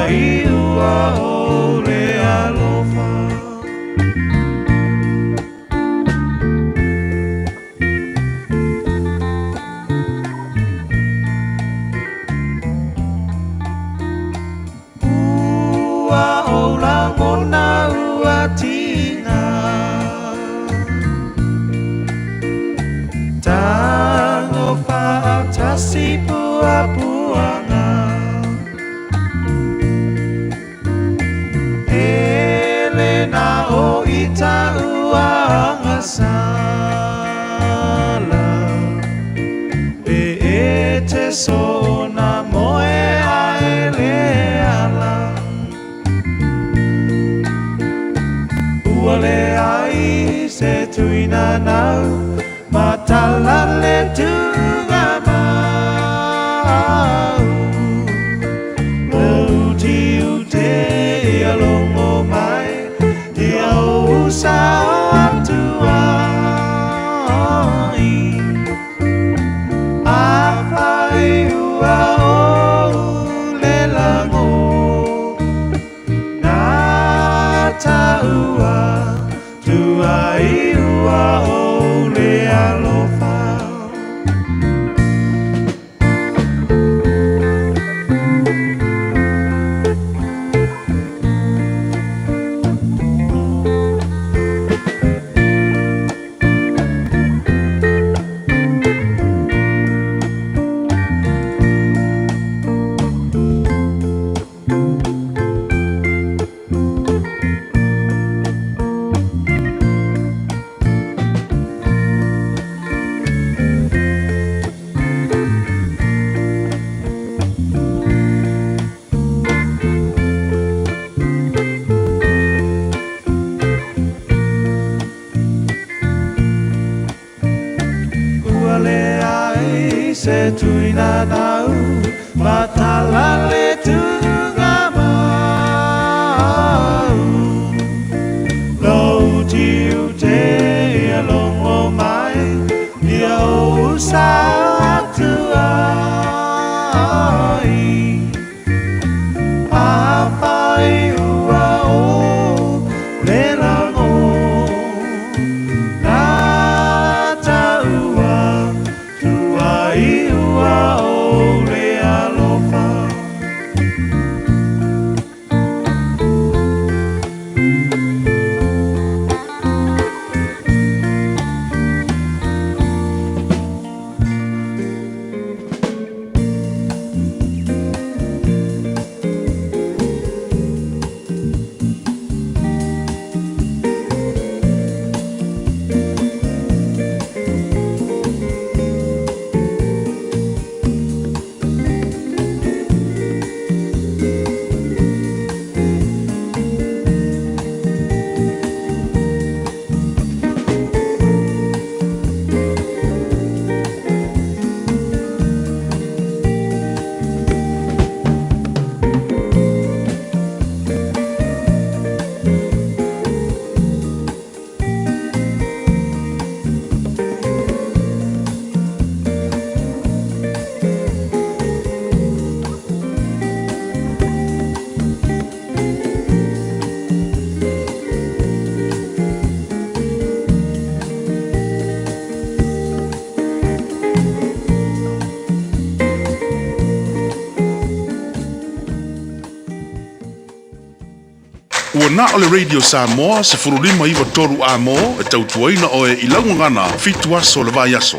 Tuai ua o le alofa. Ua ou lagona ua tiga. Tago faatasi puapuaga. Ele na o ita ua agasala. E e te sona moe a ele ala. Ua leai se tuina nau matala le tuga mau. Lo uti ute ia logo mai ia o sa atu ai. A fai ua o le lago na taua tuai ua o le alofa. Ua leai se tuina nau matala le tuga mau. Lo uti ute ia logo mai ia o sa atu ai. A fai ua o le lago na taua tuai ua o le alofa. Ua na o le Radio Samoa 15 93 amo e tautuaina oe i laugagana 7 aso le vai aso.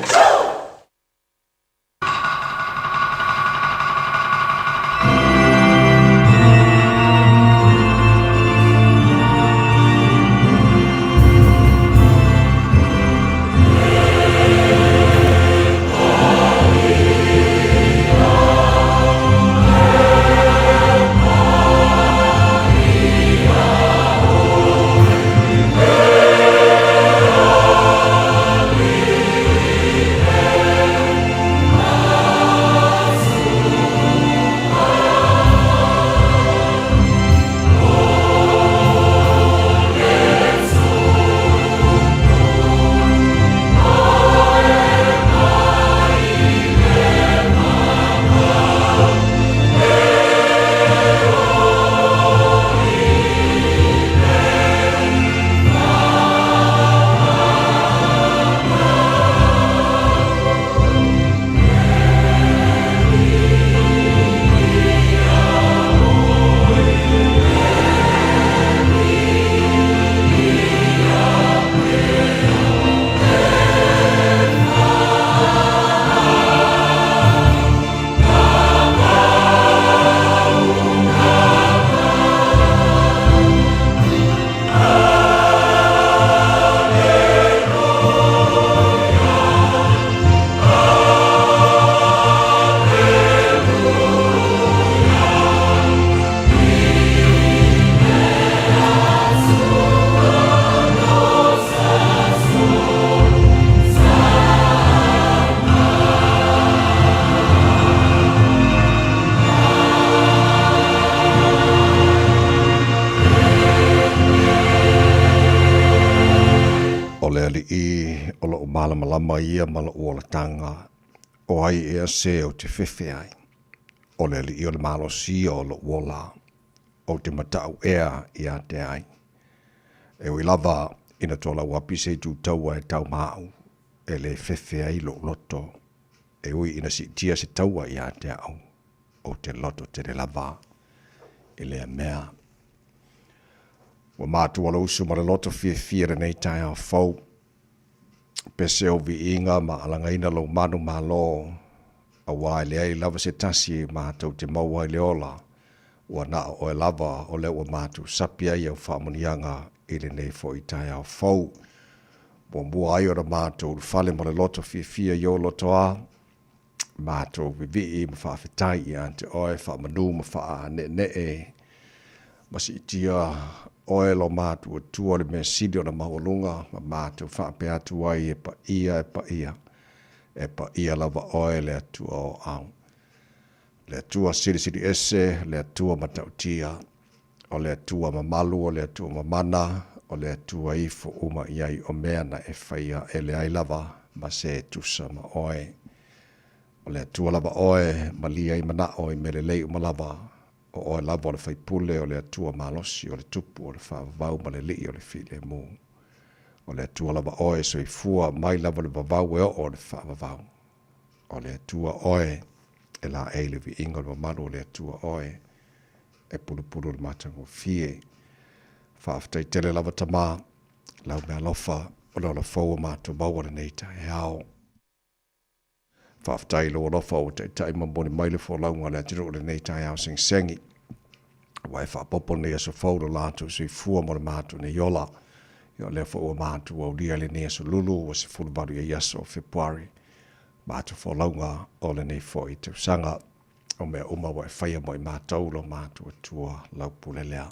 Alii, o lou malamalama ia ma lou olataga, o ai ea se ou te fefe ai? O le Alii o le malosi ia o lou ola, ou te mataʻu ea ia te ai. E ui lava ina tolauapi se itu taua e tau ma aʻu, e lē fefe ai lou loto, e ui ina siitia se taua ia te aʻu, ou te loto tele lava i lea mea. Ua matua lou usu ma le loto fiafia i lenei taeao fou. Pese ou viiga ma alagaina lou manu malo, aua e leai lava se tasi matou te maua ai le ola, ua na o oe lava o lea ua matou sapi ai au faamanuiaga i lenei foi taeao fou. Muamua ai ona matou ulufale ma le loto fiafia i ou lotoa, matou vivii ma faafetai ia te oe, faamanu ma faaneenee ma siitia oe lo matou Atua le mea sili ona maualuga, ma matou faapea atu ai e paia, e paia, e paia lava oe le Atua o au. Le Atua silisili ese, le Atua matautia, o le Atua mamalu, o le Atua mamana, o le Atua ifo uma i ai o mea na e faia e leai lava ma se e tusa ma oe. O le Atua lava oe, malie ai manaʻo i mea lelei uma lava, o oe lava o le faipule, o le Atua malosi, o le Tupu, o le Faavavau ma le Alii o le Filemu. O le Atua lava oe e soifua mai lava le vavau e oo i le faavavau. O le Atua oe e laei le viiga o le mamalu o le Atua oe e pulupulu le matagofie. Faafetai tele lava Tama, lau mealofa o le ola fou o matou maua lenei taeao. Faafetai i lou alofa ua taitai ma momoli mai le folauga a le atunuu i lenei taeao segisegi. Ua e faaopoopo lenei aso fou lo latou soifua mo le matou nei ola. Ia o lea foi ua matou aulia i lenei aso lulu ua 18 i ai aso o Fepuari, matou folauga o lenei foi tausaga. O mea uma ua e faia mo i matou lo matou Atua lau pule lea.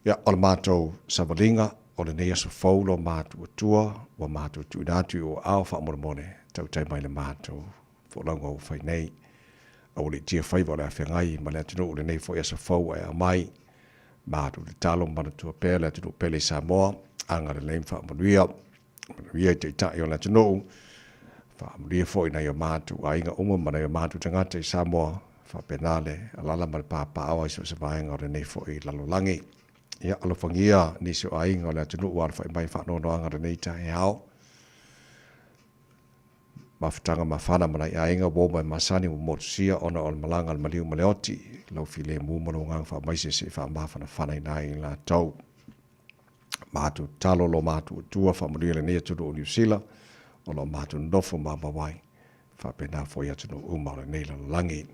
Ia, o le matou savaliga o lenei aso fou lo matou Atua, ua matou tuuina atu i ou aao faamolemole, tautai mai le matou folauga ua fai nei. Aua le itia faiva o le a feagai ma le atunuu i lenei foi aso fou ua e aumai. Matou tatalo ma manatua pea le atunuu pele i Samoa, agalelei ma faamanuia. Manuia i taitai o le atunuu, faamanuia foi i nai o matou aiga uma ma nai o matou tagata i Samoa, faapena le alala ma le papaaoa i so o se vaega o lenei foi lalolagi. Ia, alofagia nisi o aiga o le atunuu ua alafai mai i faanoanoaga i lenei taeao. Mafutaga mafana ma nai aiga ua oma e masani ua motusia ona o le malaga a le maliu ma le oti, lau filemu ma lou agaga faamaise se i faamafanafanaina ai i latou. Matou tatalo lo matou Atua faamanuia lenei atunuu o Niu Sila o lo o matou nonofo maumau ai, faapena foi atunuu uma o lenei lalolagi.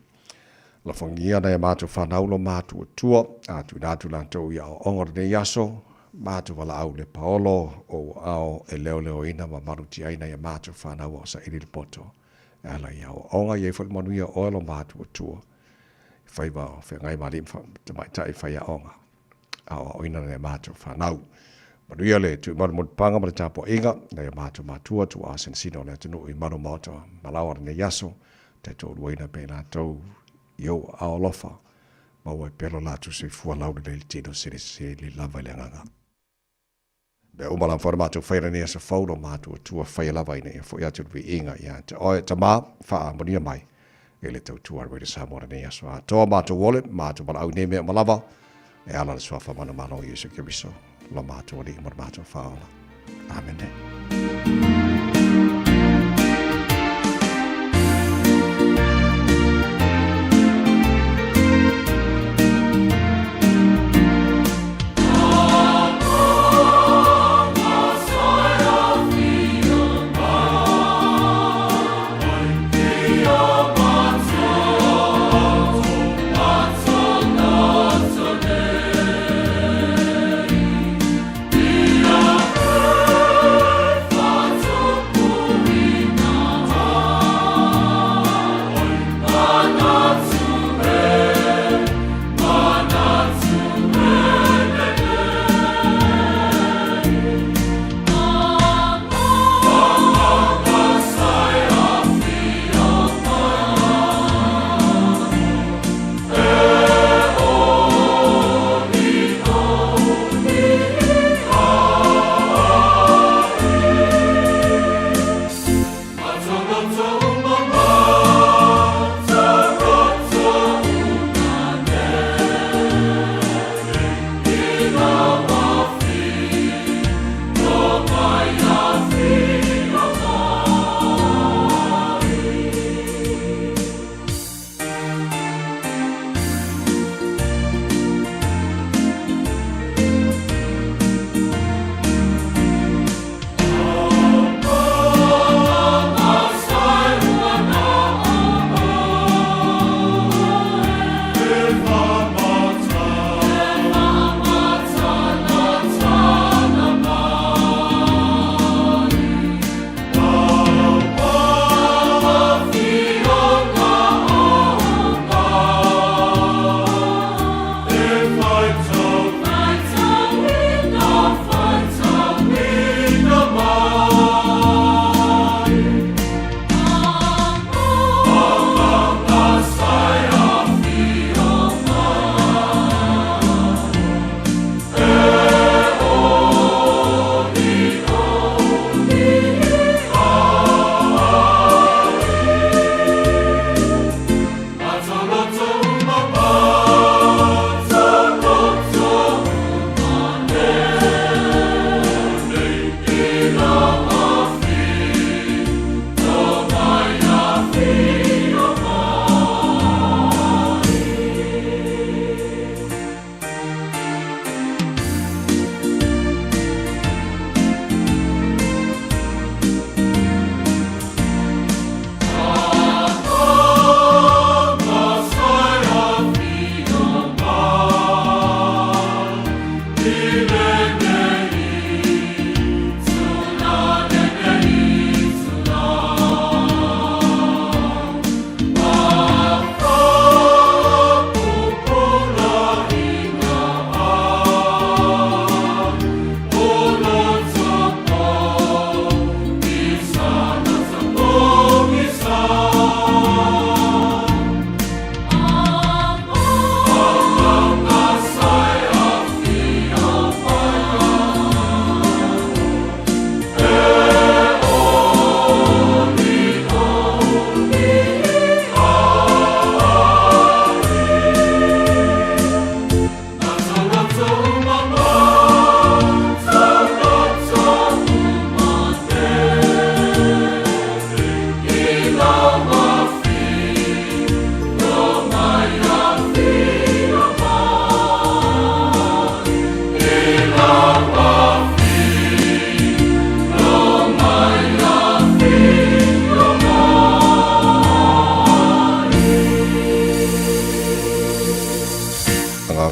Alofagia nai a matou fanau lo matou Atua, a tuuina atu latou i aoaoga o lenei aso, matou valaau le paolo o ua ao e leoleoina ma malutiaina nai a matou fanau a o saili le poto e ala i aoaoga. I ai foi le manuia o oe lo matou Atua i faiva o feagai ma alii ma tamaitai faiaoga. Aoaoina nai a matou fanau. Manuia le tuimanu motupaga ma le tapuaiga, nai a matou matua tuaa sinasina o le atunuu i malu maota malaoa lenei aso, taitoaluaina pea i latou i ou aao alofa, maua ai pea lo latou soifua laulelei i le tino silisili lava i le agaga. Mea uma lava foi na matou faia lenei aso fou, lo matou Atua faia lava ina ia foi atu le viiga ia te oe, Tama, faamanuia mai i le tautua a Radio Samoa lenei aso atoa. Matou ole, matou valaau i nei mea uma lava, e ala le suafa manumalo o Iesu Keriso, lo matou Alii ma lo matou Faaola. Amene.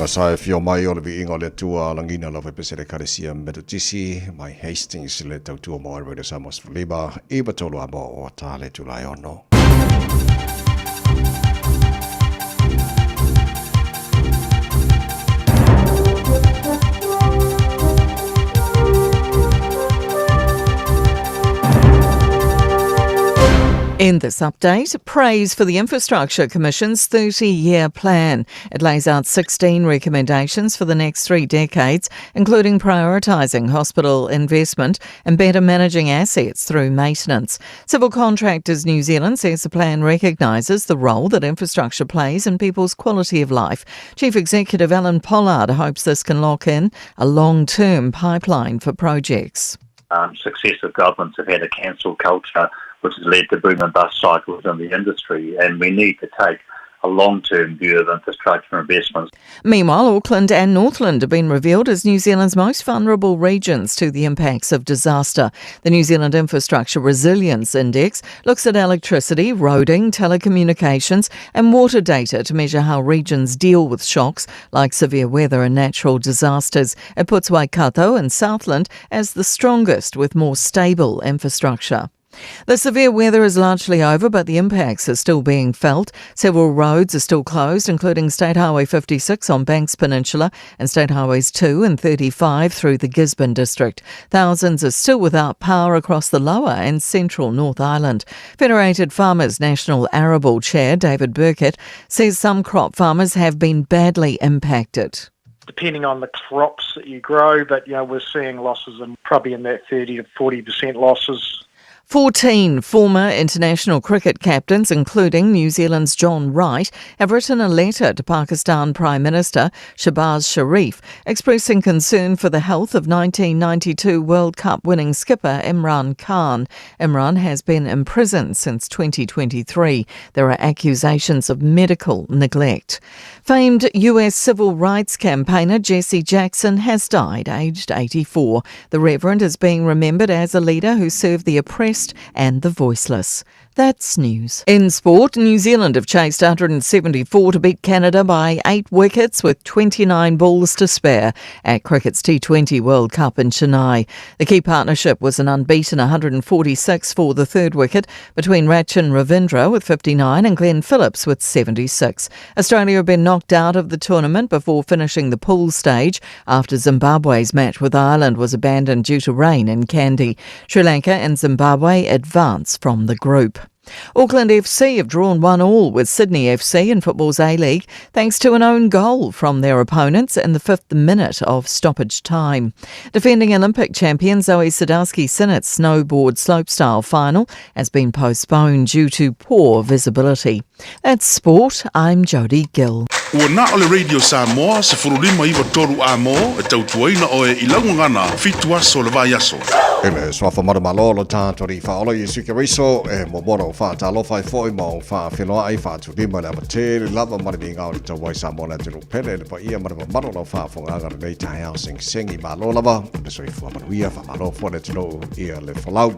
sa e fio mai o le viiga o le Atua lagina lava e pese le Ekalesia Metotisi mai Hastings le tautua mo Radio Samoa 15 93 a mo o ta le Tulae ono. In this update, praise for the Infrastructure Commission's 30 year plan. It lays out 16 recommendations for the next three decades, including prioritising hospital investment and better managing assets through maintenance. Civil Contractors New Zealand says the plan recognises the role that infrastructure plays in people's quality of life. Chief Executive Alan Pollard hopes this can lock in a long term pipeline for projects. Um, successive governments have had a cancel culture which has led to boom and bust cycles in the industry, and we need to take a long-term view of infrastructure investments. Meanwhile, Auckland and Northland have been revealed as New Zealand's most vulnerable regions to the impacts of disaster. The New Zealand Infrastructure Resilience Index looks at electricity, roading, telecommunications and water data to measure how regions deal with shocks like severe weather and natural disasters. It puts Waikato and Southland as the strongest with more stable infrastructure. The severe weather is largely over, but the impacts are still being felt. Several roads are still closed, including State Highway 56 on Banks Peninsula and State Highways 2 and 35 through the Gisborne district. Thousands are still without power across the lower and central North Island. Federated Farmers National Arable Chair David Burkett says some crop farmers have been badly impacted depending on the crops that you grow, but you know we're seeing losses and probably in that 30 to 40% losses 14 former international cricket captains, including New Zealand's John Wright, have written a letter to Pakistan Prime Minister Shehbaz Sharif expressing concern for the health of 1992 World Cup winning skipper Imran Khan. Imran has been imprisoned since 2023. There are accusations of medical neglect. Famed US civil rights campaigner Jesse Jackson has died, aged 84. The Reverend is being remembered as a leader who served the oppressed and the voiceless. That's news. In sport, New Zealand have chased 174 to beat Canada by 8 wickets with 29 balls to spare at cricket's T20 World Cup in Chennai. The key partnership was an unbeaten 146 for the third wicket between Rachin Ravindra with 59 and Glenn Phillips with 76. Australia have been knocked out of the tournament before finishing the pool stage after Zimbabwe's match with Ireland was abandoned due to rain in Kandy. Sri Lanka and Zimbabwe advance from the group. Auckland FC have drawn 1 all with Sydney FC in football's A League thanks to an own goal from their opponents in the fifth minute of stoppage time. Defending Olympic champion Zoi Sadowski Synnott's snowboard slopestyle final has been postponed due to poor visibility. That's sport. I'm Jodie Gill. Ua na o le Radio Samoa 1593 a mo e tautuaina oe i lau gagana fitu aso le vaiaso. I le suafa manumalo lo tātou alii faaola Iesu Keriso e muamua ona ou faatalofa ai foi ma ou faafeiloai faatulima le ava tele lava ma le viiga o le tauai Samoa le atunuu pele le paia ma le mamalu o lau faafofogaaga lenei taeao segisegi malo lava le soifua manuia faamalo foi le atunuu ia le folau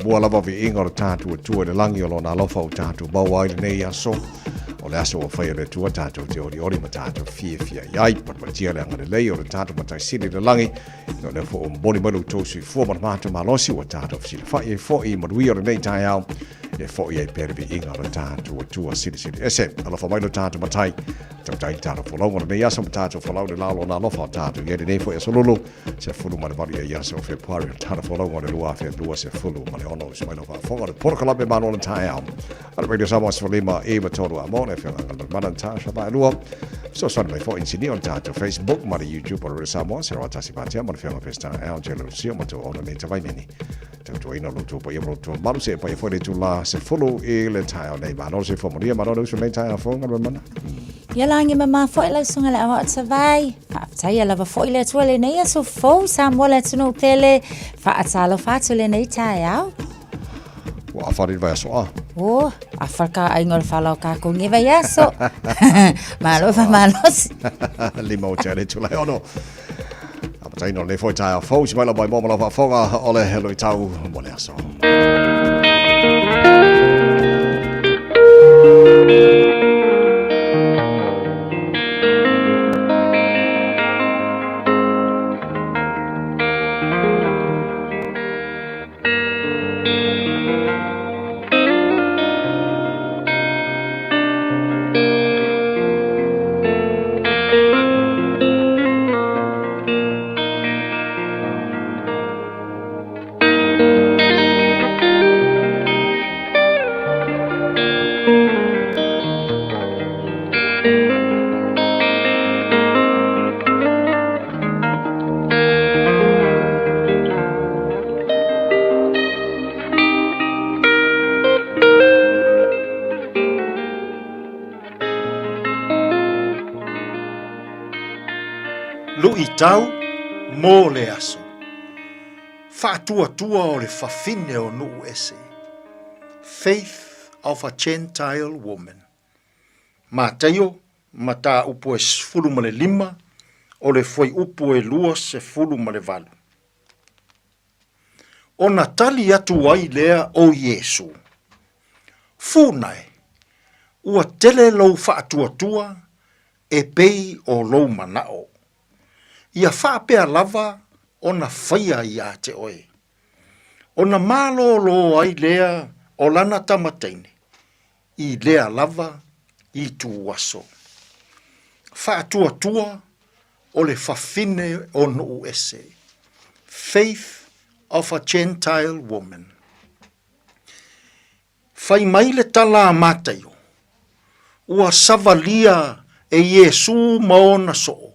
mua lava viiga o le tatou Atua i le lagi o lona alofa ua tatou maua ai lenei aso o le aso ua faia e le Atua tatou te olioli ma tatou fiafia i ai palupalutia le agalelei o le tatou Matai Sili i le lagi O lea foi ua momoli mai lo outou soifua ma le matou malosi ua tatou fesilafai ai foi i manuia o lenei taeao e foi ai pea le viiga o le tatou Atua silisili ese. Alofa mai lo tatou Matai, tautai le tatou folauga o lenei aso ma tatou folau le la o lona alofa o tatou i ai lenei foi aso lulu 18 ia aso o Fepuari o le tatou folauga o le 2026. Uso mai lau faafofoga o le polokalame malo o le taeao a le Radio Samoa 15 i 3 a mo le afioga Galumalemana Natasha Vaelua. Fesoasoani mai foi inisinia o le tatou Facebook ma le YouTube o le Radio Samoa, 01 Patea ma le afioga Pesita LJ Lucio ma tou ona nei tavaimeni. Tautuaina lo tou paia ma lo tou mamalu se paia foi le itula 10 i le taeao nei. Malo le soifua manuia, malo le uso nei taeao fou Galumalemana. Ia lagi mama foi lau susuga le aoao tavai. Faafetaia lava foi le Atua lenei aso fou Samoa le atunuu pele. Faatalofa atu lenei taeao. Ua afa le vaiaso a. O, afa ka aiga o le fala o kākou nei vaiaso. Malo faamalosi. Lima o te ale tula e ono. Amataina o lenei foi taeao fou, si mai lau maimoa ma lau faafofoga o le luitau mo le aso. Luʻitau mo le aso. Faatuatua o le fafine o nuu ese. Faith of a Gentile Woman. Mataio, mataupu e 15 o le fuaiupu e 28. Ona tali atu ai lea o Iesu, Funa e, ua tele lou faatuatua e pei o lou manao. Ia faapea lava ona faia ia te oe. Ona malōlō ai lea o lana tama teine i lea lava ituaso. Faatuatua o le fafine o nuu ese. Faith of a Gentile Woman. Fai mai le tala a Mataio, ua savalia e Iesū ma ona soo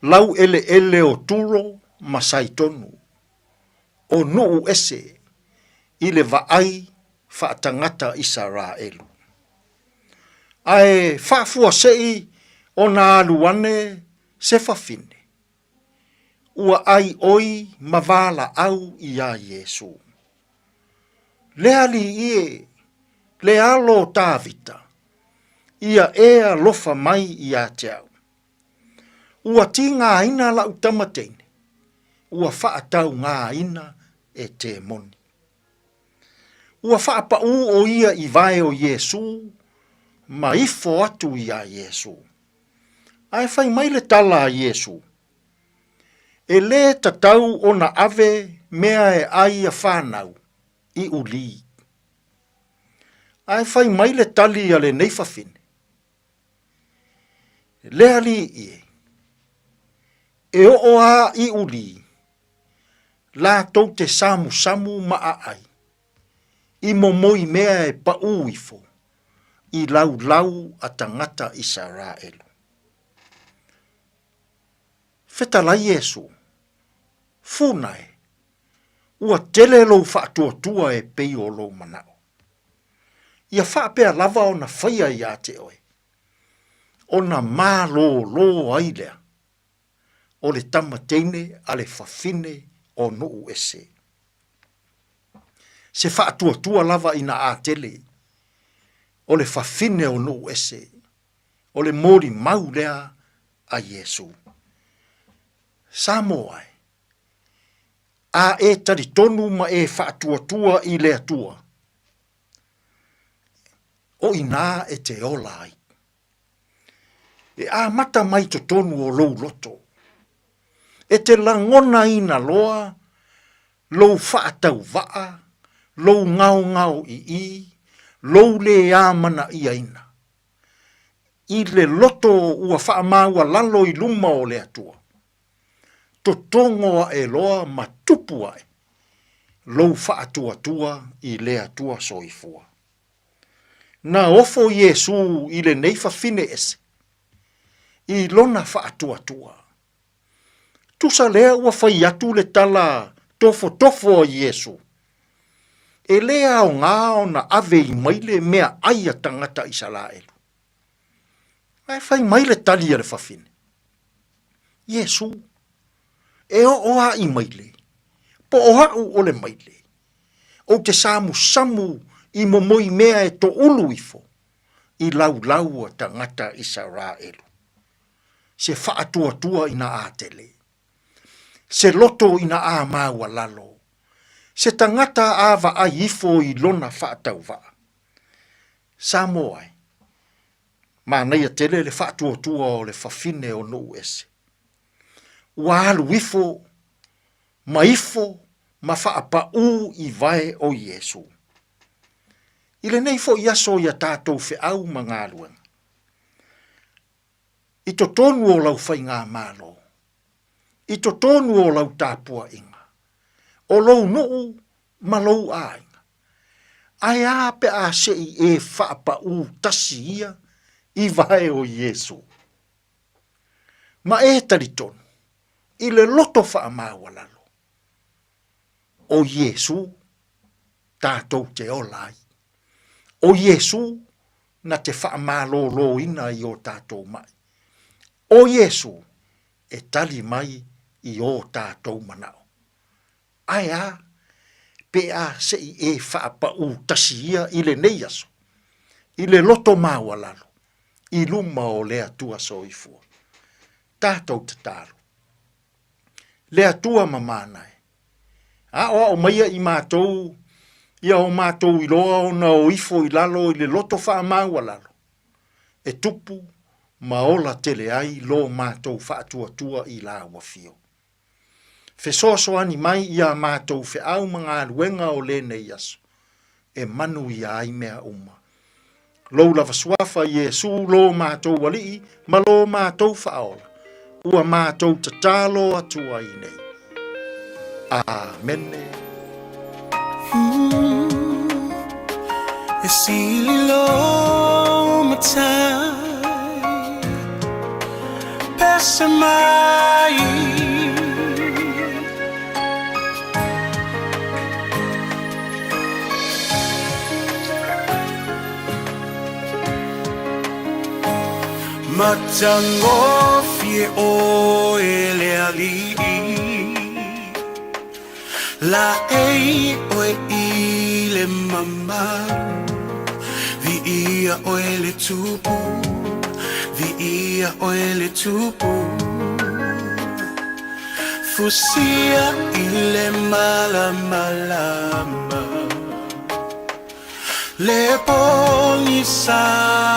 lau eleele o Turo ma Saitonu, o nuu ese i le vaai faatagata Isaraelu. Ae faafuasei ona alu ane se fafine, ua ʻai ʻoi ma valaau iā Iesū. Le Alii e, le alo o Tāvita, ia e alofa mai iā te au. Ua tīgāina laʻu tama teine, ua faataugāina e temoni. Ua faapaʻū ʻo ia i wae o Iesū ma ifo atu iā Iesū. Ae fai mai le tala a Iesū, E lē tatau ona ave mea e ʻai a whānau i ʻulī. Ae fai mai le tali a lenei fafine, Le Alii e, e oo a i ʻulī, latou te samusamu ma aʻai, i momoi mea e paʻū ifo i laulau a tagata Isaraelu. Fetalai Iesu, Funa e, ua tele lou faatuatua e pei o lou manao. Ia faapea lava ona faia iā te oe, ona malōlō ai lea o le tama teine a le fafine o nuu ese. Se faatuatua lava ina a tele o le fafine o nuu ese, o le molimau lea a Iesu. Samoa e, a e talitonu ma e faatuatua i le Atua, o inā e te ola ai. E amata mai totonu o lou loto, e te lagonaina loa lou faatauvaa, lou ngaongao ii, lou lē amana'iaina, i le loto ua faamaualalo i luma o le Atua, totogo aʻe loa ma tupu aʻe lou faatuatua i le Atua soifua. Na ofo Iesū i lenei fafine ese, i lona faatuatua. Tusa lea ua fai atu le tala tofotofo a Iesū, E lē aoga ona ave i maile mea ʻai a tagata Isalaelu. Ae fai mai le tali a le fafine, Iesū, e oo a i maile, po o aʻu o le maile, ou te samusamu i momoi mea e toʻulu ifo i laulau a tagata Isaraelu. Se faatuatua ina a tele, se loto ina a maualalo, se tagata a vaai ifo i lona faatauvaa. Samoa e, manaia tele le faatuatua o le fafine o nuu ese. Ua alu ifo ma ifo ma faapaʻū i wae o Iesū. I lenei foʻi aso ia tatou feau ma galuega, i totonu o lau faigamalo, i totonu o lau tapuaiga, o lou nuu ma lou aiga, ae a pe a se i e faapaʻū tasi ia i wae o Iesū? Ma e talitonu i le loto faamaualalo o Iesū tatou te ola ai. O Iesū na te faamalōlōina i o tatou maʻi. O Iesū. e tali mai i ō tātou manaʻo. Ae a, pe a se i e faapaū tasi ia i lenei aso, i le loto maualalo, i luma o le Atua Soifua. Tātou tatalo. Le Atua mamana e, aʻoaʻo maia i mātou ia o mātou iloa ona o ifo i lalo i le loto faamaualalo, e tupu ma ola tele ai lo mātou faatuatua i lāua fio. Fesoasoani mai i a mātou feau ma galuega o lenei aso, e manuia ai mea uma. Lou lava suafa Iesū lo mātou Alii ma lo mātou Faaola, ua mātou tatalo atu ai nei. Amene. E sili lo matai Pese mai Matagofie ʻoe le aliʻi Laʻei ʻoe i le mamalu Viia ʻoe le Tupu Viia ʻoe le Tupu Fusia i le malamalama Le pogisa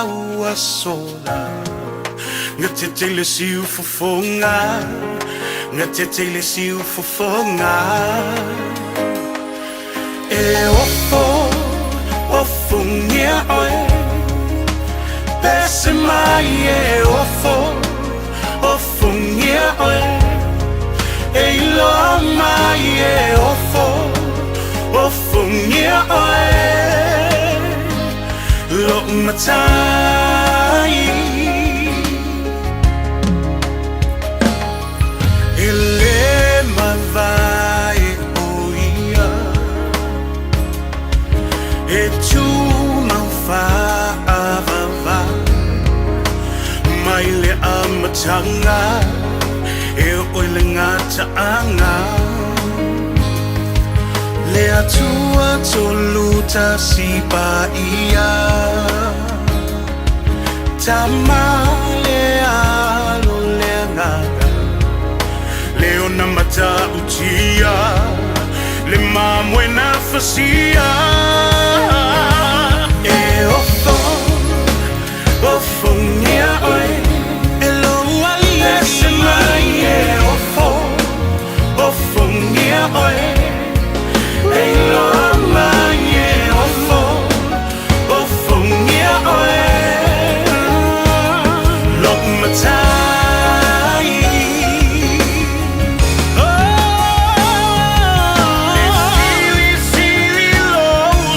ua sola Gatete i le siufofoga Gatete i le siufofoga E ofo, ofogia ʻoe Pese mai e ofo, ofogia ʻoe E iloa mai e ofo, ofogia ʻoe Loʻu matai E le mawae ʻo ia E tumau faavavau Mai le amataga E oo i le gataaga Le Atua tolutasi paia Tama le Alo le Agaga Le ona matautia Le mamoe na fasia E ofo Ofongia ʻoe E lou aliʻi Pese mai e ofo Ofongia ʻoe E iloa mai e ofo Ofongia ʻoe Loʻu matai Oh Le silisili lou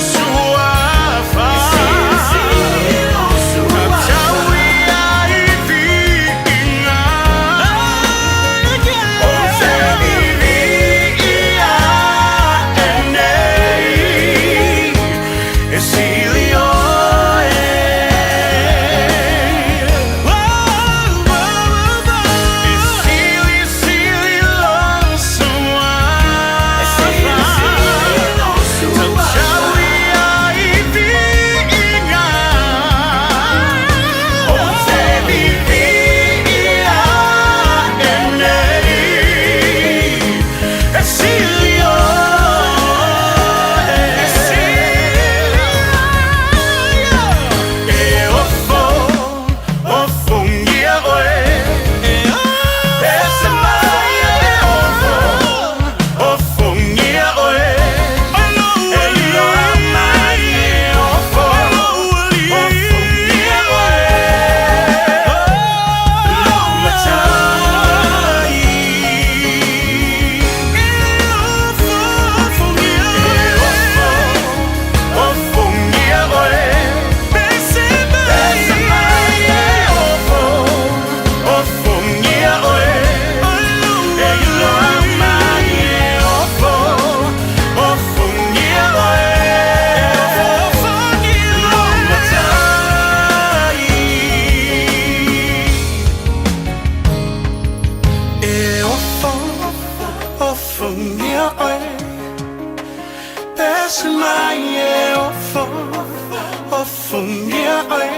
Ofofongia oe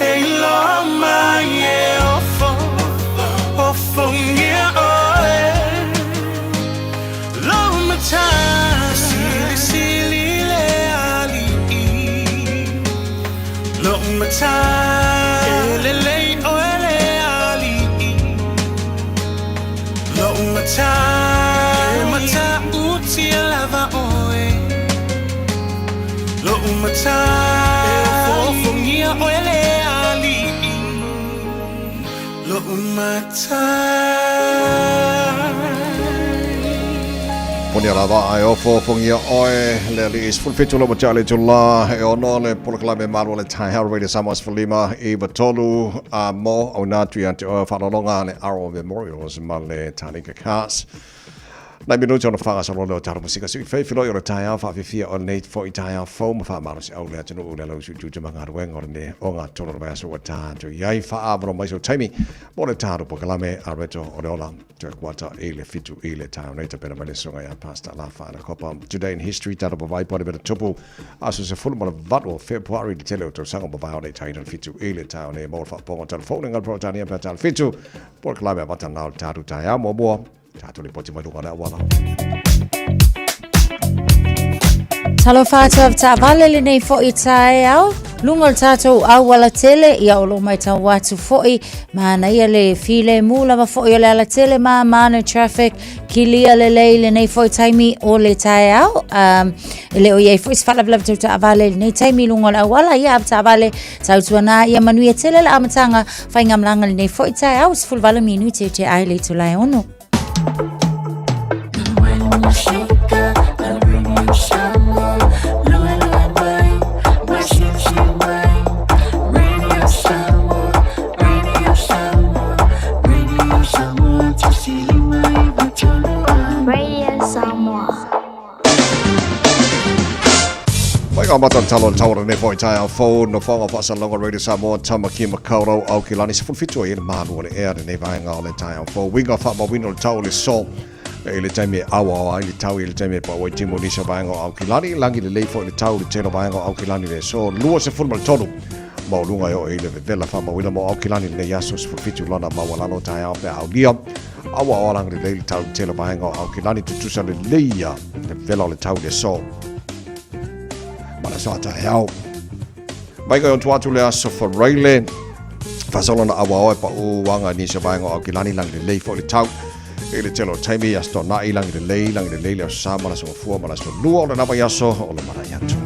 E iloa mai e ofo Ofongia oe Lou matai Silisili le ali'i Lou matai E lelei oe le ali'i Lou matai E matautia lava oe Lou matai E ofoofongia oe le ali'i Lou matai. Poni ala vaa e ofoofogia oe le alii 17 loma te ale tula e ono le polokalame malu o le taeao Radio Samoa 15 i tolu a mo au nā tui ante oe whaalolonga le Arrow Memorials ma le Tanika Cars. Nai minuti ona whangasalo leo taro musika sui whai whiloi o le taeao whaafifia o nei fo i taeao fou ma whaamalo se au le atunu u le lau sui tū te mangaruenga o le ne o ngā tolo le vaiaso ua tātu i ai whaawano mai so taimi mo le tāru pokalame a reto o le ola te kuata i le fitu i le taeao nei tapena mai le songa ia Pastor La Whaana Kopa. Today in history tāru pawai pore mera tupu aso se fulu ma le vatu o February le tele o tausaga ma vai o nei taina le fitu i le taeao nei mo le whaaponga telefone ngā pro tania pea tālu fitu pokalame a wata nā o le tāru taeao mua tātou le poti mai runga le awala. Talofa atu a taavale lenei fo'i taeao. Luga o le tatou aualatele, ia o lo o matau atu fo'i, manaia le filemu lava fo'i o le alatele ma mana traffic, kilia lelei lenei fo'i taimi o le taeao. Um, e le o i ai fo'i se faalavelave tau taavale i lenei taimi i luga o le auala, ia a taavale tautuana ia manuia tele le amataga faigamalaga lenei fo'i taeao, 18 minute te ai le itula e ono. Radio Samoa. Mai ngā mata talo le tauara nei foi taeao fou no whaonga whaasalonga Radio Samoa Tamaki Makaurau au ki lani 17 i le malu o le ea lenei vaenga o le taeao fou winga whaamawina o le tau o le so i le taimi e awa o ai le tau i le taimi e pau ai timo nisa vaenga o Aukilani langi lelei foi le tau le telo vaenga o Aukilani le so 23 mauluga e oo i le vevela faamauina mo Aukilani lenei aso 17 lona maualalo taeao pe aulia aua o alanga lelei le tau le tele vaenga o Aukilani tutusa lelei ia le vevela o le tau le so ma le aso a taeao mai kai ontu atu le aso Faraile faasolo na aua oe pa uaga nisi o vaega o Aukilani lagi lelei foi le tau i le tele o taimi aso Toana'i lagi lelei lagi lelei le aso Sa ma le aso Gafua ma le aso Lua o lena vaiaso o le malae atu.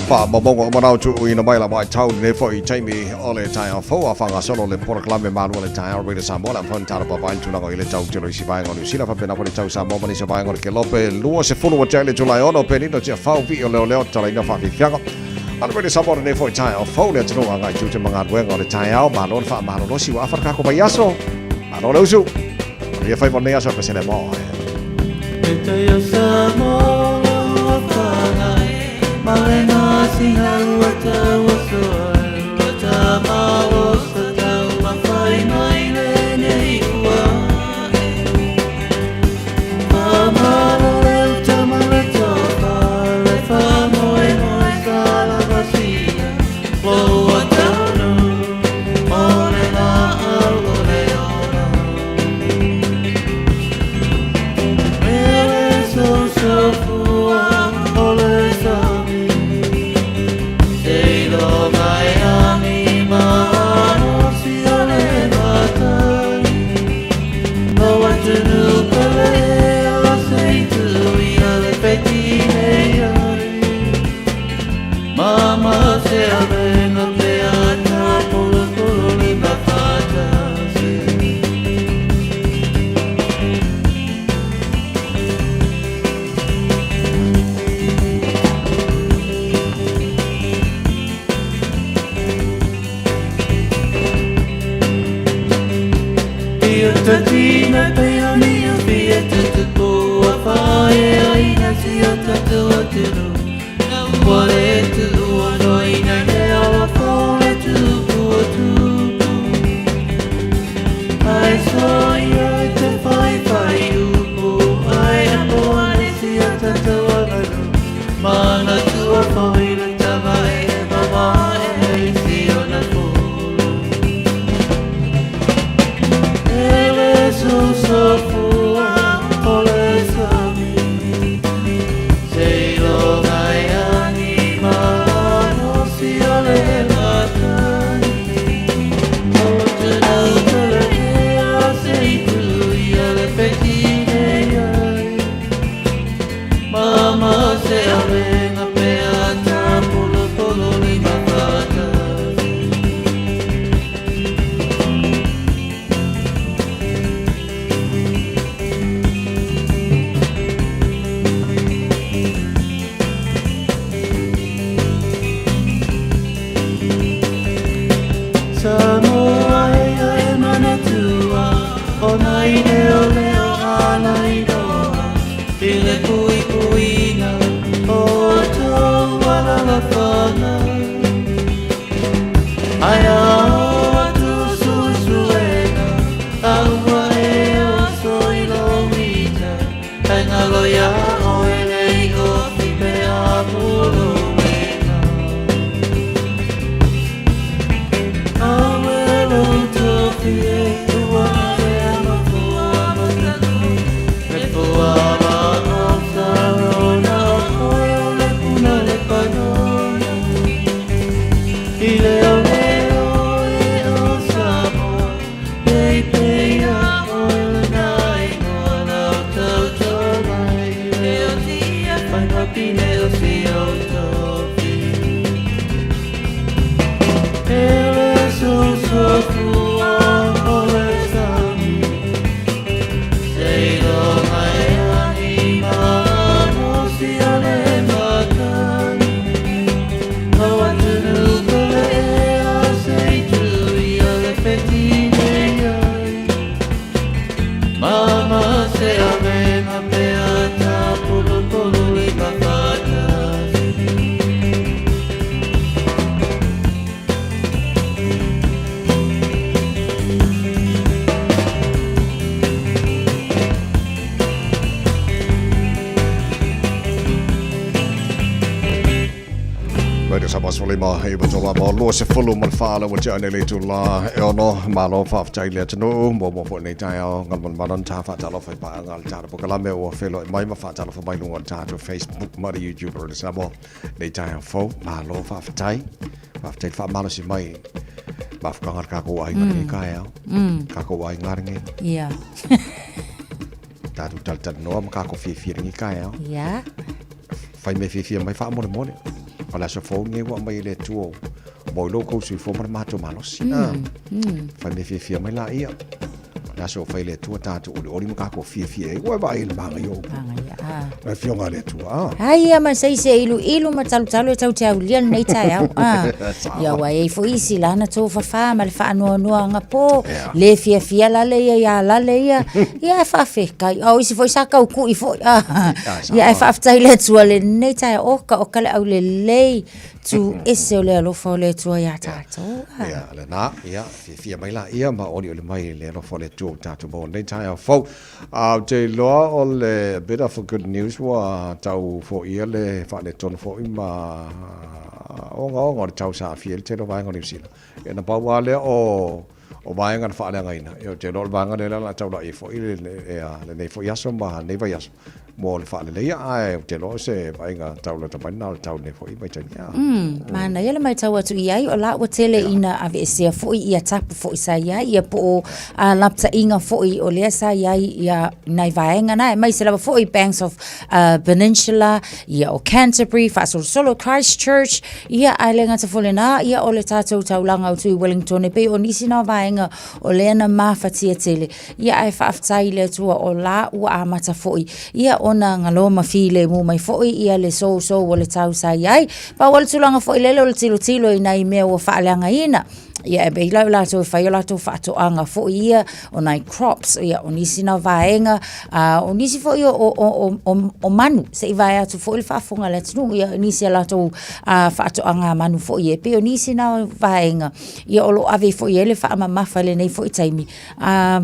Faamaumauga uma na tuuina mai la vaitau lenei foi i taimi o le taeao fou a faagasolo le polokalame malua le taeao Radio Samoa le amfani tala papaai le tulaga i le tau telo isi vaega o Niu Sila faapena foi le tau Samoa ma nisi o vaega o le Kelope 20 ua tea i le Tulae 6 Penina Tiafau Vii o Leoleo tatalaina faafiafiaga a le Radio Samoa lenei foi taeao fou le atunuu agai tiute ma galuega o le taeao malo le faamalolosi ua afa le kako vaiaso malo le usu manuia faiva o lenei aso pesele mo oe. 55 i watola ma 24 le ua tea nei le itulā e ono. Malo faafetai i le atunuu muamua foi lenei taeao galumalemana na ta faatalofa i paaga a le tatou polokalame ua feiloai mai ma faatalofa mai luga o le tatou Facebook ma le YouTube o Radio Samoa nei taeao fou. Malo faafetai. Faafetai le faamalosi mai mafukaga le kākou aiga lenei taeao. Kākou aiga lenei. Ia. Tatou talatalanoa ma kākou fiafia lenei taeao. Ia. Fai mea fiafia mai faamolemole. O le aso fou lenei ua aumai e le Atua mo i lo outou soifua ma le matou malosi. Fai mea fiafia mai laia. O le aso ua fai e le Atua tatou olioli ma tatou fiafia ai. Ua e vaai i le manaia o upu. Manaia, ah. Le afioga a le Atua. Ah. Ai ia ma se isi e iluilu ma talutalu e tau te aulia lenei taeao. Ah. Ia ua i ai foi isi lana tofafā ma le faanoanoaga po, le fiafia lale ia iā lale ia. Ia e faafetai. A o isi foi sa tauku'i foi. Ah. Ia ae faafetai i le Atua lenei taeao. Oka oka le aulelei tu ese o le alofa o le Atua iā tatou. Ah. Ia, lena, ia, fiafia mai laia ma olioli mai i le alofa o le Atua ua tatou maua lenei taeao fou. A ou te iloa o le a bit of a good news ua tau foia le faaletonu foi ma ogaoga o le tau sa aafia ai le tele o vaega o Niu Sila. Ia na pau lava lea o o vaega na faaleagaina. Ia ou te iloa o le vaega lea o le a taulai ai foi lenei foi aso ma lenei vaiaso mo le faaleleia, ae ou te iloa o se vaaiga taulata mai lena o le tau i lenei foi vaitaimi. Manaia le matau atu i ai, o la ua tele ina aveesea foi ia tapu foi sa i ai, ia po o a lapataiga foi o lea sa i ai ia nai vaega na, aemaise lava foi Banks of Peninsula, ia o Canterbury, faasolosolo Christchurch, ia ae le gata foi lena, ia o le tatou taulaga atu i Wellington, e pei o nisi na o vaega o lea na mafatia tele. Ia ae faafetai i le Atua o la ua amata foi ia ona galo ma filemu mai foi ia le sousou o le tau sa i ai. Pau o le tulaga foi lele o le tilotilo i nai mea ua faaleagaina. Ia e pei la o latou e fai o latou faatoaga foi ia o nai crops, ia o nisi na vaega, a o nisi foi o, o, o, o, o manu, se i vae atu foi le faafofoga a le atunuu, ia nisi a latou a, faatoaga manu foi e pei o nisi na vaega, ia o lo o ave foi i ai le faamamafa i lenei foi taimi. A,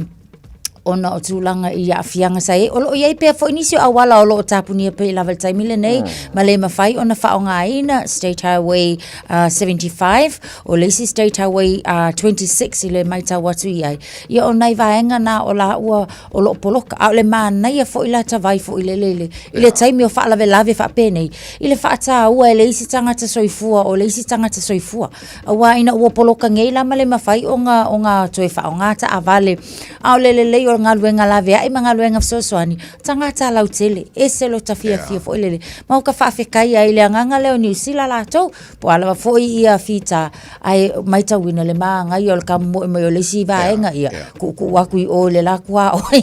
ona o tulaga i aafiaga sa i ai. O lo o i ai pea foi nisi o auala o lo o tapunia pea lava i le taimi lenei, ma le mafai ona faaaogaina State Highway 75, o le isi State Highway 26 i le matau atu i ai. Ia o nai vaega na o la ua o lo o poloka. A o le manaia foi la ta vai foi lele i le, i le taimi o faalavelave faapenei, i le faataua e le isi tagata soifua o le isi tagata soifua. Aua ina ua poloka nei la ma le mafai ona ona toe faaaoga taavale, a o le lelei o le galuega laveai ma galuega fesoasoani, tagata lautele, ese lota fiafia foi lele. Ma o ka faafetai ai i le agaga lea o Niu Sila latou, po o a lava foi ia fita, ae matauina le manaia o le kamomoe mai o le isi vaega, ia tuutuu atu i o i le la tuaoi.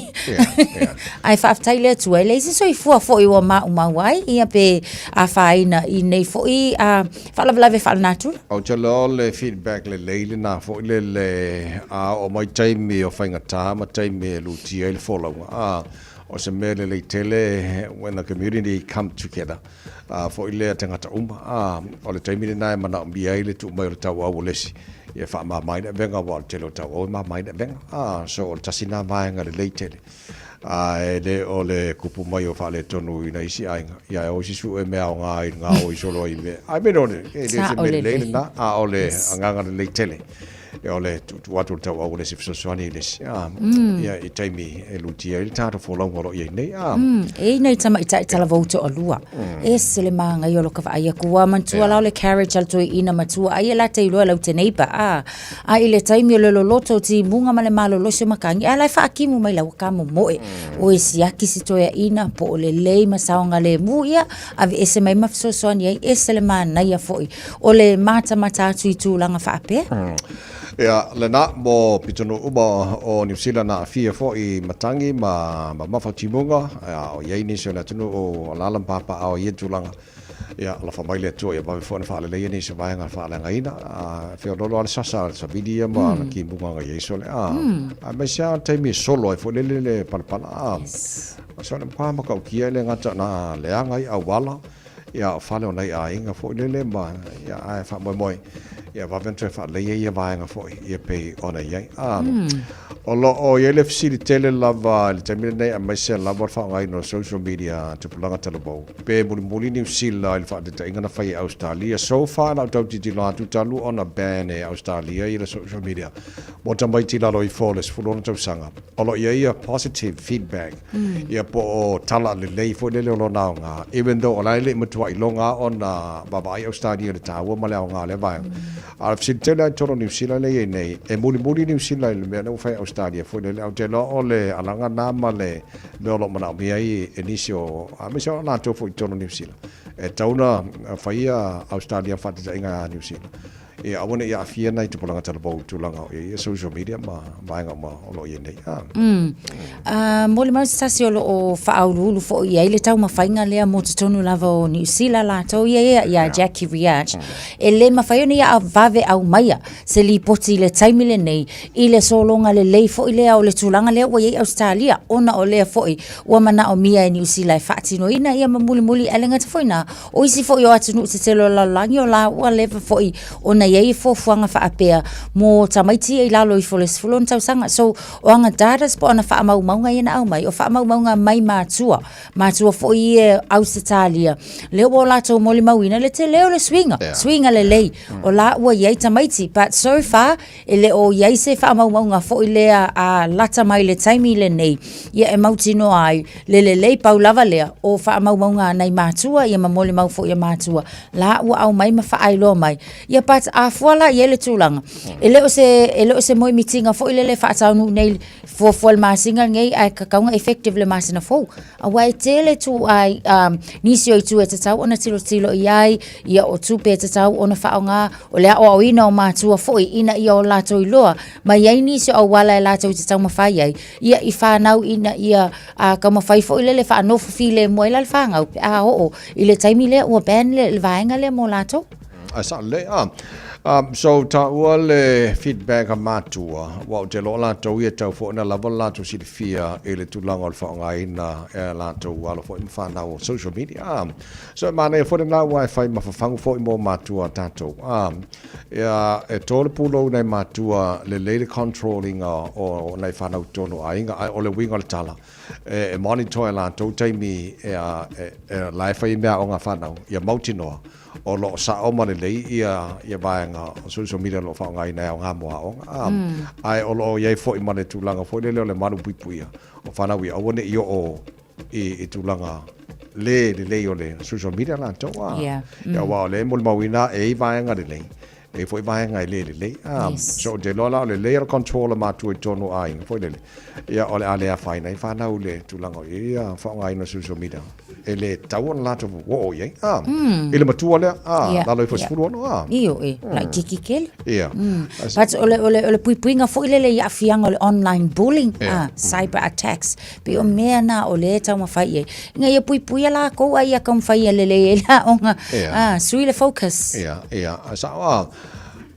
Ae faafetai i le Atua, e leai se soifua foi ua maumau ai, ia pe afaina i nei foi faalavelave faalenatura. Ou te iloa o le feedback lelei lena foi lele a oo mai taimi o faigata ma taimi e lutia ai le folauga a o se mea lelei tele when the community come together a foi lea tagata uma a o le taimi lena e manaomia ai le tuu mai o le tauau o le isi e faamama ai le avega aua o le tele o tauau e mama ai le avega a so o le tasi lena vaega lelei tele. A e le o le kupu mai o faaletonu i nai isi aiga, ia e o isi sue mea aoga i le gaoi solo ai i mea. Ai mea le, e le o se mea lelei lena, a o le agaga lelei tele. E o le tuutuu atu o le tauau o le isi fesoasoani i le isi, a, ia i taimi e lutia ai le tatou folauga o lo o i ai nei, a. E i ai nai tamaitai talavou toalua, ese le manaia o lota vaai atu, ua manatua la o le carriage a le toeaina matua, ai e la te iloa e lau te neighbour, a. A i le taimi o le loloto o timuga ma le malolosi o matagi, a la e faakimu mai la ua kamomoe. Ua e siaki se toeaina po o lelei ma saogalemu, ia, aveese mai ma fesoasoani ai, ese le manaia foi o le matamata atu i tulaga faapea. Ia, lena, mo pitonuu uma o Niu Sila na aafia foi i matagi ma mamafa timuga, a o i ai nisi o le atunuu o alaala ma papaaao i ia tulaga. Ia, alofa mai le Atua ia vave foi ona faaleleia nisi o vaega faaleagaina. A feoloolo lava le sasa a le savili ia ma le kimuga na i ai sole. A, aemaise lava le taimi e solo ai foi lele le palapala. A, o se matua matautia e le gata na leaga ai auala, ia o fale o nai aiga foi lele ma, ia, ae faamoemoe. Ia vave ona toe faaleleia ia vaega foi ia pei ona i ai. A, o lo o i ai le fesili tele lava i le taimi lenei aemaise lava le faaaogaina o social media a tupulaga talavou, pe mulimuli Niu Sila i le faataitaiga na fai e Ausetalia. So far i lau tau tilotilo atu talu ona ban e Ausetalia ia le social media mo tamaiti i lalo ifo o le 16 tausaga, o lo o i ai ia positive feedback ia po o tala lelei foi lele o lona aoga, even though o la e le i matua iloga lava ona vaavaai Ausetalia i le taua ma le aoga o lea vaega. A o le fesili tele lava i totonu o Niu Sila lea e i ai nei, e mulimuli Niu Sila i le mea lea ua fai e Ausetalia foi lele, ae ou te iloa o le alaga lena ma le mea o lo o manaomia ai e nisi o, aemaise o latou foi i totonu o Niu Sila, e tatau ona fai ia Ausetalia ma faataitaiga ia Niu Sila. Ia aua ne i aafia nai tupulaga talavou i tulaga o i ai social media ma vaega uma o lo o i ai nei. Ah. Molimau se tasi o lo o faauluulu foi i ai le taumafaiga lea mo totonu lava o Niu Sila latou ia ia ia Jackie Riach. E le mafai ona ia vave aumaia se lipoti i le taimi lenei i le sologa lelei foi lea o le tulaga lea ua i ai Ausetalia ona o lea foi ua manaomia e Niu Sila e faatinoina ia ma mulimuli ae le gata foi na O isi foi o atunuu tetele o le lalolagi o la ua leva foi ona i ai fuafuaga faapea mo tamaiti ia i lalo ifo o le 16 tausaga. So, o ana datas po o ana faamaumauga ia na aumai, o faamaumauga mai matua, matua foi ia Ausetalia, lea ua o latou molimauina le tele o le suiga, suiga lelei, o la ua i ai tamaiti. But so far, E le o i ai se faamaumauga foi lea a lata mai le taimi lenei, ia e mautinoa ai le lelei pau lava lea o faamaumauga a nai matua ia ma molimau foi a matua la ua aumai ma faailoa mai. Ia but a fua la i ai le tulaga, e le o se, e le o se moemitiga foi lele e faataunuu nei fuafua i le masina lenei ae tatau ona effective le masina fou. Aua e tele ituai, um, nisi o itu e tatau ona tilotilo i ai, ia o tupe e tatau ona faaaoga, o le aoaoina o matua foi ina ia o latou iloa mai ai nisi o auala e latou te taumafai ai, ia i fanau ina ia a, taumafai foi lele faanofo filemu ai la le fanau pe a oo i le taimi lea ua ban le, le vaega lea mo latou. Ae sao lelei a. So taua le feedback a matua, aua ou te iloa o latou ia e tatau foi ona lava le latou silafia i le tulaga o le faaaogaina e a latou alo foi ma fanau o social media a. So e manaia foi lena aua e fai ma fafagu foi mo matua tatou a. Ia e to le pulou i nai matua lelei le control ina o nai fanau i totonu o aiga ae o le uiga o le tala e monitor e latou taimi e la e fai ai meaaoga a fanau ia mautinoa o lo o sao ma lelei ia ia vaega o social media o lo o faaaogaina e aoga mo aoga a ae o lo o i ai foi ma le tulaga foi lele o le malupuipuia o fanau ia aua ne i oo i i tulaga le lelei o le social media latou a Yeah. Ia aua o lea e molimauina e i ai vaega lelei e i ai foi vaega e le lelei a Yes. So ou te iloa la o le lelei o le control a matua i totonu o aiga foi lele ia o le a le afaina ai fanau i le tulaga o i ai ia faaaogaina o social media e le tatau ona latou oo i ai a i le matua lea a lalo ifo 16 a Ioe, laitiiti tele. Ia. But o le, o le, o le puipuiga foi lele i aafiaga o le online bullying, a, cyber attacks, pei o mea na o lea e taumafai i ai. Ina ia puipuia lakou a ia taumafai ia lelei ai le aoga, a, sui le focus. Ia, ia, sao a.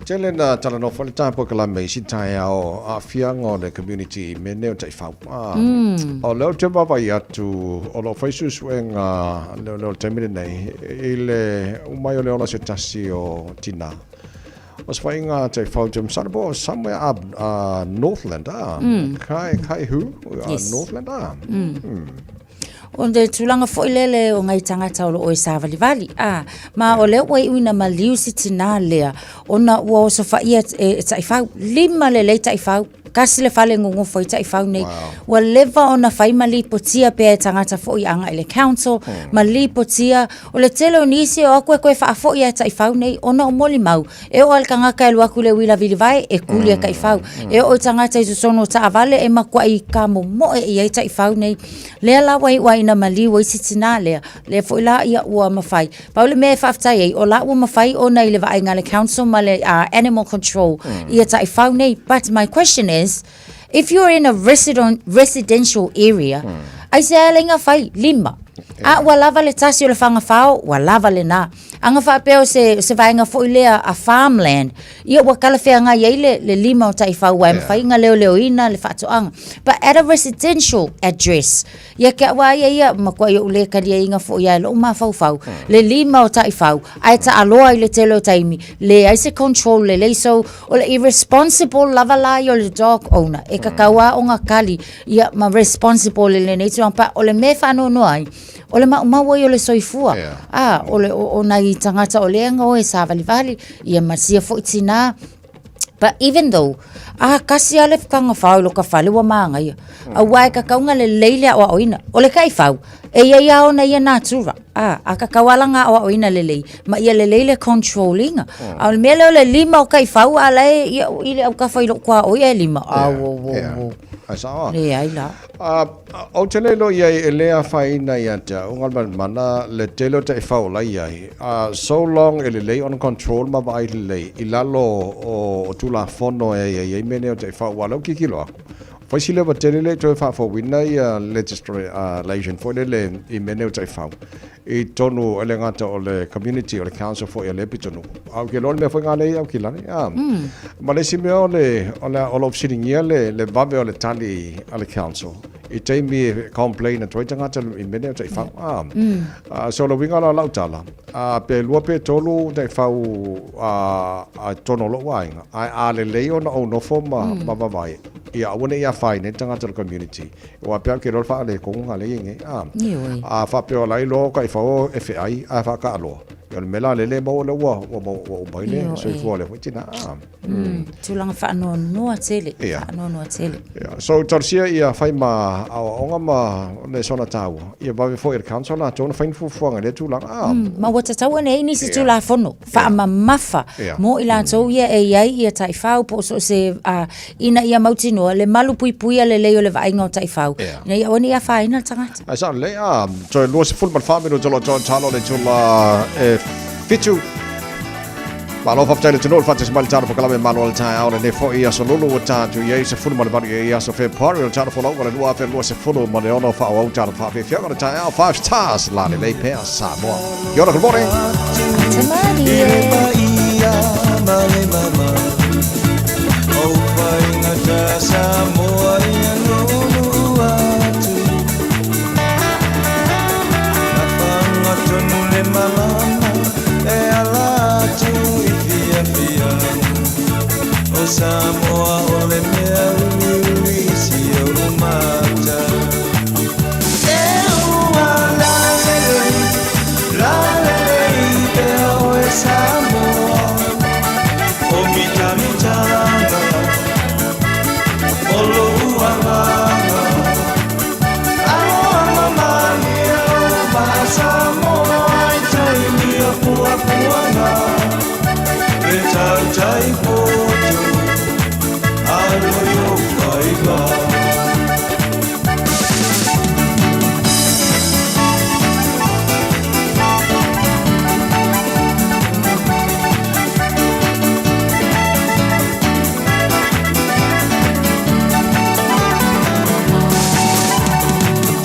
Tele na talanoa foi le tatou polokalame i isi taeao aafiaga o le community i mea nei o taifau. Ah, O lea ou te vaavaai atu o lo o fai suesuega leoleo i le taimi lenei i le uma ai o le ola o se tasi o tinā. O se faiga taifau te masalo po o somewhere up Northland ah. Kai, Kaihu, Northland ah. O le tulaga foi lele o ngai tagata o lo o e sāvalivali, a, ma o lea ua iu ina maliu si tinā lea, ona ua osofaia e, e taifau, lima lelei taifau, kasi le fale gogofo ai taifau nei. Wow. Ua leva ona fai ma lipotia pea e tagata foi agai i le council, ma lipotia, o le tele o nisi e o atu e toe faafoi lava e taifau nei, ona o molimau, E oo lava i le tagata e alu atu i le uila vilivae, e kuli e taifau. E oo i tagata i totonu o taavale, e matuai kamomoe i ai taifau nei. Lea la ua iu ai ina maliu ai si tinā lea, lea foi la ia ua mafai. Pau le mea e faafetai ai, o la ua mafai ona i le vaaiga a le council ma le animal control ia taifau nei. But my question is, if you're in a residential area, aisea e ala ai ona fai? Lima. A ua lava le tasi o le fagafao, ua lava lena. A na faapea o se, se vaega foi lea a farmland, ia ua talafeagai ai le, le lima o taifau aua e mafai ona leoleoina le faatoaga. But at a residential address, ia te au lava ia ia, matuai ou le taliaina foi lava e lou mafaufau, le lima o taifau, ae taaloa i le tele o taimi, leai se control lelei. So, o le irresponsible lava la ia o le dog owner, e tatau lava ona kali ia ma responsible i lenei tulaga. But o le mea e faanoanoa ai, o le maumau ai o le soifua. Yeah. A, o, le, o, o nai tagata o lea na o e sāvalivali, ia ma sia foi tinā. But even though, a kasi lava le fagafao i lo ka fale ua mānaia. Auā e tatau ona lelei le aoaoina. O le taifau, e i ai lava ona ia natura. A, a tatau lava la ona aoaoina lelei, ma ia lelei le control ina. A o le mea lea o le lima o taifau a la e ia, i le autafa i lou tuaoi ae lima. Au, au, au, au. Ai sao a? Leai la. A, ou te le iloa i ai e le afaina ia te au Galumalemana le tele o taifau o la i ai. A, so long e lelei ona control ma vaai lelei i lalo o, o Tulafono e ai ai mea nei o taifau aua o lea ua tilotilo atu, fai si leva tele le i toe faafouina ia legislation foi lele i mea nei o taifau i totonu e le gata o le community o le council foi a lea pitonuu. A ou te iloa o le mea foi lena lea e i Aukilani. A, ma le isi mea o le, o le, o lo o fesiligia le, le vave o le tali a le council i taimi e complain atu ai tagata i mea nei o taifau. A, a, so o le uiga la o lau tala, a, pe lua pe tolu taifau a, a i totonu o lou aiga, ae a lelei ona ou nofo ma, ma vaavaai, ia aua ne i afaina ai le tagata o le community. Aua pea ke loa le faaletonu na lea e i ai nei, a. Ioe. A faapea o la e iloa o taifau e feai ae faataaloa, ia o le mea la lea e le maua lea ua ua ua uma ai le soifua o lea foi tina, a. Tulaga faanoanoa tele, faanoanoa tele. Ia, so talosia ia fai ma aoaoga ma lesona taua, ia vave foi e le council latou ona fai ni fuafuaga i lea tulaga, a. Ma ua tatau ona i ai nisi Tulafono faamamafa mo i latou ia e i ai ia taifau po o so o se ina ia mautinoa le malupuipuia lelei o le vaaiga o taifau, ina ia aua ne i afaina le tagata. Ae sao lelei, a, toe 24 minute o lo o toatalo le itula e 7. Malo faafetai le atunuu le faatasi mai le talo polokalame Malo o le taeao lenei foi aso Lulu ua tatou i ai 18 i aso Fepuari o le talo folauga le 2026 faaauau talo faafiafiaga o le taeao 5 stars la lelei pea Samoa. Kia ora, good morning. Samoa o le mea uiui si ou mata. E ua lalelei, lalelei pea oe Samoa. O mitamitanga, o lou agaga. Aloha malie lou vaa Samoa i taimi o puapuaga. Le tautai poto, alo i ou faiva.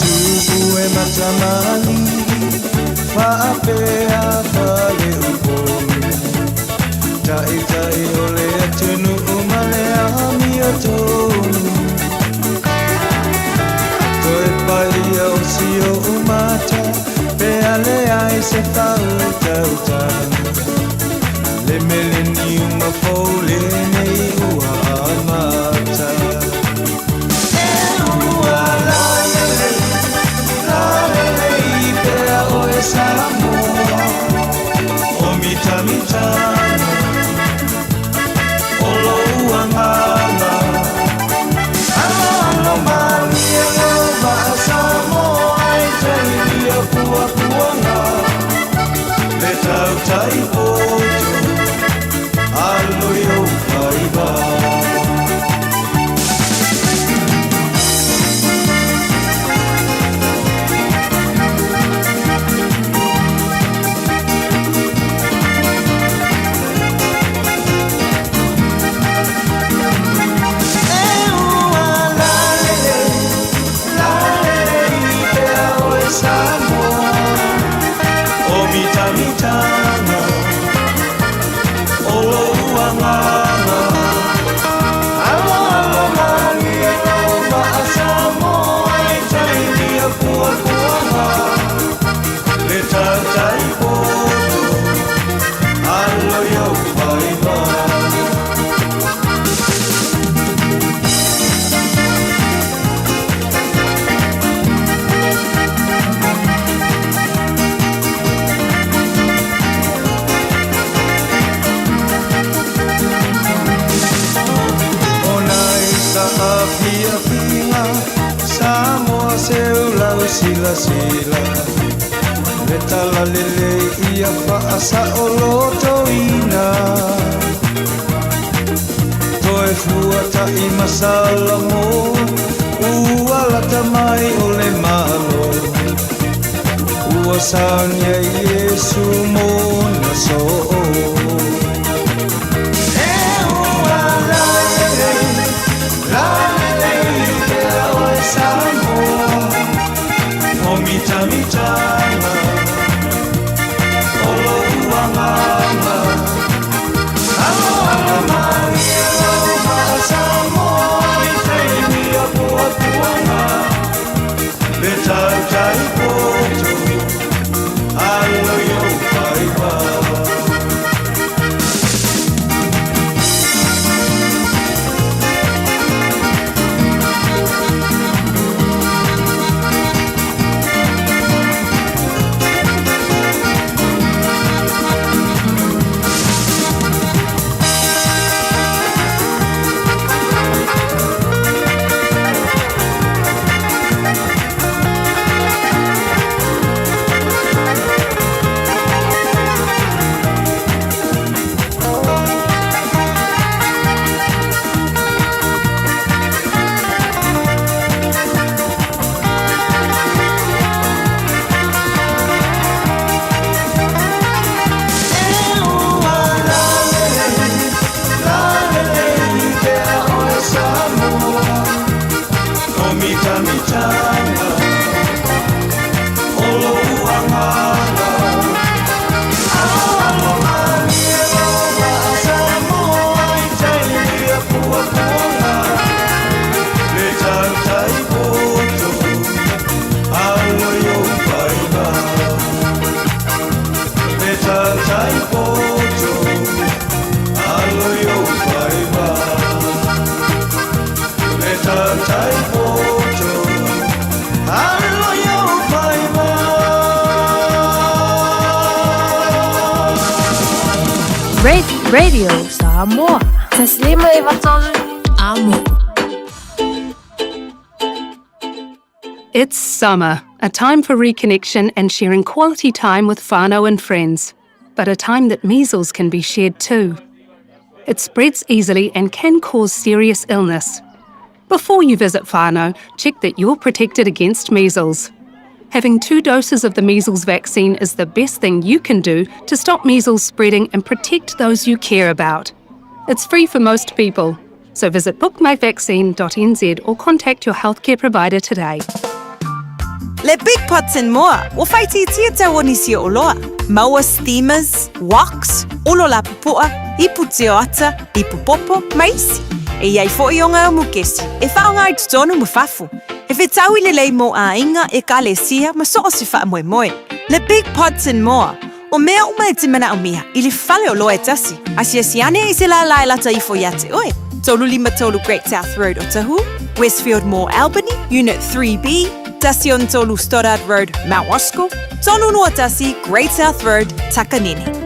Tupu e matamali, faapea faleupolu. Taitai o le atunuu ma le amiotonu. Toe paia o si ou mata, pe a leai se faautautaga. Le meleniuma fou lenei ua amata. E ua lalelei, lalelei pea oe Samoa. O mitamitanga, o lou agaga. Aloalo malie lou vaa Samoa i taimi o puapuaga. Le tautai poto, alo i ou faiva. Samoa seu lau silasila Le talalelei ia faasaolotoina Toe fuataʻi ma Salamo Ua lata mai o le Malo Ua saunia Iesu mo na soo E ua lalelei, lalelei pea oe Samoa O mitamitaga o lou agaga Alo alo malie lau vaa Samoa I taimi o puapuaga Le tautai poto alo i ou faiva. Radio Samoa. Taslima Ivatolu Amo. It's summer, a time for reconnection and sharing quality time with whānau and friends, but a time that measles can be shared too. It spreads easily and can cause serious illness. Before you visit whānau, check that you're protected against measles. Having two doses of the measles vaccine is the best thing you can do to stop measles spreading and protect those you care about. It's free for most people, so visit bookmyvaccine.nz or contact your healthcare provider today. Le Big Pots and More, ua faaitiitia tau o nisi o oloa. Maua steamers, woks, olo lapupu'a, ipu tioata, ipu popo, ma isi. E i ai fo'i o ngā mukesi, e faaaoga i totonu ma fafo. E fetaui lelei mo aiga, ekalesia, ma so o se faamoemoe. Le Big Pots and More, o mea uma e te manaomia i le fale oloa e tasi, asiasi ane i se lālā e lata ifo iā te oe. 33 Great South Road Otahuhu, Westfield Mall Albany, Unit 3B, tasi ono tolu Stoddard Road, Mount Roskill, tolu lua tasi Great South Road, Takanini.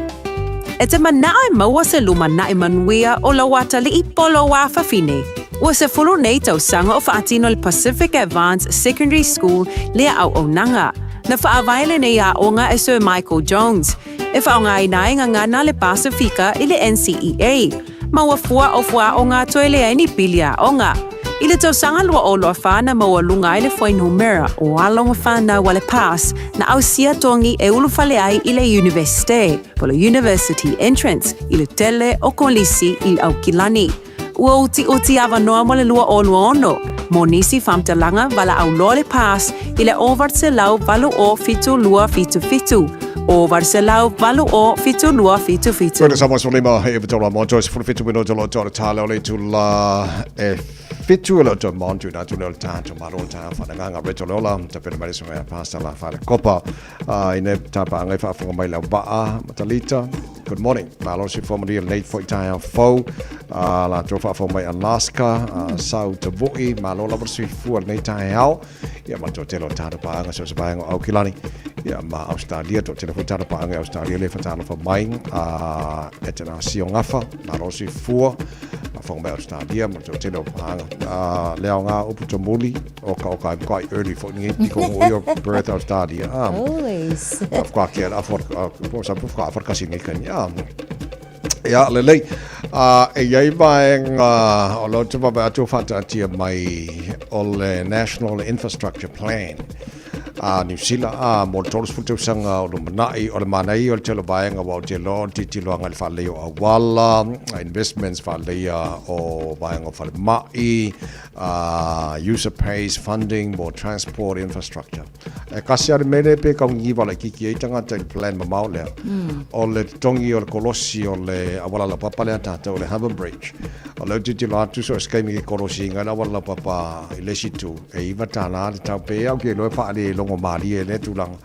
E te manaʻo e maua se lumanaʻi manuia o lau atalii po o lou afafine. Ua 10 nei tausaga o faatino le Pacific Advanced Secondary School lea auaunaga. Na faavae lenei aoga e Sir Michael Jones, e faaaogaina ai gagana le Pasifika i le NCEA, ma ua fua o fuaaoga toe leai ni pili aoga. I le tausaga 2024 na maualuga ai le fuainumera o alo ma fanau a le PASS na ausia togi e ulufale ai i le Iunivesite, po o le University Entrance, i le tele o Kolisi i Aukilani. Ua utiuti avanoa mo le 2026, mo nisi faamatalaga valaau loa le PASS i le 0800 80 7277, 0800 80 7277. Koina Samoa 15 he eva tolu a monto, 17 minuta lo toa le tale o le itula e fitu e le o montu na tule o le tato malo le taha whananganga reto le ola ta pena mai le sunga pasta la whale kopa i ne tapaanga i faafofoga mai lau vaa Matalita. Good morning. Malo se fua manuia lenei foi taeao fou. Latou faafofoga mai Alaska, sau Tavo'i, malo lava le soifua lenei taeao. Ia ma le toatele o tatou paaga so o se vaega o Aukilani. Ia ma Australia, toatele foi tatou paaga i Australia le fatalofa mai. E te na sio gafa, malo le soifua. faafofoga mai Australia ma le toatele o paaga. Le aoga upu tomuli o ka o ka quite early foi ni piko o yo Perth Australia. Always. Whakake a po sa po whaka kasi nei kani. Ia, lelei. E iai vaega o lea ou te vaavaai atu o faataatia mai o le National Infrastructure Plan a Niu Sila a mo le 30 tausaga o lumanai. O le manaia o le tele o vaega aua ou te iloa o le tilotilo agai i le faaleleia o auala, investments faaleleia o vaega o falemai, user pays funding mo transport infrastructure. E kasi lava le mea lea pe taugigiva laitiiti ai tagata i le plan mamao lea, o le totogi o le kolosi o le auala laupapa lea a tatou, le Harbour Bridge. O lea ou te tilotilo atu so o se taimi e kolosiina ai le auala laupapa i le isi itu, e $9 le tau. Pe au ke iloa e faalelogo malie i lea tulaga.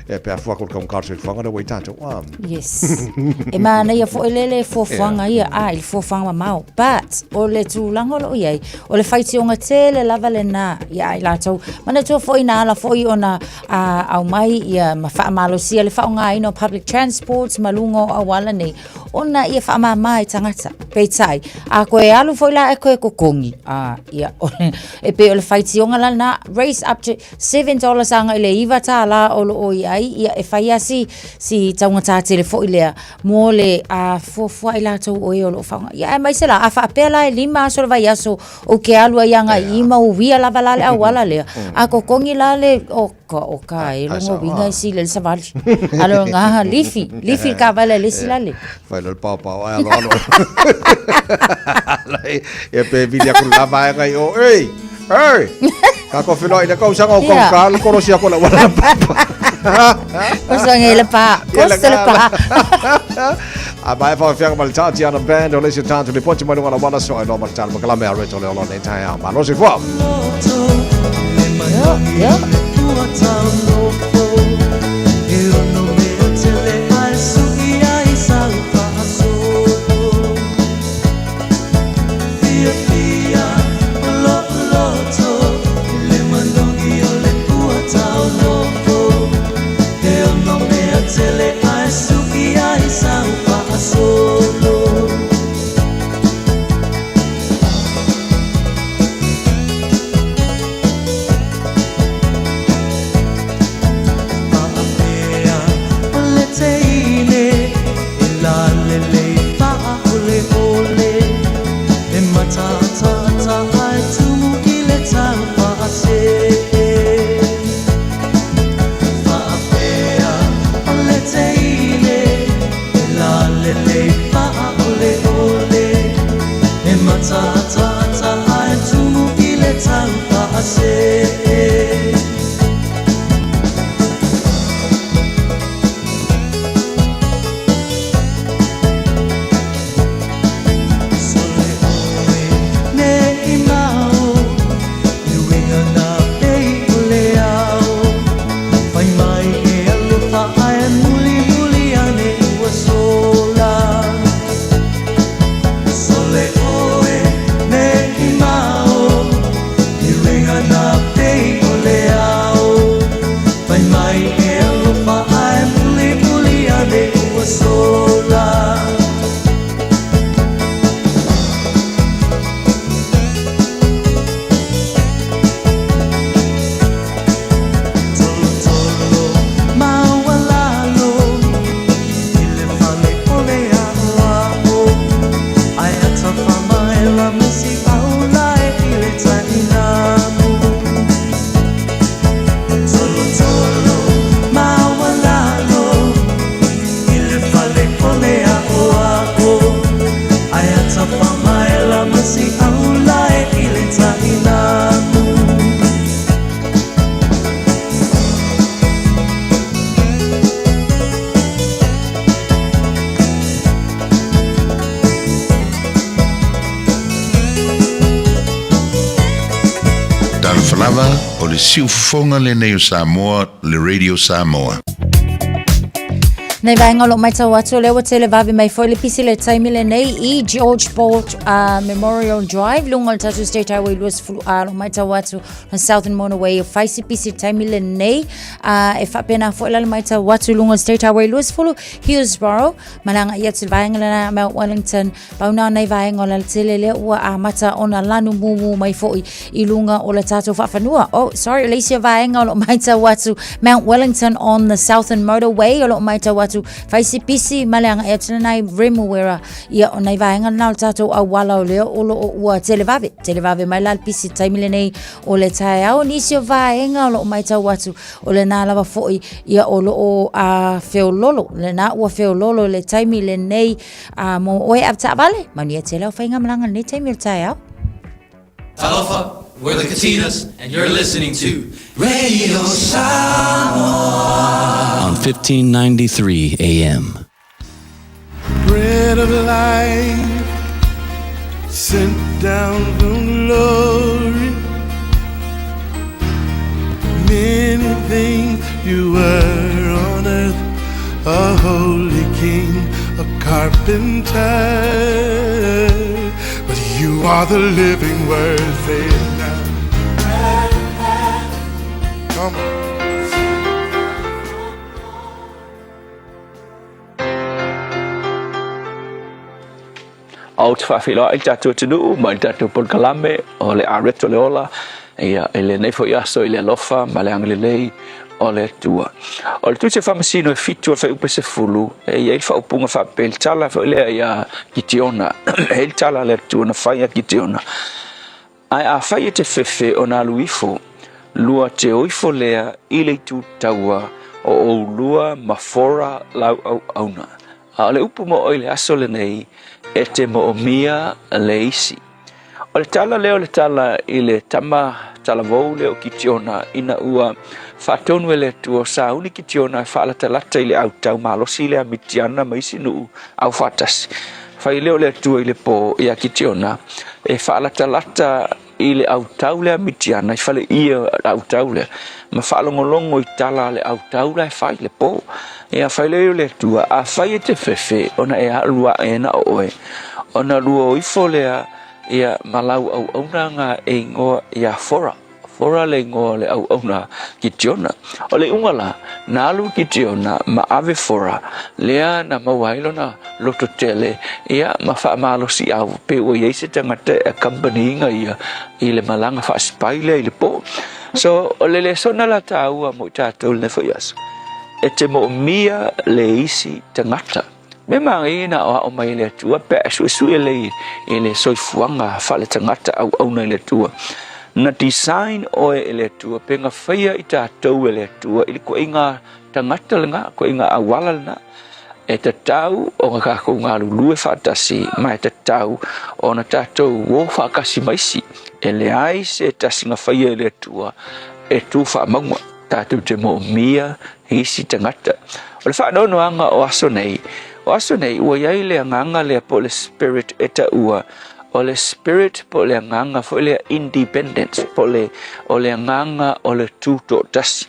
E pe a fua atu i le taugata o le soifuaga lea ua i ai tatou. Ah. Yes. E manaia foi le le fuafuaga ia, a i le fuafuaga mamao. But, o le tulaga o lo o i ai, o le faitioga tele lava lena iā i latou. Manatua foi na ala foi ona aumai ia ma faamalosia le faaaogaina o public transport ma luga o auala nei, ona ia faamama i tagata. Peitai, a koe alu foi la e koe totogi, a, ia, e pei o le faitioga la lena, raise up to $7 agai i le $9 o lo o i ai, ia e fai lava si, si taugata tele foi lea mo le a fuafua i latou o e o lo o faaaoga. Ia aemaise la, a faapea la e 5 aso o le vaiaso ou te alu ai agai i i ma uia lava la le auala lea, a totogi la le, oka, oka e lona uiga e sili ai le savali. A le ga lifi, lifi le taavale a le isi lale. Fai loa le paopao ae aloalo. Ia pe vili atu le la vaega i o, ei! Ei! Ka ko whiloa i le kausaga o kau ka le korosi a kola wala papa. Kosa ngai le pa. Kosa le pa. A mai fa fianga ma le Tatiana Band o le se tātu le poti mai lunga la wala so ai loa ma le tala makalame a reto le olo nei tai a malo se fua. Yo, yo. Talofa lava, o le siufofoga lenei o Samoa, le Radio Samoa. Nei vaega o loo matau atu o lea ua televave mai foi le pisi le taimi lenei i George Bolt Memorial Drive luga o le tatou State Highway 20 a lo matau atu na Southern Motorway o fai se pisi taimi lenei e faapena foi la le matau atu luga o le State Highway 20 Hillsborough malaga i atu le vaega lena Mount Wellington Pau na nei vaega o le alatele lea ua amata ona lanu mumu mai foi i luga o le tatou faafanua. Oh, sorry, le isi vaega o loo maitau atu Mount Wellington on the Southern Motorway o loo maitau atu fai se pisi ma le agai atu lenai Remuera. Ia o nei vaega lena o le tatou auala o lea o loo ua televave. Televave mai la le pisi taimi lenei o le taeao. Nisi o vaega o loo maitau atu o lena lava foi ia o loo a feololo. Lena ua feololo le taimi lenei A mo oe avetaavale, manuia tele au faigamalaga i lenei taimi o le taeao. Talofa, we're the Katinas, and you're listening to Radio Samoa on 1593 AM. Bread of life, sent down from glory. Many things you were on earth, a holy king, a carpenter. But you are the living word, say it now. Come on. Ou te faafeiloai i le tatou atunuu ma i le tatou polokalame o le Areto le Ola, ia, i lenei foi aso i le alofa ma le agalelei o le Atua. O le Tusi a Faamasino e fitu o le fuaiupu 10, e i ai le faaupuga faapea i le tala foi lea ia Kitiona, e i ai le tala a le Atua na fai ia Kitiona, Ae afai e te fefe ona alu ifo, lua te o ifo lea i le itu taua o oulua ma Fora lau auauna. A o le upu mo oe i le aso lenei, e te moomia le isi. O le tala lea o le tala i le tama talavou lea o Kitiona ina ua faatonu e le Atua o sauni Kitiona e faalatalata i le autau malosi lea a Mitiana ma isi nuu aufaatasi. Fai lea o le Atua i le po iā Kitiona e faalatalata i le autau lea Mitiana, i faleia le autau lea, ma faalogologo i tala a le autau la e fai i le po. Ia fai lea o le Atua, afai e te fefe ona e alu ae na o oe, ona lua o ifo lea ia ma lau auauna nga e ingoa ia Fora. Fora le igoa o le auauna Kitiona. O le iuga la, na alu Kitiona ma ave Fora, lea na maua ai lona loto tele, ia ma faamalosiau pe ua i ai se tagata e accompany-ina ia i le malaga faasipai lea i le po. So, o le lesona la taua mo i tatou i lenei foi aso, e te moomia le isi tagata. Mea manaia na aoao mai e le Atua pe a e suesue lelei i le soifuaga faaletagata auauna i le Atua. Na design oe e le Atua pe na faia i tatou e le Atua i le koiga tagata lena, koiga auala lena. E tatau ona tatou galulue faatasi ma e tatau ona tatou o faatasi ma isi. E leai se tasi na faia e le Atua e tu faamauga. Tatou te moomia isi tagata. O le faanoanoaga o aso nei, o aso nei ua i ai le agaga lea po o le spirit e taua, o le spirit po o le agaga foi lea independence, po o le, o le agaga o le tutoatasi.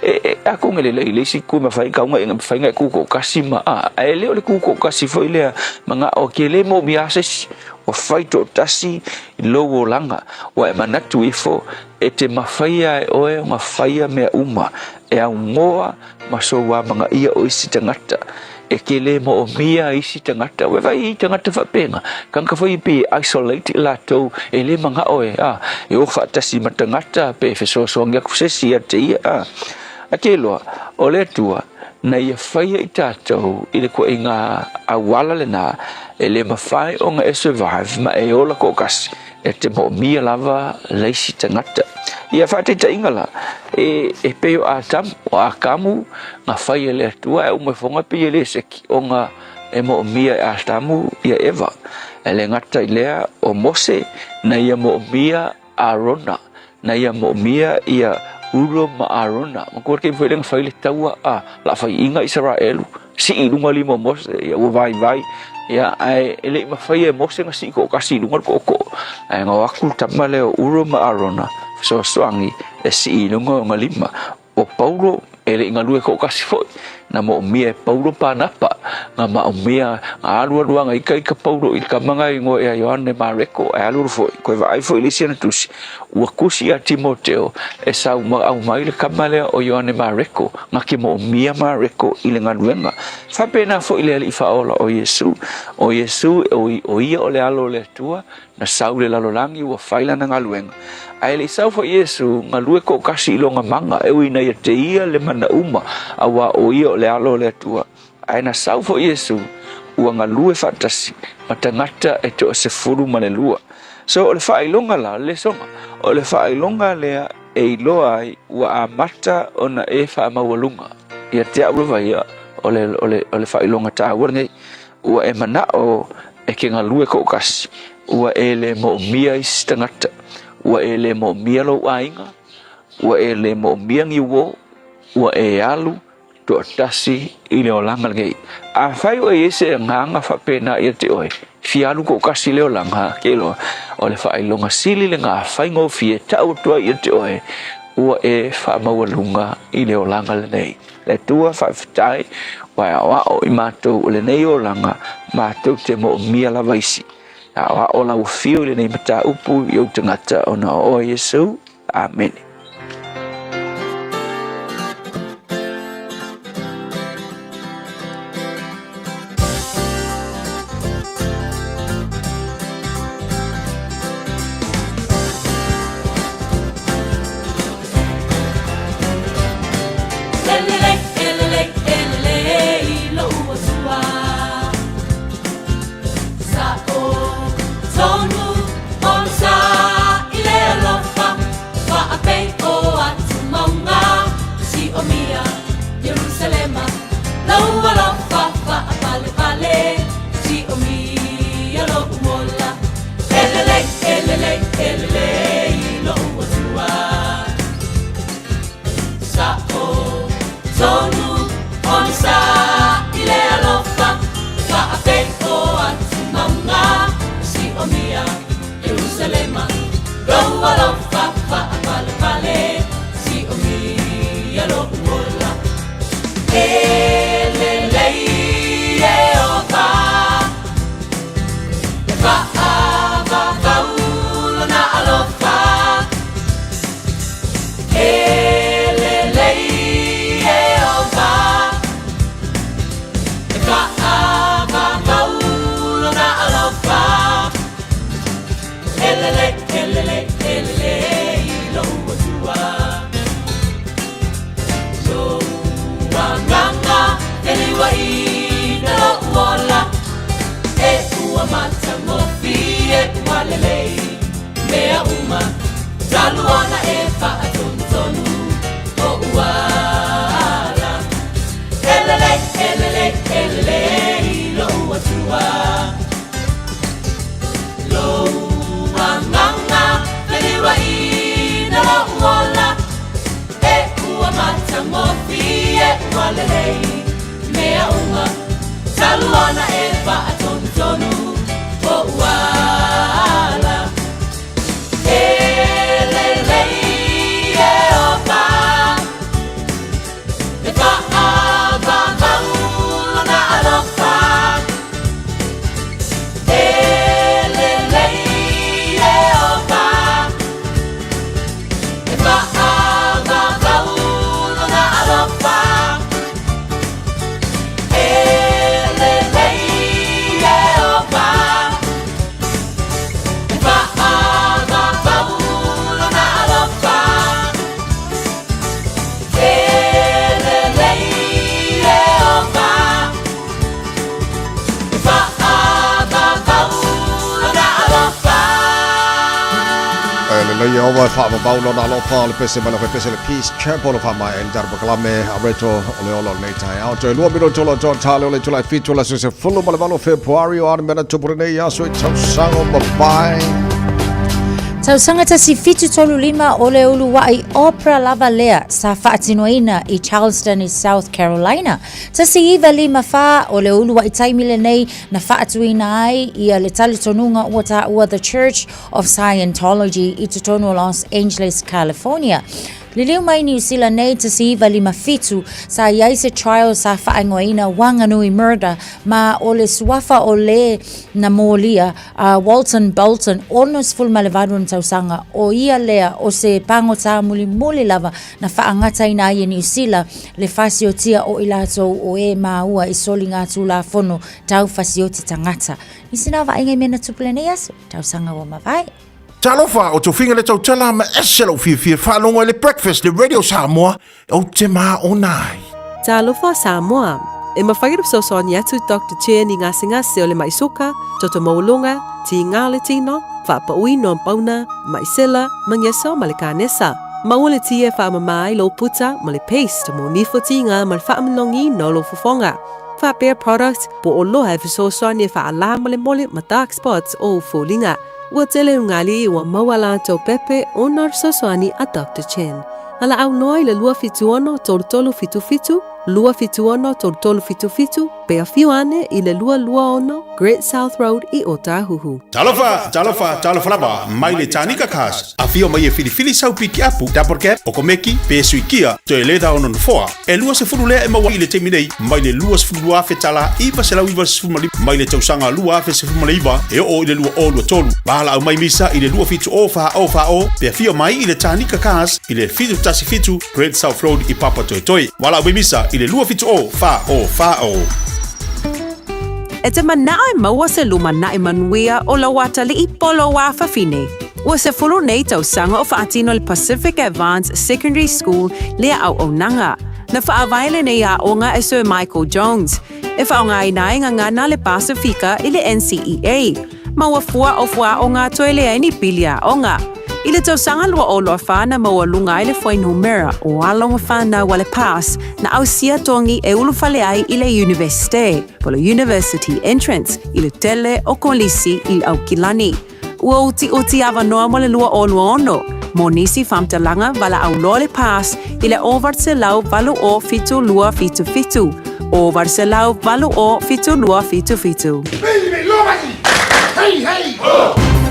E, e, atonu e lelei i le isi ku e mafai kauga ina mafai ona e tutoatasi ma a, ae le o le tutoatasi foi lea manao e ke le moomia lava se isi. Ua fai toatasi i lou olaga, ua e manatu ifo E te mafaia e oe ona faia mea uma e aunoa ma sou amanaia o isi tagata. E te le moomia isi tagata. Ua vaai i tagata faapena, tagata foi pe isolate i latou e le manao e, a, e o faatasi ma tagata pe fesoasoani atu se isi ia te ia, a. A te iloa, o le Atua, na ia faia i tatou i le koiga auala lena e le mafai ona e survive ma e ola toatasi. E te moomia lava le isi tagata. Ia faataitaiga la, e, e pei o Atamu, o Akamu na fai e le Atua e uma ifoga pei e le seki ona e moomia e Atamu ia Eva. E le gata i lea o Mose na ia moomia Arona, na ia moomia ia Uro ma Arona. Manatua le taimi foi lea na fai le taua a la faiiga Isaraelu, sii i luga lima o Mose, ia ua vaivai, ia ae e le i mafaia e Mose na sii toatasi i luga le tootoo, ae na o atu le tama lea o Uro ma Arona fesoasoani e sii i luga ona lima. O Paulo e le i galue toatasi foi. Na moʻomia e Paulo Panapa, na maʻomia na alualuaga ikaika Paulo i le kamaga igoa ia Ioane Mareko, ae alualu foi, koe vaai foi i le isi ana tusi, ua kusi ia Timoteo e sau ma aumai le kama lea o Ioane Mareko, na ke moʻomia Mareko i le galuega. Faapena foi le Alii Faaola o Iesu. O Iesu, o ia o le Alo o le Atua, Na sau i le lalolagi ua fai lana galuega, ae le i sau foi Iesu, galue toʻatasi i lona maga, e ui ina ia te ia le mana uma, auā o ia o le Alo o le Atua. Ae na sau foi Iesu, ua galue faatasi ma tagata e 12. So o le faailoga la, le lesoga, o le faailoga lea e iloa ai ua amata ona e faamaualuga ia te au lava ia, o le, o le, o le faailoga taua lenei. Ua e manaʻo e ke galue koʻokasi, ua e lē moʻomia isi tagata, ua e lē moʻomia lou ʻaiga, ua e lē moʻomia ni uō, ua e alu toʻatasi i le olaga lenei. Afai ua i ai se agaga faapena ia te ʻoe, fia alu koʻokasi i le olaga, ke iloa, o le faailoga sili lena faigofie taʻu atu ai ia te ʻoe, ua e faamaualuga i le olaga lenei. Le Atua faafetai ua e aoao i matou o lenei olaga matou te moomia lava isi. Aoao lau afio i lenei mataupu i ou tagata ona o oe Iesu. Amene. Lelei Ieova e faavavau lona alofa o le pese mai le pese le Peace Chapel o faamaea ai le tatou polokalame a reto o le ola o lenei taeao. Toe lua minute o lo toa tale o le itula e fitu o le aso 18 o Fepuari o ana mea na tupu lenei aso i tausaga o mavae. Tausaga 1735 o le uluai opera lava lea sa faatinoina i Charleston i South Carolina. 1954 o le uluai taimi lenei na faatuina ai ia le talitonuga ua taua The Church of Scientology i totonu o Los Angeles, California. Liliu mai Niu Sila nei 1957, sa i ai se trial sa faaigoaina Wanganui Murder ma o le suafa o lē na molia a Walton Bolton, 68 ona tausaga, o ia lea o se pagota mulimuli lava na faagataina ai e Niu Sila le fasiotia o i latou o ē māua i soligatulafono tau fasioti tagata. Nisi na vaaiga i mea na tupu lenei aso, tausaga ua mavae. Talofa, o Tofiga le tautala ma ese lou fiafia faalogo i le Breakfast le Radio Samoa, ou te māona ai. Talofa Samoa! E mafai ona fesoasoani atu Doctor Chen i gasegase o le maʻi suka, toto maualuga, tiga o le tino, faapauina o pauna, maʻi sela, magiasa ma le kanesa. Maua le ti e faamama ai lou puta ma le paste mo nifo tiga ma le faamanogiina o lou fofoga. Faapea product po o loa e fesoasoani e faalā molemole ma dark spots o ou foliga. Ua tele ugali ua maua latou pepe ona o le fesoasoani a Doctor Chen. Valaau loa i le 276 3377, 276 3377, pe afio ane i le 226 Great South Road i Ōtāhuhu. Talofa, talofa, talofa lava, mai le Tanika Cars. Afio mai e filifili sau pikiapu, double cab, okomeki, pe suikia, toe leda ona nofoa. E 20 lea e maua i le taimi nei, mai le 22,000 tala 995 mai le tausaga 2019 e oo i le 2023. Valaau mai misa i le 27 o 4 o 4 o pe afio mai i le Tanika Cars i le 717 Great South Road i Papatoetoe. Valaau mai misa i le 27 o 4 o 4 o. E te manao e maua se lumanaʻi manuia o lou atalii po lou afafine. Ua 10 nei tausaga o faatino le Pacific Advance Secondary School lea auaunaga. Na faavae lenei aoga e Sir Michael Jones, e faaaogaina ai gagana le Pasifika i le NCEA, ma ua fua o fuaaoga toe leai ni pili aoga. I le tausaga 2024 na maualuga ai le fuainumera o alo ma fanau a le PASS na ausia togi e ulufale ai i le Iunivesite, po le University Entrance, i le tele o kolisi i le Aukilani. Ua utiuti avanoa mo le 2026, mo nisi faamatalaga valaau loa le PASS i le 808 0 72 77, 808 0 72 77. Hey, hey, ho!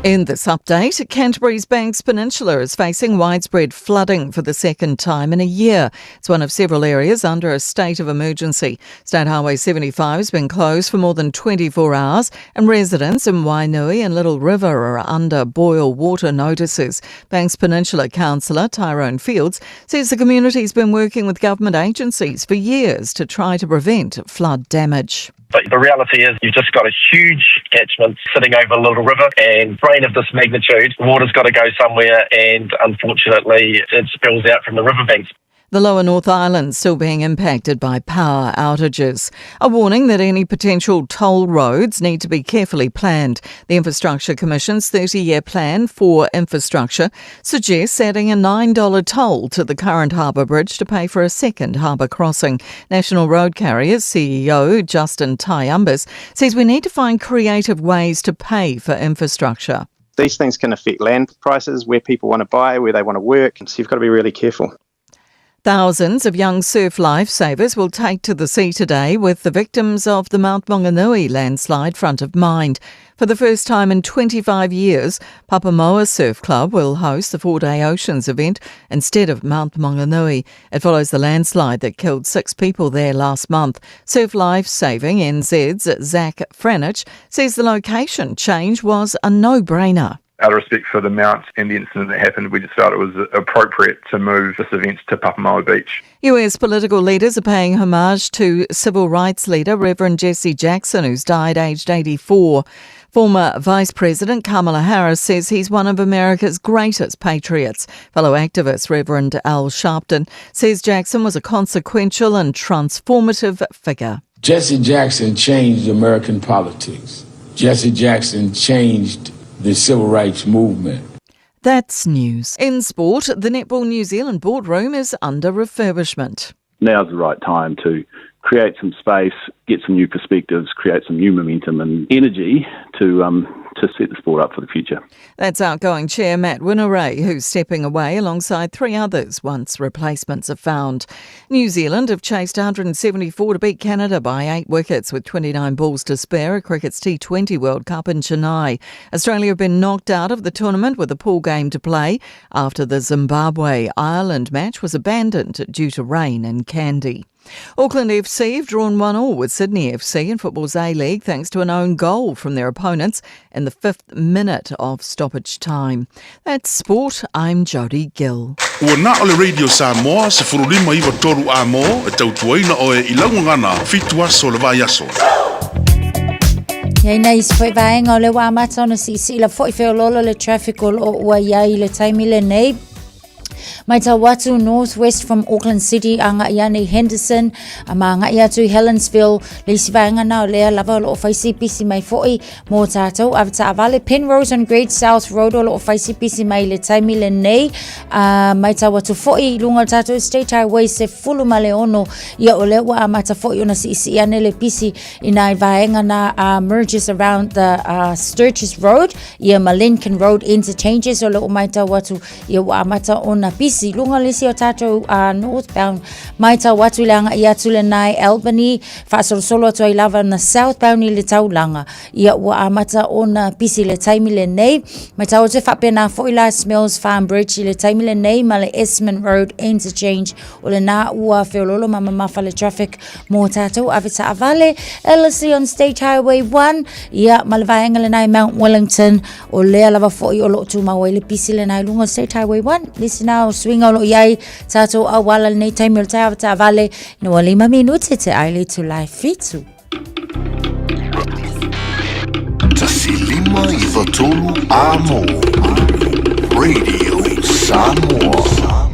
In this update, Canterbury's Banks Peninsula is facing widespread flooding for the second time in a year. It's one of several areas under a state of emergency. State Highway 75 has been closed for more than 24 hours, and residents in Wainui and Little River are under boil water notices. Banks Peninsula Councillor Tyrone Fields says the community's been working with government agencies for years to try to prevent flood damage. But the reality is you've just got a huge catchment sitting over Little River and rain of this magnitude, water's got to go somewhere and unfortunately it spills out from the riverbanks. The lower North Island still being impacted by power outages. A warning that any potential toll roads need to be carefully planned. The Infrastructure Commission's 30 year plan for infrastructure suggests adding a $9 toll to the current harbour bridge to pay for a second harbour crossing. National Road Carriers CEO Justin Tyumbas says we need to find creative ways to pay for infrastructure. These things can affect land prices, where people want to buy, where they want to work, so you've got to be really careful. Thousands of young surf lifesavers will take to the sea today with the victims of the Mount Maunganui landslide front of mind. For the first time in 25 years, Papamoa Surf Club will host the four-day Oceans event instead of Mount Maunganui. It follows the landslide that killed six people there last month. Surf Life Saving NZ's Zach Franich says the location change was a no-brainer out of respect for the mount and the incident that happened, we just felt it was appropriate to move this event to Papamoa Beach. US political leaders are paying homage to civil rights leader Reverend Jesse Jackson, who's died aged 84. Former Vice President Kamala Harris says he's one of America's greatest patriots. Fellow activist Reverend Al Sharpton says Jackson was a consequential and transformative figure. Jesse Jackson changed American politics. Jesse Jackson changed the civil rights movement. That's news. In sport, the Netball New Zealand boardroom is under refurbishment. Now's the right time to create some space, get some new perspectives, create some new momentum and energy to um, to set the sport up for the future. That's outgoing chair Matt Whineray, who's stepping away alongside three others once replacements are found. New Zealand have chased 174 to beat Canada by eight wickets with 29 balls to spare at cricket's T20 World Cup in Chennai. Australia have been knocked out of the tournament with a pool game to play after the Zimbabwe Ireland match was abandoned due to rain and Kandy. Auckland FC have drawn 1 all with Sydney FC in football's A League thanks to an own goal from their opponents in the fifth minute of stoppage time. That's sport. I'm Jodie Gill. Ua na o le Radio Samoa 1593 a mō e tautuaina oe i lauga fitu aso le vai aso. Ia ina isi foi vaega o le ua amata ona siisii la foi feoloolo le traffic o loo ua iai i le taimi lenei. Matau atu North West from Auckland City agai ane i Henderson, a ma agai atu i Helensville, le isi vaega na o lea lava o loo fai si pisi mai foi mō tātou avetaavale. Penrose on Great South Road o loo fai si pisi mai i le taimi lenei. A matau atu foi i luga o le tātou State Highway 16, ia o lea ua amata foi ona siisii ane le pisi i nai vaega na merges around the Sturgis Road ia ma Lincoln Road interchanges o loo matau atu Ia ua amata ona pisi lunga le isi o tātou northbound matau atu i le agai atu lenā i Albany faasolosolo atu ai lava na southbound i le taulaga. Ia ua amata ona pisi le taimi lenei. Matau atu e faapena foi la Smells Farm Bridge i le taimi lenei ma le Esmond Road Interchange o lenā ua feoloolo ma mamafa le traffic mō tātou avetaavale. Ellerslie on State Highway 1 ia ma le vaega lenā i Mount Wellington O lea lava foi o loo tumau ai le pisi lenā i luga o State Highway 1. Nisi nā o suiga o loo iai tātou auala lenei taimi o le taeao taavale ina ua lima minute te ai le itula e fitu. 1 5 93 Amo Radio Samoa.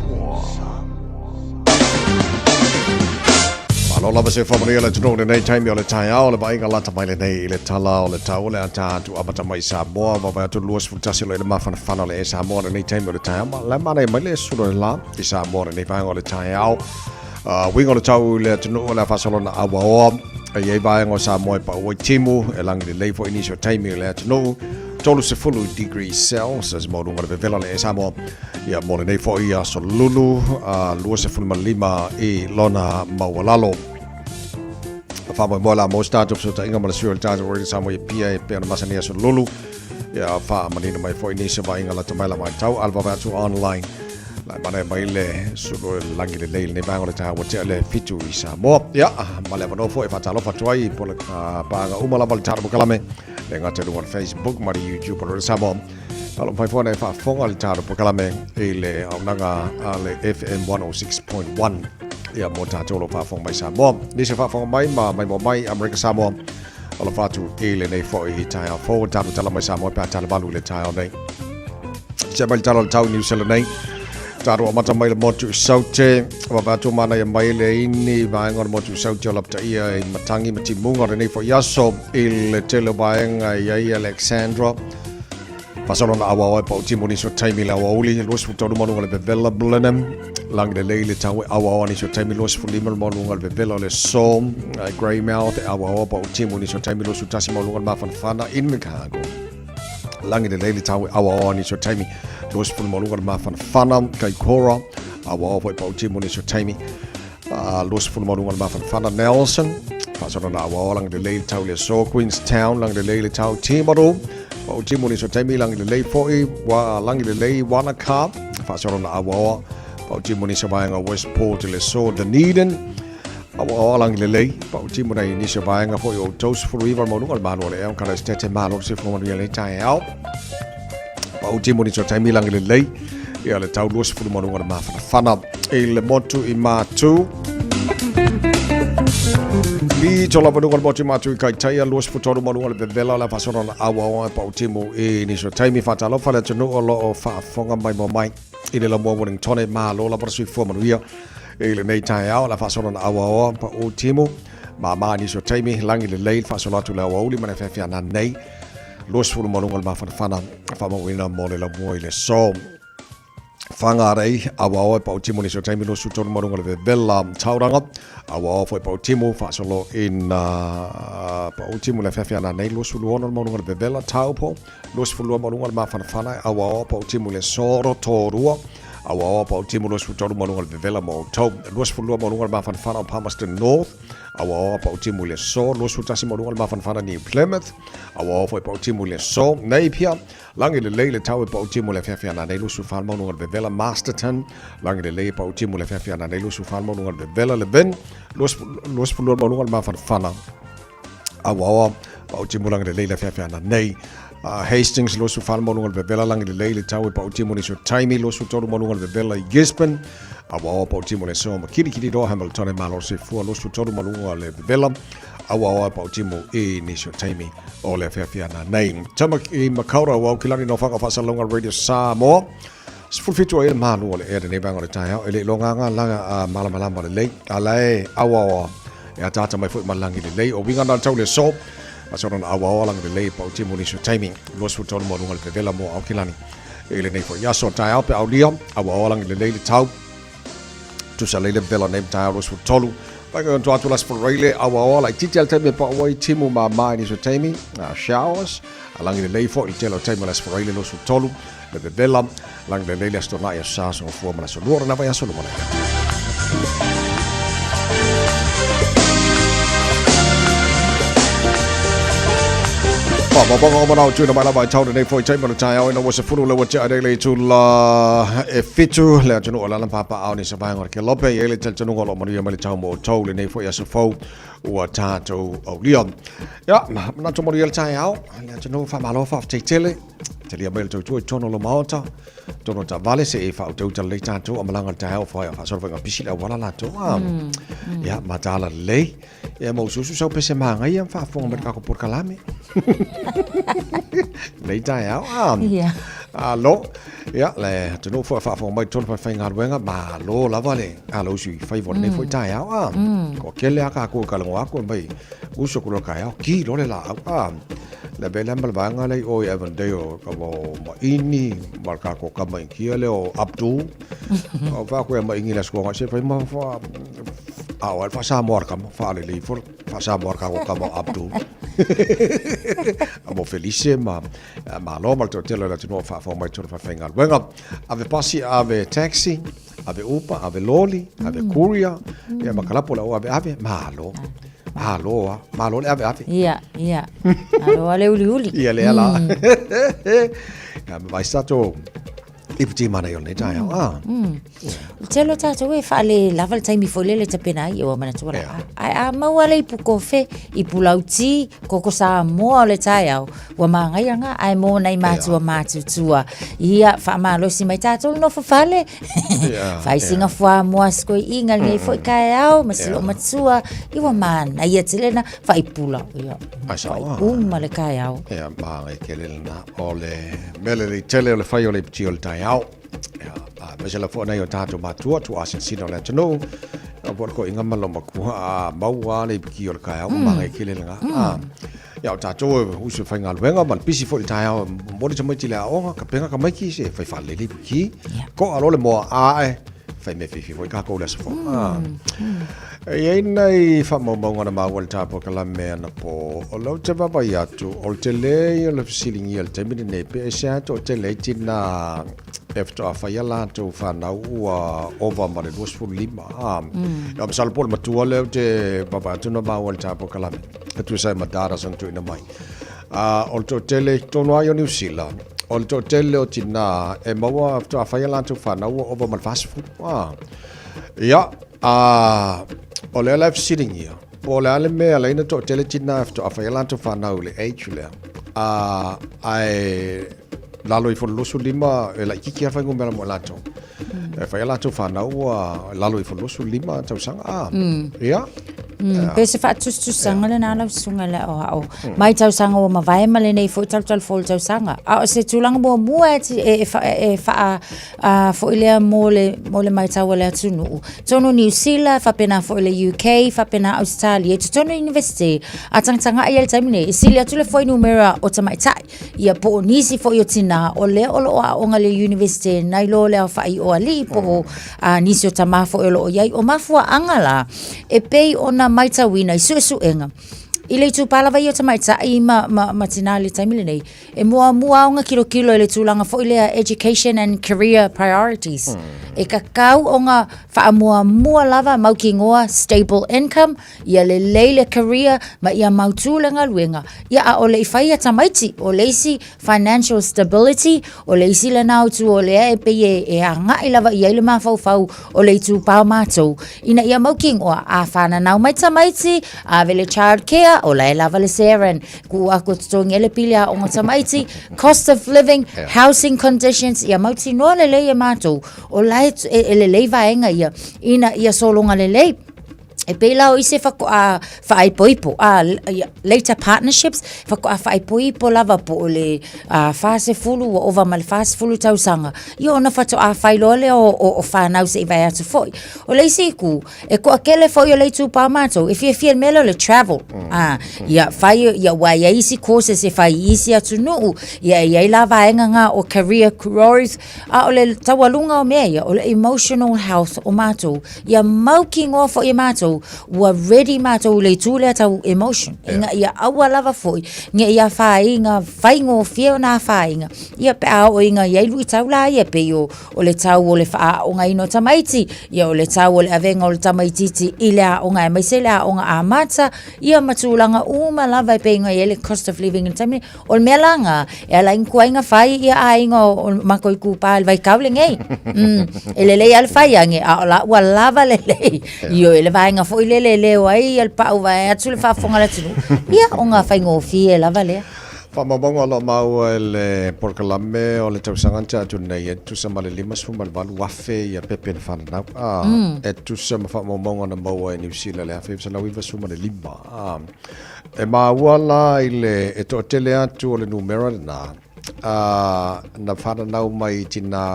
Malo lava se whamanuia le atunuu lenei taimi o le taeao le vaaiga lata mai lenei i le tala o le tau o le ata atu amata mai Samoa vaavaai atu 21 o le mafanafana o le e Samoa lenei taimi o le taeao ma le mana mai le sulu le la i Samoa lenei vaega o le taeao uiga o le tau i le atunuu o le a faasolona auaoa e i ai vaega o Samoa e pau ai timu e lagi lelei foi nisi o taimi o le atunuu 30 degrees Celsius maualuga o le vevela o le e Samoa Ia, mo lenei foi aso lulu, a 25 i lona maualalo. Faamoemoe la mo se tatou fesootaiga ma le sui o le tatou Radio Samoa i Apia e pei ona masani aso lulu. Ia, faamanino mai foi nisi o vaaiga lata mai la vaitau, a le vaavaai atu online. La e manaia mai le sulu e lagi lelei i lenei vaega o le taeao ua tea le fitu i Samoa. Ia, ma le avanoa foi e faatalofa atu ai i pole paaga uma lava o le tatou polokalame, le gata i luga o le Facebook ma le YouTube o le Radio Samoa. Alo mai foi e faafofoga le tatou polokalame i le auaunaga a le FM 106.1 ia mo tatou o lo o faafofoga mai Samoa. Nisi o faafofoga mai ma maimoa mai Amerika Samoa. Alofa atu i lenei foi i taeao fou tatou tala mai Samoa pe a tala valu i le taeao nei. Se mai le tala o le tau New Zealand nei. Tatou amata mai le motu i Saute. Vaavaai atu manaia mai le ini vaega o le motu i Saute o lapataia i Matangi ma Timuga o lenei foi aso i le tele o vaega i ai Alexandra. Faasolo na auaoa e pau timu nisi o taimi le aoauli, 23 maluga le vevela Blenheim, lagi lelei le tau e auaoa nisi o taimi 25 maluga le vevela o le so, Greymouth e auaoa pau timu nisi o taimi 21 maluga le mafanafana Invercargill. Lagi lelei le tau e auaoa nisi o taimi 20 maluga le mafanafana Kaikoura, auaoa foi pau timu nisi o taimi 20 maluga le mafanafana Nelson, faasolo na auaoa lagi lelei le tau le so Queenstown, lagi lelei le tau Timaru, Pau timu nisi o taimi lagi lelei foi wa lagi lelei Wanaka faasolo na auaoa pau timu nisi o vaega Westport le so Dunedin auaoa lagi lelei pau timu nei nisi o vaega foi o 39 maualuga le malo o le ea o kala stete malo se fo manuia le taeao pau timu nisi o taimi lagi lelei ia le tau 20 maualuga le mafanafana i le motu i Matu. I tō lava nunga le motu i Matu i Kaitaia, 23 maualuga le vevela o le faasolo na auaoa e pau timu i nisi o taimi faatalofa le atunuu o loo faafofoga mai mo mai i le lamua Wellington e malo lava le soifua manuia i lenei taeao le faasolo na auaoa pau timu māmā nisi o taimi lagi lelei le faasolo atu le aoauli ma le afiafi nei 20 maualuga le mafanafana faamauina mo le lamua i le so. Whangarei, Awaoa e Pautimu nisi o taimi 23 ma luga o le vevela Tauranga, Awaoa foi Pautimu faasolo ina Pautimu le afiafi ana nei 26 ma luga o le vevela Taupo, 22 ma luga o le mafanafana Awaoa Pautimu le aso Rotorua, Awaoa Pautimu 23 ma luga o le vevela mo outou, 22 ma luga o le mafanafana o Palmerston North, Awaoa Pautimu le aso 21 ma luga o le mafanafana New Plymouth, Awaoa foi Pautimu le aso Napier, Lagi lelei le tau e pautimu le afiafi ana nei 24 ma luga o le vevela Masterton. Lagi lelei e pautimu le afiafi ana nei 24 ma luga o le vevela Levin. 22 ma luga o le mafanafana. Awaoa pautimu lagi lelei le afiafi ana nei. Hastings 24 ma luga o le vevela lagi lelei le tau e pautimu nisi o taimi 23 ma luga o le vevela i Gisborne. Awaoa pautimu le aso ma Kirikiriroa Hamilton e malo se fua 23 ma luga o le vevela. Awaoa pautimu i nisi o taimi. O le afiafi ana nei. Tamaki Makaurau au kilani no whanga whasalonga Radio Samoa. 17 ai le malu o le ea lenei vaega o le taeao. E le i loga laga a malamalama lelei. A lae auaoa e ataata mai foi ma langi lelei. O winga na tau le so. A sona na auaoa langi lelei pa uti mo nisi o taimi. 23 mo lunga le vevela mo Aukilani. I lenei foi aso taeao pe aulia. Auaoa langi lelei le tau. Tusa lei le vela nei taeao 23. Pai ka atu atu las foreile awaoa laitiiti ale taimi e pau ai timu ma ma i nisi o taimi, showers, a lagi lelei foi i le tele o taimi o le aso foreile 23, le vevela, lagi lelei le aso Tona'i, aso Sa, aso Gafua ma le aso Lua o lena vaiaso luma nei. Whaamaopanga o manao tuina mai lava i tau lenei foi taimi o le taeao ina ua 10 le ua tea nei le itula e 7 le atunuu o lana papaao ni sa vaega o le Kelope i ai le talitonuga o lo o manuia mai le tau mo outou lenei foi aso fou ua tatou aulia. Ia, manatu manuia le taeao le atunuu faamalo faafetai tele talia mai le tautua i totonu o lo maota tonu o taavale se e faautauta lelei tatou a malaga le taeao fai faasolo faiga pisi le auala latou a. Ia, mataala lelei. Ia ma usuusu sau pese māngaia ma faafofoga mai le kako polokalame. Nei taeao. Ah. Ia. Alo. Ia, le atunuu foi faafofoga mai totonu faifaigaluega, malo lava le alo usu i faiva o lenei foi taeao. Ah. Ko kele a kākou ka lengo aku e mai usu ku lo taeao, ki lo le laau. Ah. Le be le ma le vaega le o i Avondale ka mo ma ini ma le kākou kama i kia le o Abdul. O wha koe ma ingi le skonga se fai ma wha a o fa Samoa le kama whaalelei fo fa Samoa le kako kama o Abdul. A mo Felice ma malo ma le toatele o le atunuu o faafao mai tona faafaigaluega. Ave pasi, ave taxi, ave Uber, ave loli, ave courier, ia ma kalapo le au ave ave, malo. Malo a, malo le ave ave. Ia, ia. Malo a le uliuli. Ia le ala. Ia ma vai sato I puti mana i o nei taeao. Ah. O tele o tātou e whaale lava le taimi foi lele tapena ai, ua manatua la. Ai a maua le ipu kofe, ipu lauti, koko Samoa o le taeao, ua māngaia ngā, ai mō nei mātua mātutua. Ia, whaamalosi mai tātou nofo fale. Whai singa fuamoa siko i inga nei foi kaeao, ma silo matua, i ua mānaia tele na, whaipula. Ia, Ai sa. whaiuma le kaeao. Ia, māngai kele lena. O le mea lelei tele o le fai o le iputi o le taeao. Ia, a aemaise lava foi nai o tatou matua, tuuasinasina o le atunuu, ia po o le koiga ma lou makua, a maua lava le iputi o le taeao, ua magaia tele lena. A, ia o tatou e usu e faigaluega ma le pisi foi i le taeao e momoli tamaiti i le aoga, kapega tamaiti se fai faalelei le iputi, koa loa le moa ae, fai mea fiafia foi kākou le aso fou. Ah. E i ai nai faamaumauga na maua i le tapolokalamme anapo, o lea ou te vaavaai atu, o le tele ia o le fesiligia i le taimi lenei, pe aisea toatele ai tinā e faatoa fai a latou fanau ua ova ma le 25. Ah. Ia, masalo po o le matua lea ou te vaavaai atu na maua i le tapolokalamme, e tusa ai ma data sa na tuuina mai. Ah, o le toatele i totonu lava ia o Niu Sila, o le toatele o tinā e maua faatoa fai a latou fanau ua ova ma le 40. Ah. Ia, ah, o lea la e fesiligia, po o le a le mea e ala ai ona toatele tinā e faatoa fai a latou fanau i le age lea. Ah, ae lalo ifo i le 25, e laitiiti lava le fuainumera mo i latou. E fai a latou fanau ua lalo ifo i le 25 tausaga. Ah. Ia. Pe se faatusatusaga lenā lau susuga i le aoao mai tausaga ua mavae ma lenei foi talutalufou o le tausaga. A o se tulaga muamua e e e faa foi lea mo le mo le matau a le atunuu, totonu o Niu Sila, faapena foi le UK, faapena Ausetalia, i totonu o Iunivesite, a tagatagai i ai i le taimi nei, e sili atu le fuainumera o tamaitai, ia po o nisi foi o tinā o lea o lo o aooga i le Iunivesite nai lo le aofai o alii po o nisi o tamā foi o lo o i ai. O mafuaaga la e pei ona matauina i suesuega i le itupa lava ia o tamaitai ma, ma, ma tinā i le taimi lenei, e muamua lava ona kilokilo i le tulaga foi lea education and career priorities. E tatau ona faamuamua lava mautinoa stable income, ia lelei le career ma ia mautū le galuega, ia a o le i fai ia tamaiti, o le isi financial stability, o le isi lena o itu o lea e pei e, e agai lava i ai le mafaufau o le itupa o matou, ina ia mautinoa a fananau mai tamaiti, ave le child care, o la e lava le Seren, kuu aku e totogi ai le pili aoga o tamaiti, cost of living, housing conditions, ia mautinoa lelei e matou, o la e, e, e lelei vaega ia, ina ia sologa lelei. E pei la o isi e faatoa faaipoipo, a, later partnerships, faatoa faaipoipo lava po o le 40, ua ova ma le 40 tausaga, ia ona faatoa fai loa lea o, o, o fanau se i vae atu foi. O le isi itu, e toatele foi o le itupa o matou, e fiafia i le mea lea o le travel. A, ia fai, ia ua i ai isi courses e fai i isi atunuu, ia e i ai la vaega na o career growth, a o le taualuga o mea ia, o le emotional health o matou. Ia mautinoa foi e matou, ua ready matou i le itu lea tau emotion. Ina ia aua lava foi, ne i afaina, faigofie ona afaina, ia pe a oo ina i ai luitau la ia, pei o, o le tau o le faaaogaina o tamaiti, ia o le tau o le avega o le tamaitiiti i le aoga aemaise le aoga amata, ia ma tulaga uma lava e pei ona i ai le cost of living i le taimi lenei. O le mea la lena, e ala ai ona tuai ona fai ia aiga o matou itupa i le vaitau lenei. E lelei lava le fai ane, a o la ua lava lelei. Ioe, le vaega foi lele e leo ai le pau vaeatu le faafofoga a le atunuu, ia ona faigofie lava lea. Faamaumauga o lo o maua e le polokalame o le tausaga na tea atu nei e tusa ma le 58,000 ia pepe na fananau, ā, e tusa ma faamaumauga na maua e Niu Sila i le 1995, ā. E maua la i le e toatele atu o le numera lena, ā, na whananau mai i tinā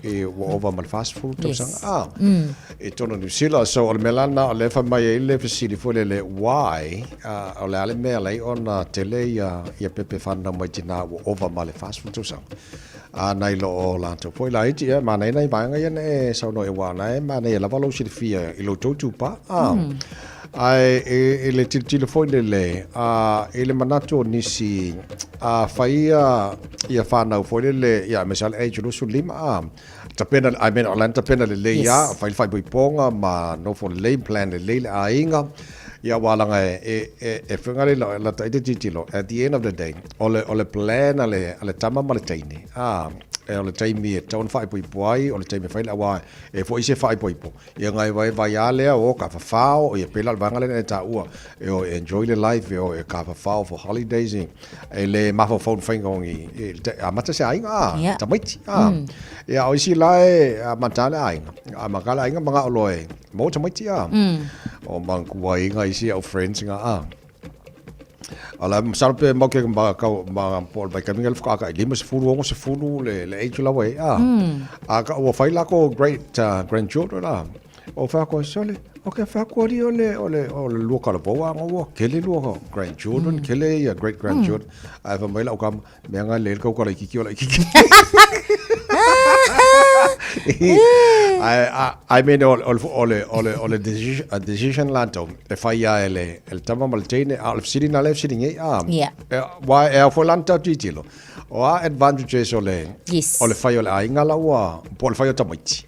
i ua ova ma le 40 tausaga, ā, i tonu New Zealand. So, o le mea la lena, o lea e fai mai ai le fesili foi lele, why, ā, o le a le mea e ala ai ona tele ia, ia pepe whananau mai tinā ua ova ma le 40 tausaga. Ā, nai lo o latou foi laiti, ia, manaia nai vaega ia na e saunoa i ai, aua o na e manaia lava lou silafia i lo tou itupa, ā. Ae e, e le tilotilo foi lele, ā, i le manatu o nisi, a fai ia, ia whanau foi lele, ia, aemaise lava le age 25, ā, tapena, I mean, o la e na tapena lelei Yes. lava, fai le faaipoipoga ma nofo lelei, plan lelei le aiga, ia aua leaga e, e, e, e faiga le lata ai te tilotilo, at the end of the day, o le, o le plan a le, a le tama ma le teine, ā, e o le taimi e tatau ona faaipoipo ai, o le taimi e fai le, aua e foi se faaipoipo, Ia ngai vai vai a lea o ka whawhao, ia pela le vanga lena e tāua, e o e enjoy le life, e o e ka whawhao for holidays, e, e le mafaufau ni whainga ongi, e, te, a mata se ainga, a, Yeah. tamaiti, a. Ia o isi la e, a mata le ainga, a maka le ainga manga o loe, mo tamaiti, a. O mangkua inga isi au friends nga, a. Ala masalo pe mau ke ma ka ma po o le vaitaimi le whakaaka i 50 60 le le age lawa e a. A ka ua whai lako great grandchildren a. O whako sole o ke whako ri o le o le o le lua kala vau a ngua kele lua grandchildren kele ia great grandchildren. A fa mai la o ka Mea ngā le kau kala ikiki o la ikiki. I, I mean, o, o, o, le, o, le, o le decision, a decision latou, e whai a e le, e le tama ma le teine, a o le fesili nā le fesili ngei, a, Yeah. e, wa, e au foi lan tau titilo. O a advantages o le, Yes. o le whai o le ainga la ua, po o le whai o tamaiti.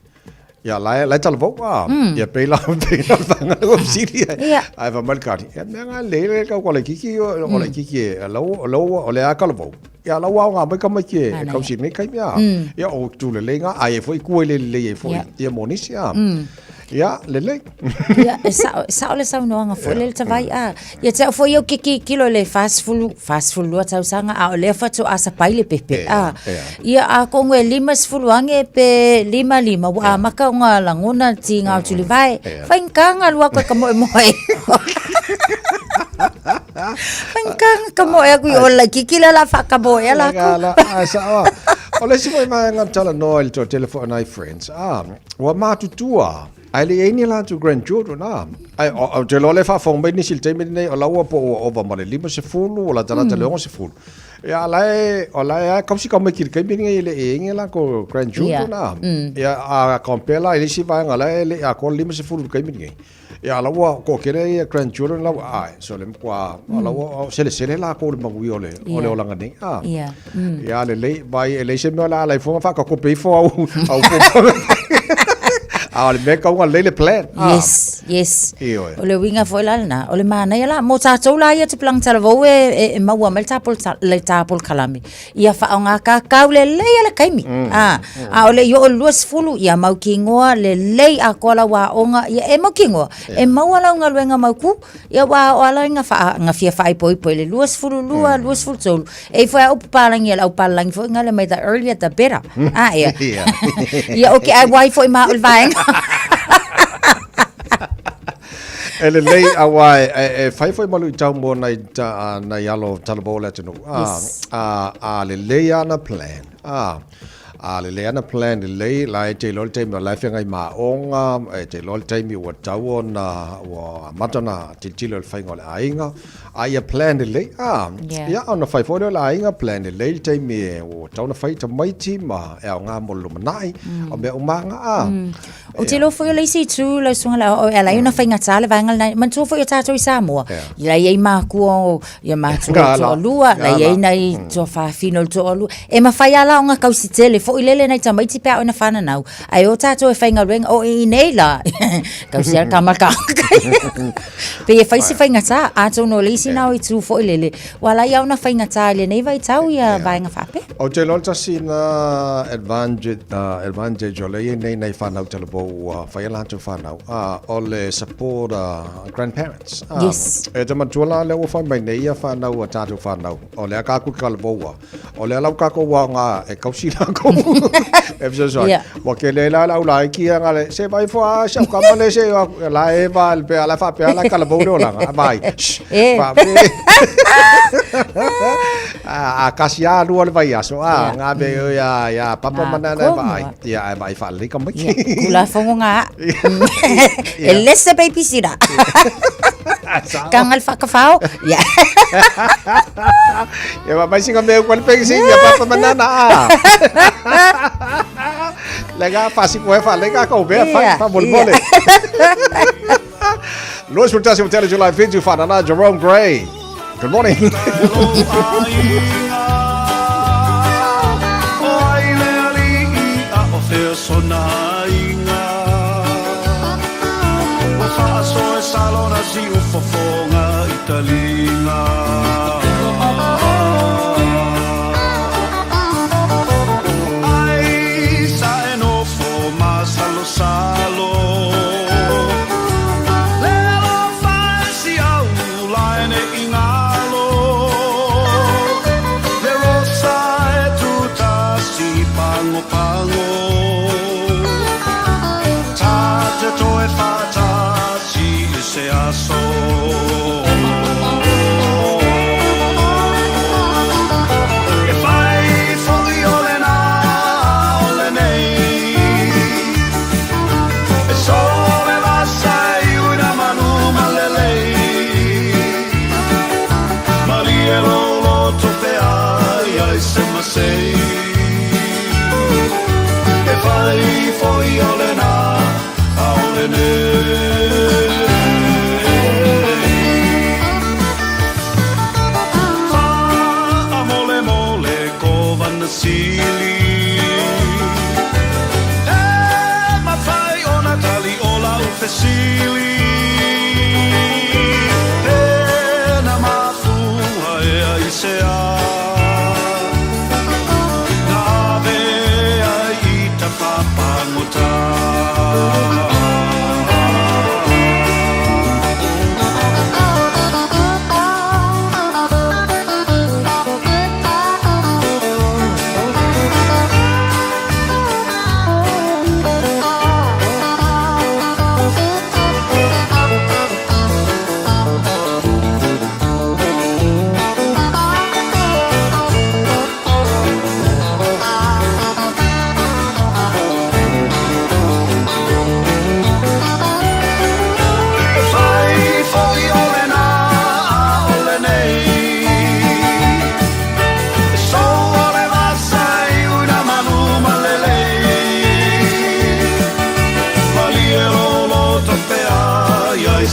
Ia, la e, la e talavou, a, ia pei la, pei la whanga o fesili ai. Ia. Ai wha mai le kari, ia mea ngā le le kau kala kiki, o o le kiki e, lau, lau, o le a kalavou. Ia, lau au ngā mai ka mai ki e, e kau sini kai mea. Ia, o tū le le ngā, ai e foi, kua i le le e foi, Ia. ia mō nisi, a. Ia, lelei. Ia, e sao, e sao le saunoaga foi lea le tavai a. Ia te au foi au kiki kilo le 40, 42 tausaga a o lea faatoa sapai le pepe a. Ia a kongo e 50 ange pe 55 ua amaka ona lagona tiga o tulivae. Faigata alu aku e ka moemoe. Faigata ka moe aku i o laitiiti lea o le a faakamoea lakou. Ae sao lava. O le isi foi vaega na talanoa i le toatele foi o nai friends, a, ua matutua, ae le i ai ni latou grandchildren, a. Ae ou te iloa o lea e faafofoga mai nisi i le taimi lenei, o la ua po ua ova ma le 50, ua latalata i le 60. Ia, a o la e, o la e lava e tausi tamaiti i le taimi lenei e le i ai ni latou grandchildren, a. Ia, a compare la i le isi vaega o la e le i atoa le 50 i le taimi lenei. Ia la ua toatele ia grandchildren la ua ae, so le matua, la ua selesele latou i le manuia o le, o le olaga nei. Ah. Yeah. Ia lelei, vai e leai se mea o le a ala ifo ona faatatope ifo au, au A o le mea e tatau ona lelei le plan. Ah. Yes, yes. Ioe. O le uiga foi la lena, o le manaia la, mo tatou la ia tupulaga talavou e, e, e maua mai le tapol, le tapolkalame, ia faaaoga kakau lelei a le taimi. A, a o le i oo i le 20, ia mautinoa lelei atoa lau aoga, ia e mautinoa, e maua lau galuega mautu, ia aua o ala na faa, na fia faaipoipo i le 22, 23, e ifo ai a upu palagi a le au palagi foi na le mai the earlier the better. A, ia. Ia, okay, ai wai foi ma o le vaega. E lelei aua e fai foi ma luitau mo nai nai alo talavou o le atunuu. A, Yes. a, a lelei ana plan. A, a lelei ana plan lelei, la e te iloa le taimi o la e feagai ma aoga, e te iloa le taimi ua tatau ona, ua amata ona tilotilo i le faiga o le aiga. A ia plan lelei, a, Yeah. ia ona fai foi lea o le aiga plan lelei le taimi e ua tatau ona fai tamaiti ma e aoga mo le lumanai, o mea uma lava na, a. Ou te iloa foi o le isi itu lau susuga le aoao e ala ai ona faigata le vaega lena. Manatua foi o tatou i Samoa, la e i ai matua o ia matua o le toalua, la e i ai nai tuafafine o le toalua. E mafai lava la ona tausi tele foi lele nai tamaiti pe a oo ina fananau, ae o tatou e faigaluega, o i inei la, tausi lava le tama i le tagata. Pei e fai si faigata, atonu o le isi na o itu foi lele, ua ala ai lava ona faigata i lenei vaitau ia vaega faapea. Ou te iloa le tasi na advantage, advantage o lea e i ai nei nai fanau talavou ua fai a latou fanau, o le support a grandparents. Yes. E te manatua la lea ua fai mai nei ia fanau a tatou fanau, o lea ka ku talavou a, o lea la ua tatou aoga e tausi latou. E fesoasoani. Yeah. Ua tele ai la le au laiti ia na le, se vaai ifo a si au tama le se la e va le pea la faapea la talavou le olaga. Vai. Shh. E. Fa- A, a kasi a lua le vaiaso, a, ngā me o ia, ia, papa Ngā ma nana e vaai. komu. Ia, e vaai whaalelei ka maiki. Ia, kulafono ngā. E lese babysitter. Ka ngal whakawhao. Ia. Ia, ma mai singa mea kuan pengi sing, ia papa ma nana a. Le ngā whasi koe whaalelei ka kau mea, whai, Ia, wha mole mole. Louis Mutasi Hotel July 7 Whanana, Jerome Gray. Good morning.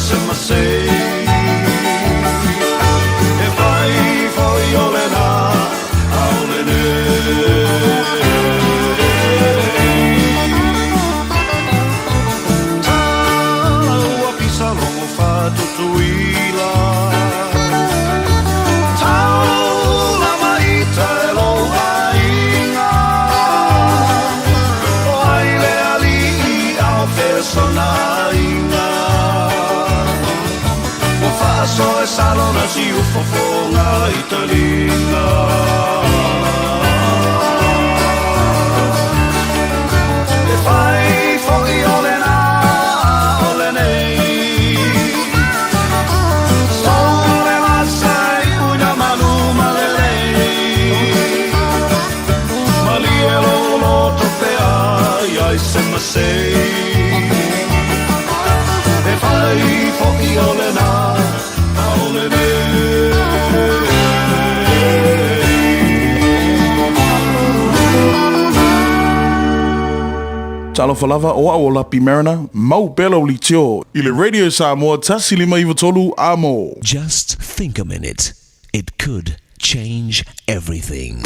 se ma sei. E fai foi o lena a o lenei. Tala ua pisa logo whatutuila. Taula maita e lou aiga. O ai le alii ao fesonainga. Ua faasoa e salona siufofoga i taliga. E fai foi o lena o lenei. Sole vasa i uina malu ma lelei. Malie lou loto pea iai se ma sei. E fai foi o lena a o lenei. Talofa lava o au o Lapi Mariner, mau pea lau leitio i le Radio Samoa 1593 Amo. Just think a minute, it could change everything.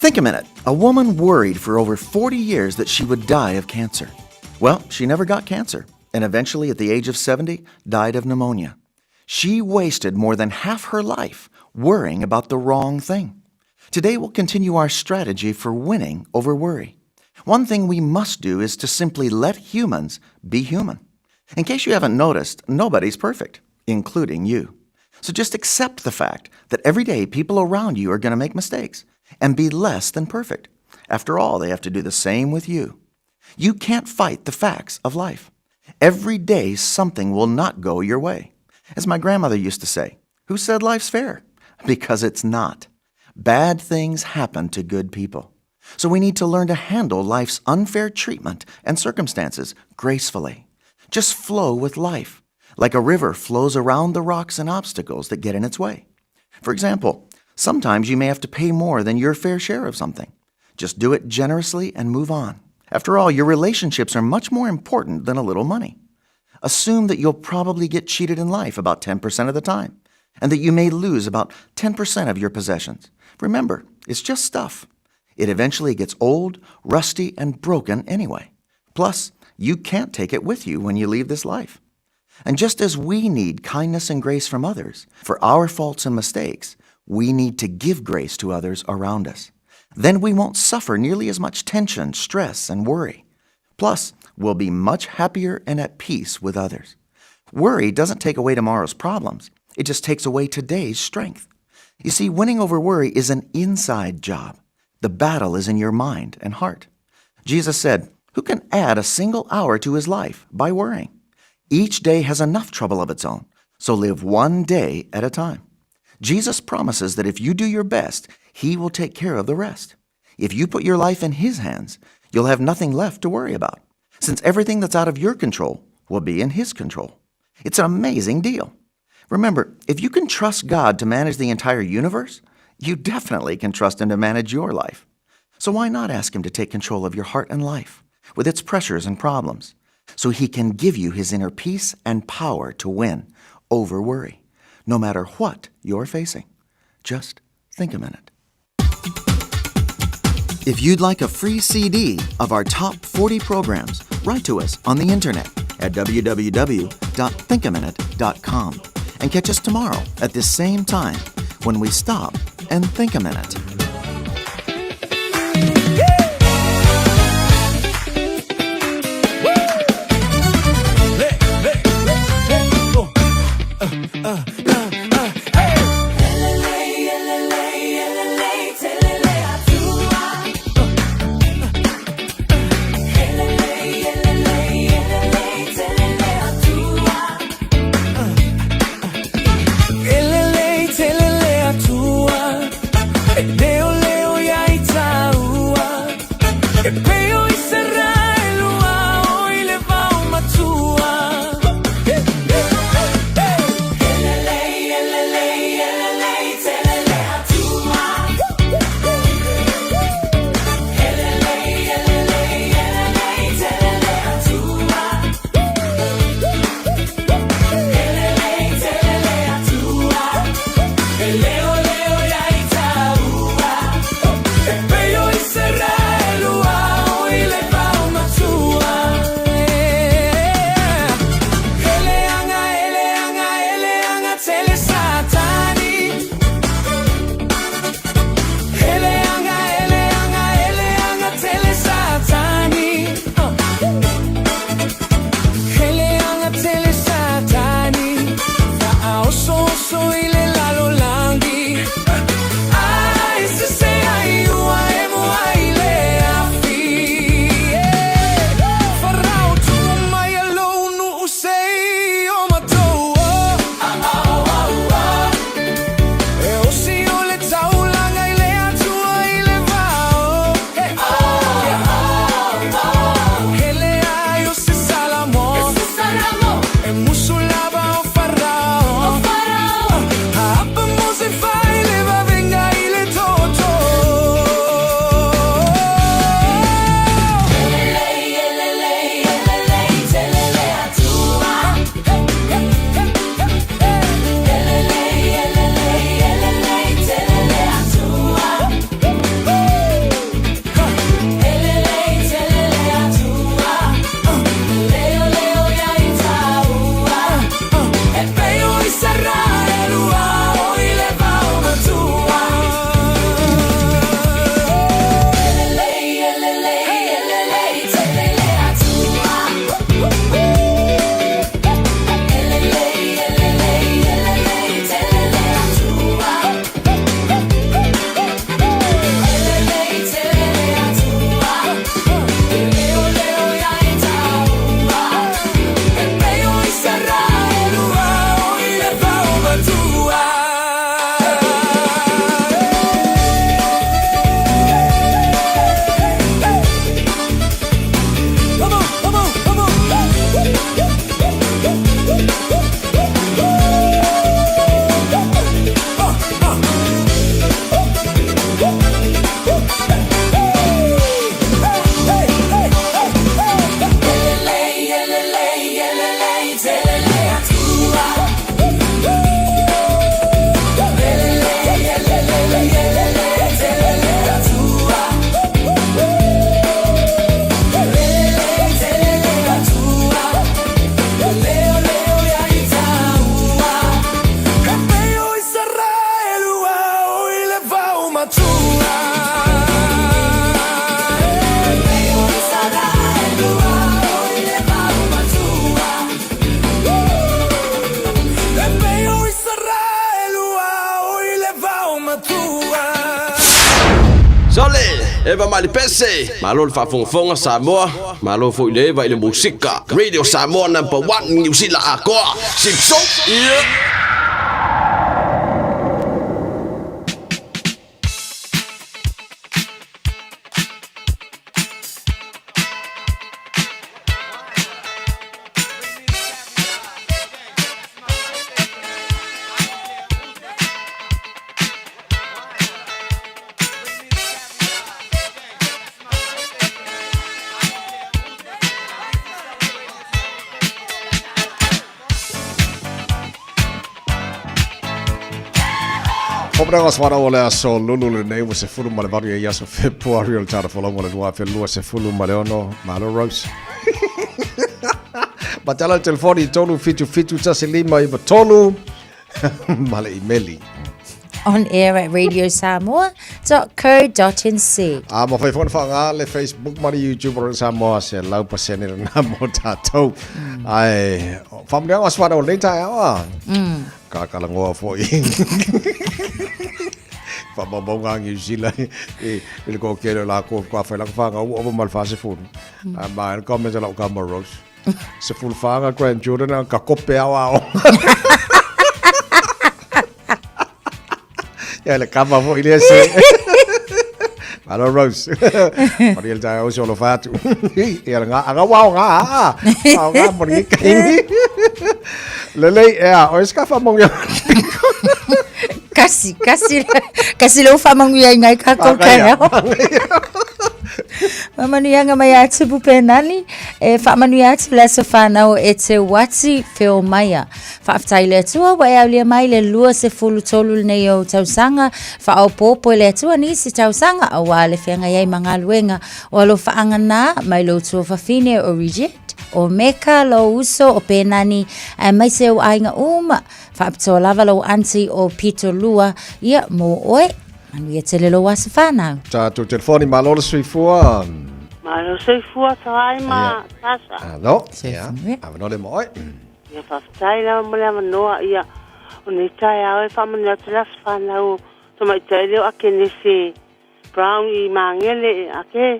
Think a minute. A woman worried for over 40 years that she would die of cancer. Well, she never got cancer, and eventually, at the age of 70, died of pneumonia. She wasted more than half her life worrying about the wrong thing. Today, we'll continue our strategy for winning over worry. One thing we must do is to simply let humans be human. In case you haven't noticed, nobody's perfect, including you. So just accept the fact that every day people around you are going to make mistakes and be less than perfect. After all, they have to do the same with you. You can't fight the facts of life. Every day, something will not go your way. As my grandmother used to say, who said life's fair? Because it's not. Bad things happen to good people. So we need to learn to handle life's unfair treatment and circumstances gracefully. Just flow with life, like a river flows around the rocks and obstacles that get in its way. For example, sometimes you may have to pay more than your fair share of something. Just do it generously and move on. After all, your relationships are much more important than a little money. Assume that you'll probably get cheated in life about 10% of the time, and that you may lose about 10% of your possessions. Remember, it's just stuff. It eventually gets old, rusty, and broken anyway. Plus, you can't take it with you when you leave this life. And just as we need kindness and grace from others for our faults and mistakes, we need to give grace to others around us. Then we won't suffer nearly as much tension, stress, and worry. Plus, we'll be much happier and at peace with others. Worry doesn't take away tomorrow's problems, it just takes away today's strength. You see, winning over worry is an inside job. The battle is in your mind and heart. Jesus said, Who can add a single hour to his life by worrying? Each day has enough trouble of its own, so live one day at a time. Jesus promises that if you do your best, he will take care of the rest. If you put your life in his hands, you'll have nothing left to worry about, since everything that's out of your control will be in his control. It's an amazing deal. Remember, if you can trust God to manage the entire universe, you definitely can trust him to manage your life. So why not ask him to take control of your heart and life with its pressures and problems so he can give you his inner peace and power to win over worry, no matter what you're facing? Just think a minute. If you'd like a free CD of our top 40 programs, write to us on the internet at www.thinkaminute.com and catch us tomorrow at this same time when we stop and think a minute. E lelei tele le Atua. E Sole, Eva Malipese, malo le faafogafoga Samoa, malo foi le Eva i le musika. Radio Samoa number 1 Niu Sila atoa. Sipso, yeah. Faamatalaga o se o le aso lulu lenei ua 18 ai aso Fepuari o le tala folauga o le 2026. Malo Rose. Matala le telefoni 3771593 ma le imeli. On air at radiosamoa.co.nz. A ma fai foi ona faaaoga le Facebook ma le YouTube o Radio Samoa se lau pasene lena mo tatou. Ae, faamanuiaga o se whanau o lenei taeao a. Kakalagoa foi. Faamaumauga a Niu Sila i le toatele o latou faatoa fai laka fanau ua ova ma le 40. A ma le comment a lau tama Rose. 14 ngā grandchildren a ka kope ao ao. Ia le kama foi lea se. Malo Rose. Maria le taeao se olo whātu. Ia le ngā, anga wao ngā, a. Wao ngā, moni i kaini. Lelei, ea, o e ska whamongi Kasi, kasi, kasi le o whamangu ia ngai ka kou kai ao. Manuianga mai a tupu penani, e whaamanuia atu le aso whanau e te wati whio maia. Faafetai i le Atua ua e aulia mai le 23 lenei o tausaga, faaopoopo e le Atua nisi tausaga aua le feagai ai ma galuega o alofaaga na mai lou tuafafine o Reject, o Meka, lou uso o Penani aemaise ou aiga uma. Faapitoa lava lou aunty o Pito Lua, ia mo oe. Manuia tele lou aso whanau. Tatou telefoni, malo le soifua. Malo soifua Tarai ma Sasa. Alo, ia, avanoa le mo oe. Ia faafetai lava mo le avanoa, ia o nei taeao e faamanuia atu le aso fanau o tamaitai lea o Akenese Brown i Magele ake,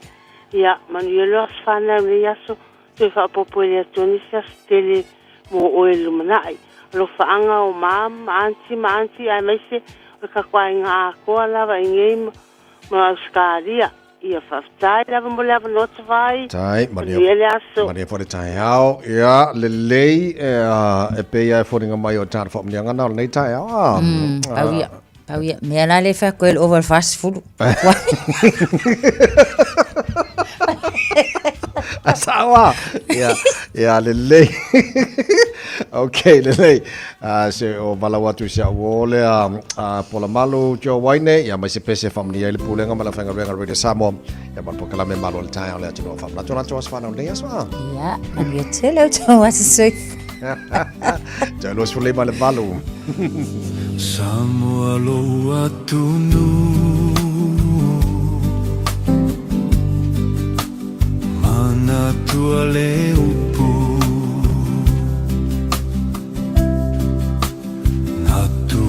ia manuia lou aso fanau i lenei aso, toe faaopoopo e le Atua nisi aso tele mo oe i le lumanai. Alofaaga o mam ma aunty ma aunty aemaise o le kakuaiga atoa lava i nei ma Ausekalia. Ia faafetai lava mo le avanoa Tavai. Tai, manuia le aso. Manuia foi le taeao. Ia, lelei, e pei lava e foliga mai o tāna faamanuiaga na o lenei taeao. A, Pau ia, pau ia. Mea la le whea koe le over le 40. A sao a. Ia, ia lelei. Ok, lelei. Se o valau atu i si au uo lea, Polamalu Joe Waine, ia mai se pese e faamanuia ai le Pulega ma le Aufaigaluega Radio Samoa, ia ma le polokalame Malo le Taeao le atunuu o faamanatu latou aso fanau lenei aso a. Ia, manuia tele o tō aso soifua. Toe 25 le valu. Samoa lou atunuu Manatua le upu Natu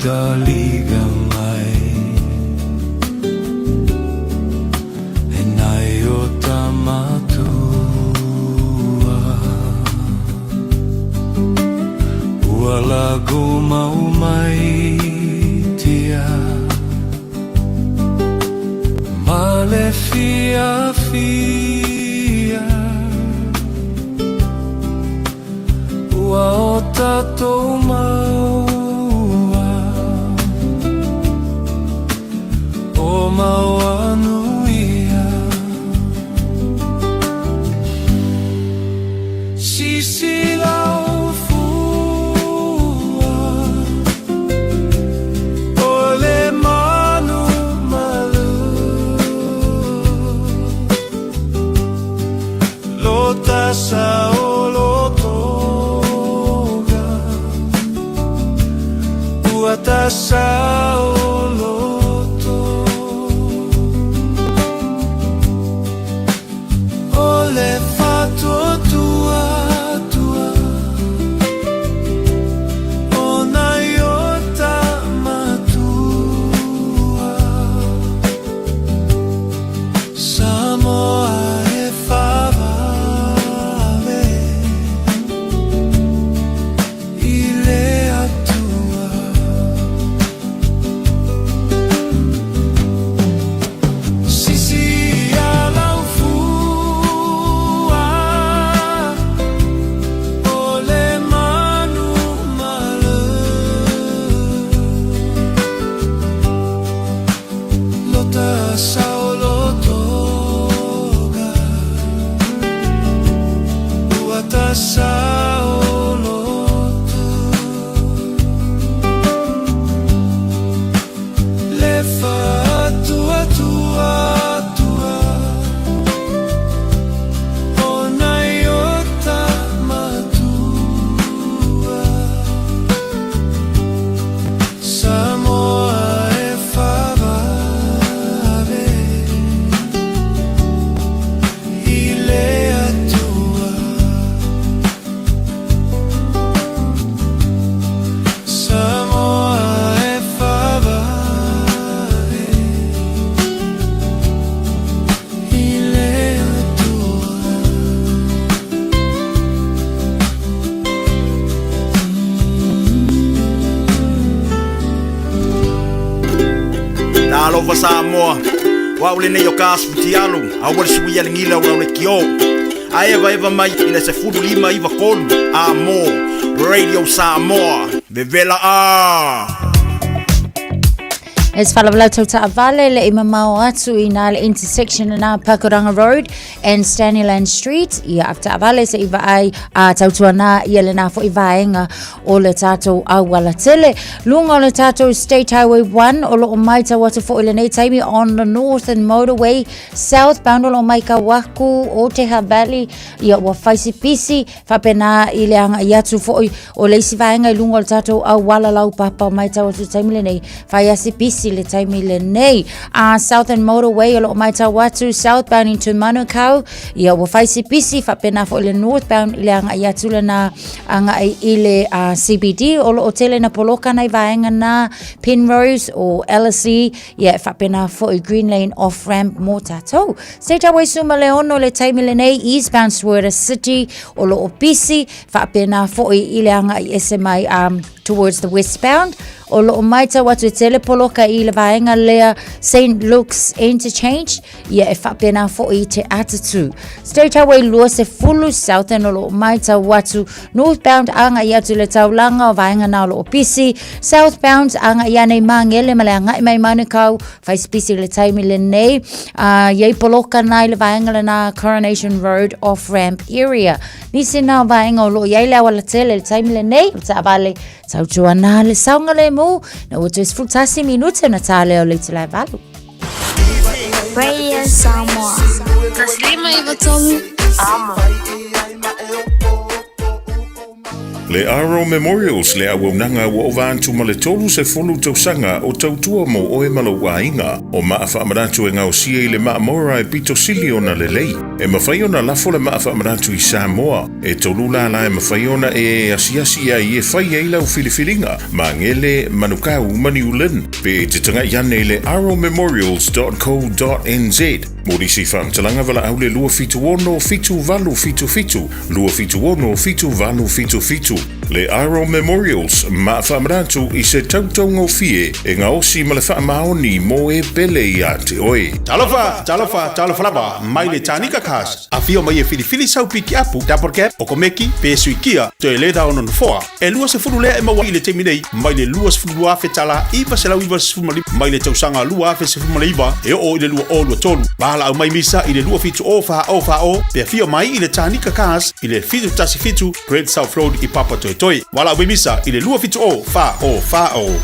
taliga mai E nai o tamatua Ua lago mau mai tia Ma le fiafia Ua o tatou maua O Mauanuia Sisila o fua O le manu malu Lo tasa o lo toga Ua tasa o loto. Saolotoga Ua ta saoloto Le faatuatuatua O nai ota matua Samoa e faavave i le Atua Samoa e faavave i le Atua. Talofa Samoa, o au lenei o ka asu futialu, aua le suia le gila o lau lekiō. A evaeva mai i le 15 93 a mo Radio Samoa, vevela a! E se faalavelave tau taavale le i mamao atu i nā le intersection na Pakuranga Road and Staniland Street ia avetaavale se i vaai a tautuana ia lenā foʻi vaega o le tatou auala tele. Luga o le tatou State Highway 1 o loo maitau atu foʻi lenei taimi on the Northern Motorway southbound o loo maitau aku o Teha Valley ia ua fai si pisi faapena i le agai atu foʻi o le isi vaega i luga o le tatou auala laupapa o maitau atu i le taimi lenei fai a si pisi le taimi lenei. A Southern Motorway o loo maitau atu southbound into Manukau ia ua fai si pisi faapena foʻi le northbound i le agai atu lenā agai i le CBD o loo tele na poloka nai vaega na Penrose o LSE ia e faapena foʻi Green Lane off ramp mo tatou. State Highway 16 le taimi lenei eastbound Suara City o loo pisi faapena foʻi i le agai ese mai towards the westbound o loo maitau atu e tele poloka i le vaega lea St Luke's Interchange ia e faapena foʻi i te atatū. State Highway 20 southern o loo maitau atu northbound agai atu i le taulaga o vaega na o loo pisi southbound agai ane i Magele ma le agai mai Manukau fai si pisi i le taimi lenei iai poloka na i le vaega lenā Coronation Road off ramp area. Nisi na o vaega o loo iai le auala tele i le taimi lenei o le taavale tautuana le saogalemu na ua toe 11 minute ona tā lea o le itula e 8. Radio Samoa. 153 Amo. Le Aro Memorials le auaunaga ua ova atu ma le 30 tausaga o tautua mo oe ma lou aiga. O maa faamanatu e gaosia i le maamora e pito sili ona lelei. E mafai ona lafo le maa faamanatu i Samoa. E tolu lala e mafai ona e asiasi ai e fai ai lau filifiliga, Magele, Manukau ma New Lynn. Pe e te tagai ane i le aromemorials.co.nz. Mo nisi faamatalaga valaau le 276 7877, 276 7877. Le Aro Memorials, maa faamanatu i se tautaugofie e gaosi ma le faamaoni mo e pele ia te oe. Talofa, talofa, talofa lava, mai le Tanika Cars. Afio mai e filifili sau pikiapu, double cab, o komeki, pe suikia, toe leta ona nofoa. E 20 lea e maua i le taimi nei, mai le $22,000 995 mai le tausaga 2019 e oo i le 2023. Valaau mai misa i le 270 40 40 pe afio mai i le Tanika Cars i le 717 Great South Road i Papatoetoe. Valaau mai misa i le 270 40 40.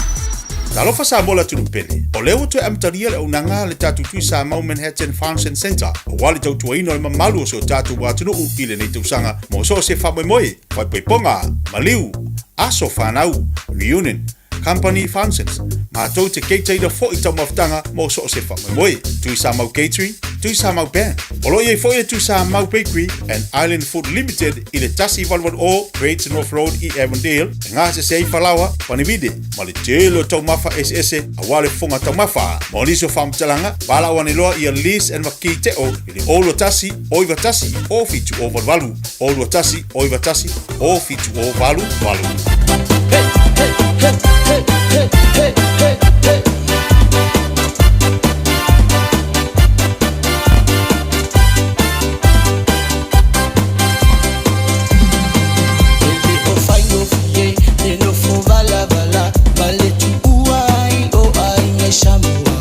Talofa Samoa le atunuu pele. O lea ua toe amatalia le auaunaga a le tatou Tui Samoa Manhattan Function Centre aua le tautuaina o le mamalu o si o tatou atunuu i lenei tausaga mo so o se faamoemoe, faaipoipoga, maliu, aso fanau, reunion, company functions, matou te keitaina foʻi taumafataga mo so o se faamoemoe. Tui Samoa Catering, Tui Samoa Band. O loo i ai foʻi le Tui Samoa Bakery and Island Food Limited i le 188 Great North Road i Avondale e gasese ai falaoa, panivide ma le tele o taumafa eseese aua le fofoga taumafa. Mo nisi o faamatalaga, valaau ane loa ia Liz and Makei Teo i le 021 091 0788, 021 091 0788. Hey, hey, hey, hey, hey, hey. E le o faigofie le nofo valavala ma le tuua ai o aiga i Samoa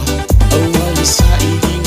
aua le saili.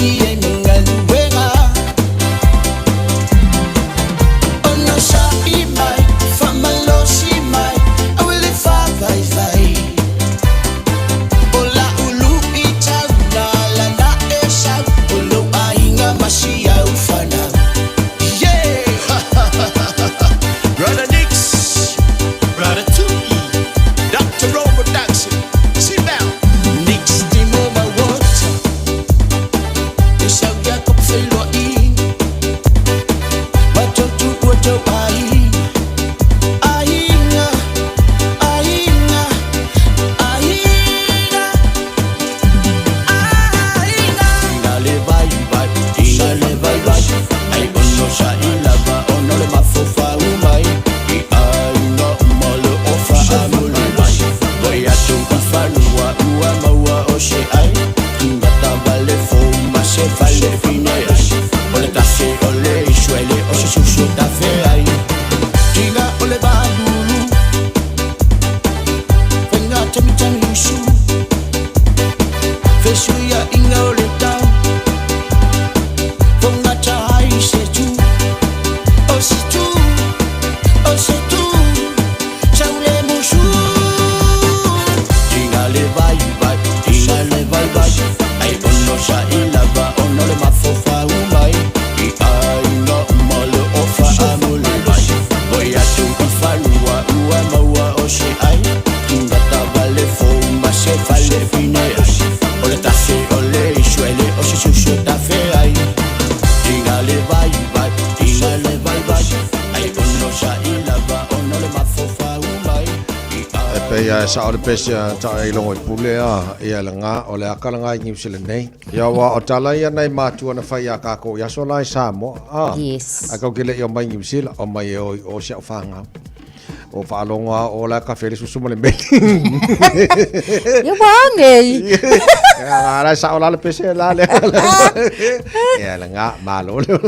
i ai ma galuega. Ona sa'i mai, faamalosi mai, aua le faavaivai. O la'u lu'itau na ala na e sau, o lou aiga ma si au fanau. Yeah! Brother Nix, Brother Tu'i, Doctor Rowe Production, sit down. Nix Timo ma water, e sau ia ko wheloai. Ma tau ua tau aiga, aiga, aiga, aiga, aiga. Inga le vai vai, inga le vai vai, ai ono sa i lava ono le mafofau mai. I aiga uma le ofa a muli mai. Voi atu i fanua ua maua o se ai. Tungata vale fou ma se fale fine ai. O le tase o le isuele o se susu tafe ai. Tinga o le balulu, fainga tami tami usu. Fesuia inga o le tau, fongata ai se tu. O se tu, o se tu, sau le musu. Tinga le vai vai, tinga le vai vai, ai ono sa i lava ono le mafofau mai. I aiga uma le ofa a muli mai. Voi atu i fanua ua maua o se ai. Tungata vale fou ma se fale fine ai. O le tase o le isuele o se susu tafe ai. Tinga le vai vai, tinga le vai vai, ai ono sa i lava ono le mafofau mai. I E pei a e sa'o le pese a taʻi ai logo i pule a ia le ga o le aka laga i Niu Sila nei. Ia ua o tala ia nai matua na fai iā kākou i aso la i Samoa a. Yes. A kau ke leʻi omai Niu Sila, omai e o i o si a'u fāgau. O faalogo a o la ka fele susu ma le meli. Ia ua age i. Ia la sa'o la le pese la le. Ia le ga malo le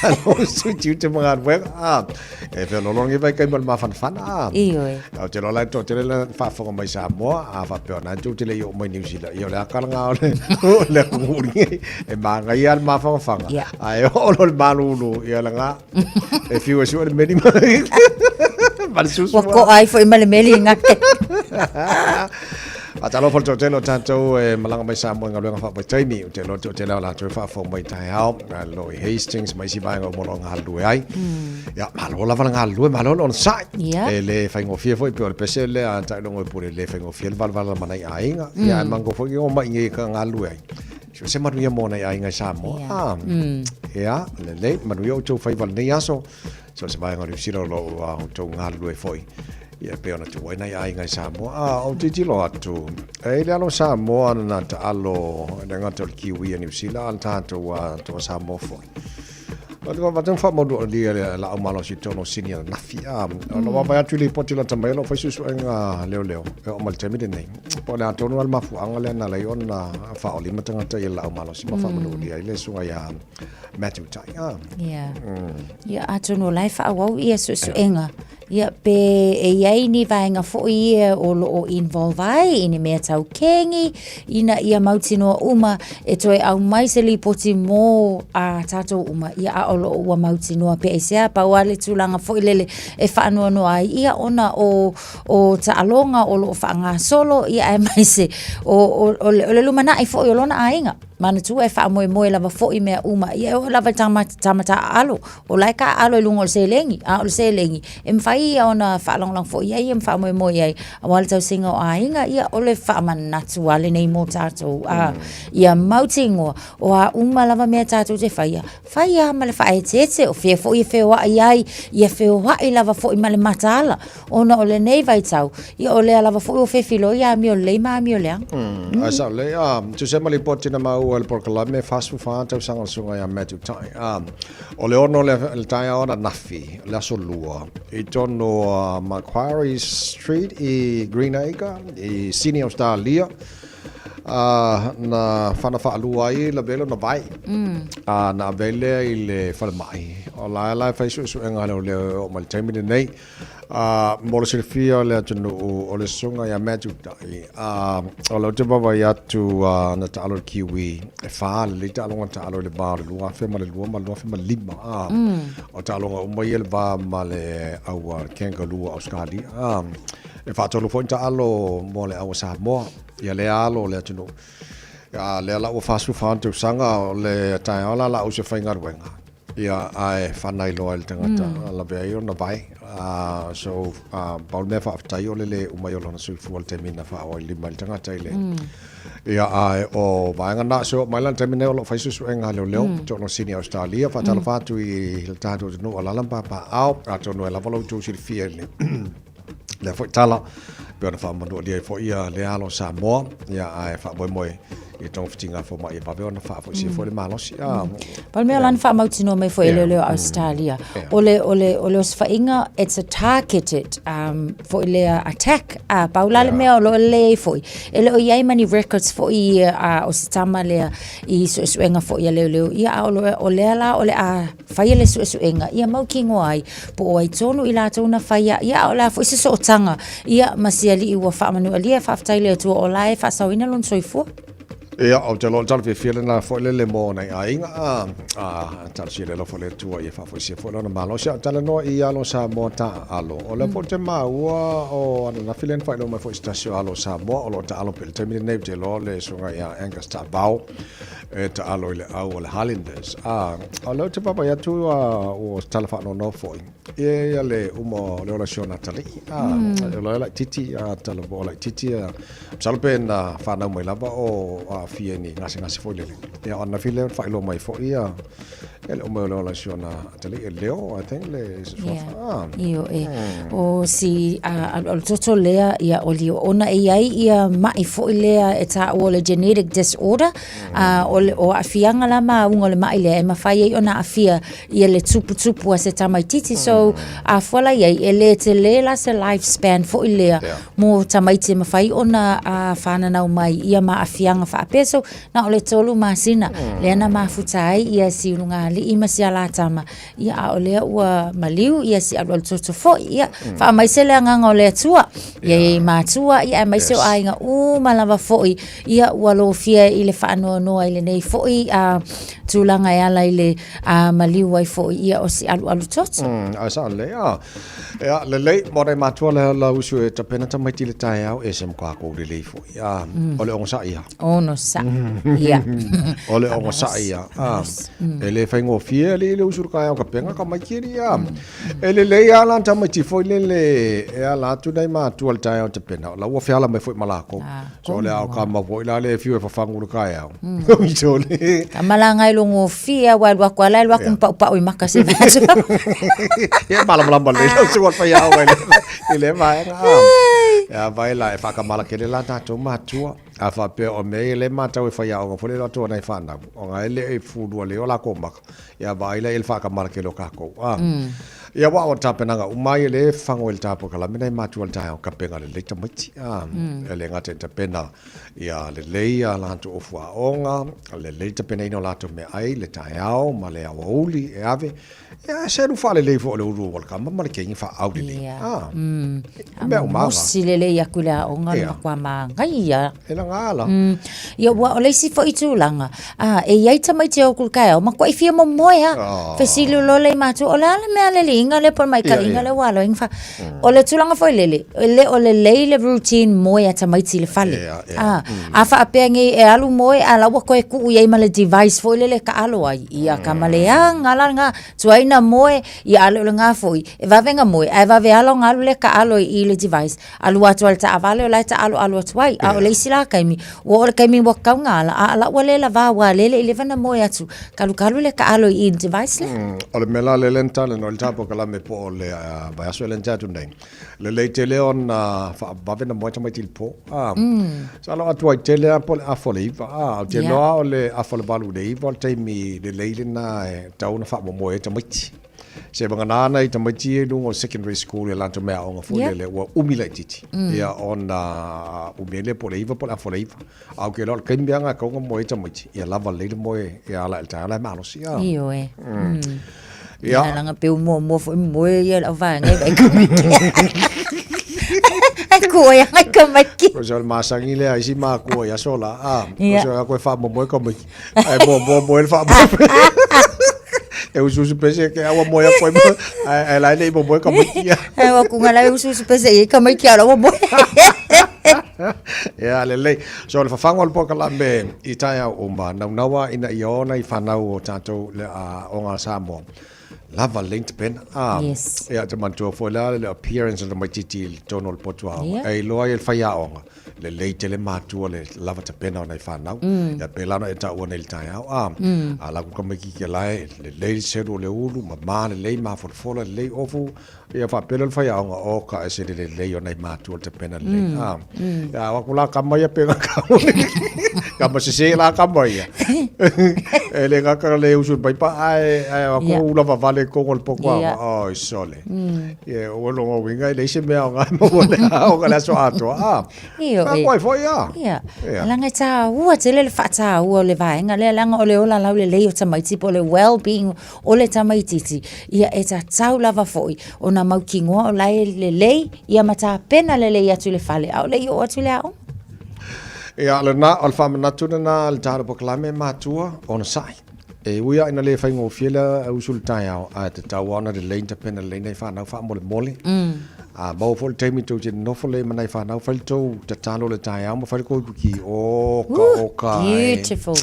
alo su tiu te mga galuega a. E feoloolo vai kai ma le mafanafana a. Ioe. Ou te iloa la e toatele le faafofoga mai Samoa, a faapea ona tou te le i oo mai Niu Sila, ia o le aka laga o le o le atunuu lenei e manaia lava le mafanafana, ae oo loa i le malulu, ia laga e fiu e sue le meli ma ma le susu. Ua koa ai foi ma le meli i gake. Faatalofa i le toatele o tatou e malaga mai Samoa i galuega faavaitaimi. Ou te iloa le toatele o latou e faafofoga mai i taeao, lo i Hastings ma isi vaega uma o lo o galulue ai. Ia, malo lava le galulue, malo le onosai. E le faigofie foi pei o le pese lea a Tailogo e pule, e le faigofie le valavala ma nai aiga. Ia, ae mango foi ke omai i ka galulue ai. So se manuia mo nai aiga i Samoa. Ah. Ia, lelei, manuia outou faiva i lenei aso. So se vaega o Niu Sila o lo o outou galulue foi. Ia, e pei ona tuu ai nai aiga i Samoa. Ah, ou tilotilo atu, e i le alo Samoa na taalo, e le gata o le Kiwi a Niu Sila, a le tatou a Samoa foi. O le vavata faamaualua le laau malosi i totonu o Sini ananafi. A, o lau vaavaai atu i lipoti lata mai o lo o fai suesuega leoleo e oo mai le taimi lenei. Po o le a tonu lava le mafuaaga lea na ala ai ona faaolima tagata i le laau malosi ma faamanualia ai le susuga ia Matthew Tai. A. Ia. Ia, atonu o la e faaauau ia suesuega. Ia, pe e i ai ni vaega foi ia o lo o involve ai i ni mea tau kengi, ina ia mautinoa uma e toe aumai se lipoti mō a tātou uma, ia a o lo o ua mautinoa pe aisea, pau lava le tulaga foi lele e faanoanoa ai ia ona o, o taaloga o lo o faagasolo, ia aemaise o, o, o le, o le lumanai foi o lona aiga. Manatua e faamoemoe lava foi mea uma, ia e oo lava i le tama taaalo, O la e taaalo i luga o le seleni, a o le seleni, e mafai ia ona faalagolago foi i ai ia ma faamoemoe i ai, aua le tausiga o aiga, ia o le faamanatu lava lenei mo tatou, a, ia mautinoa, o a uma lava mea tatou te faia, fai lava ma le faaeteete, o fea foi e feoai ai, ia feoai lava foi ma le mataala, ona o lenei vaitau, ia o lea lava foi ua fefiloi amio lelei ma amio leaga. Ae sao lelei, a, tusa ma lipoti na maua i le polokalame 44 tausaga o le susuga ia Matthew Tai, a, O le 6 le taeao ananafi, le aso lua, i tonu o Macquarie Street i Greenacre, i Sydney, Australia, na whana whaalua ai la velo na vai. Na ave lea i le falemai. O la e la e whai suesuega leoleo e oo mai le taimi lenei. Mo le silafia o le atunuu, o le susuga ia Matthew Tai, o lea ou te vaavaai atu na taalo i le Kiwi, e fa lelei taaloga na taalo i le va o le 2002 ma le 2005. O taaloga uma ia i le va ma le au Kangaroo a Ausetalia. E faatolu foi na taalo mo le au a Samoa, ia lea alo o le atunuu. Ia lea la ua 44 tausaga, o le taeao la o le a usu e faigaluega. Ia, ae whanai loa i le tangata, mm. lawe ai ona vae. So, pau le mea faafetai o le le uma i o lona soifua le taimi na whaoa i lima i le tangata i le. Ia, ae o vaega na, so mai la le taimi nei o lo o fai suesuega a leoleo, totonu o Sydney, Australia, faatalofa atu i le tatou atunuu o alaala ma papaaao, atonu e lava lo outou silafia i le lea foi tala, pei ona faamanualia ai foi ia lea alo o Samoa, ia ae faamoemoe i togafitiga a fomai e vave ona faafoisia foi le malosi. Pau le mea o la na faamautinoa mai foi e leoleo o Australia, o le, o le, o le osofaiga, it's a targeted um, foi lea attack. A pau la le mea o lo o lelei ai foi, e le o i ai ma ni records foi o se tama lea i suesuega foi a leoleo, ia a o, lo, o lea la o le a faia le suesuega ia mautinoa ai po o ai tonu i latou na faia, ia a o le a foi se sootaga ia ma si alii ua faamanualia. Faafetai i le Atua o la e faasaoina lona soifua. Ia, ou te iloa o le tala fiafia lena foi lele mo nai aiga, a, a talosia le alofa o le Atua ia faafoisia foi lona malosi. A o talanoa i alo Samoa taaalo, o lea foi ou te maua o ananafi lea na faailoa mai foi i se tasi o alo Samoa o lo o taalo pea i le taimi lenei, ou te iloa o le susuga ia Angus Taavao e taalo i le au o le Highlanders. A, o lea ou te vaavaai atu ua tala faanoanoa foi. Ia ia le uma o le ola si ona atalii. A, o la e laitiiti, a tala po o laitiiti, a, masalo pe na whanau mai lava o aafia i ni gasegase foi lele. Ia, o ananafi lea na faailoa mai foi ia, ia le uma o le ola si ona atalii, e Leo, I think, le se suafa. Yeah. Io e. O si alualu toto lea, ia o lio ona e iai ia ma'i foi lea e tāua o le genetic disorder, o, le, o aafiaga la ma auga o le ma'i lea e mafai ai ona aafia ia le tuputupu a se tamaititi. So, a fua la iai, e le tele la se life span foi lea mo tamaiti e mafai ona whananau mai ia ma aafiaga faapea. So, na o le 3 masina lea na mafuta ai ia si ulugalii ma si alatama. Ia, a o lea ua maliu ia si alualu toto foi. Ia, faamaise le agaga o le Atua. Ia i matua, ia aemaise o aiga uma lava foi. Ia, ua lofia i le faanoanoa i lenei foi tulaga e ala i le maliu ai foi ia o si alualu toto. Ae sao lelei, a. Ia, lelei, mo nai matua le la usu e tapena tamaiti i le taeao, e se matua lelei foi. Ia, o le ogosaʻi ia. Onosaʻi. Ia. O le ogosaʻi ia. E le faigofie alii le usu i le taeao tapena tamaiti alii ia. E lelei lava la tamaiti foi lele e ala atu nai matua i le taeao tapena, o la ua feala mai foi ma lakou. So o le a o kama foi la le fiu e fafagu i le taeao. So le. Tama la ngai lo gofie aua e alu atu a la e alu atu ma paupau i maka se vatu. Ia e malamalama lelei lau susuga i le faiaoga i lea vaega. Ia vai la e faakamala tele la tatou matua. A faapea o mea ia lea matau e faiaoga foi le alu atu a nai fanau, ona e le i fulua lelei o lakou maka, ia vaai la i le faakamala tele o takou. A. Ia aua o tapenaga uma ia lea e fafago i le tapolokalamme nai matua i le taeao tapena lelei tamaiti. A. E le gata i tapena ia lelei a latou ofu aoga, lelei le tapenaina o latou meaai i le taeao ma le aoauli e ave. Ia, se alu faalelei foi o le ulu o le tama ma le keiki faaaulelei. Ia. Ah. Mea uma lava. Musi lelei atu i le aoga le matua māngai. E laga ala. Ia, ua o le isi foi tulaga, a, e i ai tamaiti e o atu i le taeao, matuai fia momoe lava. Oh. Fesili loa le matua, o le a le mea le liiga lea po o le maitaiga lea ua alo ai na O le tulaga foi lele, e le o lelei le routine moe a tamaiti i le fale. Ia, ia. A, a faapea nei e alu moe a la ua toe tuu i ai ma le device foi lele e taalo ai. Ia ka ma leaga la lena, tuai na moe, ia a le o lena foi, e vave na moe, ae vave lava ona alu lea taalo i le device, alu atu lava i le taavale o la e taaloalo atu ai. A o le isi la taimi, ua oo i le taimi ua tatau ona ala, a la ua le lava aua o lea e le i leva ona moe atu, talu talu le taalo i le device lea. O le mea la lea na talanoa i le tapolokalamme po o le vaiaso lea na tea atu nei, lelei tele ona faavave ona moe tamaiti i le po. Sa alo atu ai tele lava po o le afa o le 9, a, ou te iloa o le afa o le 8 i le 9 o le taimi lelei lena e tatau ona faamomoe ai tamaiti. Se vagana nai tamaiti ia i luga o le secondary school i a latou meaaoga foi lele ua umi laitiiti, ia ona umi ai lea po o le 9 po o le afa o le 9. A ou te iloa o le taimi lava lena e tatau ona moe ai tamaiti, ia lava lelei le moe e ala i le taeao la e malosi. Ioe. Ia. Ia, leaga pe muamua foi moe ia le auvaega e vaai tamaiti. Ai ku ai ngai tamaiti. O se o le masani lea isi makua i aso la. Ah, Ia. o se o koe faamoemoe tamaiti. Ae muamua moe le faamoemoe. E usuusu pese ke aua moe a koe ae ae la e le i momoe tamaiti ia. Ai wa kunga la usuusu pese i tamaiti a la ua moe. Ia, lelei. So, le fafaga o le polokalame i taeao uma, naunaua ina ia ona i fanau o tatou le aoga a Samoa. Lava lelei ni tapena. Ah, Yes. Ia, te manatua foi la le appearance o le tamaitiiti i totonu o le potu aoga. Yeah. E iloa ai e le faiaoga, lelei tele matua le lava tapena o nai fanau. Ia, pēlā ona e taua nei i le taeao. Ah, a la ku tamaitiiti la e lelei le selu o le ulu, mama lelei, mafolafola lelei, ofu, Ia faapea lea o le faiaoga, o ka ese le lelei o nai matua o le tapena lelei. Ah, ia, o aku la kama ia pe ngā kama. Kama sese la kama ia. E le ngaka le usu mai pa ai ai o aku ula vavale kongo le poko Ia. oi sole. Ia o longa winga le se mea o ngā mo le o ka le aso atoa. Ah. Io Ka e. koe foi a. Ia. Ia. Leaga e tāua tele le faataua o le vaega lea, leaga o le ola laulelei o tamaiti po o le well-being o le tamaitiiti, ia e tatau lava foi ona mautinoa o la e lelei, ia ma tapena lelei atu i le fale, a o le i oo atu i le aoga. Ia, lena, o le faamanatu lena a le Tala Polokalame matua, onosai. E ui lava ina le faigofie le usu i le taeao, ae tatau lava ona lelei ona tapena lelei nai fanau faamolemole. A maua foi le taimi tou te nonofo lelei ma nai fanau, fai le tou tatalo i le taeao ma fai le kou ipuki, oka, oka e. Beautiful.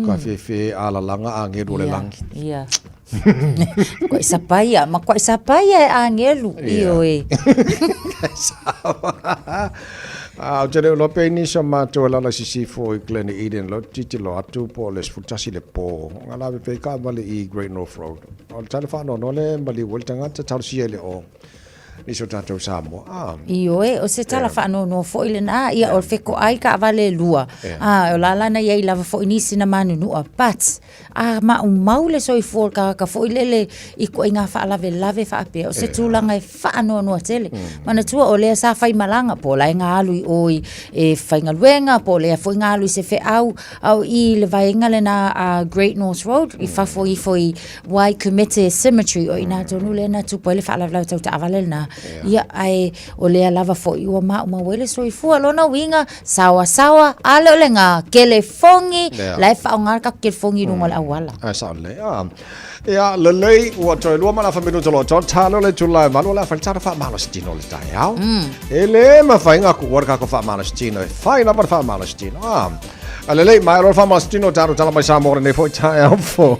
Ka fefe alalaga agelu o le lagi. Ia. Koe sapaia, ma koe sapaia e agelu, io e. A, ou te le o iloa pe i nisi o matou e lala i sisifo i Glen Eden, lo tilotilo atu po o le 11 le po, nga lawe pe i kaavale i Great North Road. O le tala faanoanoa lea e maliu ai le tagata, talosia i le o. Nisi o tatou Samoa. Ah. Ioe, o se tala faanoanoa foi lena, ia o le fekoai taavale e lua. Ah, o la la na iai lava foi nisi na manunua, but a maumau le soifua o le tagata foi lele i ituaiga faalavelave faapea, o se tulaga e faanoanoa tele. Manatua o lea sa faimalaga, po o la e na alu i o i e faigaluega, po o lea foi na alu i se feau, a o i le vaega lena a Great North Road, i fafo ifo i Waikumete Cemetery, o i ina tonu lea na tupu ai le faalavelave tau taavale lena. Ia, ae o lea lava foi ua maumau ai le soifua. Lona uiga, saoasaoa, a le o le ga kelefogi, la e faaaoga le tatou kelefogi i luga o le auala. Ae sao lelei. Ah. Ia, lelei, ua toe lua ma le afa minuta loa tonu, talo le itula e valu, o le a fai le tala faamalosi tino o le taeao. E le mafai ona kuua le tatou faamalosi tino, e fai lava le faamalosi tino. Ah. A lelei, mai alofa faamalosi tino, tatou tala mai Samoa lenei foi taeao fou.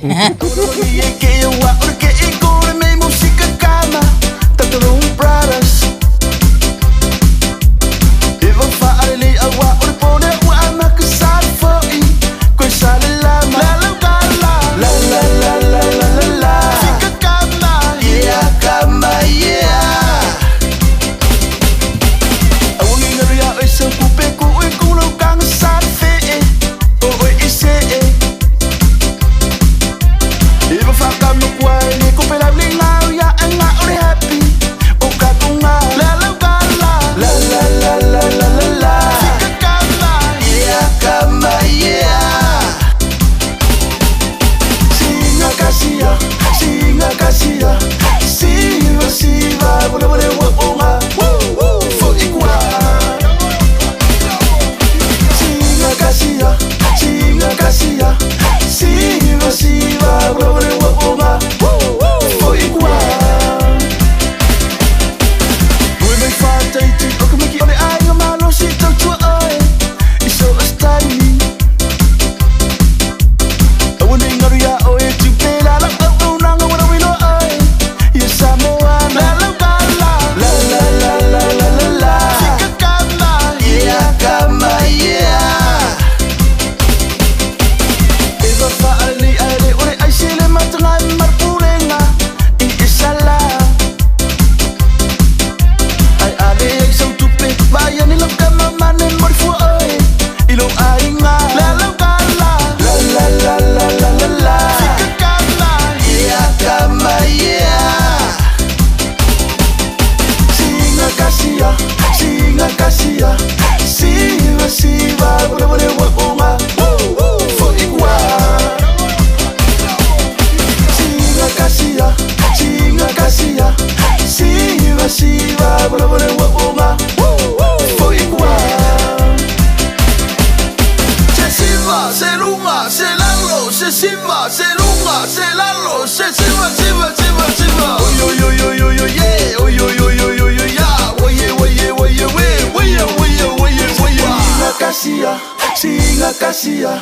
se luga, se lalo, se siva, siva, siva, siva. Oi, oi, oi, oi, oi, oi, yeah. Oi, oi, oi, oi, oi, oi, yeah. Oi, oi, oi, oi, oi, oi, oi, oi, oi, oi, oi. Singakasia, singakasia,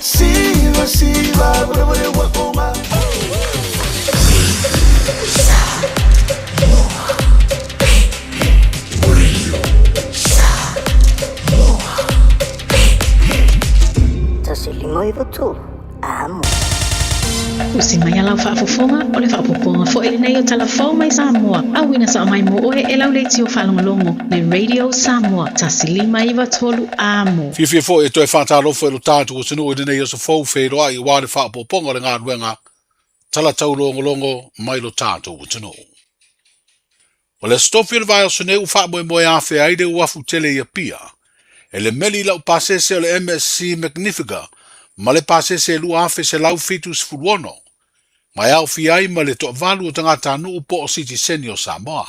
siva, siva, bre, bre, wa, oma. 153 Amo. Usi mai a lau faafofoga, o le faaopoopoga foi lenei o Tala Fou mai Samoa, auina sao mai mo oe e lau leitio faalogologo le Radio Samoa 153 Amo. Fiafia foi e toe faatalofa i lo tatou atunuu i lenei aso fou feiloai aua le faaopoopoga o le galuega tala taulogologo mai lo tatou atunuu. O le Aso Tofi o le vaiaso nei ua faamoemoe afea ai le uafu tele i Apia e le meli laupasese o le MSC Magnifica ma le pasese 2176 ma e aofia ai ma le toavalu o tagatanuu po o sitiseni o Samoa.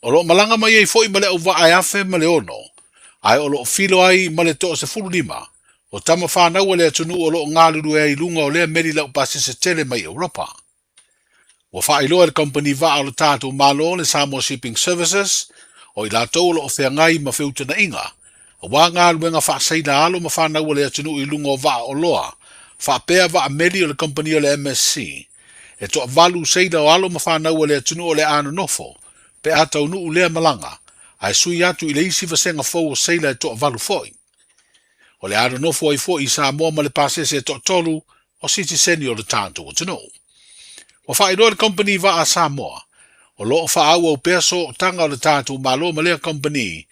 O lo o malaga mai ai foi ma le auvaa e 1006, ae o lo o filo ai ma le toa-15 o tama fanau a le atunuu o lo o galulue ai i luga o lea meli laupasese tele mai Europa. Ua faailoa e le kamupani vaa o le tatou Malo, le Samoa Shipping Services, o i latou o lo o feagai ma feutagaiga, aua galuega faasaila alo ma fanau a le atunuu i luga o vaa oloa, faapea vaa meli o le kamupani o le MSC. E toavalu seila o alo ma fanau a le atunuu o le a nonofo, pe a taunuu lea malaga, ae sui atu i le isi vasega fou o seila e toavalu foi. O le a nonofo ai foi i Samoa ma le pasese e toatolu o sitiseni o le tatou atunuu. Ua faailoa e le Kamupani Vaa a Samoa, o lo o faaauau pea sootaga o le tatou Malo ma lea kamupani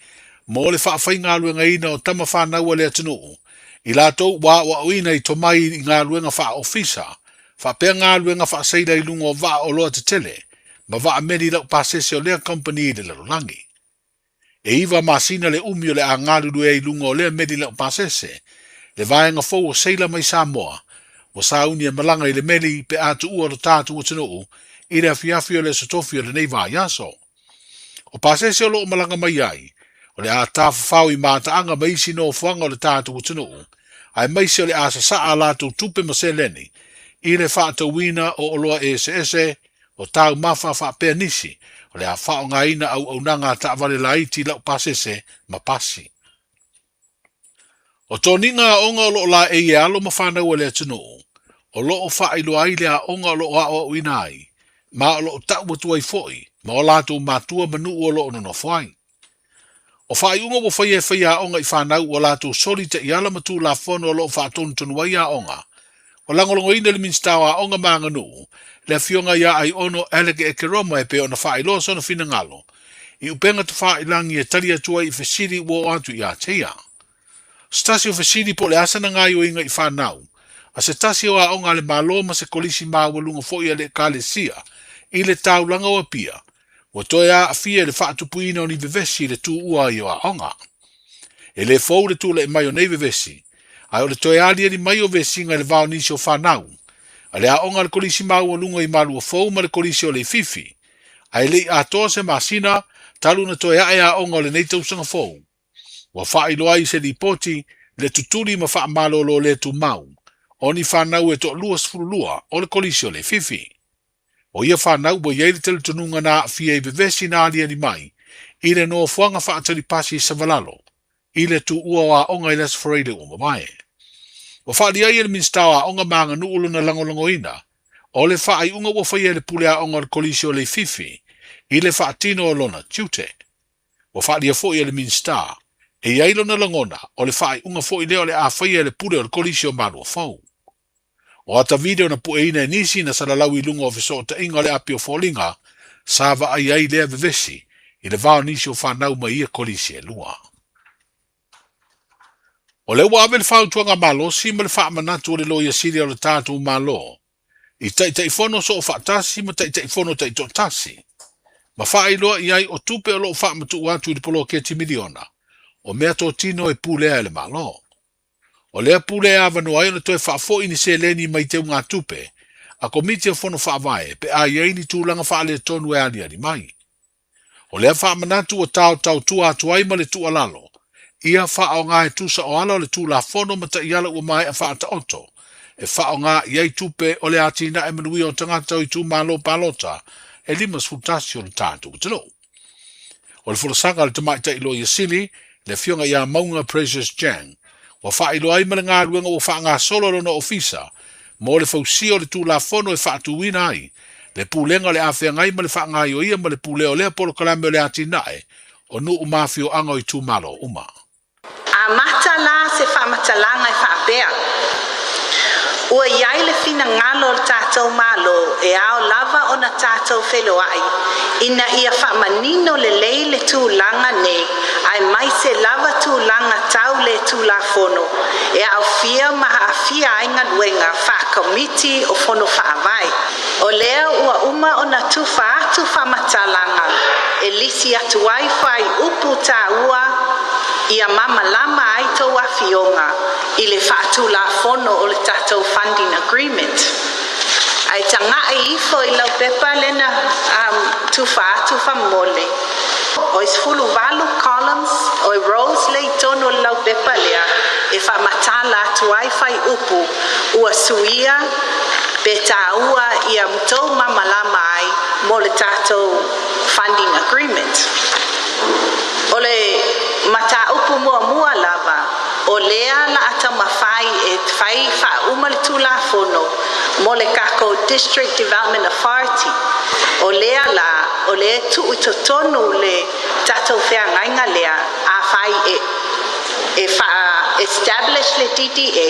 mo le faafaigaluegaina o tama fanau a le atunuu i latou ua aoaoina i tomai i galuega faa-ofisa faapea galuega faaseila i luga o vaa oloa tetele ma vaa meli laupasese o lea kamupani i le lalolagi. E iva masina le umi o le a galulue ai i luga o lea meli laupasese, le vaega fou o seila mai Samoa, ua sauni e malaga i le meli pe a tuua lo tatou atunuu i le afiafi o le Aso Tofi o lenei vaiaso. O pasese o lo o malaga mai ai, o le a tafafao i mataaga ma isi nofoaga o le tatou atunuu, aemaise o le a sasaa a latou tupe ma seleni i le faatauina o oloa eseese o taumafa faapea nisi o le a faaaogaina auaunaga a taavale laiti laupasese ma pasi. O toniga aoga o lo o laei e alo ma fanau a le atunuu, o lo o faailoa ai le aoga o lo o aoaoina ai, ma o lo o tau atu ai foi ma o latou matua ma nuu o lo o nonofo ai. O faaiuga ua faia e faiaoga i fanau ua latou soli taiala ma tulafono o lo o faatonutonu ai aoga. Ua lagolagoina e le Minisita o Aoga ma Aganuu, le Afioga ia Aiono Alec Ekeroma e pei ona faailoa sona finagalo i upega tafailagi e tali atu ai i fesili ua oo atu ia te ia. Se tasi o fesili po o le a sana gaoioiga i fanau a se tasi o aoga a le Malo ma se kolisi maualuga foi a le Ekalesia i le taulaga o Apia, Ua toe aafia i le faatupuina o ni vevesi i le tuua ai o aoga. E le fou le tulai mai o nei vevesi, ae o le toe aliali mai o vesiga i le va o nisi o fanau, a le aoga a le Kolisi Maualuga i Maluafou ma le Kolisi o Leififi, ae le i atoa se masina talu ona toe ae aoga o lenei tausaga fou. Ua faailoa ai i se lipoti le tutuli ma faamalolo le tumau o ni fanau e toalua 12 o le Kolisi o Leififi. O ia fanau ua i ai le talitonuga na aafia i vevesi na aliali mai i le nofoaga faatali pasi i Savalalo i le tuua o aoga i le Aso Faraile ua mavae. Ua faaalia ai e le Minisita o Aoga ma Aganuu lona lagolagoina o le faaiuga ua faia e le Pule Aoga o le Kolisi o Leififi i le faatino o lona tiute. Ua faaalia foi e le Minisita, e i ai lona lagona o le faaiuga foi lea o le a faia e le Pule o le Kolisi o Maluafou. O ata video na pueina e nisi na salalau i luga o fesootaiga o le api o foliga sa vaai ai lea vevesi i le va o nisi o fanau mai ia kolisi e lua. O lea ua ave le fautuaga malosi ma le faamanatu o le Loia Sili o le tatou Malo i Taitaifono Soofaatasi ma Taitaifono Taitoatasi ma faailoa i ai o tupe o lo o faamatuu atu i le poloketi miliona o meatotino e pulea e le Malo. O lea pule e avanoa ai ona toe faafoi ni seleni mai teugatupe a Komiti o Fono Faavae pe a i ai ni tulaga faaletonu e aliali mai. O lea faamanatu ua taotaotua atu ai ma le tuualalo ia faaaoga e tusa o ala o le Tulafono ma taiala ua maea faataoto e faaaoga i ai tupe o le atinae manuia o tagata o itumalo palota e 51 o le tatou atunuu. O le folasaga a le Tamaitai Loia Sili, le Afioga ia Mauga Precious Chang, ua faailoa ai ma le galuega ua faagasolo a lona ofisa mo le fausia o le Tulafono e faatuina ai le Pulega o le a feagai ma le faagaioia ma le pulea o lea polokalame o le atinae o nuu ma afioaga o itumalo uma. Amata la se faamatalaga e faapea, Ua i ai le finagalo o le tatou Malo e ao lava ona tatou feiloai ina ia faamanino lelei le tulaga nei aemaise lava tulaga tau le Tulafono e aofia ma aafia ai galuega faa-Komiti o Fono Faavae. O lea ua uma ona tufa atu faamatalaga e lisi atu ai fuaiupu taua ia mamalama ai tou afioga i le faatulafono o le tatou funding agreement. Ae taga'i ifo i lau pepa lena tufa atu famole. Oi 18 columns, oi rows le i tonu o le lau pepa lea e faamatala atu ai fuaiupu ua suia pe taua ia tou mamalama ai mo le tatou funding agreement. O le mataupu muamua lava, o lea la a taumafai e fai faauma le Tulafono mo le takou District Development Authority. O lea la, o lea e tuu i totonu le tatou feagaiga lea, afai e e faa establish le DDA,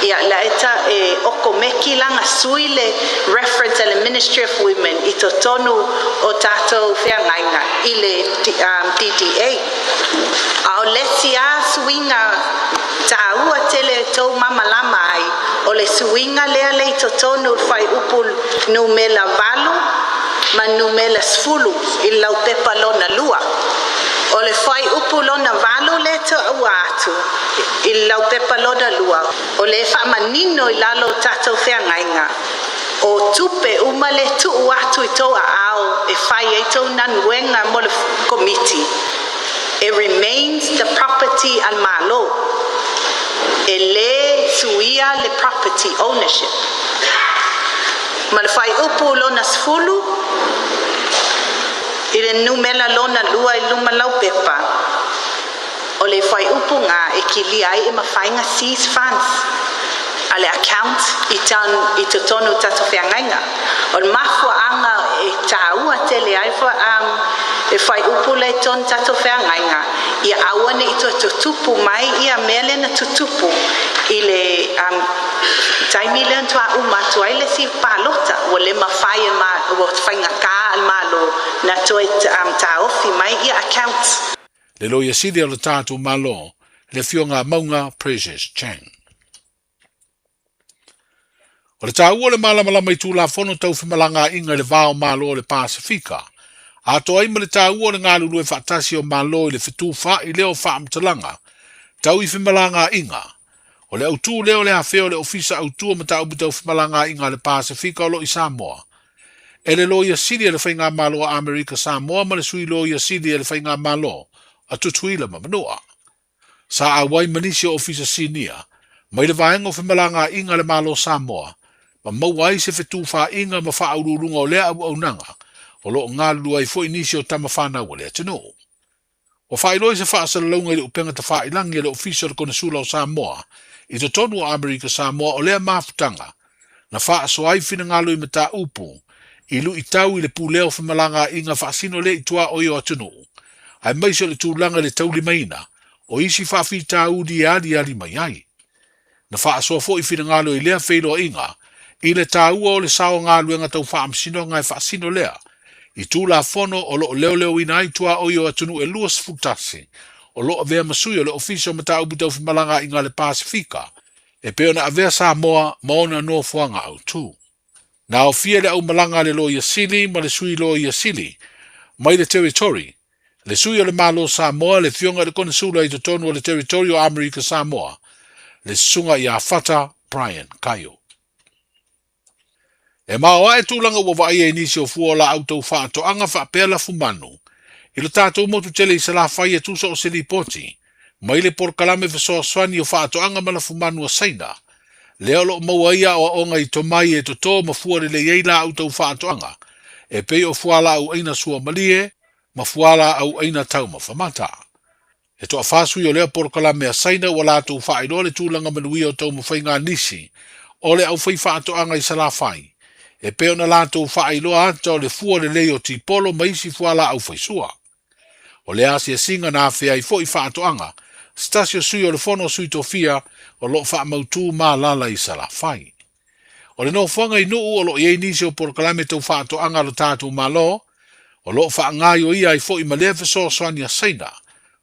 ia la e ta e okomeki langa sui le reference a le Ministry of Women i totonu o tatou feagaiga i le DDA. A o le isi a suiga taua tele e tou mamalama ai, o le suiga lea le i totonu o le fuaiupu numela 8 ma numela 10 i le laupepa lona lua. O le fuaiupu lona 8 lea taua atu i le laupepa lona lua, o le faamanino i lalo o tatou feagaiga, o tupe uma le tuu atu i tou aao e fai ai tou galuega mo le komiti, e remains the property a le Malo. E lē suia le property ownership. Ma le fuaiupu lona 10 i le numela lona lua i luma laupepa, o le fuaiupu ga e kilia ai e mafai ona seize funds a le account i tan i totonu o tatou feagaiga. O le mafuaaga e taua tele ai e fuaiupu lea i totonu tatou feagaiga, ia aua nei toe tutupu mai ia mea lea na tutupu i le taimi lea na faatoa uma atu ai le isi palota, ua le mafai e ma, ua faigata a le Malo na toe taofi mai ia accounts. Le Loia Sili o le tatou Malo, le Afioga a Mauga Precious Chang. O le taua o le malamalama i Tulafono tau femalagaaiga i le va o Malo o le Pasefika, atoa ai ma le taua o le galulue faatasi o Malo i le fetufaai lea o faamatalaga tau i femalagaaiga. O le autū lea o le afea o le Ofisa Autū o Mataupu Tau Femalagaaiga a le Pasefika o lo o i Samoa. E le Loia Sili a le Faigamalo a Amerika Samoa ma le Sui Loia Sili a le Faigamalo a Tutuila ma Manua. Sa auai ma nisi o Ofisa Sinia mai le Vaega o Femalagaaiga a le Malo Samoa ma maua ai se fetufaaiga ma faauluuluga o lea auaunaga o lo o galulue ai foi nisi o tama fanau a le atunuu. Ua faailoa i se faasalalauga i le upega tafailagi a le Ofisa o le Konesula o Samoa i totonu o Amerika Samoa o lea mafutaga na faasoa ai finagalo i mataupu i luitau i le pulea o femalagaaiga faasino lea i tuaoi o atunuu aemaise o le tulaga i le taulimaina o isi faafitauli e aliali mai ai. Na faasoa foi finagalo i lea feiloaiga i le taua o le sao galuega tau faamasinoga e faasino lea i Tulafono o lo o leoleoina ai tuaoi o atunuu e 21 o lo o avea ma sui o le Ofisa o Mataupu Tau Femalagaaiga a le Pasefika e pei ona avea Samoa ma ona nofoaga autū. Na aofia le aumalaga a le Loia Sili ma le Sui Loia Sili mai le Territory, le Sui o le Malo Samoa, le Afioga i le Konesula i totonu o le Territory o Amerika Samoa, le Susuga ia Fata Brian Kaio. E maoae tulaga ua vaaia i nisi o fua o laau tau faatoaga faapea lafumanu i lo tatou motu tele i Salafai e tusa o se lipoti mai le polokalame fesoasoani o faatoaga ma lafumanu a Saina. Lea o lo o maua ai aoaoga i tomai e totō ma fua lelei ai laau tau faatoaga, e pei o fualaau aina suamalie ma fualaau aina taumafa mata. E toafa sui o lea polokalame a Saina ua latou faailoa le tulaga manuia o taumafaiga a nisi o le aufaifaatoaga i Salafai, e pei ona latou faailoa ata o le fua lelei o tipolo ma isi fualaau faisua. O lea asiasiga na afea ai foi faatoaga, se tasi o sui o le Fono a Sui Tofia o lo o faamautu ma alaala i Salafai. O le nofoaga i Nuu o lo o i ai nisi o polokalame tau faatoaga a lo tatou Malo, o lo o faagaoioia ai foi ma lea fesoasoani a Saina,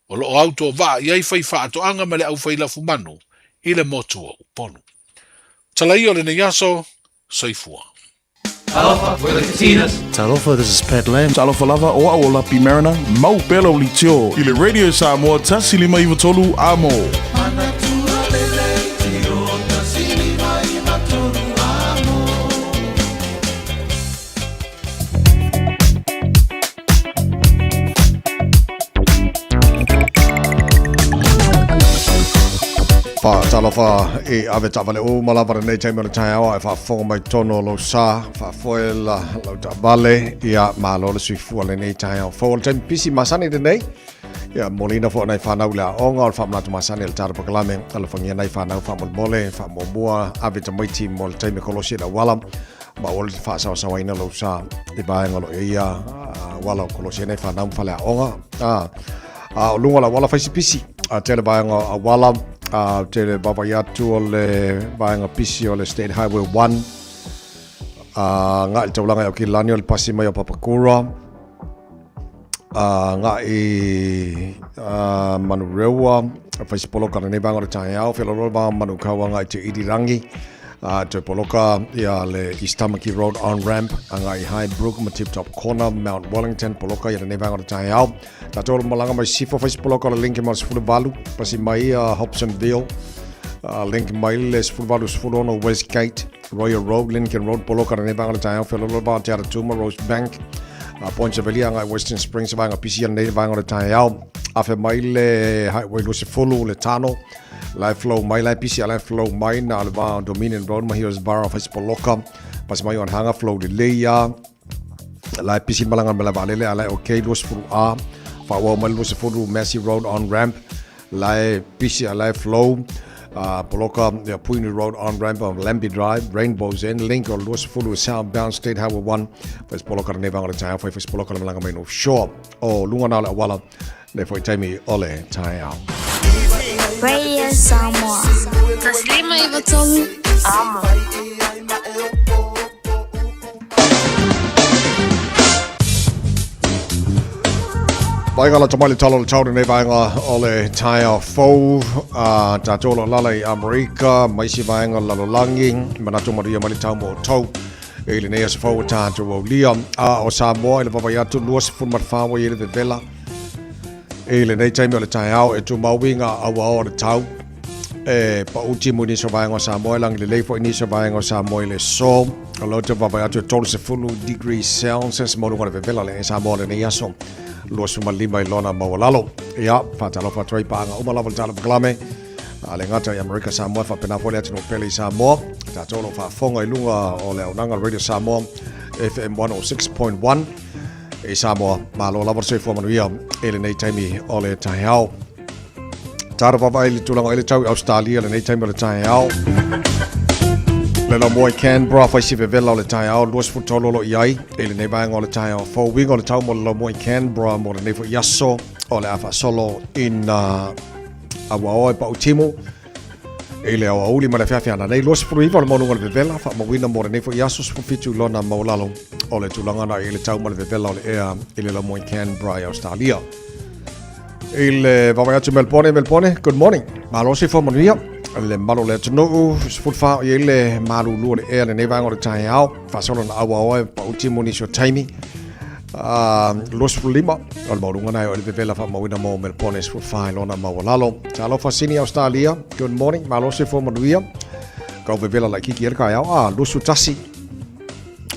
o lo o autovaa i ai faifaatoaga ma le aufai lafumanu i le motu o Upolu. Tala ia o lenei aso, soifua. Talofa, we're the Katinas. Talofa, this is Pat Lam. Talofa lava, o au o Lapi Mariner, mau pea lau leitio. I le Radio Samoa 153 Amo. Wha, e ave taavale uma lava lenei taimi o le taeao e faafofoga mai tonu o lou sa faafoe la lau taavale ia malo le soifua lenei taeao fou o le taimi pisi masani lenei ia moliina foi nai whanau le aoga o le faamanatu masani le tata pakalame alofagia nai whanau faamolemole faamuamua ave tamaiti mo le taimi kolosi le auala ma ua le faasawasawaina lou sa i vaega o lo o ia auala o kolosi ai nai whanau ma fale aoga a o luga o le auala faisi pisi a tele vaega o auala a tele vaavaai atu o le vaega pisi o le State Highway 1 a nga'i le taulaga i Aukilani o le pasi mai o Papakura a nga'i a Manurewa faisi poloka lenei vaega o le taeao feoloolo le vaega Manukau agai te Irirangi a toe poloka ia le East Tamaki Road on ramp agai Highbrook ma Tip Top Corner Mount Wellington poloka ia lenei vaega o le taeao Tatou o malaga mai Sifo faisi poloka o le link ma le 18 pasi mai Hobsonville link mai le 18 16 Westgate Royal Road Lincoln Road poloka lenei vaega o le taeao feoloolo le vaega Te Aratuma Rosebank Point Savelia agai Western Springs vaega pisi ia lenei vaega o le taeao afe mai le Highway 20 le Tano lai flow mai lai pisi lai flow mai na le va Dominion Road ma Hillsborough faisi poloka pasi mai on hanga flow lelei ia Lai pisi malanga me la vaalele a lai OK 20 A whaawau mai 20 Massey Road on ramp lai pisi a lai flow poloka ya Puini Road on ramp on Lambie Drive Rainbows End link o 20 Southbound State Highway 1 fais poloka ne vanga le taeao fai fais poloka le malanga mai North Shore o lunga na le awala le foi taimi o le taeao. Radio Samoa. Taslima Ivatolu. Amo. Vaega la tamai le tala o le tau nei vaega o le taeao fou a tātou lo lala i Amerika, mai si vaega lalolagi, manatu maria mai le tau mo tau. E lenei aso fou o tātou aulia. A o Samoa i le vavai atu 24 ua i le vevela. I lenei taimi o le taeao e tumau i ngā auao o le tau. E pauti mo nisi o vaega o Samoa, e langi lelei foi nisi o vaega o Samoa i le so. O lo te vavai atu e 30 degrees Celsius mo lunga o le vevela le e Samoa lenei aso. 25 i lona maualalo. Ia, whātalofa atu ai paanga uma lava le tala pakalame. A le gata i Amerika Samoa, faapena foi le atunuu pele i Samoa. Tatou o lo o faafofoga i luga o le auaunaga Radio Samoa FM 106.1 i Samoa. Malo lava le soifua manuia i lenei taimi o le taeao. Tara vaavaai i le tulaga i le tau i Australia lenei taimi o le taeao. Le lau i Canberra, faisi vevela o le taeao, 23 o lo i ai i lenei vaega o le taeao. Fou uiga o le tau mo le lau i Canberra mo lenei foi aso o le a faasolo ina Auaoa e pau timu i le aoauli ma le afiafi ananei 29 o le maualuga o le vevela faamauina mo lenei foi aso 17 lona maualalo o le tulaga na i le tau ma le vevela o le ea i le laumua i Canberra i Australia. I le vaavaai atu Melbourne, Melbourne, good morning. Malo se fua manuia. Le malo le atunuu, 14 o i ai le malulu o le ea lenei vaega o le taeao. Faasolo na auaoa e pau timu nisi o taimi. 25 o le maualuga na e o le vevela faamauina mo Melbourne 14 i lona maualalo. Talofa Sydney Australia, good morning, malo se fua manuia. Kau vevela laitiiti e le taeao, a 21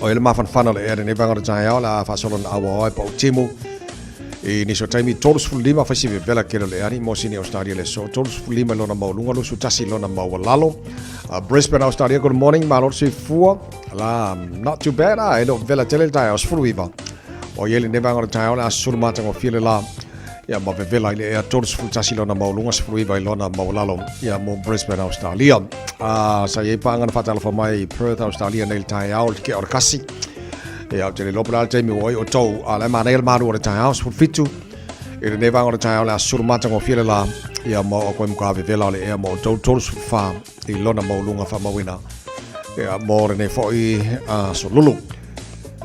o le mafanafana o le ea lenei vaega o le taeao le a faasolo na auaoa e pau timu. I nisi o taimi 35 faisi vevela kele o le ani mo Sydney Australia le so 35 i lona maualuga 21 i lona maualalo. Brisbane, Australia, good morning, malo le soifua. La, not too bad, ah, e le o vela tele le taeao, 19. O i ai lenei vaega o le taeao, le a susulu matagofie le la. Ia, ma vevela i le ea 31 lona maualuga, 19 i lona maualalo, ia, mo Brisbane, Australia. Ah, sa i ai paanga na faatalofa mai i Perth, Australia nei le taeao, le tea o le kasi. Ia, ou te le iloa po o le a le taimi ua oi outou, a o la e manaia le malu o le taeao, 17. I lenei vaega o le taeao, le a susulu matagofie le la, ia, ma o koe matua vevela o le ea mo outou 34 i lona maualuga faamauina. Ia, mo lenei foi aso lulu.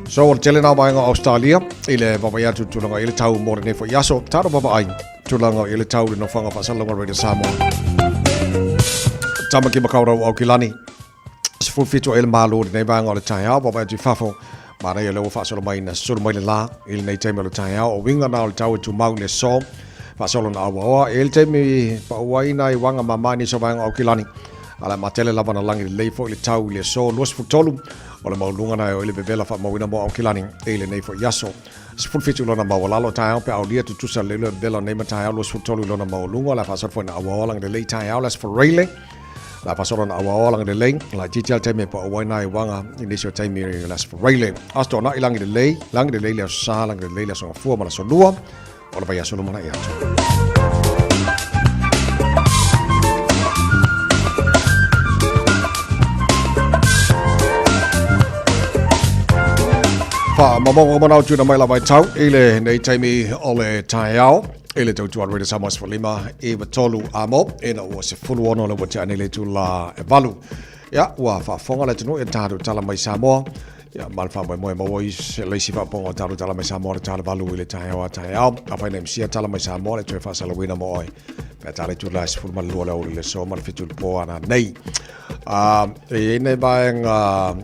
So, o le tele nā vaega o Australia i le vaavaai atu i tulaga i le tau mo lenei foi aso. Taro vaavaai tulaga i le tau i le nofoaga faasalalauga Radio Samoa. Tamaki Makaurau Aukilani. 17 e le malo i lenei vaega o le taeao, vaavaai atu i fafo. Manaia lea ua faasolo mai na sulu mai le la i lenei taimi o le taeao. O uiga na o le tau e tumau i le aso. Faasolo na auaoa. E i le taimi pau ai nai waga mama i nisi o vaega o Aukilani. A le matele lava na lagi lelei foi le tau i le aso 23 o le maualuga na e o i le vevela faamauina mo Aukilani i lenei foi aso. 17 lona maualalo taeao pe aulia tutusa le le vevela o nei ma taeao 23 lona maualuga o le a faasolo foi na auaoa lagi lelei taeao le aso Faraile. La faasolo na auaoa lagi lelei la titi al taimi e pau ai nai waga i nisi o taimi le aso Faraile. Aso Toonai lagi lelei, lagi lelei le aso Sa, lagi lelei le aso Gafua ma le aso Lua. O le vaiaso lumanai atu. Wha mamongo manao tuna mai la vaitau i le nei taimi o le taeao i le tautua Radio Samoa 15 i tolu amo e na ua se fulu ono le ua tea nei le tula e valu. Ia, ua faafofoga le atunuu i le tatou tala mai Samoa. Ia, ma le faamoemoe maua i se le isi faafofoga o tatou tala mai Samoa le tala valu i le taeao a taeao. Afai na misia tala mai Samoa le toe faasalauina mo oe. Pe a tala i tula e 12 le aoauli le aso ma le 7 i le po ana nei. E i ai nei vaega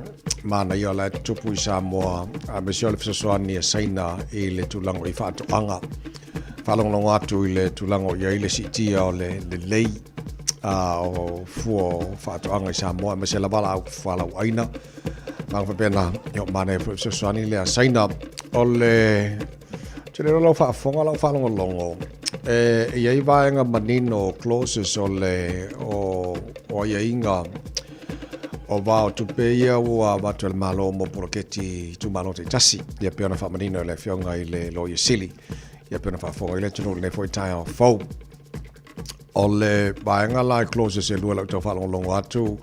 manaia o la e tutupu i Samoa, aemaise o le fesoasoani a Saina i le tulaga i faatoaga. Faalogologo atu i le tulaga o i ai le siitia o le lelei o fua o faatoaga i Samoa, aemaise lava laau fualauaina. Tulaga faapena, ia o manaia foi fesoasoani lea a Saina. O le tele o lau faafofoga, lau faalogologo, e i ai vaega manino clauses o le o, o aiaiga o va o tupe ia ua avatu e le Malo mo poloketi itumalo taitasi. Ia pei ona faamanino e le Afioga i le Loia Sili. Ia pei ona faafofoga i le atunuu i lenei foi taeao fou. O le vaega la e clauses e lua lau tau faalogologo atu,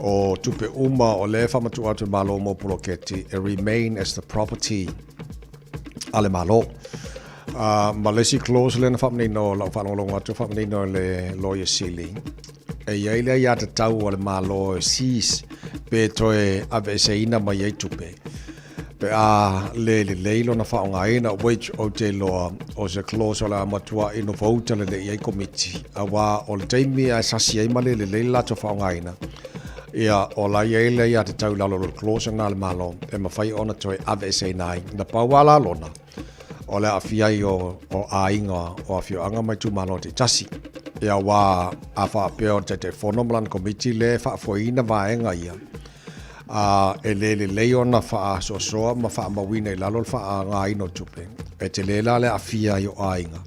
o tupe uma o lea e faamatuu atu e le Malo mo poloketi e remain as the property a le Malo. Ma le isi clause lea na faamanino lau faalogologo atu faamanino e le Loia Sili, e i ai le aiatatau a le Malo e seize pe toe aveeseina mai ai tupe pe a le lelei lona faaaogaina, which ou te iloa o se clause o le a matuai nofouta lelei ai komiti, auā o le taimi ae sasi ai ma le lelei le latou faaaogaina, ia o la i ai le aiatatau i lalo o le clause lena a le Malo e mafai ona toe aveeseina ai. Na pau lava la lona, o le aafia ai o, o aiga o afioaga ma itumalo taitasi. Ia auā a faapea o le Taitaifono ma lana komiti lea e faafoeina vaega ia, ā, e le lelei ona faasoasoa ma faamauina i lalo le faaaogaina o tupe, e tele la le aafia ai o aiga,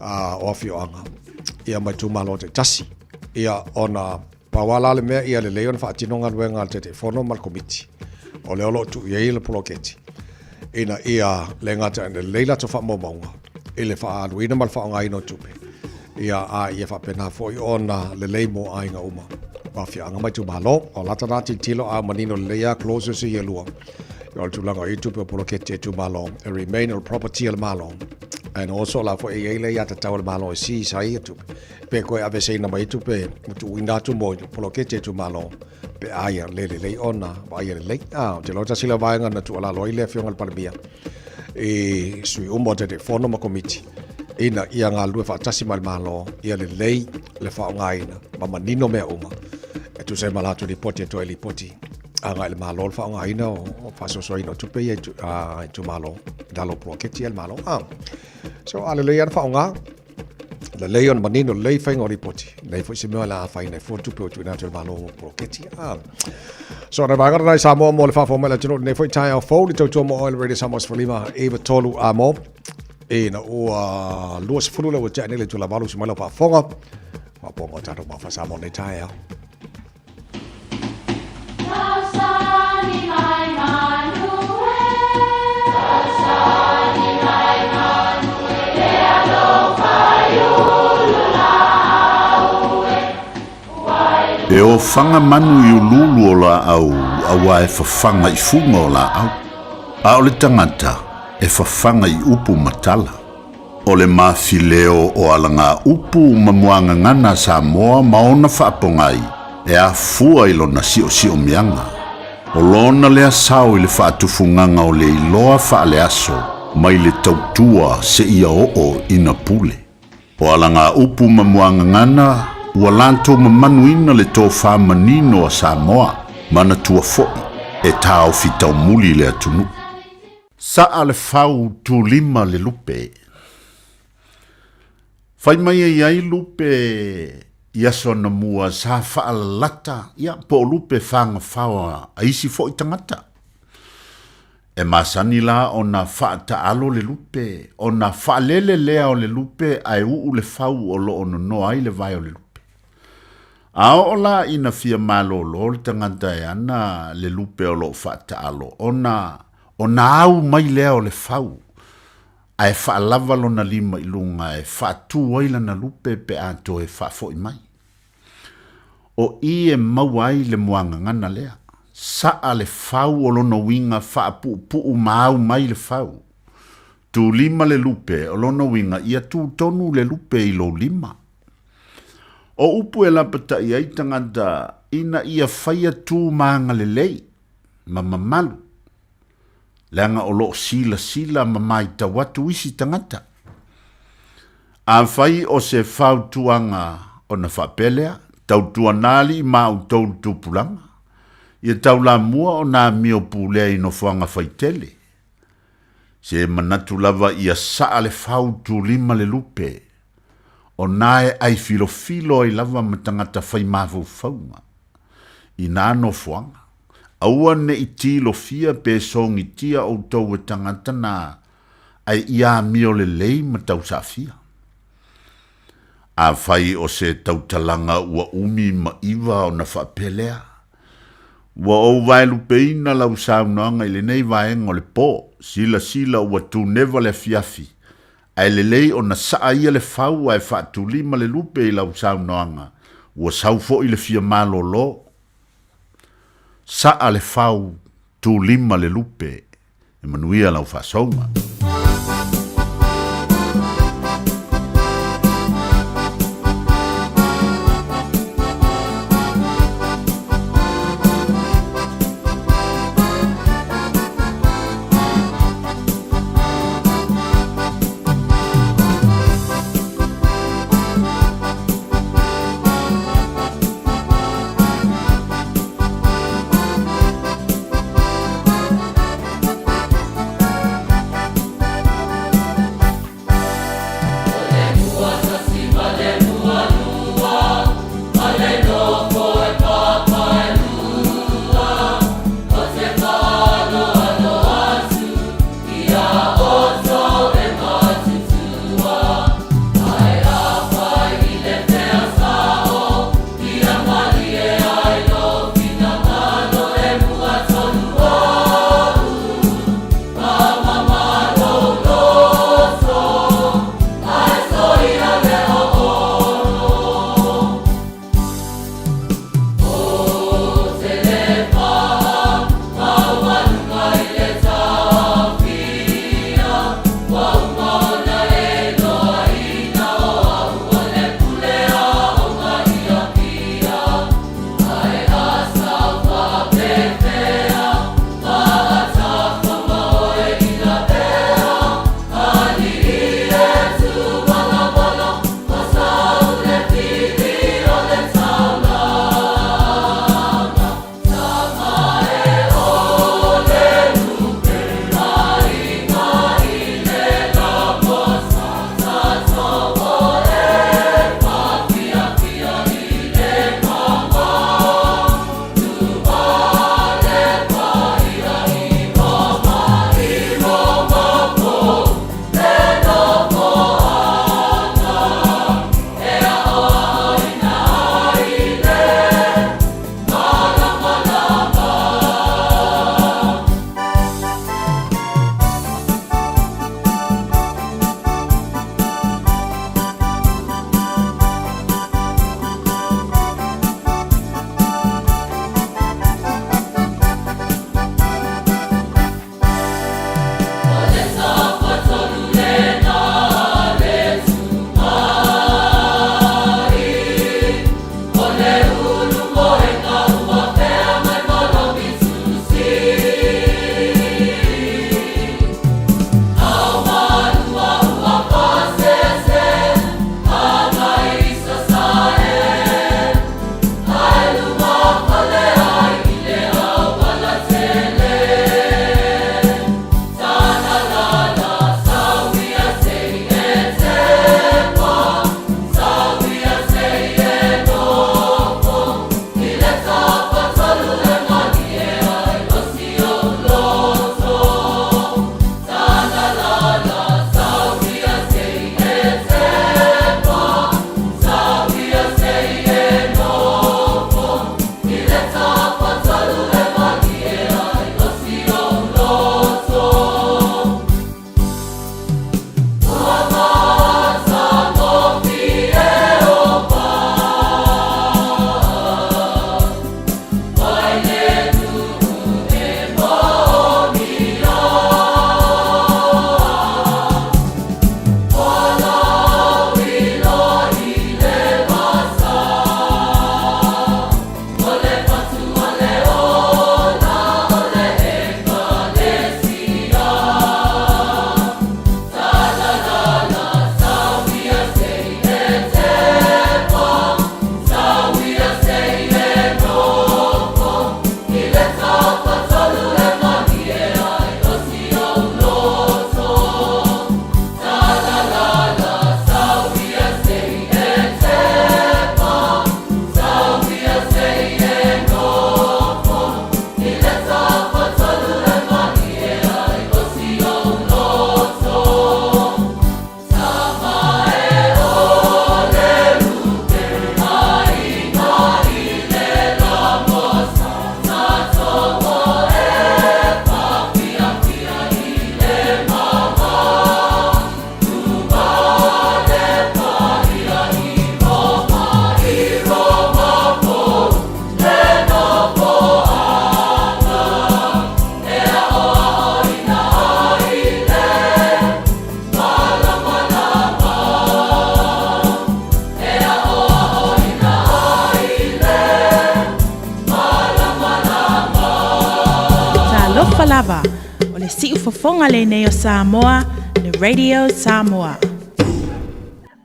ā, o afioaga, ia ma itumalo taitasi. Ia, ona pau lava la le mea ia lelei ona faatino galuega a le Taitaifono ma le Komiti, o lea o lo o tuu i ai le poloketi, ina ia le gata ina lelei latou faamaumauga i le faaaluina ma le faaaogaina o tupe, ia, a ia faapena foi ona lelei mo aiga uma o afioaga ma itumalo. O lata la tilotilo a manino lelei lava clauses ia e lua, o le tulaga o i tupe o poloketi a itumalo, e remain o le property a le Malo, and also o la foi e i ai le aiatatau a le Malo e seize ai ia tupe, pe toe aveeseina mai tupe ma tuuina atu mo poloketi a itumalo, pe a ia le lelei ona vaaia lelei. Ou te iloa tasi lea vaega na tuualalo ai le Afioga i le Palemia i sui uma o Taitaifono ma Komiti ina ia galulue faatasi ma le Malo ia lelei le faaaogaina ma manino mea uma e tusa ai ma latou lipoti e toe lipoti agai i le Malo le faaaogaina o faasoasoaina o tupe ia i itumalo i lalo o poloketi a le Malo. So a lelei lava le faaaoga, lelei ona manino, lelei faiga o lipoti, leai foi se mea o le a afaina ai fua tupe o tuuina atu e le Malo mo poloketi. So, na vaega lena i Samoa mo le faafofoga mai le atunuu lenei foi taeao fou le tautua mo oe le Radio Samoa 15 9 3 a mo ina ua 20 le ua tea nei le itula valu usu mai lau faafofoga faafofoga o tatou mafa Samoa nei taeao. Ofaga manu i uluulu o laau auā e fafaga i fuga o laau, a o le tagata e fafaga i upu ma tala. O le mafileo o alagaupu ma muagagana a Samoa ma ona faapogai e afua i lona siosiomiaga. O lona lea sao i le faatufugaga o le iloa faaleaso mai le tautua seia oo ina pule. O alagaupu ma muagagana ua latou mamanuina le tofa manino a Samoa, manatua foi e taofi taumuli le atunuu. Saa le fau tulima le lupe. Fai mai e i ai lupe i aso anamua sa faalalata, ia, po o lupe fagafaoa a isi foi tagata. E masani la ona faataalo le lupe, ona faalele lea o le lupe ae uu le fau o lo o nonoa ai le vae o le lupe. A oo la ina fia malolo le tagata e ana le lupe o lo o faataalo, ona ona au mai lea o le fau, ae faalava lona lima i luga e faatu ai lana lupe pe a toe faafoi mai. O i e maua ai le muagagana lea, saa le fau o lona uiga faapuupuu ma au mai le fau. Tu lima le lupe, o lona uiga ia tu tonu le lupe i lou lima. O upu e lapatai ai tagata ina ia faia tu ma agalelei ma mamalu, leaga o lo o silasila ma maitau atu isi tagata. Afai o se fautuaga ona faapea lea, tautuana alii ma outou le tupulaga, ia taulamua ona amio pulea i nofoaga faitele. Se manatu lava ia saa le fau tulima le lupe, o na e ai filofilo ai lava ma tagata fai mafaufauga i nā nofoaga. Aua ne i tilofia pe sogitia outou e tagata na ae ia amio lelei ma tausaafia. Afai o se tautalaga ua umi ma iva ona faapea lea, ua ou vaelupeina lau saunoaga i lenei vaega o le po, silasila ua tuneva le afiafi, ae lelei ona saa ia le fau ae faatulima le lupe i lau saunoaga, ua sau foi le fia malolo. Saa le fau, tulima le lupe, e manuia lau faasouga. Talofa lava, o le siufofoga lenei o Samoa, le Radio Samoa.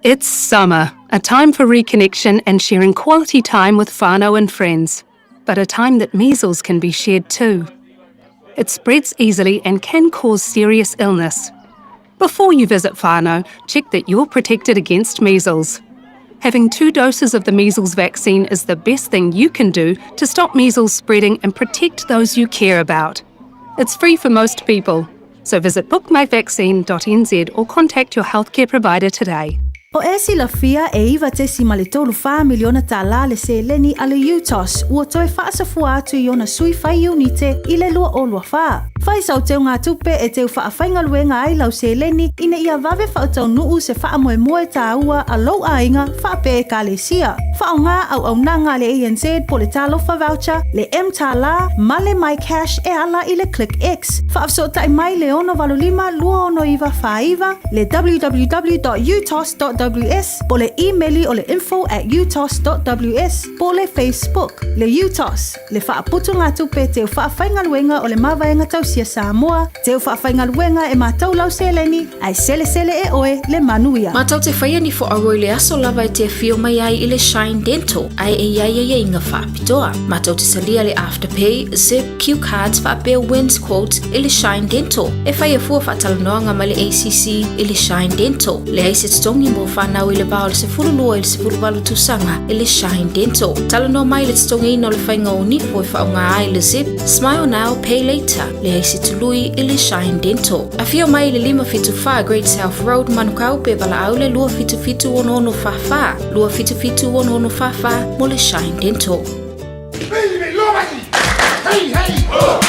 It's summer, a time for reconnection and sharing quality time with whānau and friends, but a time that measles can be shared too. It spreads easily and can cause serious illness. Before you visit whānau, check that you're protected against measles. Having two doses of the measles vaccine is the best thing you can do to stop measles spreading and protect those you care about. It's free for most people, so visit bookmyvaccine.nz or contact your healthcare provider today. O e silafia e 9.34 miliona tālā le seleni a le UTOS ua toe faasafua atu i ona sui fai iunite i le 2024. Fai sau teugatupe e teu faafaigaluega ai lau seleni ina ia vave faataunu'u se faamoemoe tāua a lou aiga faapea ekalesia. Faaaogā auaunaga a le ANZ po o le Talofa Voucher, le mTālā ma le MyCash e ala i le ClickX. Faafesootai mai le 685 269 49, le www.utos.ws po o le imeli o le info@utos.ws po o le Facebook. Le UTOS, le faaputugatupe teu faafaigaluega o le Mavaega Tausia Samoa, teu faafaigaluega e matou lau seleni, ae selesele e oe le manuia. Matou te faia ni foauo i le aso lava e te afio mai ai i le Shine Dental, ae e i ai aiaiga faapitoa. Matou te talia le Afterpay, Zip, Q Cards faapea Wins Quotes i le Shine Dental. E faia fua faatalanoaga ma le ACC i le Shine Dental. Leai se totogi mo fanau i le va o le 12 i le 18 tausaga i le Shine Dental. Talanoa mai i le totogiina o le faiga o nifo e faaaoga ai le Zip, Smile Now, Pay Later. Leai se tului i le Shine Dental. Afio mai i le 574 Great South Road, Manukau, pe valaau le 277 6644, 277 6644 mo le Shine Dental. Hey, hey, oh!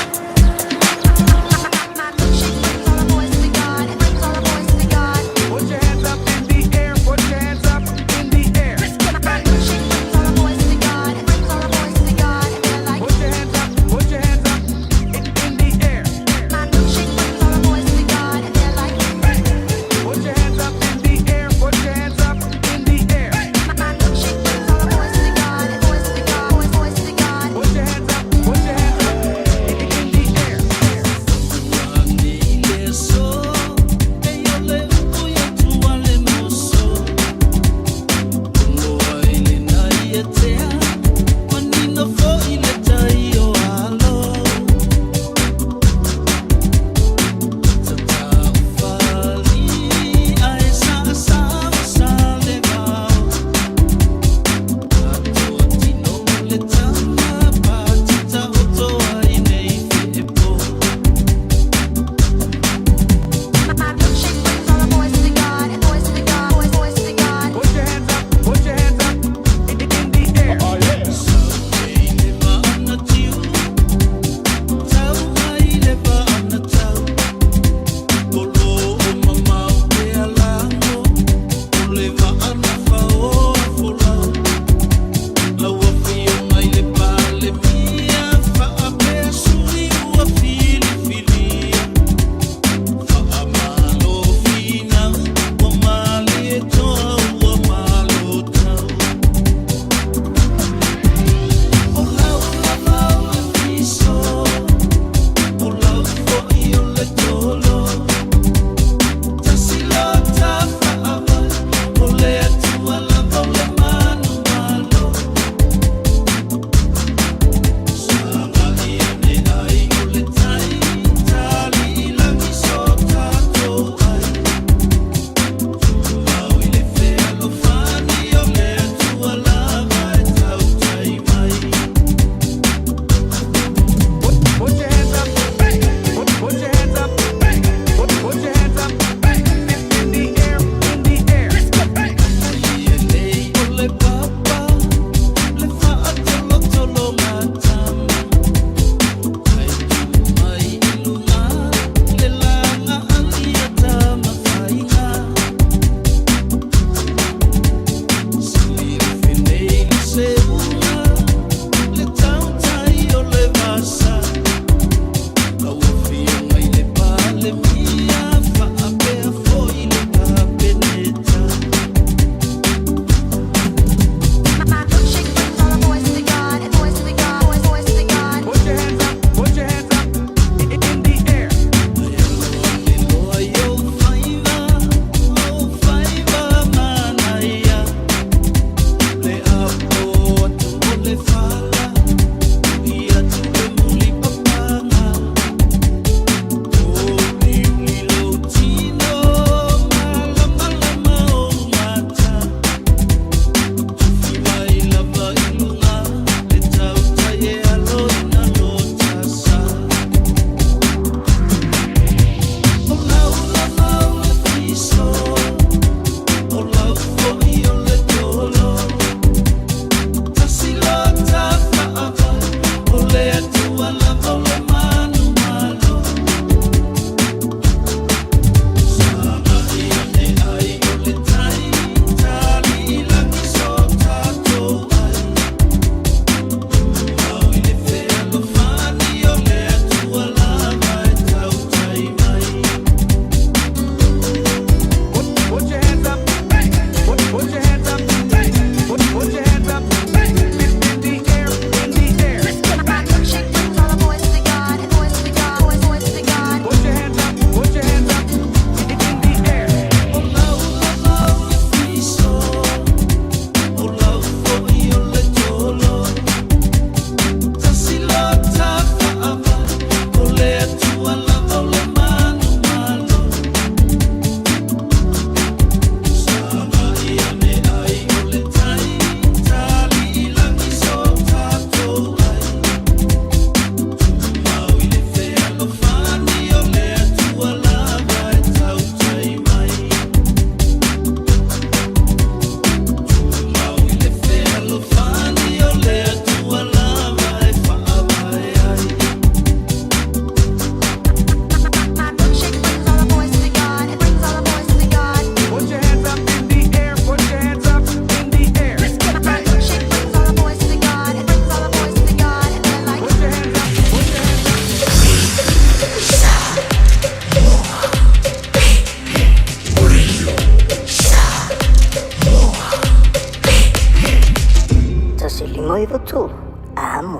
93 Amo.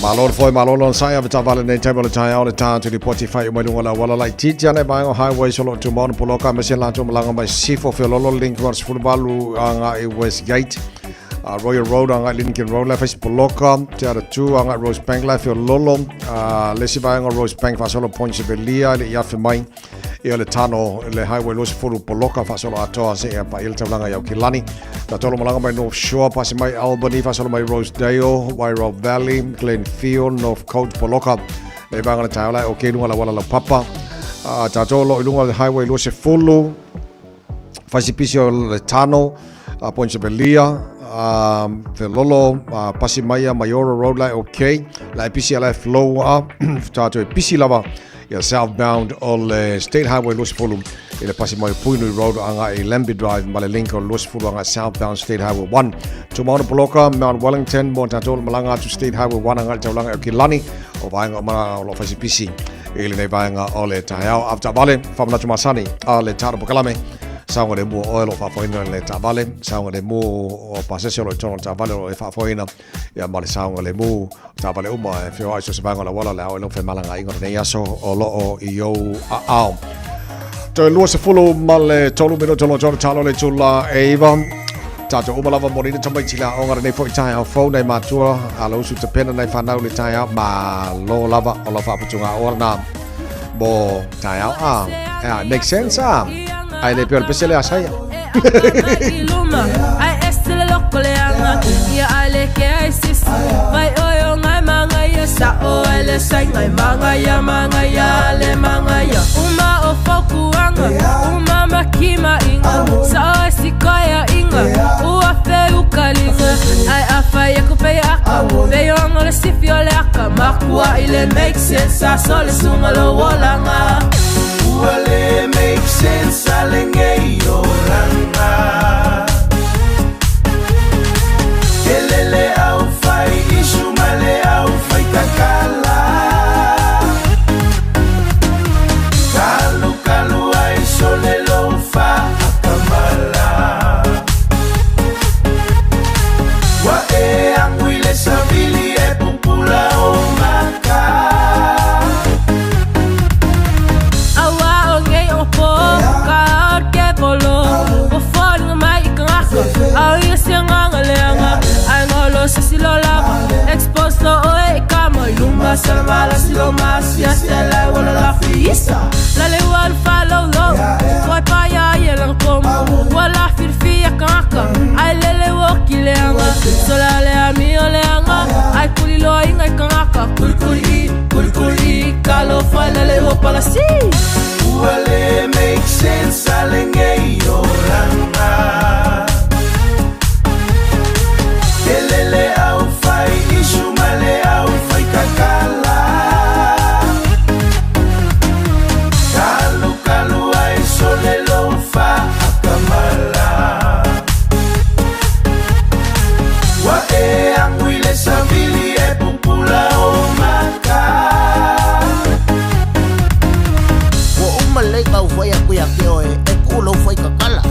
Malo le foi, malo le onosai, ave taavale nei taimi o le taeao le tatou lipoti faaiu mai luga o le auala laitiiti ana i vaega o highways o lo o tumau ona poloka aemaise latou malaga mai Sisifo, Feololo, Link Road 18 agai Westgate, Royal Road agai Lincoln Road la e fai si poloka, Te Aratū agai Rosebank la e Feololo, le isi vaega o Rosebank faasolo Point Sevelia e le i afe mai Ia le tano le highway 20 poloka faasolo atoa seia paia le taulaga i Aukilani. Tatolo malaga mai North Shore, pasi mai Albany, faasolo mai Rosedale, Wairau Valley, Glenfield, North Coast, poloka. Le vaega le taeao la e okay luga la wala lau papa. Tatou lo i luga le highway 20, faisipisi o le tano, Point Sevelia, Felolo, pasi mai a Maiora Road la e okay. La e pisi ala e flow a, tatou e pisi lava Ia southbound o le State Highway 20 i le pasi mai o Puinui Road agai i Lambie Drive ma le link o le 20 agai southbound State Highway 1. Tumaona Poloka, Mount Wellington, mo tatou le malaga atu State Highway 1 agai le taulaga i Kilani o vaega o mana o lo faisipisi i lenei vaega o le taeao. Avetaavale, faamanatu masani a le Taro Pakalame saoga le mua oe o lo o faafoeina le taavale, saoga le mu o pasese o lo o i totonu o le taavale o lo o e faafoeina ia ma le saogalemu taavale uma e feoai so se vaega o le auala le ao i lau femalagaaiga o lenei aso o lo o i ou aao. Toe 23 minuto lo tolo talo le tula e iwa. Tātou uma lava mo nina tamaiti la onga nei foi taeao fou nei matua a lo usu te pena nei whanau le taeao ma lo lava o lau whaaputunga o nā mo taeao a. Yeah, it makes sense a. Ai le peo le pese le asaia. Make sense, I saw the sunga lo wolanga. Ua le make sense a lenei olaga Tele le au fai isu ma le au fai kakala Kalu kalu ai sole lo fa akamala Ua e angui le savili e pupula o maka Aua o ngei o po ka ke polo o fo mai i kangaka au ia se nganga leanga ai ngolo se silo lava expose lo oe i kama i luma sa mala silo masia se la wala la fiisa la le wal fa lo lo toi pa ya ye lang kom wala firfi ya kangaka ai lele wo ki leanga sola le ami o leanga ai kuli lo inga i kangaka kuli kuli kuli kuli kalo fa lele wo palasi Ua le make sense a lenei olaga Tele le au fai isu ma le au fai kakala Kalu kalu ai sole lo fa akamala Ua e angui le savili e pupula o maka Ua uma lei kau fai aku ia ke oe e ku lou fai kakala.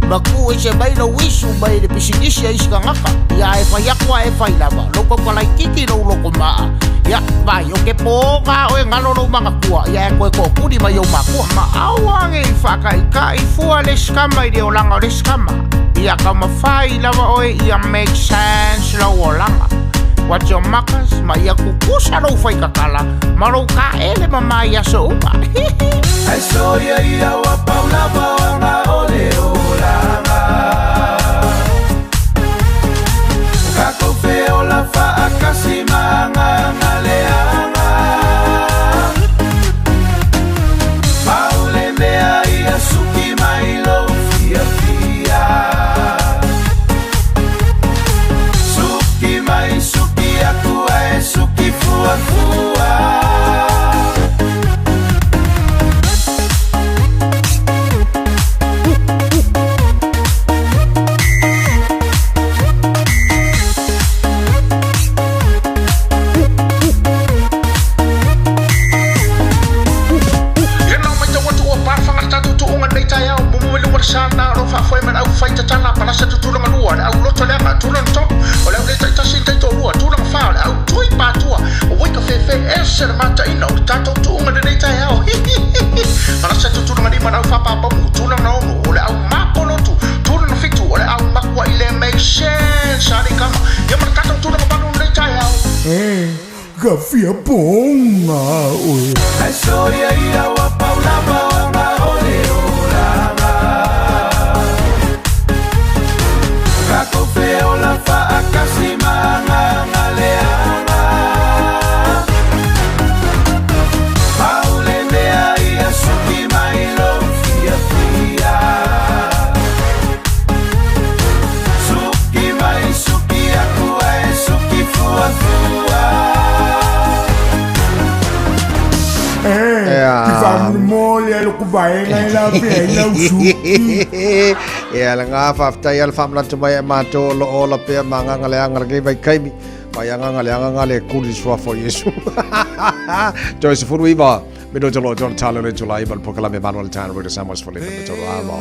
Ma ku e se mai lou isu mai le pisinisi a isi kangaka. Ia e fai aku a e fai lava. Lou kauka laititi lou loko maa. Ia, vai, o ke pōga oe ngalo lou mangakua. Ia e koe kookuli mai ou makua. Ma aua ngei whakaika i fua le skama i le olanga o le skama. Ia ka mawhai lava oe ia make sense lau olanga. Watch your makas, ma ia kukusa lou whai kakala, ma lou ka ele ma mai aso uma. Ai soia ia wa paula vaanga o le olaga Kako fe o la faakasi maanga leanga Maule mea ia suki mai lo fia fia Suki mai suki aku e suki fua fua Ia nau mai tau atu ua pāwhanga tatou tuunga nei Ka fia poga oe. Ae soia ia ua pau lava ona o le olaga. Tatou feola faatasi ma agaga leaga. Pau le mea ia suki mai lou fiafia. Suki mai suki aku ae suki fuafua. Ke faamolemole a loko vaega e lafea ai lau suki. Ia le faafetai a le faamanatu mai e matou o loo ola pea ma agaga leaga lenei vaitaimi mai agaga leaga ga le kuli suafa o Iesu. Toe 19 minuta lo tolu talo le tulai ma le pokalame malu le tano Radio Samoa sefulu lima ma tolu amo.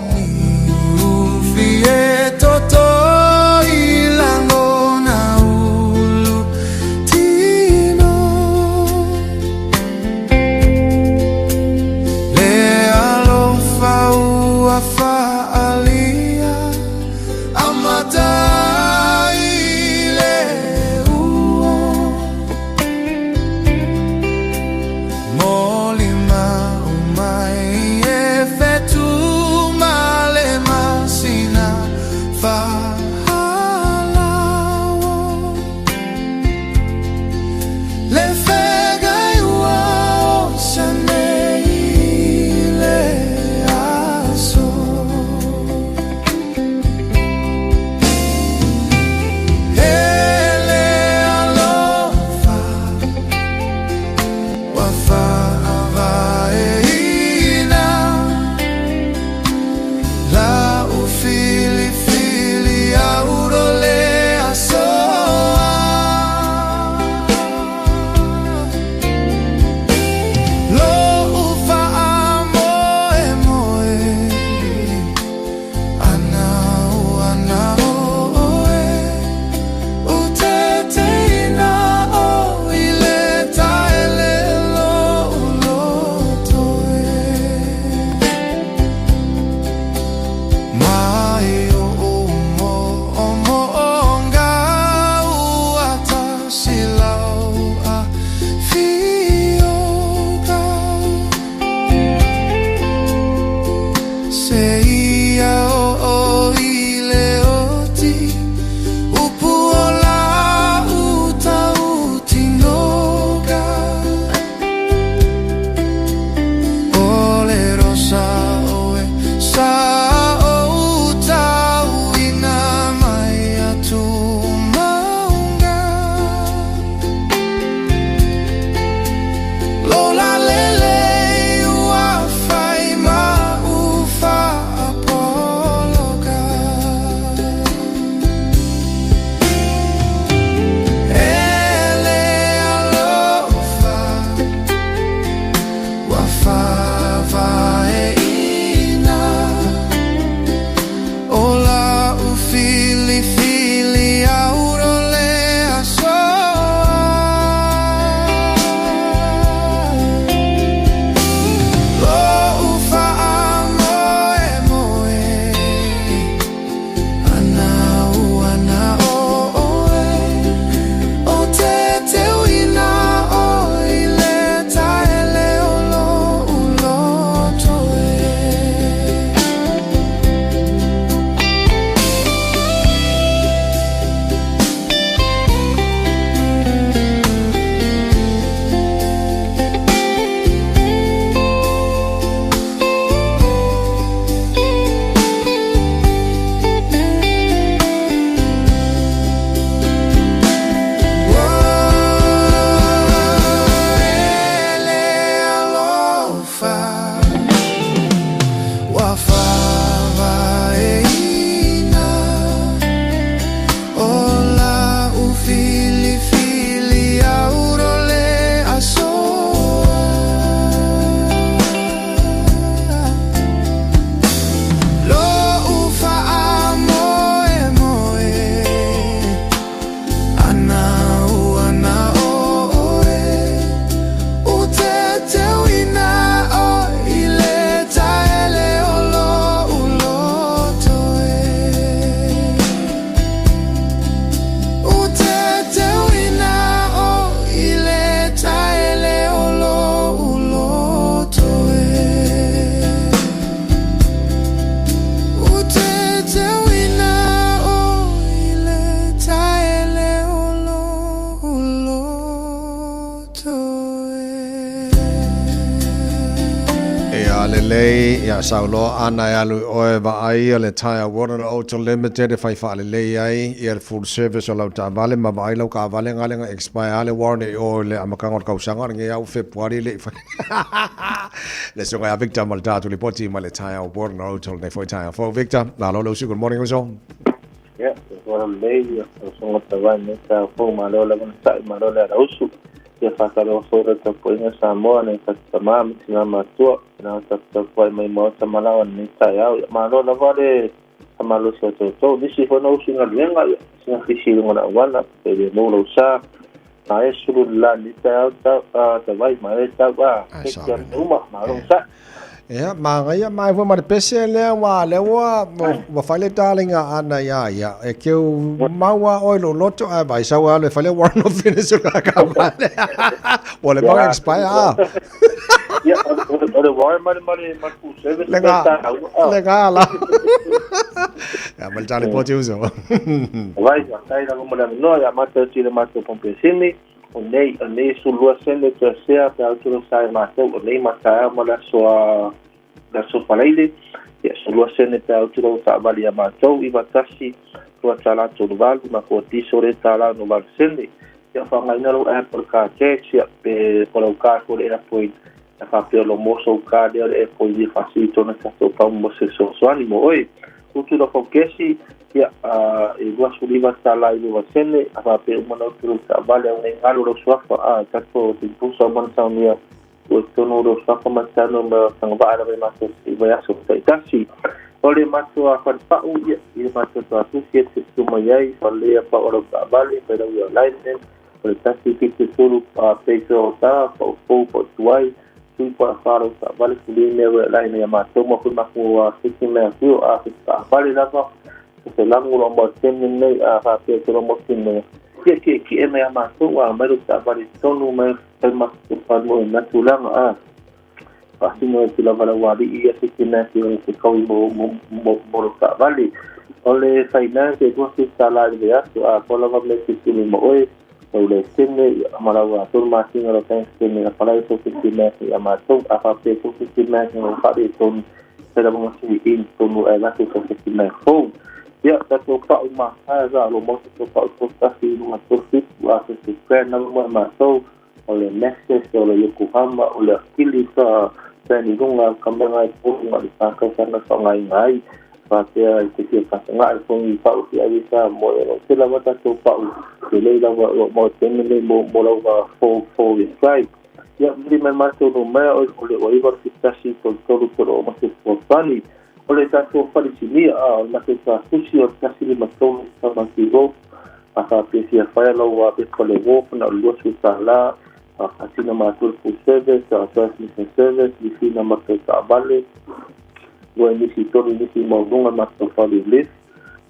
Fie toto i lagona ulu tino Le alofa ua faaalia amata i le ua Molima umai e fetu ma le masina lelei, ia sauloa ana e alu i oe vaai le Tyre Water Auto Limited e fai faalelei ai ia le full service o lau taavale ma vaai lau kaavale gale na expire le warranty i o i le amataga o le tausaga lenei a ua Fepuari e le i fai le susuga ia Victor ma le tatou lipoti mai le Tyre Water Auto lenei foi taeao fou. Victor, malo le usu, good morning uso. Ia, soifua lelei, ia, tausoga tauvae lenei taeao fou, malo lava na sa'i, malo le alausu. Ia faatalofa foi i lau tapuaiga Samoa, nai tatou tama ma tina matua, na o tatou tapuai mai maota ma laoa i lenei taeao. Ia, malo lava le faamalosi o outou. Nisi foi na usu i galuega, ia, sina fisi i luga o le auala, pe le mou lou sa, ma e sulu le la lenei taeao, tau, tavai, ma e tau, a, take care mea uma, malo na sa'i. Ia, manaia mai foi ma le pese lea, aua lea ua, ua fai le taliga ʻana iā ia, e keu mau a ʻoe lou loto, ae vaai sau e alu e fai le warrant of fitness o le taavale. Ua leva ona expire a. Ia, o le warrant ma le, ma le, ma le full service. Le gā, le gā la. Ia, ma le tali poti uso. Vai, faafetai lava mo le avanoa, ia matou atu i le matou pompe simi. O nei, o nei 12 sene toe sea pe a utu sa e matou, o nei ma taeao ma le aso a le aso Faraile, ia 12 sene pe a utu lau taavale ia matou, 91 2 tala 38, ma ko tiso le tala no valu sene. Ia whangaina lau app o le car tax, ia pe ko lau car ko le airport, ia whapea lo moso ka lea le airport i whasiri tona tatou pau mo se sosoani mo oe. Utu lau fau kesi, ia, e 29 tala i lua sene, a whapea uma na utu lau taavale au nei ngalo lau suafa, a tatou te pusa o mana saunia, ua tonu lau suafa ma tano ma tangawaa lava i matou i vaiaso taitasi. O le matou a wharepau, ia, i le matou tuatusi e te tuma iai, whalea pa o lau taavale, pai lau ia alignment, o le 173 a peito o tā, pa o fou pa o tuai, tui pa a whārau taavale, kuli mea wea lai mea mātou ma hui maku a whiti mea whio a whiti taavale lava, o te langu lo mo tene nei a whapea te lo mo tene. Kia kia ki e mea mātou a mai ro taavale tonu mai pai maku whanau e natulanga a whaasino e te lava lau wari i a whiti mea ki o te kaui mo mo mo ro taavale. O le finance e 20 tala i le aso a ko lava me te tini mo oe, lau le sene i ma lau a tolu masina lau bank statement a palai so fifty mea i a matou a faapea so fifty mea i whare tonu te lava nga sui in tonu e latu so fifty mea fou. Ia, tatou pa'u ma hae ra lo mo tatou pa'u tolu tasi i lunga tolu fitu a se se brand lava mo e matou o le Maxxis o le Yokohama o le Achilles ka brand i lunga ka mea ngai polu nga le tākau sana wha ngai ngai faapea i te fia kasangaʻi fogi pa'u fi ai sa mo e lo te lava tatou pa'u lelei lava o mo teme nei mo mo lava fo fo i fai. Ia muli mai matou no mea o le o iwa fi tasi tolu tolu tolu o matou fuafani o le tatou falesinia a o le matou tatusi o le 153 Tamaki Road a faapea fia faia lau a pepa le wharf na o le 20 tala a faasina matou le full service a transmission service lifina matou taavale ua nisi tolu nisi mauluga matou fale lift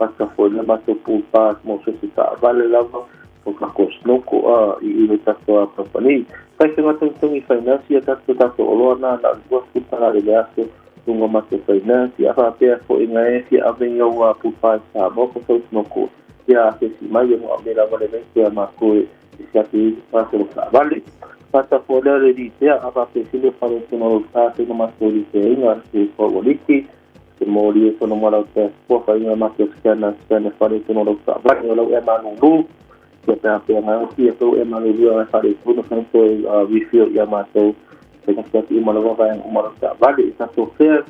mata foi le matou pool park mo se se taavale lava o ka ko snoko a i i le tatou a company fai se ngata tongi finance ia tatou tatou oloa na na 20 tala le le aso lunga matou finance ia faapea foi ngai e fia ave i au a pool park sa mo ko sau snoko ia se si mai mo me lava le vente a matou e se atu i paso o taavale Fata fo lea le litea a faapea sile fale tino lau tā te no matou litea inga se fo o liki te mōli e tono mo lau te pua wha inga matou scanner scanner fale tono lau taavale o lau e manulu ia pea pea ngai oki e tou e manulu ngai fale tunu whai toe refill ia matou te ngasi atu uma lava vai uma lau taavale i tatou fea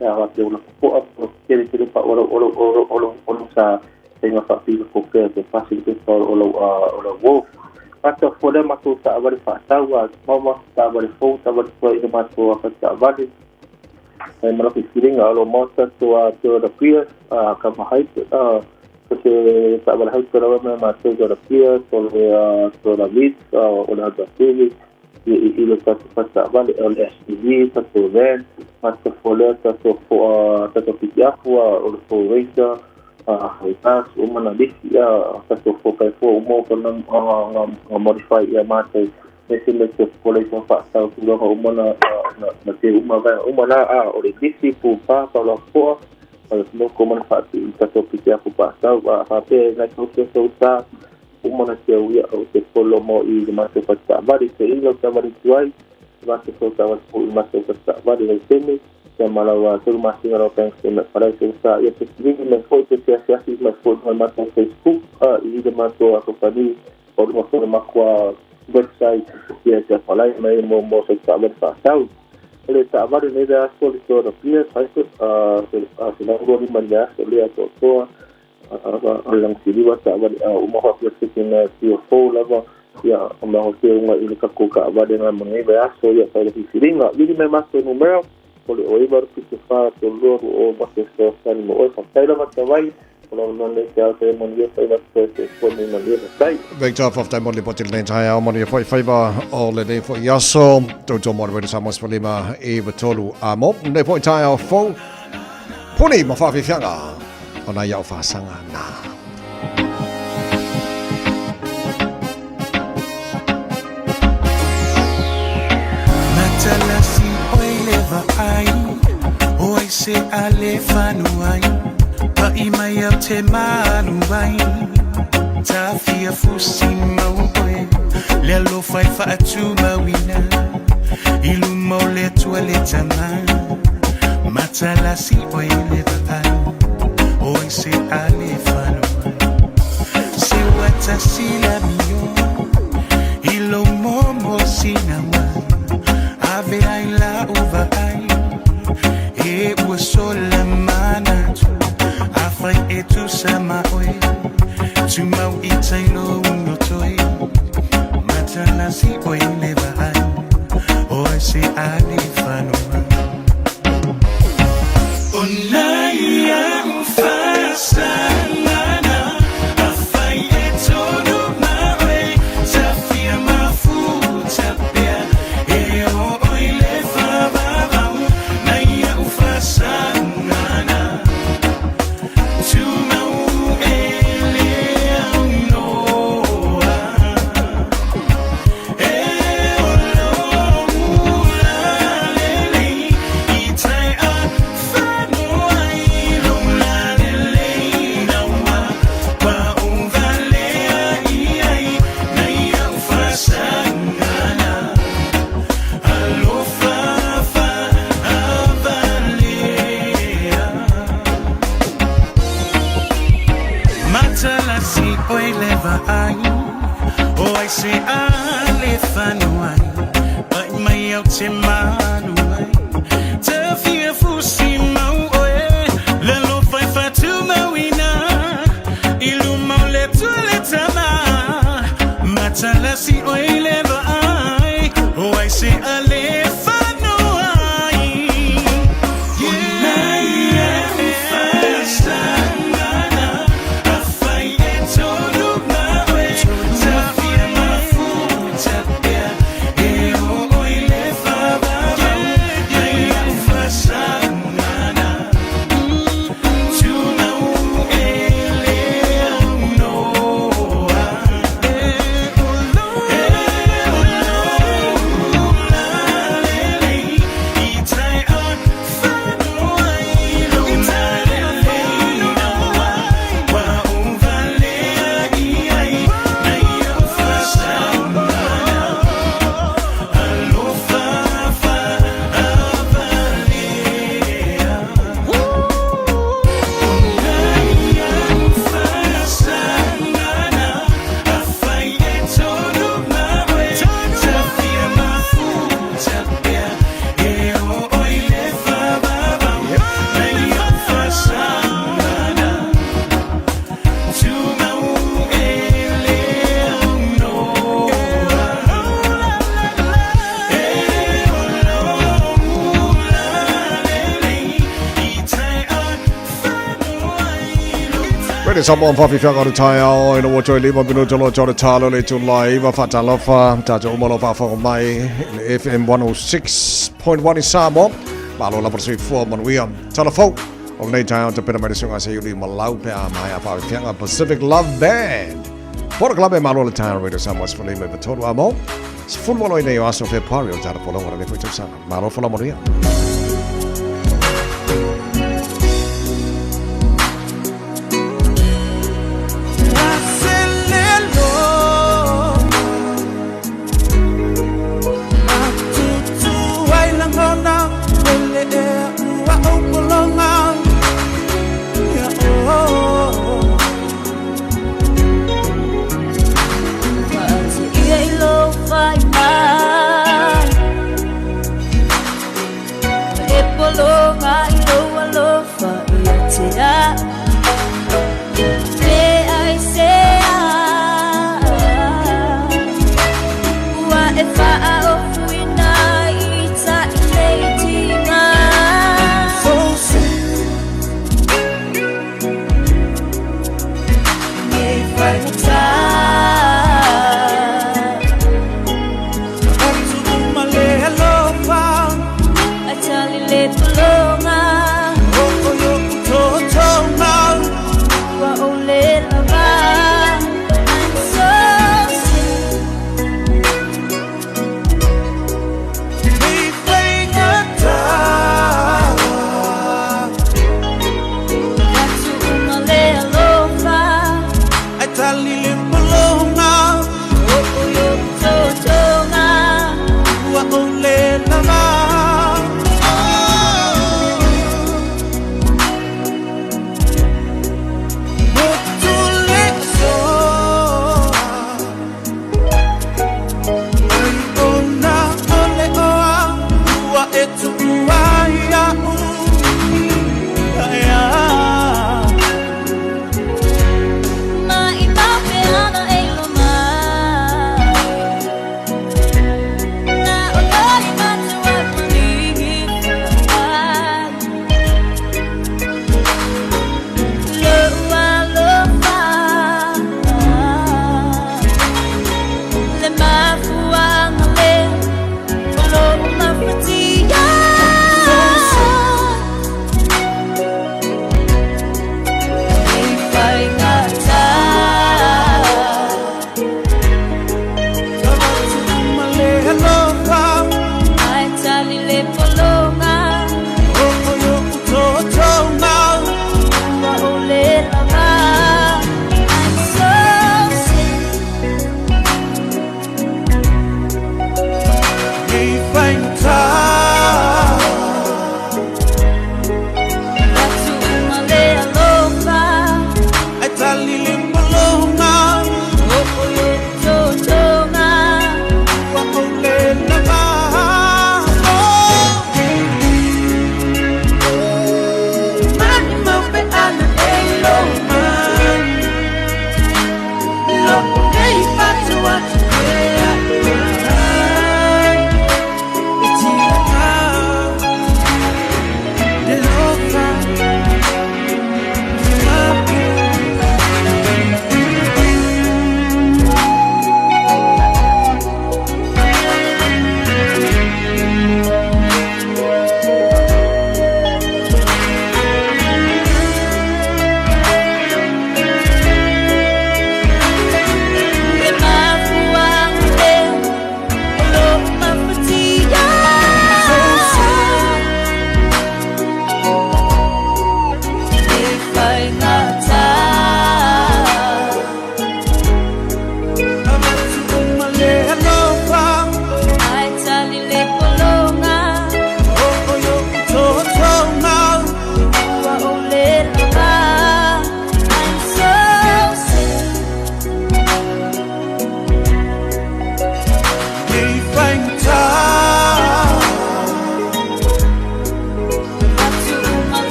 ia faapea ula popoa o tele tele pa o lau o lau o lau o lau o lau sa te nga whaapila ko pea te pasi te pa o lau o lau wolf. Ata fo lea matou taavale faatau a mauma taavale fou taavale fua i le matou afa taavale ai ma lau filifiliga o lo maota to a Toyota Prius a kama hybrid a ko se taavale hybrid lava me matou Toyota Prius o le Toyota Vitz o le Honda Civic i i le tatou fataavale o le SUV tatou van matou fo lea tatou fo tatou pitiafu o le Ford Ranger a Hilux uma na lisi a tatou fo kai fo uma o na nga nga modify ia matou e se me te pole sa faatau tulaga uma na na na te uma vai uma na a o le lisi pu pa pa la poa o le mo ko mana faatu i tatou pitiafu faatau a faapea ngai tau se sau sa uma na te uia o te polo mo i le matou fataavale se i lau taavale tuai matou fo taavale fo i matou fataavale lau teme. se malawa tolu masina lau bank statement falai se sa ia te siligi mai foi te siasiasi mai foi mai matou Facebook i le matou akopani o luma foi makua website ia te falai mai mo mo se taavale faatau. O le taavale nei le aso le toa pia sai se lau lima le aso le atoatoa o lagisiliva taavale uma faapea sekina tio fou lava ia o mago te uga i le takou taavale ga magai vaiaso ia fai le filifiliga vili mai matou numera o le 0974 32 20 ma se fesoasoani mo oe. Faafetai lava tavai o lau le te ao te manuia faiva toe te fua mai manuia faafetai. Victor, faafetai mo le lipoti lenei taeao, manuia foi faiva o lenei foi aso. Toutou mo le Radio Samoa 15 93 amo. Lenei foi taeao fou, puni ma whaafifianga o nai au whaasanga nā. Matalasi oi le vaai o ai se ale whanuai Pa'i mai au te malu ai Tawhia fusi mau oe Le alofa e whaatumauina I luma o le Atua le tama Matalasi oi le vaai O ai se ale whanuai Se watasi la mio I lo momo sinawa Ave ai la uva ai E ua sola manatu Afai e tusa ma oe Tumau i tailo uno toi Matalasi oe le vaai O ai se ale whanua O nai au whasangana Afai e tonu ma oe Tawhia mafuta pea E o oi le whavavau Nai au whasangana Tumau e le au noa E o lo ula lele I tai a whanua i lo la lele naua Kwa uvalea i ai Nai au whasangana Alofa fa avalea Matalasi oi le vaai O ai se ale whanuai Pai mai au te malu ai Te fia fusi mau oe Le lo fai whatu mauina I luma o le tua le tama Matalasi oi le vaai O ai se ale whanuai Nai au whasangana Afai e tonu ma oe Tawhia mafuta pea E o oi le whavavau Nai au whasangana Tumau e le au noa E o lo la lele I tai a whanua i lo la lele naua Wa uvalea i ai Nai au whasangana Alofa fa avalea Nai au whasangana Afai e tonu ma oe Tawhia mafuta pea E o oi le whavavau Nai au whasangana Tumau e le au noa E o lo ula lele I tai a whanua i lo Radio Samoa whawhiwhanga o le taeao, ina ua toe 5 minuto lo tore talo le tūlai, iwa whatalofa, tātou uma lo whawhango mai, le FM 106.1 i Samoa, malo lava le soifua manuia. Tala fou, o lenei taeao te pena mai le suga se iuli malau pe a mai a whawhiwhanga Pacific Love Band. Pora klabe malo le taeao Radio Samoa 15 93 amo. 18 i nei o aso Februari o tara polonga o le foi tausaga. Malo whala manuia. Aselelo Matutu ai langona Wele e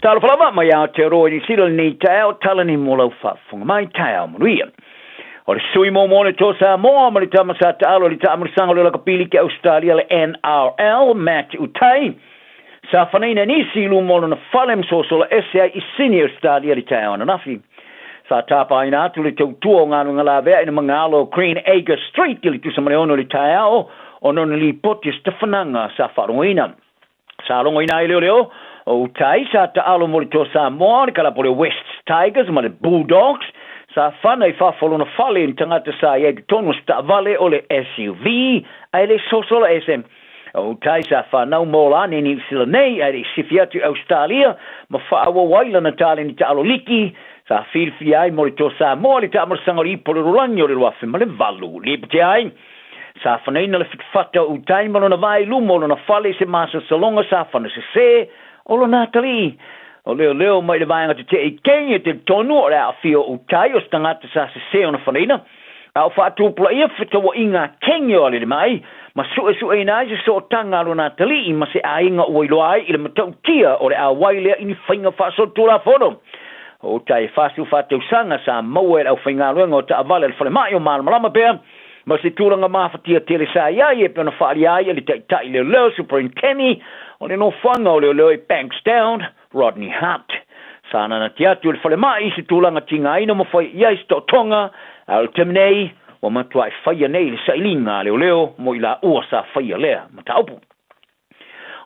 Talofa lava mai Aotearoa i Niu Sila lenei taeao, tala nei mo lau faafofoga mai, taeao manuia. O le sui mo le Toa Samoa ma le tama sa taalo i le taamilisaga o le Lakapi Liki Ausetalia le NRL, Matt Utai, sa fanaina e nisi i luma o lona fale ma sosola ese ai i Sydney, Ausetalia i le taeao ananafi. Sa tapaina atu le tautua o galuega lavea i le magalo o Green Acre Street i le tusa ma le 6 i le taeao ona o ni lipoti o se tafanaga sa faalogoina. Sa logoina ai leoleo o Utai sa taalo mo le Toa Samoa, le kalapu o le Wests Tigers ma le Bulldogs, sa fana i fafo o lona fale i ni tagata sa i ai i totonu o se taavale o le SUV ae le sosola ese. O Utai sa fanau ma ola ane i Niu Sila nei ae le i sifi atu i Ausetalia ma faaauau ai lana taleni taalo liki sa filifia ai mo le Toa Samoa i le taamalasaga o le Ipu o le Lalolagi o le 2008. Lipoti ai, Sa fanaina le fitufata o Utai ma lona vaa i luma o lona fale i se masalosaloga sa fana sesē o lona atalii. O leoleo mai le vaega tetee i Kenya e talitonu o le aafia o Utai o se tagata sa sesē ona fanaina, a o faatupulaia fetauaiga a Kenya o alele mai ma suesueina ai se sootaga a lona atalii ma se aiga ua iloa ai i le matautia o le auai lea i ni faiga faasolitulafono. O Utai e 44 tausaga sa maua e le aufaigaluega o taavale a le falemai o Malamalama pea ma se tulaga mafatia tele sa i ai e pei ona faaalia ai e le Taitai Leoleo Superinteni o le Nofoaga o Leoleo i Bankstown, Rodney Hart. Sa nanati atu i le falemai i se tulaga tigaina ma fai i ai se taotoga, a o le taimi nei, ua matuai faia nei le sailiga a leoleo mo i laua sa faia lea mataupu.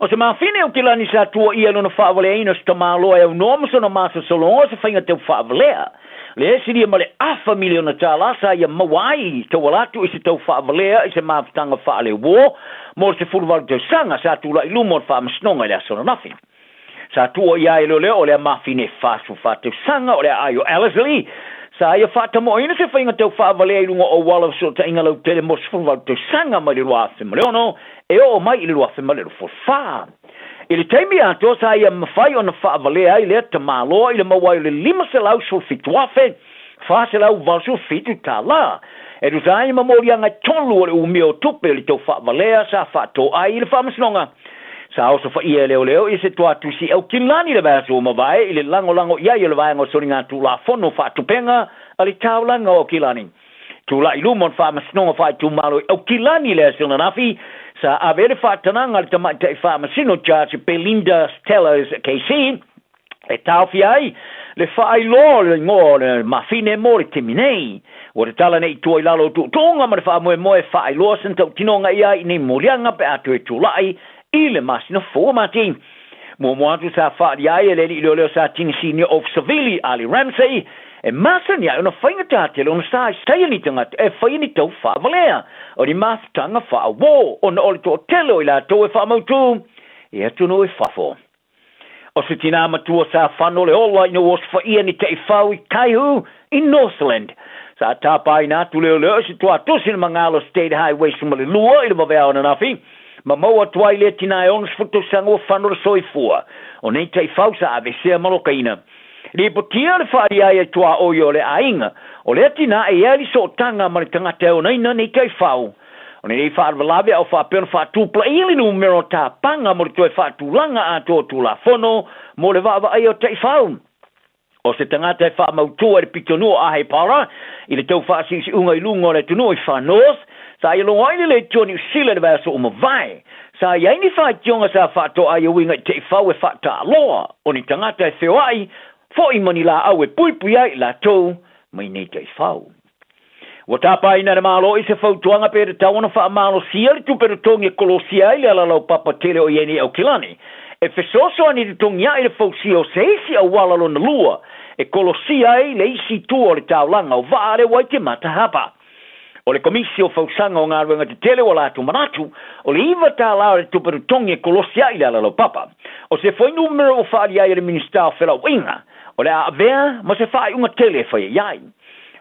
O se mafine o Kilani sa tuaia i lona faavaleaina o se tamaloa e aunoa ma sona masalosaloga o se faiga tau faavalea. Le esilia ma le afa miliona tālā sa ia maua ai tauala atu i se tau faavalea i se mafutaga faaleuo mo le 18 tausaga sa tulai i luma o le faamasinoga i le aso ananafi. Sa tuaia ai e leoleo o lea mafine 44 tausaga o le aai o Ellerslie sa ia faatamoaina se faiga tau faavalea i luga o auala o fesootaiga lautele mo le 18 tausaga mai le 2006 e oo mai i le 2024. I le taimi atoa sa ia mafai ona faavalea ai lea tamaloa i le maua ai o le $517,487 tālā, e tusa ai ma moliaga e tolu o le umia o tupe o le tau faavalea sa faatoai i le faamasinoga. Sa osofaia e leoleo i se toatusi Aukilani le vaiaso ua mavae i le lagolago i ai o le Vaega o Soligatulafono Faatupenga a le Taulaga o Aukilani. Tulai i luma o le Faamasinoga Faaitumalo i Aukilani i le aso ananafi, sa ave ai le faatanaga a le Tamaitai Faamasino Judge Belinda Stellers KC e taofia ai le faailoa o le igoa o le mafine mo le taimi nei. Ua tatala nei i tua i lalo o tuutuuga ma le faamoemoe e faailoa sina tautinoga i ai i nei moliaga pe a toe tulai i le masina fou o Mati. Muamua atu sa faaalia ai e le alii leoleo sa tini Senior Officer Vili Ali Ramsay e masani ai ona faigata tele ona sa i saia ni tagata e faia ni tau faavalea o ni mafutaga faauō ona o le toatele o i latou e faamautu i atunuu i fafo. O se tinā matua sa fano le ola ina ua osofaia ni taifau i Kaihu i Northland. Sa tapaina atu leoleo i se toatosi i le magalo State Highway 12 i le vaveao ananafi, ma maua atu ai lea tinā e 60 tausaga ua fano le soifua o nei taifau sa aveesea ma lokaina. Lipotia le faaalia ai e tuaoi o le aiga o lea tinā e i ai le sootaga ma le tagata e onaina nei taifau. O lenei faalavelave a o faapea ona faatupulaia le numera o tapaga mo le toe faatulaga atoa o Tulafono mo le vaavaaia o taifau. O se tagata e faamautua i le pitonuu o Ahepara i le tau faasiusiuga i luga o le atunuu i Far North, sa ia logo ai le Leitio Niu Sila i le vaiaso ua mavae. Sa i ai ni faitioga sa faatoa ai e uiga i taifau e faataaloa o ni tagata e feoai foi ma ni laau e puipui ai i latou mai nei taifau. Ua tapaina e le Malo i se fautuaga pe tatau ona faamalosia le tupe totogi e kolosia ai le alalaupapa tele o i ai nei Aukilani e fesoasoani i totogi ae le fausia o se isi auala lona lua e kolosia ai le isi itu o le taulaga o vaa le Waitemata Harbour. O le Komisi o Fausaga o Galuega Tetele ua latou manatu o le iva tālā o le tupe totogi e kolosi ai le alalaupapa. O se fuainumera ua faaalia ai e le Minisita o Felauaiga o le a avea ma se faaiuga tele e faia i ai.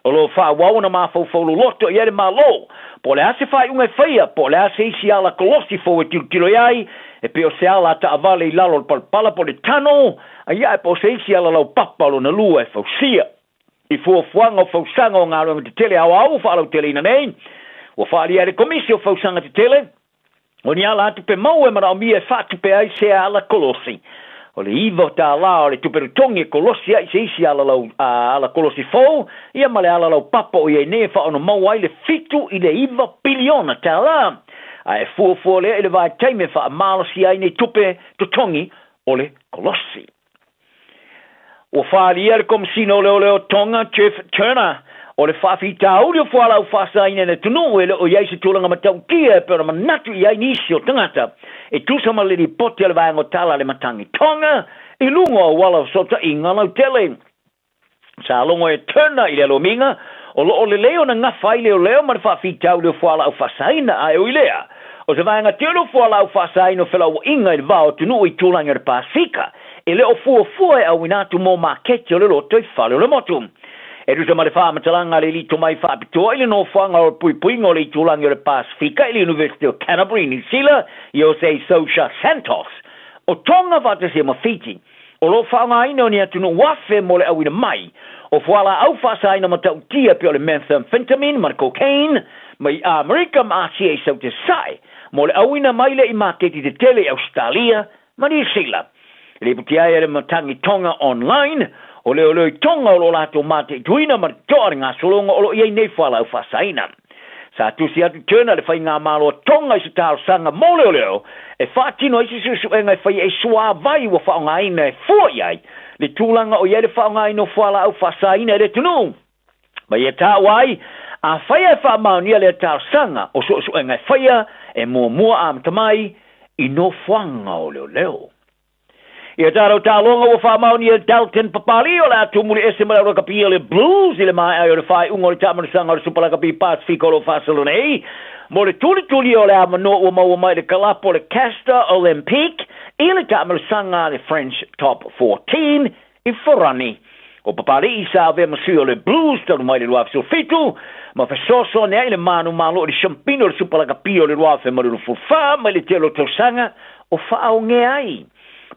O lo o faaauau ona mafaufau loloto i ai le Malo, po o le a se faaiuga e faia, po o le a se isi ala kolosi fou e tilotilo i ai, e pei o se ala a taavale i lalo o le palapala po o le tunnel, a ia ae po o se isi ala laupapa lona lua e fausia. I fuafuaga o fausaga o galuega tetele aoao ua faalauteleina nei, ua faaalia e le Komisi o Fausaga Tetele, o ni ala atupe maua e manaomia e faatupe ai se ala kolosi. O le $9 o le tupe totogi e kolosi ai se isi alalau ala kolosi fou, ia ma le alalau papa o i ai nei e faaonomau ai le 7 i le $9 piliona. Ae fuafua lea i le vaitaimi e faamalosia ai nei tupe totogi o le kolosi. Ua faaalia le Komesina o Leoleo Tonga, Jeff Turner, o le faafitauli o fualaau faasaina i le atunuu e le o i ai se tulaga matautia e pei ona manatu i ai nisi o tagata e tusa ma le lipoti a le vaega o tala a le Matangi Tonga i luga o auala o fesootaiga lautele. Sa logo e Turner i le alomiga o lo o lelei ona gafa ai leoleo ma le faafitauli o fualaau faasaina, ae ui lea, o se vaega tele o fualaau faasaina o felauaiga i le va o atunuu i tulaga o le Pasefika e le o fuafua e auina atu mo maketi o le loto i fale o le motu. E tusa ma le faamatalaga a le alii tomai faapitoa i le nofoaga o le puipuiga o le itulagi o le Pasefika i le University o Canterbury, Niu Sila, Jose Sousa Santos, o Tonga faatasi ma Fiti, o lo o faaaogaina o ni atunuu afe mo le auina mai o fualaau faasaina matautia pei o le methamphetamine ma le cocaine mai Amerika ma Asia i Saute Sae mo le auina mai lea i maketi tetele i Ausetalia ma Niu Sila. E lipotia ai e le Matangi Tonga Online, o leoleo i Tonga o lo o latou mataituina ma le toa le gasologa o lo o i ai nei fualaau faasaina. Sa tusi atu Turner le faigamalo a Tonga i se talosaga mo leoleo e faatino ai se suesuega e faia ai suavai ua faaaogaina e fua i ai le tulaga o i ai le faaaogaina o fualaau faasaina e le atunuu. Ma ia taua ai, afai e faamaonia lea talosaga, o suesuega e faia e muamua amata mai i nofoaga o leoleo. Ia tatou taaloga ua faamaonia e Dalton Papali'i o le a tumuli ese ma le aulakapi o le Blues i le maea ai o le faaiuga o le taamanosaga o le Supa Lakapi Pasefika o lo o faasolo nei mo le tulitulia o le avanoa ua maua mai le kalapo o le Castor Olympique i le taamanosaga a le French Top 14 i Farani. O Papali'i sa avea ma sui o le Blues talu mai le 2017 ma fesoasoani ai i le manumalo i le siampina o le Supa Lakapi o le 2024 mai le tele o tausaga o faaogea ai.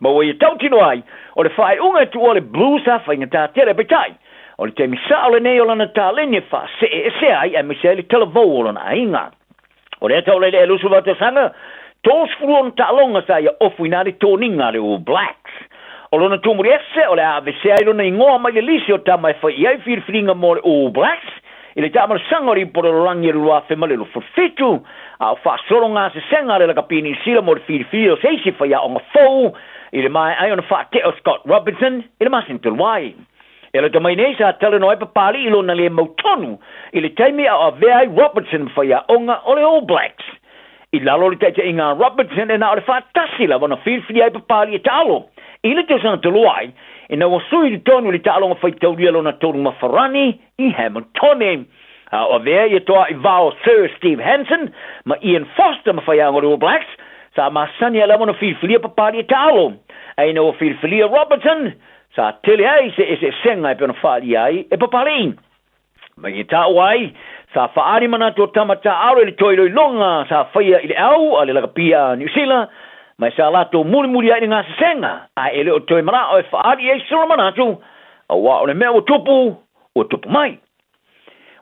Ma ua ia tautino ai, o le faaiuga e tuua le Blues a faigata tele. Peitai, o le taimi sao lenei o lana taleni e faaseeesea ai aemaise ai le talavou o lona aiga. O lea taulailea e 28 tausaga, 36 taaloga sa ia ofuina ai le toniga a le All Blacks. O lona tumuli ese, o le a aveesea ai lona igoa mai le lisi o tama e fai i ai filifiliga mo le All Blacks i le taamalosaga o le ipu o le lalolagi e 2027, a o faasolo gasesega a le lakapi Niu Sila mo le filifili o se isi faiaoga fou i le maea ai ona faatea o Scott Robertson i le masina talu ai. E lata mai nei sa talanoa ai Papali'i i lona le mautonu i le taimi a o avea ai Robertson ma faiaoga o le All Blacks. I lalo o le taitaiga a Robertson e na o le faatasi lava ona filifili ai Papali'i e taalo i le tausaga talu ai, ina ua sui i totonu i le taaloga faitaulia lona tolu ma Farani i Hamiltone. A o avea ia toa'i vao Sir Steve Hansen ma Ian Foster ma faiaoga o le All Blacks, sa masani ai lava ona filifilia Papali'i e taalo. Ae ina ua filifilia Robertson, sa tele ai se eseesega e pei ona faaalia ai e Papali'i. Ma ia taua ai, sa faaali manatu o tama taaalo i le toe iloiloga sa faia i le au a le lakapia a Niu Sila, ma e sa latou mulimuli ai i le gasesega, ae e le o toe manao e faaali ai se lona manatu, auā o le mea ua tupu, ua tupu mai.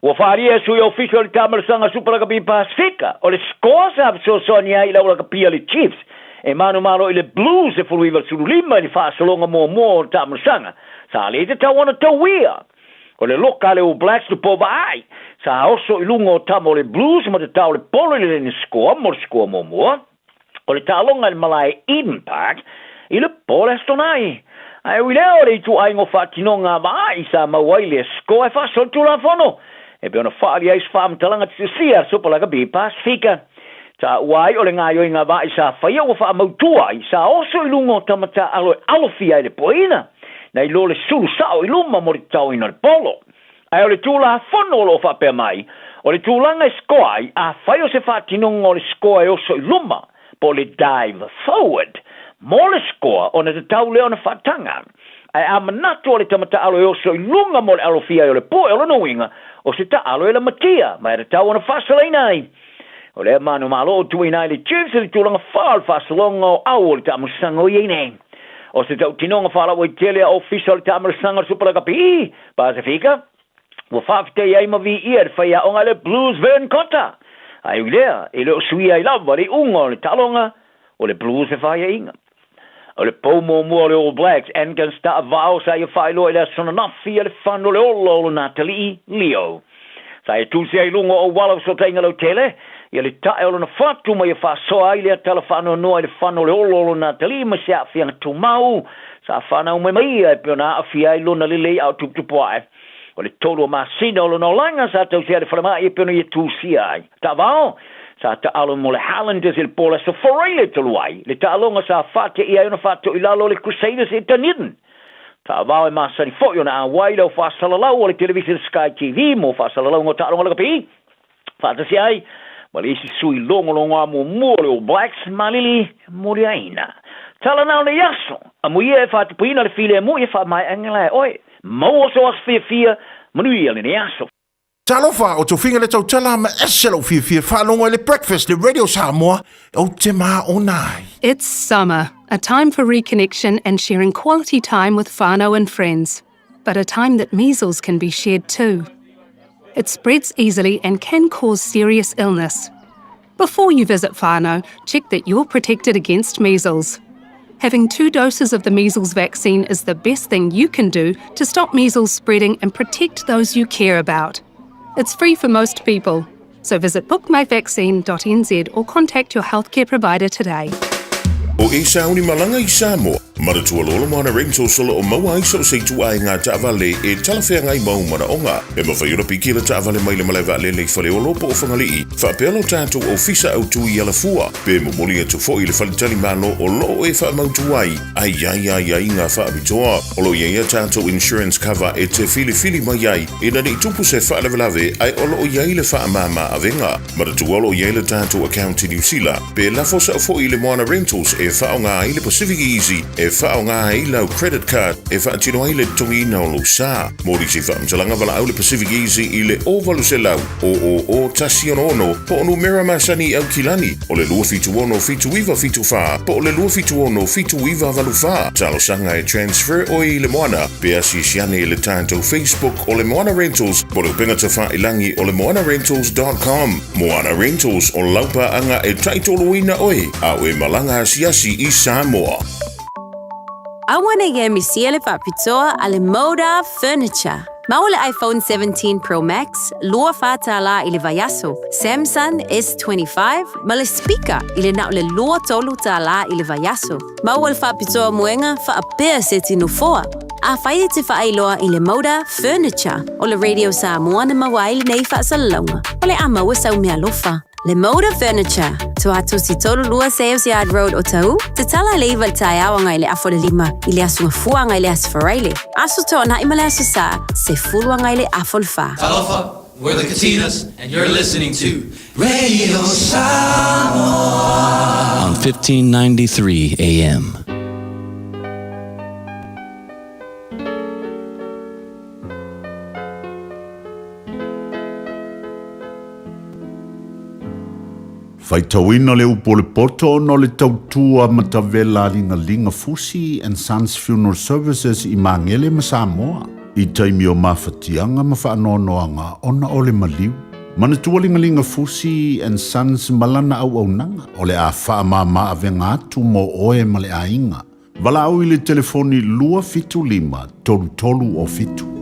Ua faaalia e sui ofisa o le taamalosaga Supa Lakapi Pasefika, o le score sa fesoasoani ai i le au lakapia a le Chiefs e manumalo i le Blues e 19-15 i le faasologa muamua o le taamalosaga, sa le tatau ona tauia. O le loka a le All Blacks Tupou Va'ai sa oso i luga o tama o le Blues ma tatao le polo i le leni score mo le score muamua o le taaloga i le malae Eden Park i le po o le Aso Toonai. Ae ui lea o le ituaiga o faatinoga a Va'ai sa maua ai le score e faasolo Tulafono e pei ona faaalia ai se faamatalaga tusitusia a le Supa Lakapi Pasefika. Taua ai o le gaoioiga a Va'ai sa faia ua faamautua ai sa oso i luga o tama taalo e alofia ai le poeina nai lo le sulu sao i luma mo le tataoina o le polo. Ae o le Tulafono o lo o faapea mai, o le tulaga e score ai, afai o se faatinoga o le score e oso i luma, po o le dive forward, mo le score ona tatau lea ona faataga. Ae a manatu o le tama taalo e oso i luga mo le alofia ai o le poe, o lona uiga, o se taalo e lamatia, ma e tatau ona faasalaina ai. O lea manumalo o tuuina ai le Chiefs i le tulaga fa o le faasologa o au o le taamalosaga o i ai nei. O se tautinoga faalauaitele a ofisa o le taamalosaga o le Supa Lakapi Pasefika, ua faafetai ai ma viia i le faiaoga a le Blues Vern Cotter. Ae ui lea, e le o suia ai lava le iuga o le taaloga o le Blues e faiaina. O le pou muamua o le All Blacks, Angus Ta'avao, sa ia faailoa i le aso ananafi a le fano o le ola o lona atalii, Leo. Sa ia tusia i luga o auala o fesootaiga lautele, ia le ta'e o lona fatu ma ia faasoa ai lea tala faanoanoa i le fano o le ola o lona atalii ma se aafiaga tumau sa fanau mai ma ia e pei ona aafia ai lona lelei a o tuputupu ae. O le 3 o masina o lona olaga sa tausia i le falemai e pei ona ia tusia ai. Ta'avao, sa taalo mo le Highlanders i le po o le Aso Faraile talu ai, le taaloga sa faateia ai ona faatoilalo le Crusaders i Dunedin. Ta'avao e masani foi ona auai i le au faasalalau a le televise Sky TV mo faasalalauga o taaloga lakapi, faatasi ai ma le isi sui logologoa muamua o le All Blacks, Malili Muliaina. Tala na o nei aso, amuia e faatupuina le filemu ia faamaeaga la e oe. Maua sou aso fiafia, manuia lenei aso. Talofa, o Tofiga le tautala ma ese lou fiafia faalogo i le Breakfast le Radio Samoa, ou te maona ai. It's summer, a time for reconnection and sharing quality time with whānau and friends, but a time that measles can be shared too. It spreads easily and can cause serious illness. Before you visit whānau, check that you're protected against measles. Having 2 doses of the measles vaccine is the best thing you can do to stop measles spreading and protect those you care about. It's free for most people. So visit bookmyvaccine.nz or contact your healthcare provider today. O Esau ni malaga i Samoa, Manatua loa le Moana Rentals o lo o maua ai so o se ituaiga taavale e talafeagai ma ou manaoga. E mafai ona piki le taavale mai le malae vaalele i Faleolo po o Fagalii, faapea lo tatou ofisa autu i Alafua, pe momoli atu foi i le faletalimalo o lo o e faamautu ai a i ai aiaiga faapitoa. O lo o i ai a tatou insurance cover e te filifili mai ai ina ne i tupu se faalavelave ae o lo o i ai le faamama avega. Manatua o lo o i ai le tatou account i Niu Sila, pe lafo sao foi i le Moana Rentals e faaaoga ai le Pacific Easy e faaaoga ai lau credit card e faatino ai le totogiina o lou sa. Mo nisi faamatalaga valaau le Pacific Easy i le 0800 000 166 po o numera masani i Aukilani o le 276 7974 po o le 276 7984. Talosaga e transfer oe i le Moana pe asiasi ane i le tatou Facebook o le Moana Rentals po o le upega tafailangi o le moanarentals.com. Moana Rentals, o lau paaga e taitoloina oe a o e malaga asiasi i Samoa. Aua ne i misia le faapitoa a le Moda Furniture. Maua le iPhone 17 Pro Max, $24 i le vaiaso, Samsung S25 ma le speaker i le na o le $23 i le vaiaso. Maua le faapitoa moega faapea seti nofoa. Afai e te faailoa i le Moda Furniture o le Radio Samoa na maua ai lenei faasalalauga, o le a maua sau meaalofa. Le Moda Furniture, Tuatosi 32 Sales Yard Road Otahuhu, tatala i le 9 i le taeao agai i le afa o le 5 i le Aso Gafua agai i le Aso Faraile, Aso Toonai ma le Aso Sa, 10 agai i le afa o le 4. Talofa, we're the Katinas and you're listening to Radio Samoa on 1593 AM. Faitauina le upu o le poto ona o le tautua matavela a Ligalinga Fusi and Sons Funeral Services i Magele ma Samoa i taimi o mafatiaga ma faanoanoaga ona o le maliu. Manatua Ligalinga Fusi and Sons ma lana auaunaga o le a faamama avega atu mo oe ma le aiga. Valaau i le telefoni 275 33 o 7.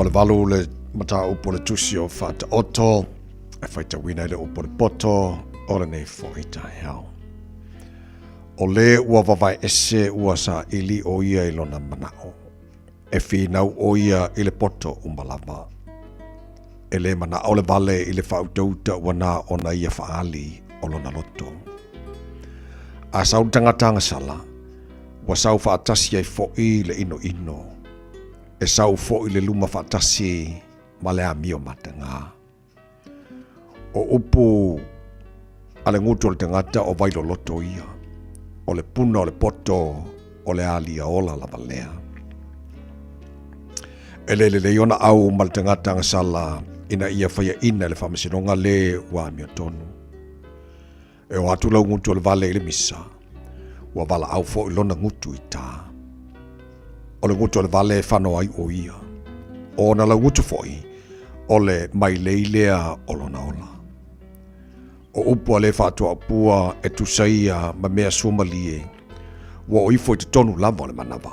18 le mataupu o le tusi o Faataoto e faitauina i le upu o le poto o lenei foi taeao. O le ua vavae ese ua saili ʻo ia i lona manaʻo. E finau ʻo ia i le poto uma lava. E lē manaʻo le wale i le faautauta ua na ona ia faaali o lona loto. A sau le tagata agasala, ua sau faatasi ai foʻi le ʻinoʻino. E sau foʻi le luma faatasi ma le amio matagā. O upu a le gutu o le tagata o vailoloto ia, o le puna o le poto o le alia ola lava lea. E le lelei ona au ma le tagata agasala ina ia faiaina i le faamasinoga le ua amiotonu. E o atu lau gutu o le vale i le misa, ua valaau foi lona gutu i tā. O le gutu o le vale e fano ai o ia. O ona lau gutu foi, o le mailei lea o lona ola. O upu a le faatuaupua e tusa ia ma mea suamalie, ua o ifo i totonu lava o le manava.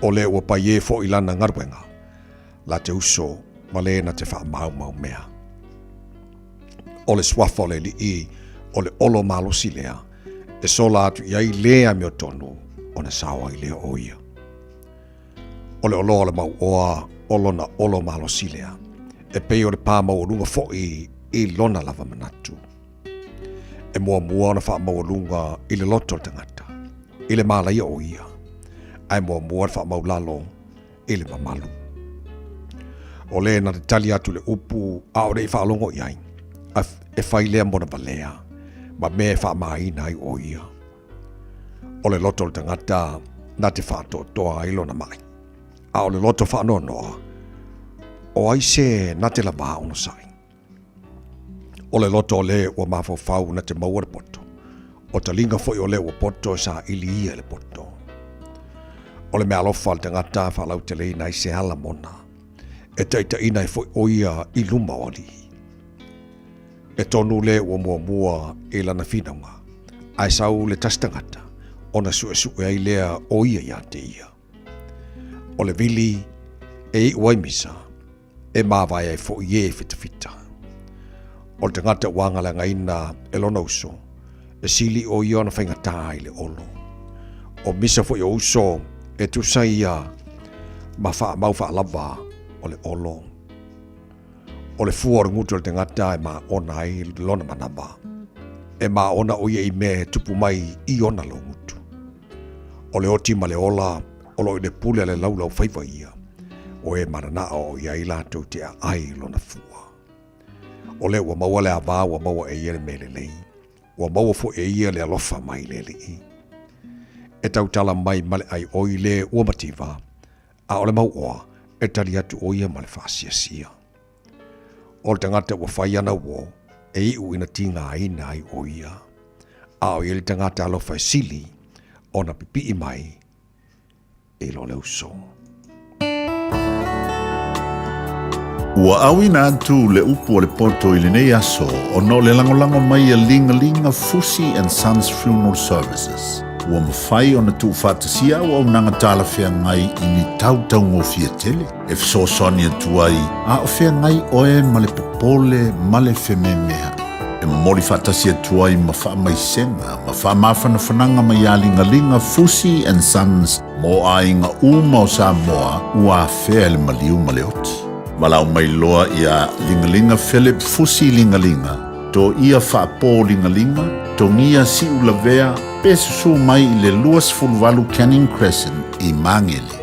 O le ua paie foi lana galuega, la te uso ma le na te faamaumau mea. O le suafa o le alii o le olo malosi lea, e sola atu i ai le amiotonu ona sao ai lea o ia. O le oloa o le mauoa o lona olo malosi lea, e pei o le pā maualuga foi i lona lava manatu. E muamua ona faamaualuga i le loto o le tagata, i le malaia o ia, ae muamua le faamaulalo i le mamalu. O le na te tali atu le upu a o le i faalogo i ai, e fai lea mona valea, ma mea e faamāina ai o ia. O le loto o le tagata na te faatoatoa ai lona mai, a o le loto faanoanoa, o ai se na te lavā onosai. O le loto o le ua mafaufau na te maua le poto, o taliga foi o le ua poto e saili ia i le poto. O le meaalofa a le tagata e faalauteleina ai se ala mona, e taitaiina ai foi o ia i luma o alii. E tonu le ua muamua i lana finauga, ae sau le tasi tagata ona suesue ai lea o ia ia te ia. O le vili e iu ai misa, e mavae ai foi e fitafita. O le tagata ua agaleagaina e lona uso, e sili o ia ona faigatā i le olo. O misa foi o uso e tusa ia ma faamau faalava o le olo. O le fua o le gutu o le tagata e maona ai lona manava. E maona o ia i mea e tupu mai i ona logutu. O le oti ma le ola o lo o i le pule a le laulau faiva ia, o e mananao i ai latou te aai lona fua. O lea ua maua le ava ua maua e ia le mea lelei, ua maua foi e ia le alofa mai le Alii. E tautala mai ma le ai oi le ua mativa, a o le mauoa e tali atu o ia ma le faasiasia. O le tagata ua fai ana uo, e iu ina tigaina ai o ia. A o ia le tagata alofa e sili ona pipii mai i lo le uso. Ua auina atu le upu o le poto i lenei aso ona o le lagolago mai a Ligalinga Fusi and Sons Funeral Services. Ua mafai ona tuufaatasia auaunaga talafeagai i ni tautaugofie tele e fesoasoani atu ai a o feagai oe ma le popole ma le fememeaʻi. E momoli faatasi atu ai ma faamaisega ma faamafanafanaga mai iā Ligaliga Fusi and Sons mo aiga uma o Samoa ua afea e le maliu ma le oti. Valaau mai loa iā Ligaliga Philip Fusi Ligaliga, Toia Faapō Ligaliga, Togia Siulavea pe susū mai i le 28 Canning Crescent i Magele.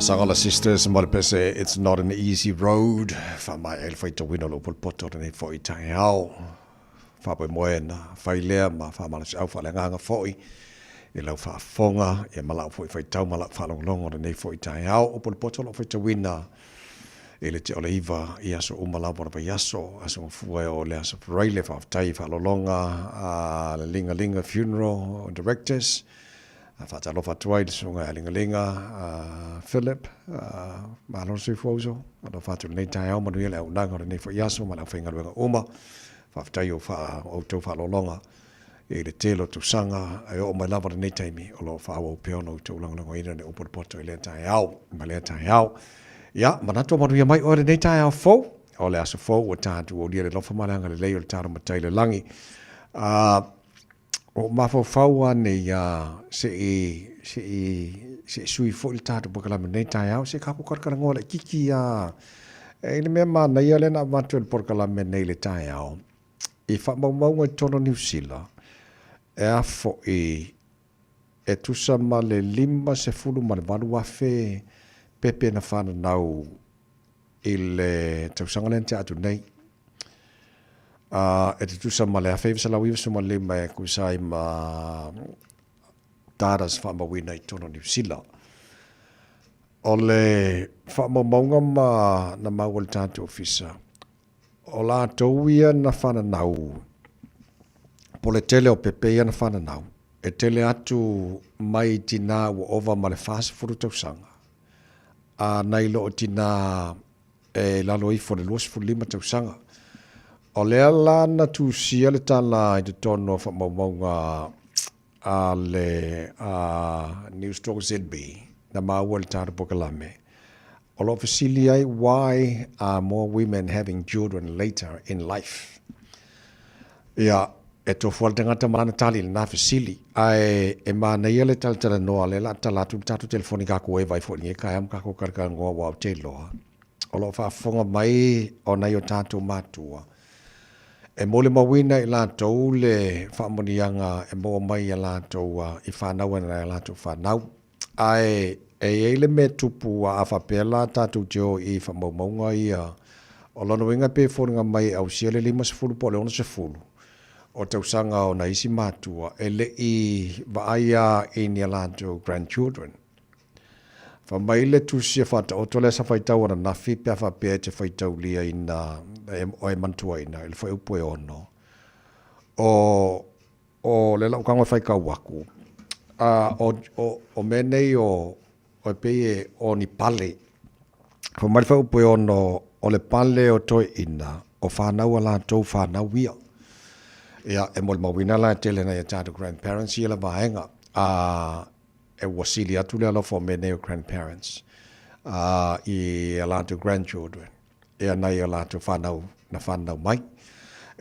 Sagala Sisters ma le pese It's Not An Easy Road, faamaea ai le faitauina o le upu o le poto lenei foi taeao. Faamoemoe na fai lea ma faamalosiau faaleagaga foi i lau faafofoga ia ma lau foi faitau ma lau faalogologo lenei foi taeao. Upu o le poto o lau faitauina i le tea o le 9 i aso uma lava o le vaiaso, aso gafua e oo i le aso Faraile. Faafetai i faaaloaloga a le Ligalinga Funeral Directors. Faatalofa atu ai i le susuga ia Ligalinga Philip. Malo le soifua uso. Alofa atu i lenei taeao, manuia le auaunaga o lenei foi aso ma le aufaigaluega uma. Faafetai i outou faaaloaloga i le tele o tausaga e oo mai lava lenei taimi o lo o faaauau pea ona outou lagolagoina le upu o le poto i lea taeao ma lea taeao. Ia, manatu o manuia mai oe lenei taeao fou, o le aso fou ua tatou aulia le alofa ma le agalelei o le talo matai i le lagi. O mafaufau a nei ia se i se i se i sui foi le tatou polokalame i lenei taeao, se i tatou talatalanoa laitiiti lava i le mea manaia lea na avatu e le polokalame nei i le taeao i faamaumauga i totonu o Niu Sila, e a foi e tusa ma le 58,000 pepe na fananau i le tausaga lea na tea atu nei. E tutusa ma le 1995 e tusa ai ma data faamauina i totonu o Niu Sila. O le faamaumauga ma na maua i le tatou ofisa, o latou ia na fananau, po o le tele o pepe ia na fananau, e tele atu mai tinā ua ova ma le 40 tausaga, a nai lo o tinā e i lalo ifo o le 25 tausaga. O lea la na tusia le tala i totonu o faamaumauga a le Newstalk ZB na maua i le tatou polokalame, o lo o fesili ai, Why are more women having children later in life? Ia, e tofu lava le tagata ma lana tali i lena fesili, ae e manaia le talatalanoa lea o le a tala atu le tatou telefoni kakou e vaai foi i lenei taeao ma tatou talatalanoa aua ou te iloa o lo o faafofoga mai o nai o tatou matua e molimauina i latou le faamanuiaga e maua mai i a latou i fanau e nai a latou fanau. Ae e i ai le mea tupu a faapea la tatou te o i faamaumauga ia, o lona uiga pe foliga mai e ausia le 50 po o le 60 o tausaga o nai isi matua e le i vaai a i ni a latou grandchildren. Fai mai le tusi e faataoto lea sa faitau ananafi pe a faapea e te faitaulia ina e manatuaina i le fuaiupu e 6 o O le laukago e faitau aku, a o, o, o mea nei o, o e pei e o ni pale. Fai mai le fuaiupu e 6, o le pale o toeaiina, o fanau a latou fanau ia. Ia, e molimauina la e tele nai a tatou grandparents ia la vaega. A, e ua sili atu le alofa o mea nei o grandparents a, i a latou grandchildren, ia nai a latou fanau na fanau mai.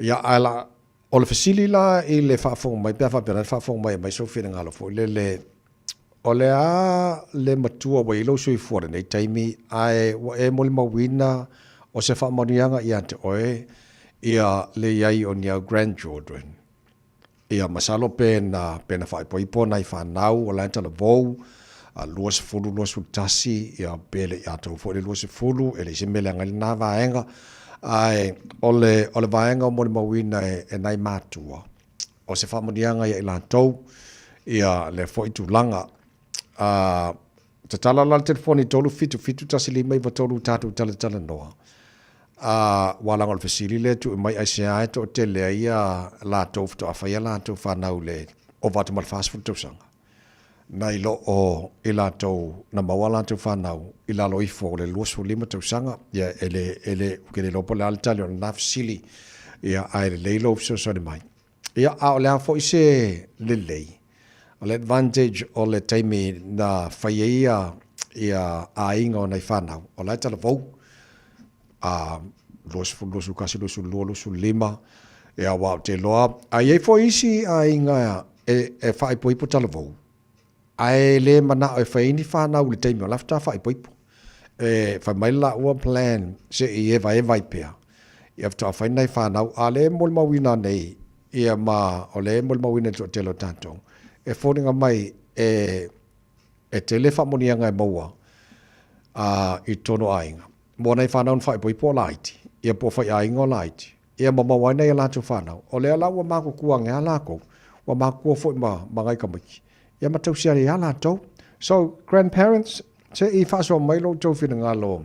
Ia, ae la, O le fesili la i le faafofoga mai pe a faapea la le faafofoga mai e aumai sou finagalo foi lele, o le a le matua ua i ai lou soifua i lenei taimi ae ua e molimauina o se faamanuiaga ia te oe ia le i ai o ni au grandchildren? Ia masalo pe na pe na faaipoipo nai fanau o la e talavou a 20, 21, ia pe le i atoa foi le 20, e leai se mea leaga ai lena vaega. Ae o le, o le vaega o molimauina e, e nai matua, o se faamanuiaga ia i latou, ia lea foi tulaga. A, tatala la le telefoni 3771593 tatou talatalanoa. A, ua laga o le fesili lea e tuu mai aisea e toatele ai ia latou faatoa fai a latou fanau i le ova atu ma le 40 tausaga. Nai lo o i latou na maua a latou fanau i lalo ifo o le 25 tausaga, ia e le, e le, ou te le iloa po o le a le tali o lena fesili, ia ae lelei lou fesoasoani mai. Ia, a o le a foi se lelei, o le advantage o le taimi na fai ai ia, ia aiga o nai fanau, o la e talavou, a 20, 21, 22, 25, ia aua ou te iloa, a i ai foi isi aiga e, e faaipoipo talavou, ae le manao e fai ai ni fanau i le taimi o la faatoa faaipoipo. E fai mai le laua plan se i evaeva ai pea, ia faatoa fai nai fanau, a o lea e molimauina nei, ia ma o lea e molimauina i le toatele o tatou, e foliga mai e, e tele faamanuiaga e maua. a i tonu o aiga. Mo nai whanau na whaipoipo o laiti, ia po whai aiga o laiti, ia ma mau ai nei a latou whanau. O lea la ua makukua nge a lakou, ua makukua foi ma, ma ngai tamaiti. Ia ma tausi ai ia latou. So, grandparents, se i whaasoa mai lo tou finagalo.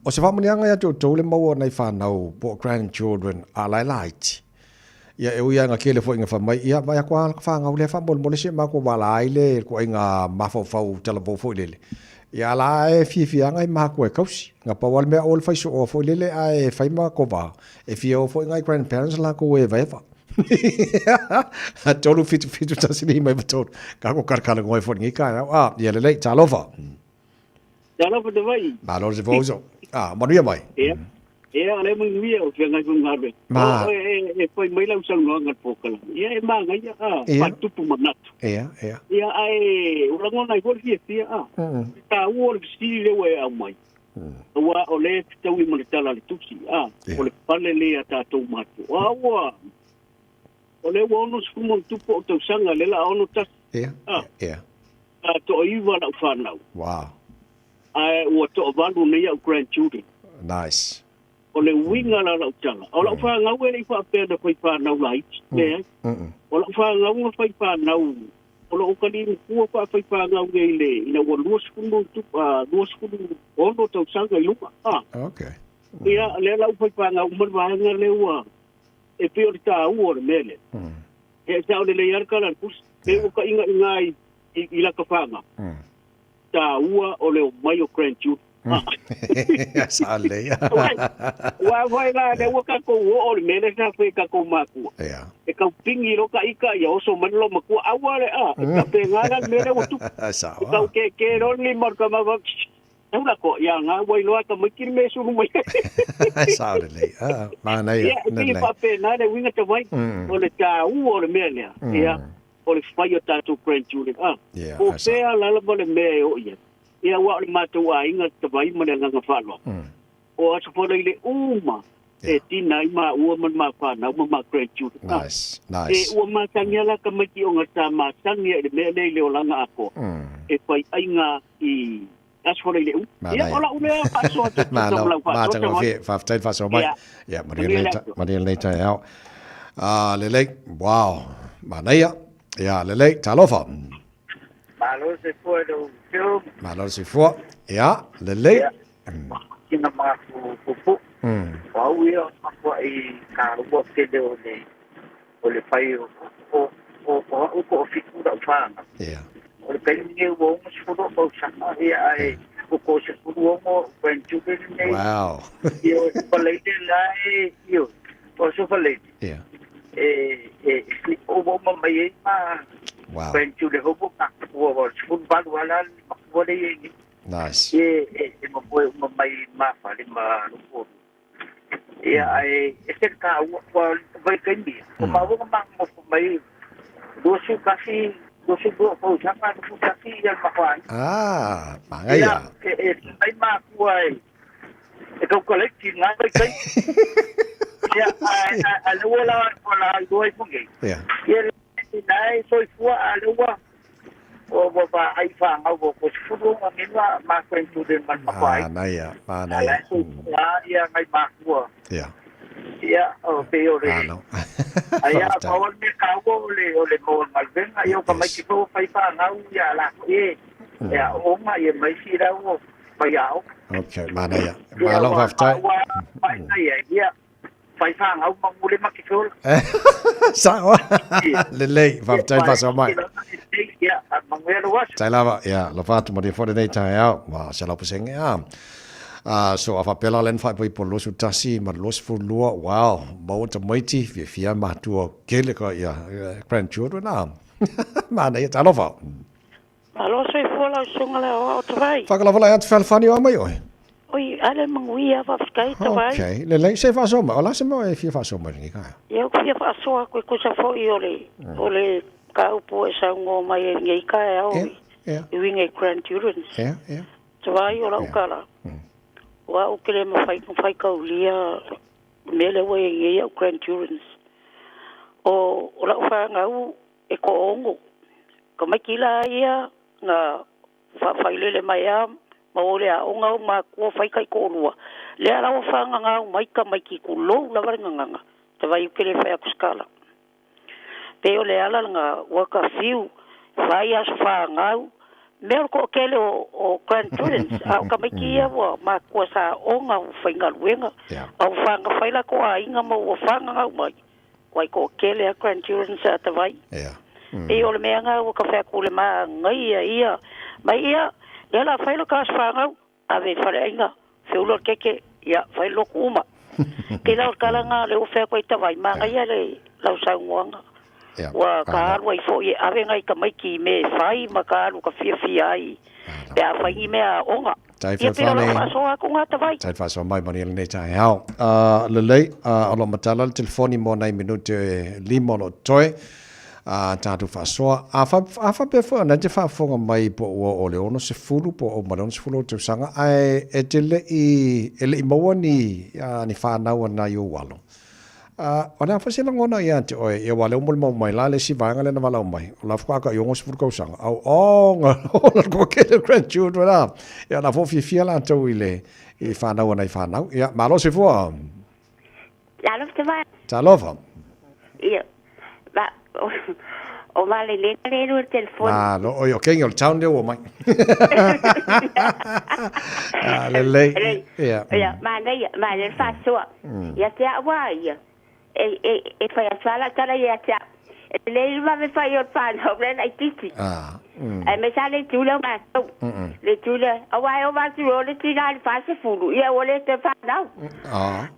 O se whaamanianga ia te outou le maua o nai whanau po o grandchildren a lae laiti. Ia e ui ai kele foi nga wha mai, ia vai ako a ka whangau le whamolemole se mako wala ai le ko ai ngā mafaufau talavou foi lele. Ia la e fiafia ngai mākua e kausi. Nga pau ale mea o le whaiso o foi lele a e whai ma kova. E fia o foi ngai grandparents la ko e vaeva. 3 7 7 1 5 9 3. Ka ko karakara ngoi foi ngi ka. Ah, ia lelei, talofa. Talofa te vai. Malo se fauso. Ah, manuia mai. Ia. Ia, o le manuia o whiangai fo ngā Ma. O, e, e, e whai mai lau saunoaga le pōkala. Ia, e māngai, a, whatupu manatu. Ia, ia. Ia, ai, o rangona i hori fia fia, a. Tā ua o le fisili leo e au mai. Ua o le fitaui ma le tala le tusi, a. O le pale le a tātou mātua. O ua, o le ua ono sikumo o tupu o tausaga, le la 61. Ia, ia. A to iwa lau whanau. Wow. Ai, ua to valu nei au grandchildren. Nice. O le uiga la lau tala. O lau whangau e lei whaapea na whai whanau laiti. Le, O lau whangau nga whai whanau. O lau kali mkua wha whai whangau nei le. Ina ua 26 tausaga i luga. Ah. Okay. Ia, le lau whai whangau man vaenga le ua. E pio le tā ua o le mele. E sa o le lei ara kala pus. E ua ka inga inga i laka whanga. Tā ua o le o mai o grandchildren. Sa le. Ua whai la, le ua kako ua o le mele sa whai kako mākua. Ia. E kau pingi ro ka ika ia oso mani lo makua aua le a. E ka pe ngana le mele ua tupu. Sa E kau ke ke ro ni mar ka mawa. Hula ko, ia ngā wai loa ka mai kiri me suru mai. Sa le le. Ah, mana ia. Ia, e pii whape nā le winga te wai. O le tā ua o le mea lea. Ia, o le whai o tātou grandchildren. Ah, o pēa lala ma le mea e o ia. Ia ua o le mātou a inga te wai ma le nganga whaloa. O aso whana i le uma. E tina i mā ua ma mā whanau ma mā grandchildren. Nice, nice. E ua mātangia la ka maiti o ngā tā mātangia i le mea nei le o langa akoa. E whai ainga i aso whana i le uma. Ia, o la ulea whaasoa te Malo, mātanga o whia, whawhtai whaasoa mai. Ia, maria lei tai au. Ah, lelei, wow, manaia. Ia, lelei, talofa. Malo se fua lo film. Malo se fua. Ia, lelei. Kina maku pupu. O au ia makua i ka ua kele o le o le pai o o o o o ko o fitu da whanga. Ia. O le kai nge ua unga sifuru o sanga ia ai o ko se furu o grandchildren nei. Wow. Ia o paleite la e io. O so paleite. Ia. E e slip o ma mai e ma. Wow. Grandchildren hopo ka ua o sifuru balu ala makua le e. Nice. E e e ma poe uma mai ma whale ma lupo. Ia ai e se ka ua ua vai kai mia. O ma ua ma mo mai dosu kasi dosu do ko sanga dosu kasi ia ma whai. Ah, mangaia. E e mai ma kua e. E kau kolekti ngā vai kai. Ia a a a lua la la lua i fungi. Ia. Ia le nai soi fua a lua o wa va ai wha ngau o ko sifuru nga minua ma grandchildren man ma whai. Ah, naia, manaia. Ala ia ngai makua. Ia. Ia, o pe o le. Malo. Ai a pa o me ka o le o le mo malvenga ia ka mai ki fo whai wha ngau ia la e. Ia o ma ia mai si rau o pai ao. Okay, manaia. Malo whawhtai. Pai ia ia whai wha ngau ma mule ma ki fo. Sa o. Lelei, whawhtai whasa mai. Ia, manguea lo aso. Tai lava, ia, lo whatu mo fore nei tai au, ma se lau pasenge a. Ah, so a whapela len whai poi po losu tasi, ma losu fu lua, wow, maua ta maiti, fia fia matua kele ka ia, grandchildren a. Mana ia, talofa. Malo se fua lau sunga le o te vai. Whakalava lai atu whalwhani o mai oe. Oi, ale manguia whawhikai te vai. Okay, lelei, se whasoma, o la se mo e fia whasoma ringi kai. Ia ku fia whasoa koe kusa fo i o le kaupo e saungo mai e ngei kai au. Ia. I winga i grandchildren. Ia, ia. Te vai o lau kala. Wa o kele ma whai, whai kaulia mele ua e ngei au grandchildren. O, o lau whangau e ko ongo. Ka mai kila ia ngā whailele mai a Ma o le aoga o makua fai taitoalua, lea la ua fagagau mai tamaiti tulou lava le gagaga, tavai ou te le fai atu se tala. Pei o le ala lena ua ta fiu fai aso fanau, mea o le toatele o, o grandchildren, a o tamaiti ia ua makua sa aoga ua faigaluega, ma ua fagafai latou aiga ma ua fagagau mai, ua i toatele a grandchildren sa tavai. Pei o le mea lena ua ta fai atu le manaia ia mai ia, lea o le a fai lota aso fanau, ave i faleaiga, feula le keke, ia, fai le lotu uma. Pei la o le tala lena o lea ua fai atu ai tavai, manaia le lau saunoaga. Ua ta alu ai foi e ave nai tamaiti i mea e fai ma ta alu ka fiafia ai pe a fai ni mea aoga. Tai Ia pei o lau fealofani. faasoa atu na tavai. Tai faasoa mai manuia lenei taeao. Lelei, o lo o matala le telefoni mo nai minute 5 o lo o totoe. A tatou faasoa. A fa, a faapea foi o na e te faafofoga mai po ua oo i le 60 po o uma i le 60 ou tausaga, ae e te le i, e le i maua ni, ni fanau a nai ou alo. A, o le a foi se lagona ia te oe, ia aua o lea ua molimau mai la le isi vaega lea na valaau mai, o la faatoa tai 60 tausaga, au oga ola le toatele o grandchildren a. Ia o la foi ua fiafia latou i le, i fanau a nai fanau. Ia, malo soifua. Talofa te vai. Talofa. Ia, ma, o, o Malelena le lua telefoni. Malo, oi, o kengi o le town lea ua mai. Ah, lelei. Lelei. Ia. Ia, manaia, manaia le faasoa. Ia te au a ia, e, e, e fai atu lava lau tala ia te au. E lelei le vave fai o le whanau le laitiiti. Ah. Ae mai sa le itu lea o matou. Le itu lea, aua e ova atu loa le tina i le 40, ia ua le toe fanau. Ah.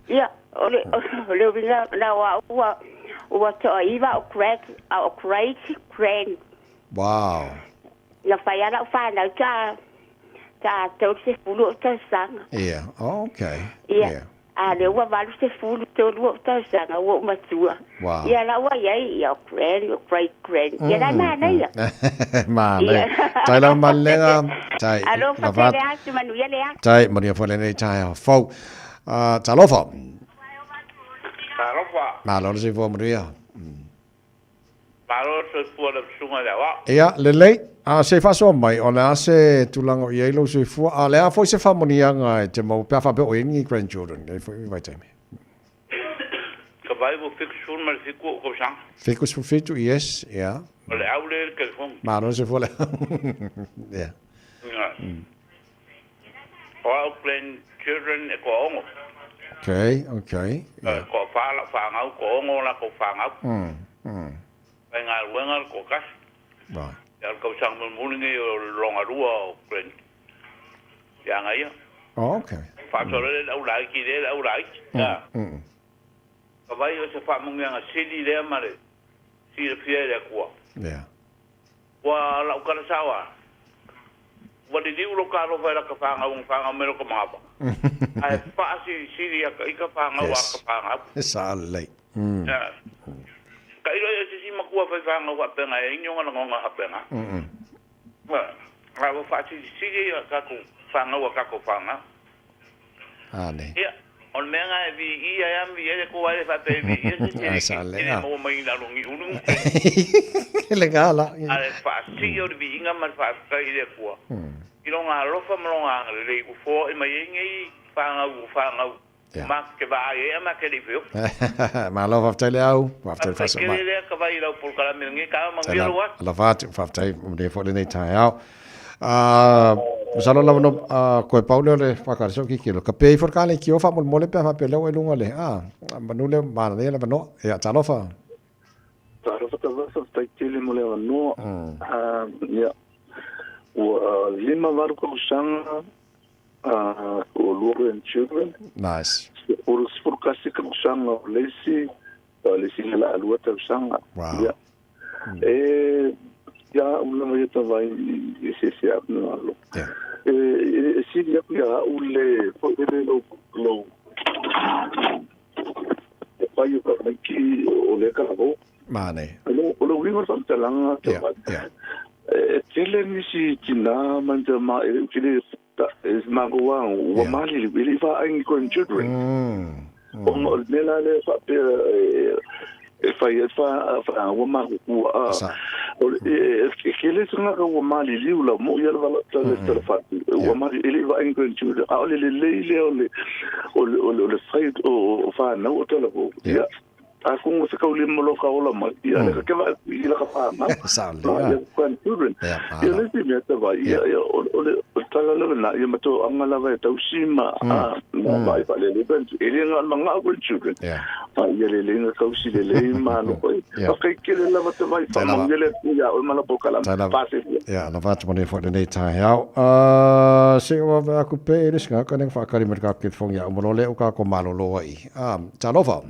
Ia, o le, o le uiga na o au ua, ua toaiva o great, o great grand. Wow. Na fai lava lau fanau ta, ta 30 ou tausaga. Ia, oh, okay. Ia. Yeah. A lea ua 83 ou tausaga ua ou matua. Wow. Ia la ua i ai, ia o grand, o great grand. Ia la e manaia. Manaia. Tai lava Malilega. Tai. Alofa tele atu, manuia le aso. Tai, manuia foi lenei taeao fou. Talofa. Talofa. Malo le soifua manuia. Malo le soifua lau susuga i le aoao. Ia, lelei. A se i faasoa mai, o le a se tulaga o i ai lou soifua, a o le a foi se faamanuiaga e te maua pe a faapea o i ai ni grandchildren i lenei foi vaitaimi? Ka vai ua 77 ou tausaga. 77, yes, ia. O le au lea i le telefoni. Malo le soifua le au. Ia. Ia. O au grandchildren e toaono. Okay, okay. E toafa lau fanau, toaono latou fanau. Faigaluega le toatasi. Right. Ia o le tausaga mulimuli lenei o le lona lua o grand ia aga ia. Oh, okay. Faasolo le au laiti lea le au laiti. Ia. Ka vai o se faamuneaga sili lea ma le silafia e le Atua. Yeah. Ua lau tala sao a. Ua liliu lo ta alofa i laka fanau na fanau mai lo ka manava. Ae faasilisili ia ka ika fanau a ka fanau. Sa lelei. Ia. Ka ilo ia se isi matua fai fanau faapenga e ai ni ona lagona faapenga. Ia. A ua faasilisili ia tatou fanau a tatou fanau. A nei. Ia, o le mea lena e viia ai lava ma viia ai le Atua e le faapea e viia se isi e le maua mai i lalo ni ulu ni E le gala. A le faasii o le viiga ma le faafetai i le Atua i Lona alofa ma Lona agalelei ua foai mai ai nei fanau ua fanau ma te vaai ai a ma te le i feofi. Malo faafetai le au, faafetai le faasoa mai. Faafetai tele lea ka vai i lau polokalame i lenei taeao, manuia lou aso. Lava atu, faafetai manuia foi lenei taeao. Masalo lava no koe pau lea o le whakarese o kikilo. Ka pē ifo le kale ki o faamolemole pe a faapea lea ua i luga le, manu lea manaia le avanoa. Ia, talofa. Talofa talofa, faafetai tele mo le avanoa. Ia, ua 58 tausaga o lua grandchildren. Nice. 11 tausaga o le isi, o le isi le laalua tausaga. Wow. Ia. E ia au lava ia tavai i eseese atu na alo. E, e sili aku ia au le foi lele lou lou e pai o ka maiki o le kalavo. Mane. O le uiga o le faamatalaga tavai. E tele nisi tinā ma ni ma e tele e makou lava ua maliliu e le i vaai ni grandchildren. Ona o le mea la lea faapea e fai ai fa ua makuku a o le e tele tagata ua maliliu la moʻi a le vala tala fatu Ua mari e le vaai grandchildren a o le lelei lea o le o le o le o le fai o fanau o tala fou. Ia a kunga se kaulima lo ka ola mai ia le ka ke vaai i la ka whanau. Sao lelei. Ia grandchildren. Ia le isi mea ta vaai ia ia o le o le tala lava na ia ma to anga lava e tausi ma a ma vaai whaalelei grandchildren. E le nga ma ngā grandchildren. A ia lelei nga kausi lelei ma alofa i. Whakai kele lava te vai whaamanuia le Atua ia oe ma lau polokalame. Whaasefia. Ia, lava atu ma nei foi lenei taeao. Se o ave aku pe e le singa ka neng whaakari me ka telefoni ia umalo le o ka ko malolo ai. Talofa.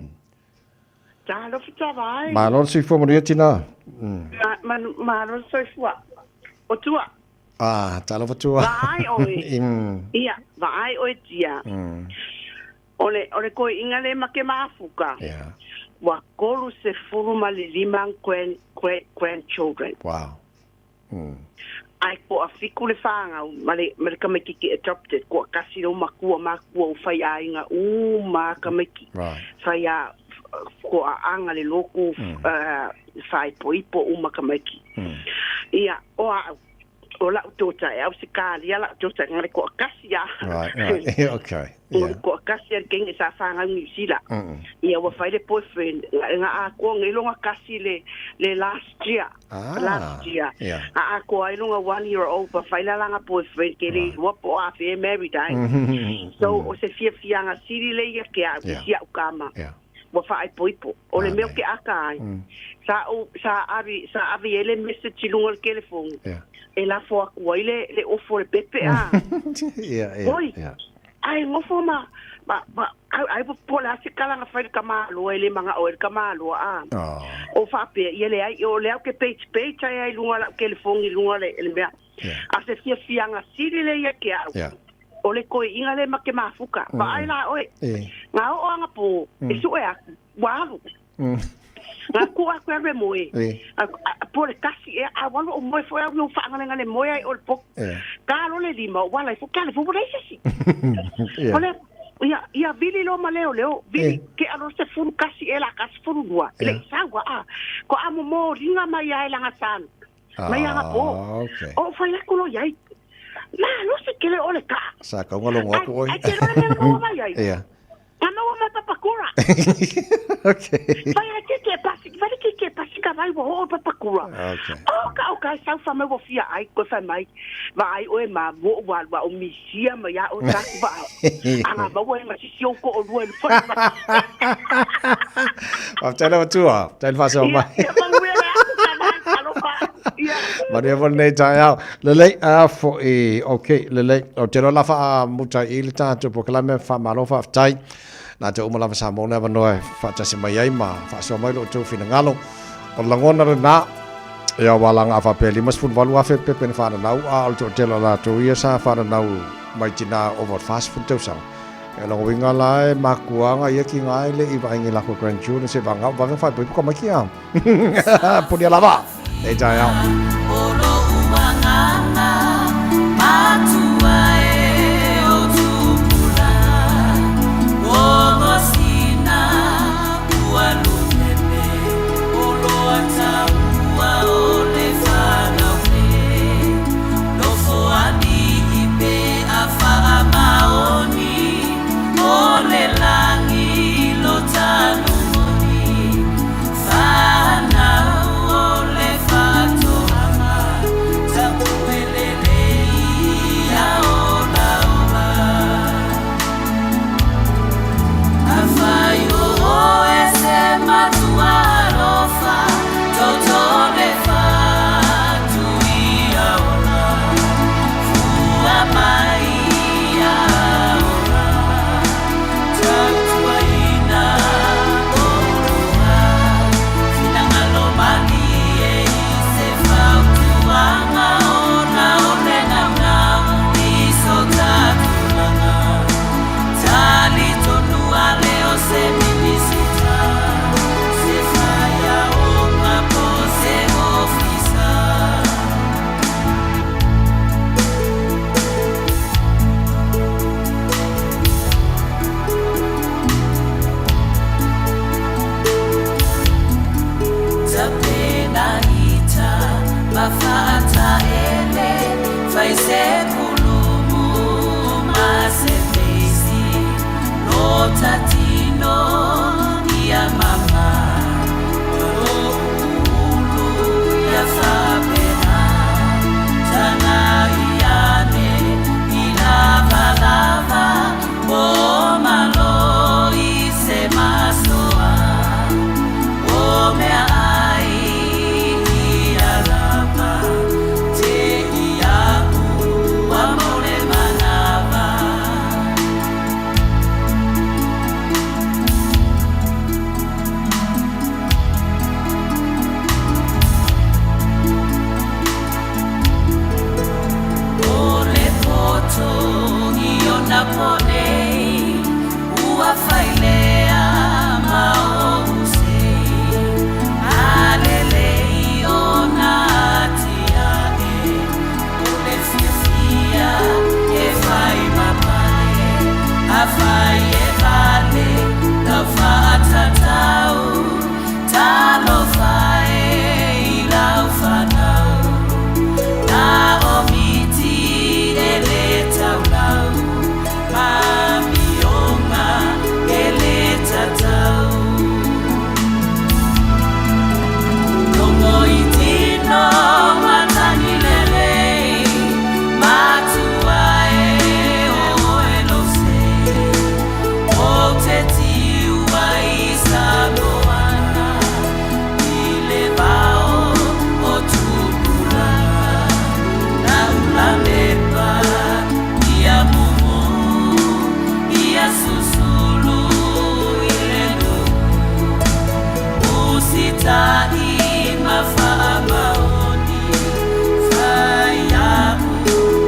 Talofa tava ai. Malo le soifua manuia tina. Ma, malo le soifua. O tua. Ah, talofa tua. Vaai oe. Ia, vaai oe tia. O le, o le koiʻiga le ma ke mafuka. Yeah. Ua 35 grand, great grandchildren. Wow. Ae koʻafiku le fāgau ma le, ma le tamaititi adopted, koʻatasi lou makua, makua ua faiʻāiga uma a tamaiti. Right. Fai a, koʻaaga le loku, faaipoipo uma tamaiti. Ia, o aʻu, o la'u tota e Ausetalia la'u tota na le koʻatasi a. Right, right. Okay. O le koʻatasi a le teine sa fāgau Niu Sila. Ia ua fai le boyfriend nga nga atoa nei loga kasi le le last year. Ah, Last year. yeah. A atoa ai loga 1 year old pa fai la langa boyfriend ke le iloa po o afe e married ai. So o se fiafiaga sili le ia ke a'u si a'u kama. Ua faaipoipo. O le mea o ke aka ai. Sa ou sa avi sa avi ai le message i luga o le telefoni. E lafo atu ai le le ofo o le pepe a. Oi. Ai ngofo ma ma ma ai ai po le a se kala nga fai le tamāloa e le maga'o ai le tamāloa a. O faapea ia leai o le au ke page page ai ai luga o la'u telefoni i luga le le mea. A se fiafiaga sili le ia ke a'u. O le koiʻiga le ma ke mafuka. Vaai la oe. Ga oo agapō e suʻe aku ua alu. Ga kuʻu aku e alu e moe. Po o le tasi ea a ua alu ou moe foi au i ou faagalegale moe ai o le potu. Ka loa le lima ou ala ifo ke ale foi ua leai se isi. O le ia ia vili loa ma leoleo vili tea loa 11 ea la ka 12 e leʻi sau a. Ko a momoliga mai a e laga salo mai agapō. Ou fai aku loa iai. Malosi ke le o le kaʻa. Sa kaunga logo aku oi. Ai, ai te loa le mea na maua mai ai. Ia. Na maua mai papakura. Okay. Fai ai ke ke pasi, fai le ke ke pasi ka vai ua hoo i papakura. Okay. O ka o ka sau fa mai ua fia ai koe fai mai. Vaai oe ma mua o ua alu a o misia mai a oe taku vaai. Aga maua ai ma sisi ou toʻolua i le fale ma. Faafetai lava tua. Faafetai le faasoa mai. Ia, ia manuia le aku ka vai, alofa. Ia. Manuia foi lenei taeao. Lelei, a foi, ok, lelei. Ou te iloa la faamuta i le tatou polokalame, faamalo faafetai. Na te uma lava sa maua le avanoa e faatasi mai ai ma faasoa mai lo outou finagalo. O le lagona lena, ia ua laga a faapea 58,000 pepe na faananau, a o le toatele o latou ia sa faananau mai tina ova o le 40 tausaga. E lona uiga la e makuaga ia ki nga e le i vaai ngi lako grandchildren se vanga vave faaipoipo ka mai ki a. Punia lava! Nei taeao. lako nei ua failea ma ou sei alelei ona atiae o le fiafia e fai mapale afai e vale tau faatatau talofa e i lau fanau na o miti e le taulau ma mioga e le tatau logo i tino matagi lelei matua e oe lou sei ou te tiu ai Samoana i le vao o tupulaga na ulamepa ia mumu ia susulu i le nuu usita'i ma faamaoni fai a'u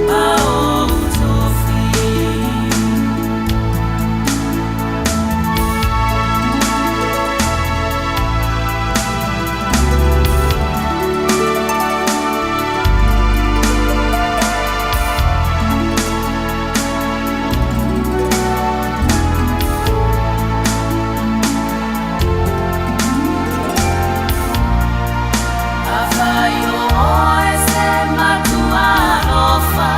ma ou tofi. Afai o oe se matua alofa,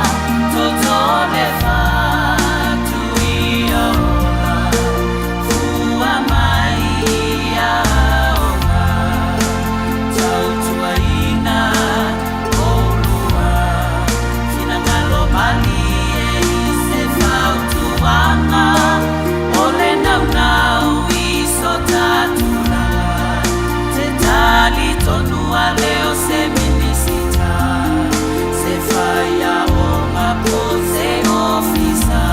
toto le fatu ia ola, fua mai ia aoga, tautuaina oulua, finagalo malie i se fautuaga, o le naunau i so ta tulaga, te talitonu ale o se minisita, se faiaoga po o se ofisa.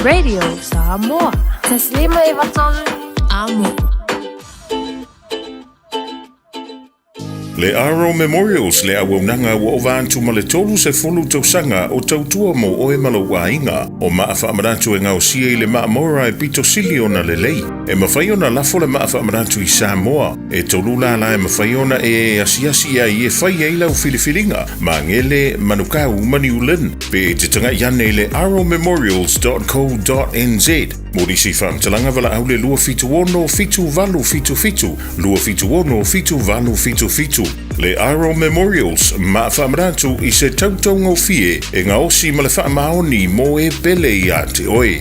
Radio Samoa. Taslima Evatolu Amo. Le Aro Memorials le auaunaga ua ova atu ma le 30 tausaga o tautua mo oe ma lou aiga. O maa faamanatu e gaosia i le maa mora e pito sili ona lelei. E mafai ona lafo le maa faamanatu i Samoa. E tolu lala e mafai ona e asiasi ai e fai ai lau filifiliga, Magele, Manukau ma Niu Lin. Pe e te taga'i ane i le aromemorials.co.nz. Mo nisi faamatalaga valaau le 276 7877, 276 7877. Le Aro Memorials, maa faamanatu i se tautaugofie e gaosi ma le faamaoni mo e pele iā te oe.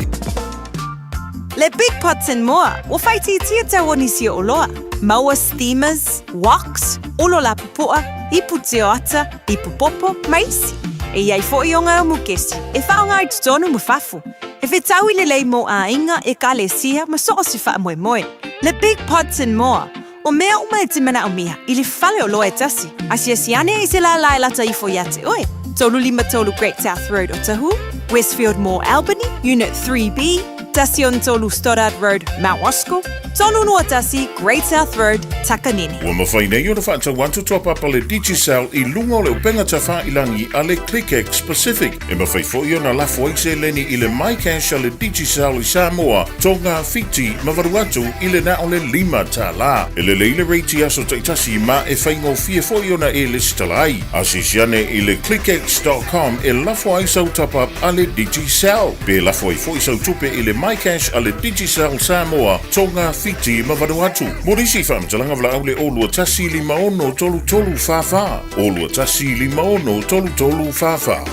Le Big Pots and More, ua faaitiitia tau o nisi o oloa. Maua steamers, woks, olo lapupoa, ipu tioata, ipu popo, ma isi. E i ai foʻi o ngā mukesi e faaaoga i totonu ma fafo. E fetaui lelei mō āiga, ekalesia ma so o se faamoemoe. Le Big Pots and More, o mea uma e te manaomia i le fale oloa e tasi. Asiasi ane i se lālā e lata ifo iā te oe. 353 Great South Road Otahuhu, Westfield Mall Albany, Unit 3B, 13 Stoddard Road, Mount Roskill, 321 Great South Road, Takanini. Ua mafai nei ona faatau atu toa papa le Digicel i luga o le upega tafailangi a le ClickX Pacific. E mafai foi ona lafo ai seleni i le MyCash a le Digicel i Samoa, Tonga, Fiti ma Vanuatu i le na o le $5. E lelei le rate i aso taitasi ma e faigofie foi ona e lesitala ai. Asiasi ane i le clickx.com e lafo ai sau top-up a le Digicel. Pe lafo ai foi sau tupe i le MyCash a le Digicel Samoa, Tonga, Fiti ma Vanuatu. Mo nisi faamatalaga valaau le 021 56 33 44, 021 56 33 44.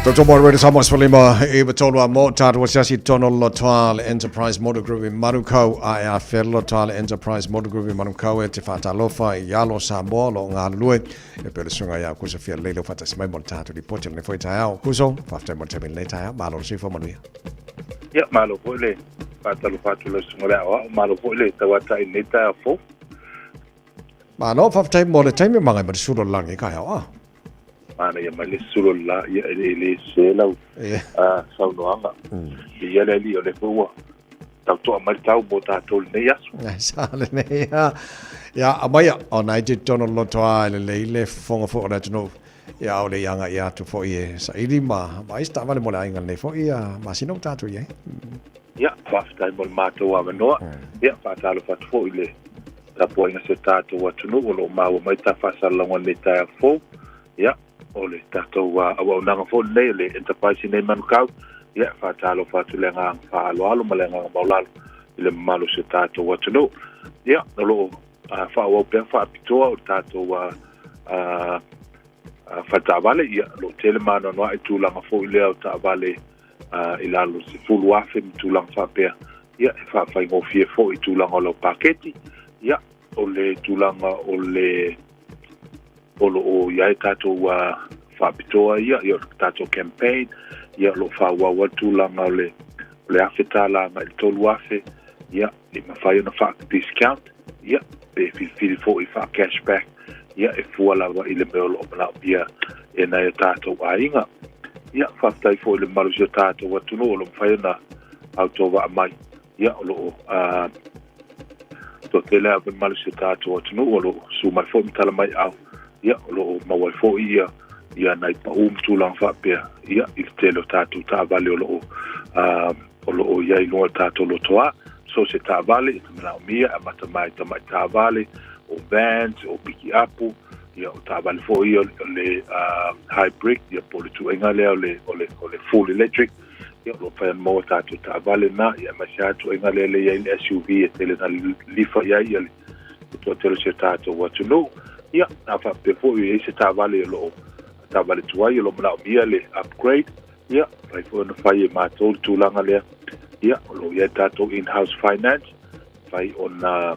Dr. Mo Radio Samoa Sefulima i tolu a mo tātou asiasi tonu lotoa le Enterprise Motor Group i Manukau a e a whera le Enterprise Motor Group i Manukau e te whātalofa i alo Samoa lo ngā lue e pele sunga ia kuso fia leilo whatasi mai mo le tātou ripoti le foi taeao. Kuso, whaftai mo te taimi le taeao, malo le soifua manuia. Ia, malo foi le whātalofa atu le sunga le ao, malo foi le tauata i nei taeao fou. Malo, faafetai mo le taimi magai ma le sulu o le lagi taeao a. Manaia mai le sulu o le la, ia e le sese lau saunoaga. Viia le Alii o lea foi ua tautoa mai le tau mo tatou i lenei aso. Ai sa lenei a. Ia, aumaia, ona e te totonu o le lotoa e lelei le fofoga foi o le atunuu. Ia, aole i agai atu foi e saili ma vaai se taavale mo le aiga lenei foi masina ua tatou i ai. Ia, faafetai mo le matou avanoa. Ia, faatalofa atu foi i le tapuaiga a si o tatou atunuu o lo o maua mai ta faasalalauga i lenei taeao fou. Ia, o le tatou auaunaga foi lenei o le Enterprise i nei Manukau. Ia, faatalofa atu i le agaga faaaloalo ma le agaga maualalo i le mamalu o si o tatou atunuu. Ia, o lo o faaauau pea faapitoa o le tatou faletaavale. Ia, o lo o tele ma anoanoai tulaga foi lea o taavale i lalo o le 10,000 ma tulaga faapea. Ia, e faafaigofie foi i tulaga o lau paketi. Ia, o le tulaga o le o lo o i ai tatou faapitoa ia, ia o le tatou campaign, ia o lo o faaauau ai le tulaga o le $1,000 agai i le $3,000, ia e mafai ona faa-discount, ia pe filifili foi faa-cashback, ia e fua lava i le mea o lo o manaomia e nai o tatou aiga. Ia, faafetai foi i le mamalu o si o tatou atunuu o lo o mafai ona autovaa mai, ia o lo o toatele lava le mamalu o si o tatou atunuu o lo o susu mai foi ma tala mai aao, ia o lo o maua ai foi ia ia nai pau ma tulaga faapea, ia i le tele o tatou taavale o lo o o lo o i ai i luga o le tatou lotoa. So se taavale e te manaomia, e amata mai tamai taavale, o vans, o pikiapu, ia o taavale foi ia o le hybrid, ia po o le tuaiga lea o le, o le, o le full electric, ia o lo o mafai ona maua tatou taavale na, ia aemaise lava tuaiga lea le i ai le SUV e tele na lifa i ai ia le toatele o si o tatou atunuu. Ia, a faapea foi e i ai se taavale o lo o taavale tuai o lo o manaomia le upgrade, Ia, mafai foi ona fai e matou le tulaga lea. Ia, o lo o i ai tatou in-house finance, mafai ona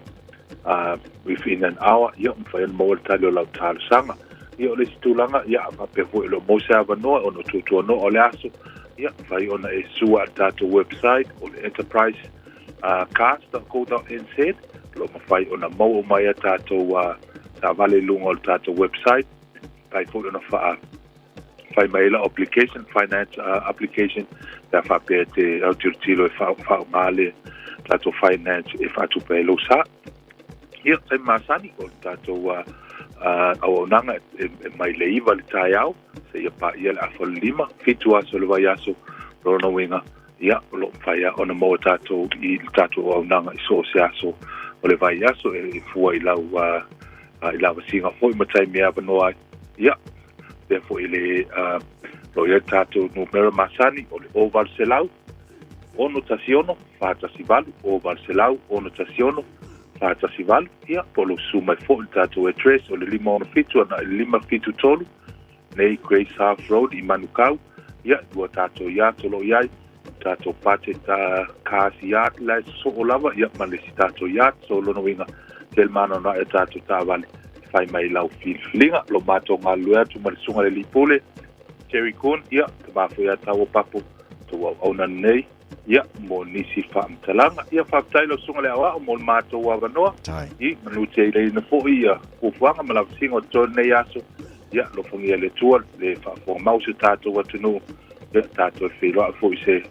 within an hour, ia, mafai ona maua le tali o lau talosaga. Ia, o le isi tulaga, ia, a faapea foi o le o maua se avanoa ona o tuatuanoa o le aso, ia, mafai ona e sua i le tatou website o le enterprise cars.co.nz, o lo o mafai ona maua uma ai a tatou taavale i luga o le tatou website, mafai foi ona faa fai mai ai lau application, finance application, pe a faapea e te autilotilo e faaaoga le tatou finance e faatupe ai lou sa. Ia, taimi masani o le tatou auaunaga e mai le 9 i le taeao seia paia le afa o le 5, 7 aso o le vaiaso, o lona uiga, ia, o lo o mafai lava ona maua tatou i le tatou auaunaga i so o se aso o le vaiaso e fua i lau i lavasiga foi ma taimi e avanoa ai. Ia, lea foi le lo i ai tatou numera masani o le 0800 616 418, 0800 616 418. Ia, po o lou susu mai foi i le tatou address o le 567 agai i le 573 nei Grace Half Road i Manukau. Ia, lua tatou yacht o lo o i ai, tatou budget cars yacht la e sosoo lava, ia ma le isi tatou yacht. So lona uiga, tele maanoanoaʻi a tatou taavale e fai mai i lau filifiliga. Lo matou galulue atu ma le susuga i le alii pule Jerry Kuhn, ia, tama foi ia tāua Papo, tou auauna lenei, ia, mo nisi faamatalaga. Ia, faafetai lau susuga i le aoao mo le matou avanoa. I, manutia ileina foi ia fuafuaga ma lavasiga o totoe lenei aso. Ia, alofagia e le Atua le faafofoga mau o si o tatou atunuu. Ia, tatou e feiloai foi i se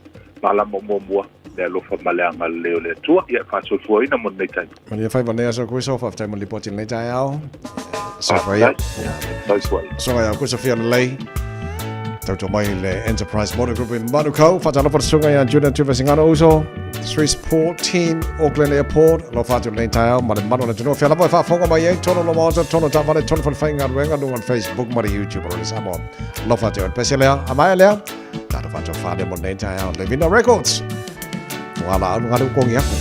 malama o muamua, le alofa ma le agalelei o le Atua. Ia, e faasoifuaina mo lenei taimi. Manuia faiva o lenei aso Kuiso, faafetai mo le lipoti i lenei taeao. Soifua ia. Soifua ia. Soifua ia Kuiso fia lelei. Tautua mai le Enterprise Motor Group i Manukau. Faatalofa le susuga ia Julian Tuivasingano Uso. Swissport Team Auckland Airport. Alofa atu lenei taeao ma le mamalu o le atunuu. Fea lava e faafofoga mai ai, tonu lo maota, tonu taavale, tonu falefaigaluega, luga o le Facebook ma le YouTube o le Samoa. Alofa atu le pese lea, a maea lea, tatou faatofa lea mo lenei taeao. Levina Records. Fuga laau galu kongi aku.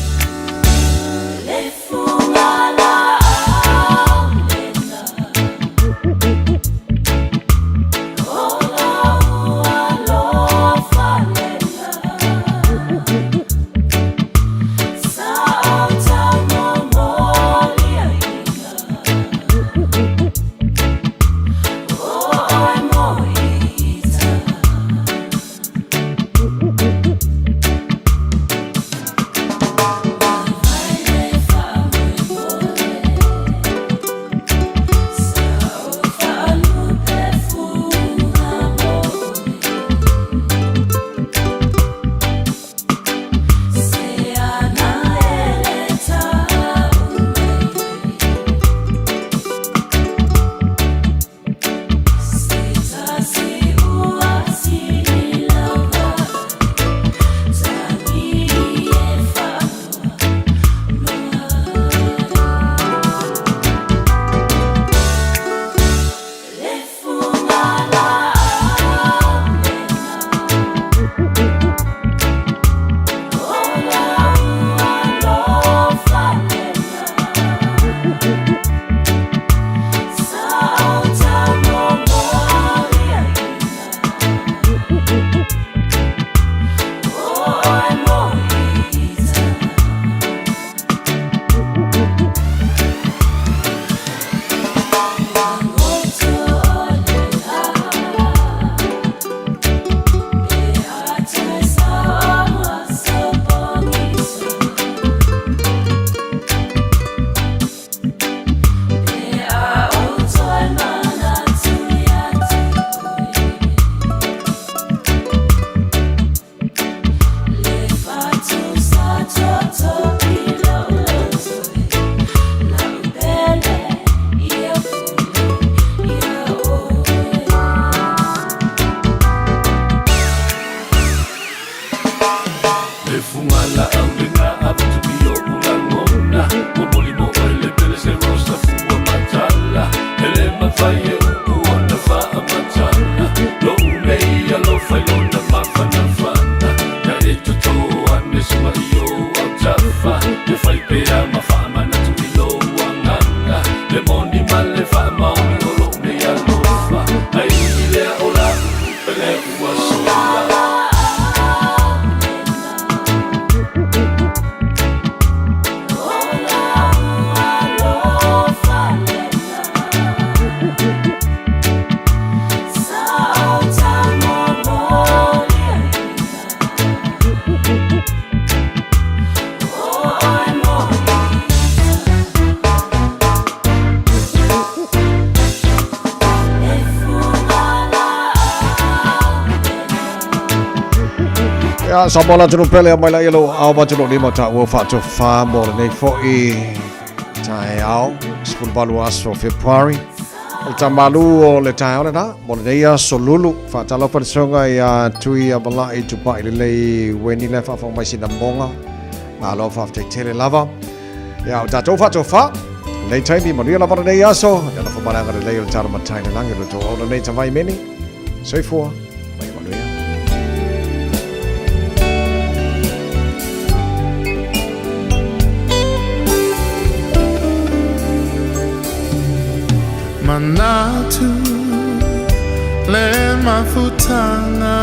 Ia, Samoa le atunuu pele, aumai laia lou aao avatu lou lima taua faatofa mo lenei foi taeao, 18 aso o Fepuari. O le tamalu o le taeao lena, mo lenei aso lulu, faatalofa le soga ia Tui Amalai Tupai lelei weni le faafofoga mai Sinamoga. Malo faafetai tele lava. Ia, o tatou faatofa, lenei taimi, manuia lava lenei aso, ia lafo mai le agalelei o le tala matai i le lagi o le tou aula nei tamai meni. Soifua ma ia manuia. Manatu le mafutanga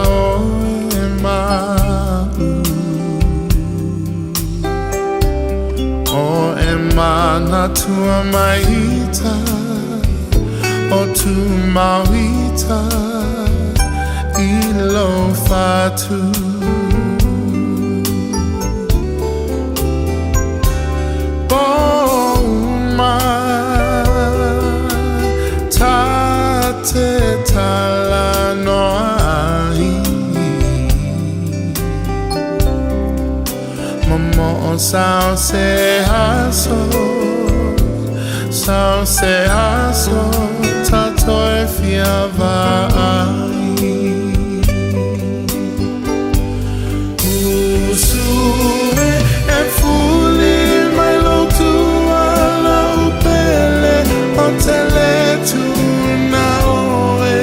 o e ma'u O e manatua mai ita O tu mauita i lo fatu Po uma ta te talanoa ai Momo'o sao se aso Sao se aso Ta toe fia vaai Usu e e fuli mai lo tua lau pele O te le tuna oe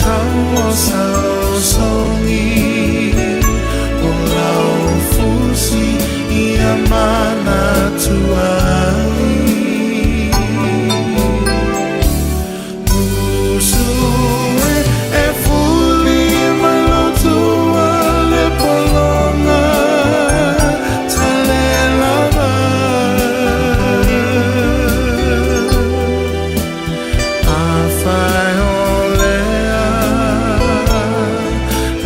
Tau o sao songi O lau fusi ia manatua ai Usu e e fuli mai lo tua le polonga Ta le lava A fai o lea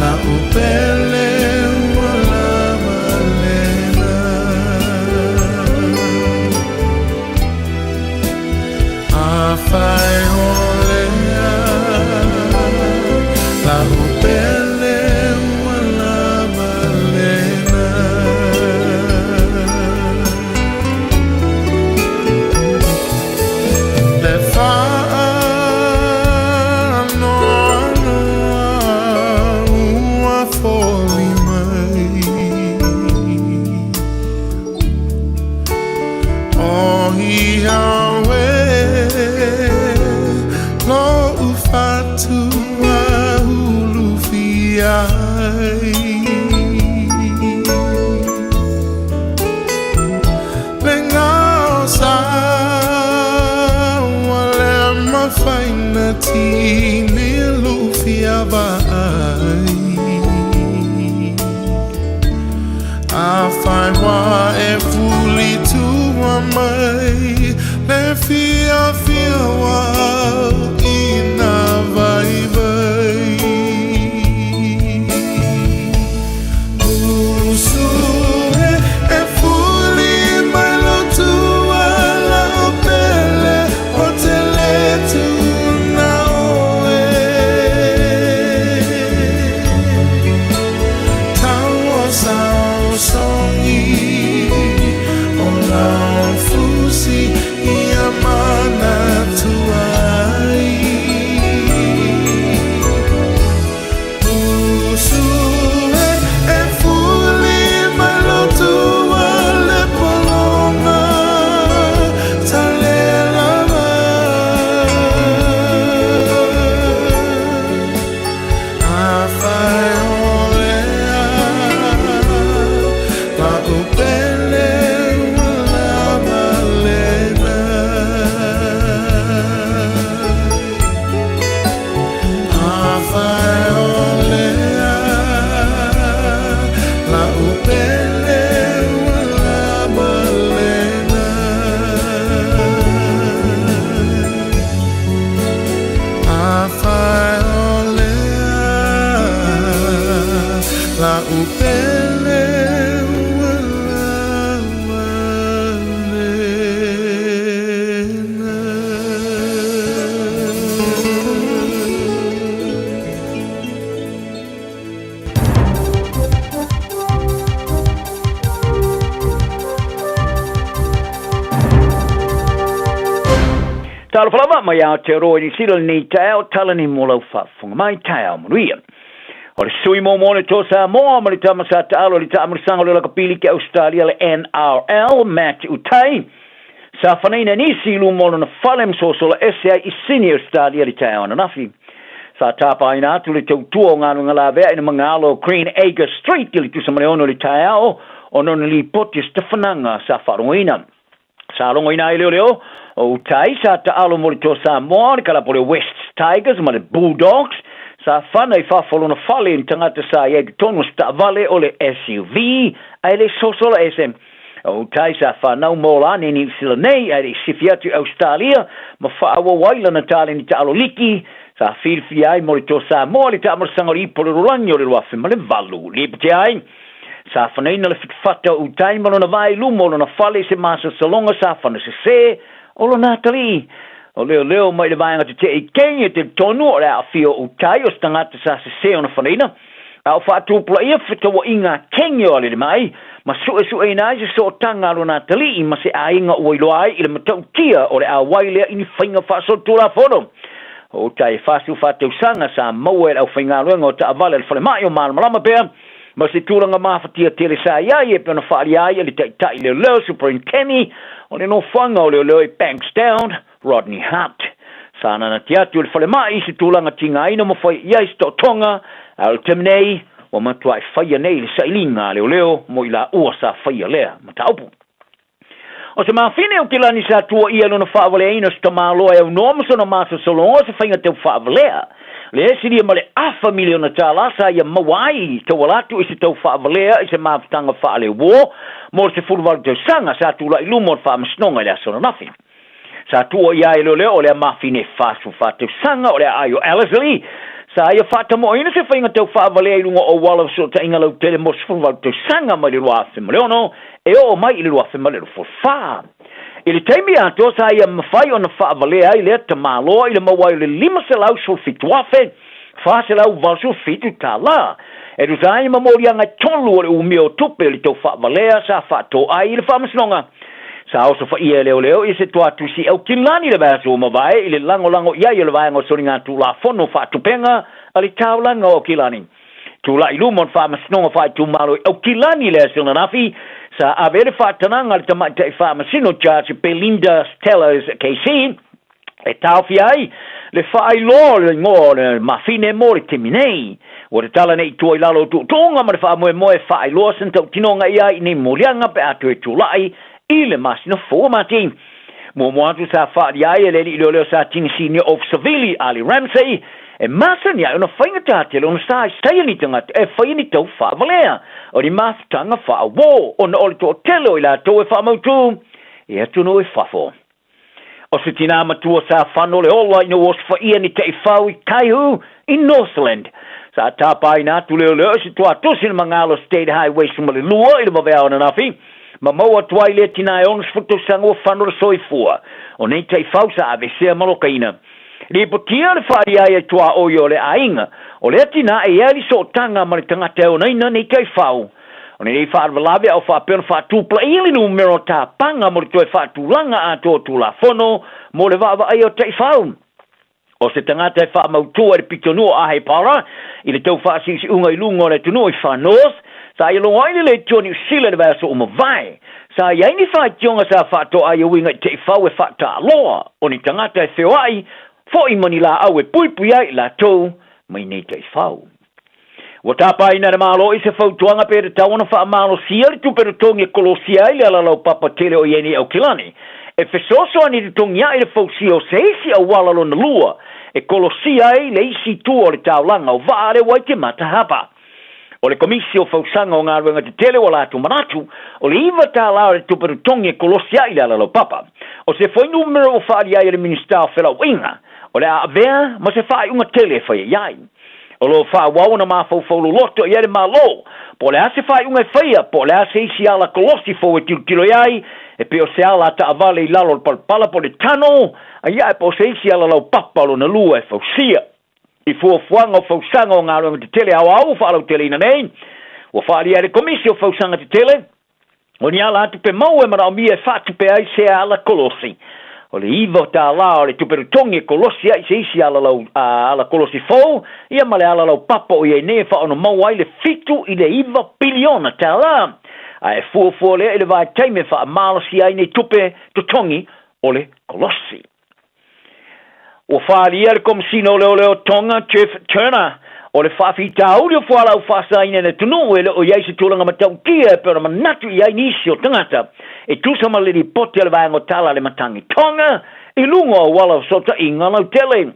La upele ua lava lena A fai o lea La upele ua lava lena Le whaanoanoa ua foli mai O ia oe lo ufatua ulu ai Le ngao sa ua le mafaina tini lufia vaai A fai wa e fuli tua mai Le fia fia wa ina vai vai Usu e e fuli mai lo tua lau pele O te le tuna oe Tau o sao songi O lau fusi ia manatua ai Usu e e fuli mai lo tua le polonga Ta le lava A fai o lea La upele ua lava lena. Talofa lava mai Aotearoa i Niu Sila lenei taeao, tala nei mo lau faafofoga mai, taeao manuia. O le sui mo le Toa Samoa ma le tama sa taalo i le taamilisaga o le lakapi liki Ausetalia le NRL, Matt Utai, sa fanaina nisi i luma o lona fale ma sosola ese ai i Sydney, Ausetalia i le taeao ananafi. Sa tapaina atu le tautua o galuega lavea i le magalo o Green Acre Street i le tusa ma le 6 i le taeao ona o ni lipoti o se tafanaga sa faalogoina. Sa logoina ai leoleo o Utai sa taalo mo le Toa Samoa, le kalapu o le Wests Tigers ma le Bulldogs, sa fana i fafo o lona fale i ni tagata sa i ai i totonu o se taavale o le SUV ae le sosola ese. O Utai sa fanau ma ola ane i Niu Sila nei ae le i sifi atu i Ausetalia ma faaauau ai lana taleni taalo liki sa filifia ai mo le Toa Samoa i le taamalasaga o le Ipu o le Lolagi o le 2008. Lipotia ai Sa fanaina le fitufata o Utai ma lona vaa i luma o lona fale i se masalosaloga sa fana sesē o lona atalii. O leoleo mai le vaega tetee i Kenya e talitonu o le aafia o Utai o se tagata sa sesē ona fanaina, a o faatupulaia fetauaiga a Kenya o alele mai ma suesueina ai se sootaga a lona atalii ma se aiga ua iloa ai i le matautia o le auai lea i ni faiga faasolitulafono. O Utai e 44 tausaga sa maua e le aufaigaluega o taavale a le falemai o Malamalama pea ma se tulaga mafatia tele sa i ai e pei ona faaalia ai e le Taitai Leoleo Superinteni o le Nofoaga o Leoleo i Bankstown, Rodney Hart. Sa nanati atu i le falemai i se tulaga tigaina ma fai i ai se taotoga, a o le taimi nei, ua matuai faia nei le sailiga a leoleo mo i laua sa faia lea mataupu. O se mafine o Kilani sa tuaia i lona faavaleaina o se tamaloa e aunoa ma sona masalosaloga o se faiga tau faavalea. Le silia ma le afa miliona tālā sa ia maua ai tauala atu i se tau faavalea i se mafutaga faaleuo mo le 18 tausaga sa tulai i luma o le faamasinoga i le aso ananafi. Sa tuuaia ai e leoleo o lea mafine 44 tausaga o le aai o Ellerslie, sa ia faatamoeina se faiga tau faavalea i luga o auala o fesootaiga lautele mo le 18 tausaga mai le 2006 e oo mai i le 2024. I le taimi atoa sa ia mafai ona faavalea ai lea tamaloa i le maua ai o le $517,487 tala, e tusa ai ma moliaga e tolu o le umia o tupe o le tau faavalea sa faatoai i le Faamasinoga. Sa osofaia e leoleo i se toatusi Aukilani le vaiaso ua mavae i le lagolago i ai o le Vaega o Soligatulafono Faatupega a le Taulaga o Aukilani. Tulai i luma o le Faamasinoga Faaitumalo i Aukilani i le aso ananafi, sa ave ai le faatanaga a le Tamaitai Faamasino Judge Belinda Stellers KC e taofia ai le faailoa o le igoa o le mafine mo le taimi nei. Ua tatala nei i tua i lalo o tuutuuga ma le faamoemoe e faailoa sina tautinoga i ai i nei moliaga pe a toe tulai i le masina fou o Mati. Muamua atu sa faaalia ai e le alii leoleo sa Tini Senior Officer Vili, Ali Ramsey, e masani ai ona faigata tele ona sa i saia ni tagata e faia ni tau faavalea o ni mafutaga faauō ona o le toatele o i latou e faamautu i atunuu i fafo. O se tinā matua sa fano le ola ina ua osofaia ni taifau i Kaihu i Northland. Sa tāpaina atu leoleo i se toatusi i le magalo State Highway 12 i le vaveao ananafi, ma maua atu ai lea tinā e 60 tausaga ua fano le soifua. O nei taifau sa aveesea ma lokaina. Lipotia le faaalia ai e tuaoi o le aiga, o lea tinā e i ai le sootaga ma le tagata e onaina nei taifau. O lenei faalavelave a o faapea ona faatupulaia le numera o tapaga mo le toe faatulaga atoa o Tulafono mo le vaavaaia o taifau. O se tagata e faamautu ai le pitonuu o Ahepara i le tau faasiusiuga i luga o le atunuu i Far North, sa ia logo ai le Leitio Niu Sila i le vaiaso ua mavae. Sa i ai ni faitioga sa faatoa ai e uiga i taifau e faataaloa, o ni tagata e feoai foi ma ni laau e puipui ai i latou mai nei taifau. Ua tapaina e le Malo i se fautuaga pe tatau ona faamalosia le tupe totogi e kolosia ai le alalaupapa tele o i ai nei Aukilani e fesoasoani i totogi ae le fausia o se isi auala lona lua e kolosia ai le isi itu o le taulaga o vaa le Waitemata Harbour. O le Komisi o Fausaga o Galuega Tetele ua latou manatu o le $9 o le tupe totogi e kolosi ai le alalaupapa. O se fuainumera ua faaalia ai e le Minisita o Felauaiga o le a avea ma se faaiuga tele e faia i ai. O lo o faaauau ona mafaufau loloto i ai le Malo, po o le a se faaiuga e faia, po o le a se isi ala kolosi fou e tilotilo i ai, e pei o se ala a taavale i lalo o le palapala po o le tunnel, a ia ae po o se isi ala laupapa lona lua e fausia. I fuafuaga o fausaga o galuega tetele aoao ua faalauteleina nei, ua faaalia e le Komisi o Fausaga Tetele, O ni ala tupe maua e manaomia e faatupe ai se ala kolosi. O le 9 tālā o le tupe totogi e kolosi ai se isi alalau, ala kolosi fou, ia ma le alalau papa o i ai nei e faaonomau ai le 7 i le 9 piliona tālā. A e fuafua lea i le vaitaimi e faamalosia ai nei tupe totogi o le kolosi. Ua faaalia e le Komesina o Leoleo Tonga, Jeff Turner, o le faafitauli o fualaau faasaina i le atunuu e le o i ai se tulaga matautia e pei ona manatu i ai nisi o tagata e tusa ma le lipoti a le Vaega o Tala a le Matangi Tonga i luga o auala o fesootaiga lautele.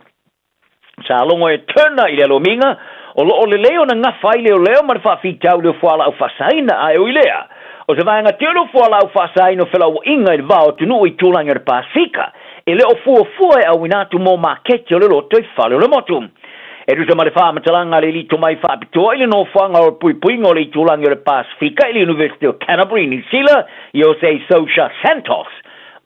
Sa logo e Turner i le alomiga o lo o lelei ona gafa ai leoleo ma le faafitauli o fualaau faasaina, a e ui lea, o se vaega tele o fualaau faasaina o felauaiga i le va o atunuu i tulaga o le Pasefika e le o fuafua e auina atu mo maketi o le loto i fale o le motu. E tusa ma le faamatalaga a le alii tomai faapitoa i le nofoaga o le puipuiga o le itulagi o le Pasefika i le University o Canterbury i Niu Sila, Jose Sousa Santos,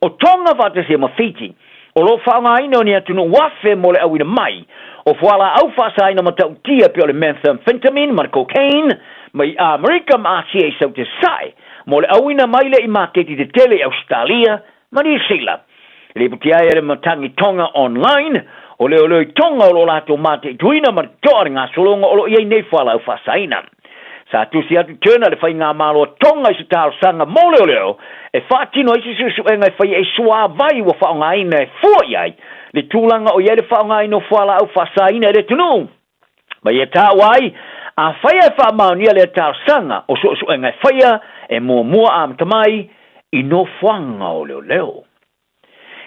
o Tonga faatasi ai ma Fiti, O lo o faaaogaina o ni atunuu afe mo le auina mai o fualaau faasaina matautia pei o le methamphetamine ma le cocaine mai Amerika ma Asia i Saute Sae mo le auina mai lea i maketi tetele i Ausetalia ma Niu Sila. E lipoti ai e le Matangi Tonga Online, o leoleo i Tonga o lo o latou mataituina ma le toa le gasologa o lo o i ai nei fualaau faasaina. Sa tusi atu Turner le Faigamalo a Tonga i se talosaga mo leoleo e faatino ai se suesuega e fai ai suavai ua faaaogaina e fua i ai le tulaga o i ai le faaaogaina o fualaau faasaina e le atunuu. Ma ia taua ai, afai e faamaonia lea talosaga, o suesuega e faia e muamua amata mai i nofoaga o leoleo.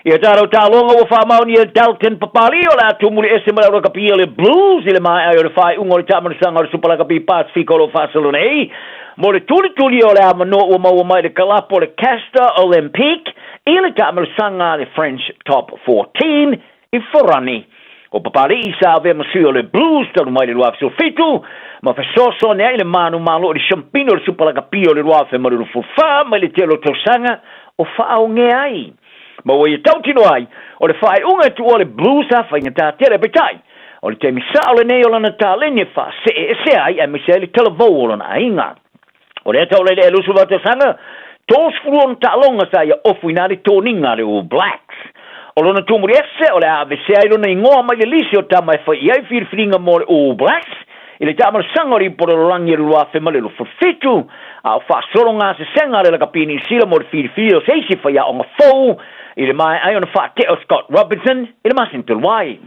Ia tatou taaloga ua faamaonia e Dalton Papali o le a tumuli ese ma le aurakapi o le Blues i le maea ai o le faaiuga o le taamanosaga o le Supalakapi Pasifika o lo o faasolo nei mo le tulitulia o le avanoa ua maua mai le kalapo o le Castor Olympique i le taamanosaga a le French Top 14 i Farani. O Papali'i sa avea ma sui o le Blues talu mai le 2017 ma fesoasoani ai i le manumalo i le siampina o le Supalakapi o le 2024 mai le tele o tausaga o faaogea ai. Ma ua ia tautino ai, o le faaiuga e tuua le Blues sa faigata tele. Peitai, o le taimi sao lenei o lana taleni e faaseeesea ai aemaise ai le talavou o lona aiga. O lea taulailea e 28 tausaga, 36 taaloga sa ia ofuina ai le toniga a le All Blacks. O lona tumuli ese, o le a aveesea ai lona igoa mai le lisi o tama e fai i ai filifiliga mo le All Blacks i le taamalosaga o le Ipu Lalolagi e 2027, a o faasolo gasesega a le lakapi Niu Sila mo le filifili o se isi faiaoga fou i le maea ai ona faatea o Scott Robertson i le masina talu ai.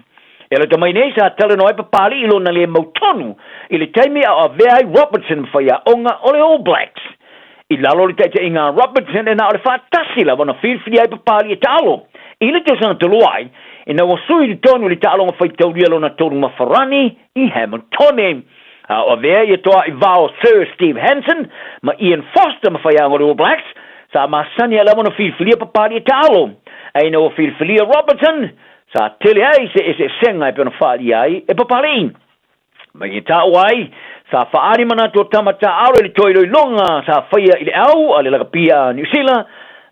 E lata mai nei sa talanoa ai Papali'i i lona le mautonu i le taimi a o avea ai Robertson ma faiaoga o le All Blacks. I lalo o le taitaiga a Robertson e na o le faatasi lava ona filifili ai Papali'i e taalo i le tausaga talu ai ina ua sui i totonu i le taaloga faitaulia lona tolu ma Farani i Hamiltone. A o avea ia toa i vao Sir Steve Hansen ma Ian Foster ma faiaoga o le All Blacks, sa masani ai lava ona filifilia Papali'i e taalo. A ina ua filifilia Robertson, Sa tele ai se eseesega e pei ona faaalia ai e Papali'i. Mai e taua ai, sa faaali manatu o tama taaalo i le toe iloiloga sa faia i le au a le lakapia a Niu Sila,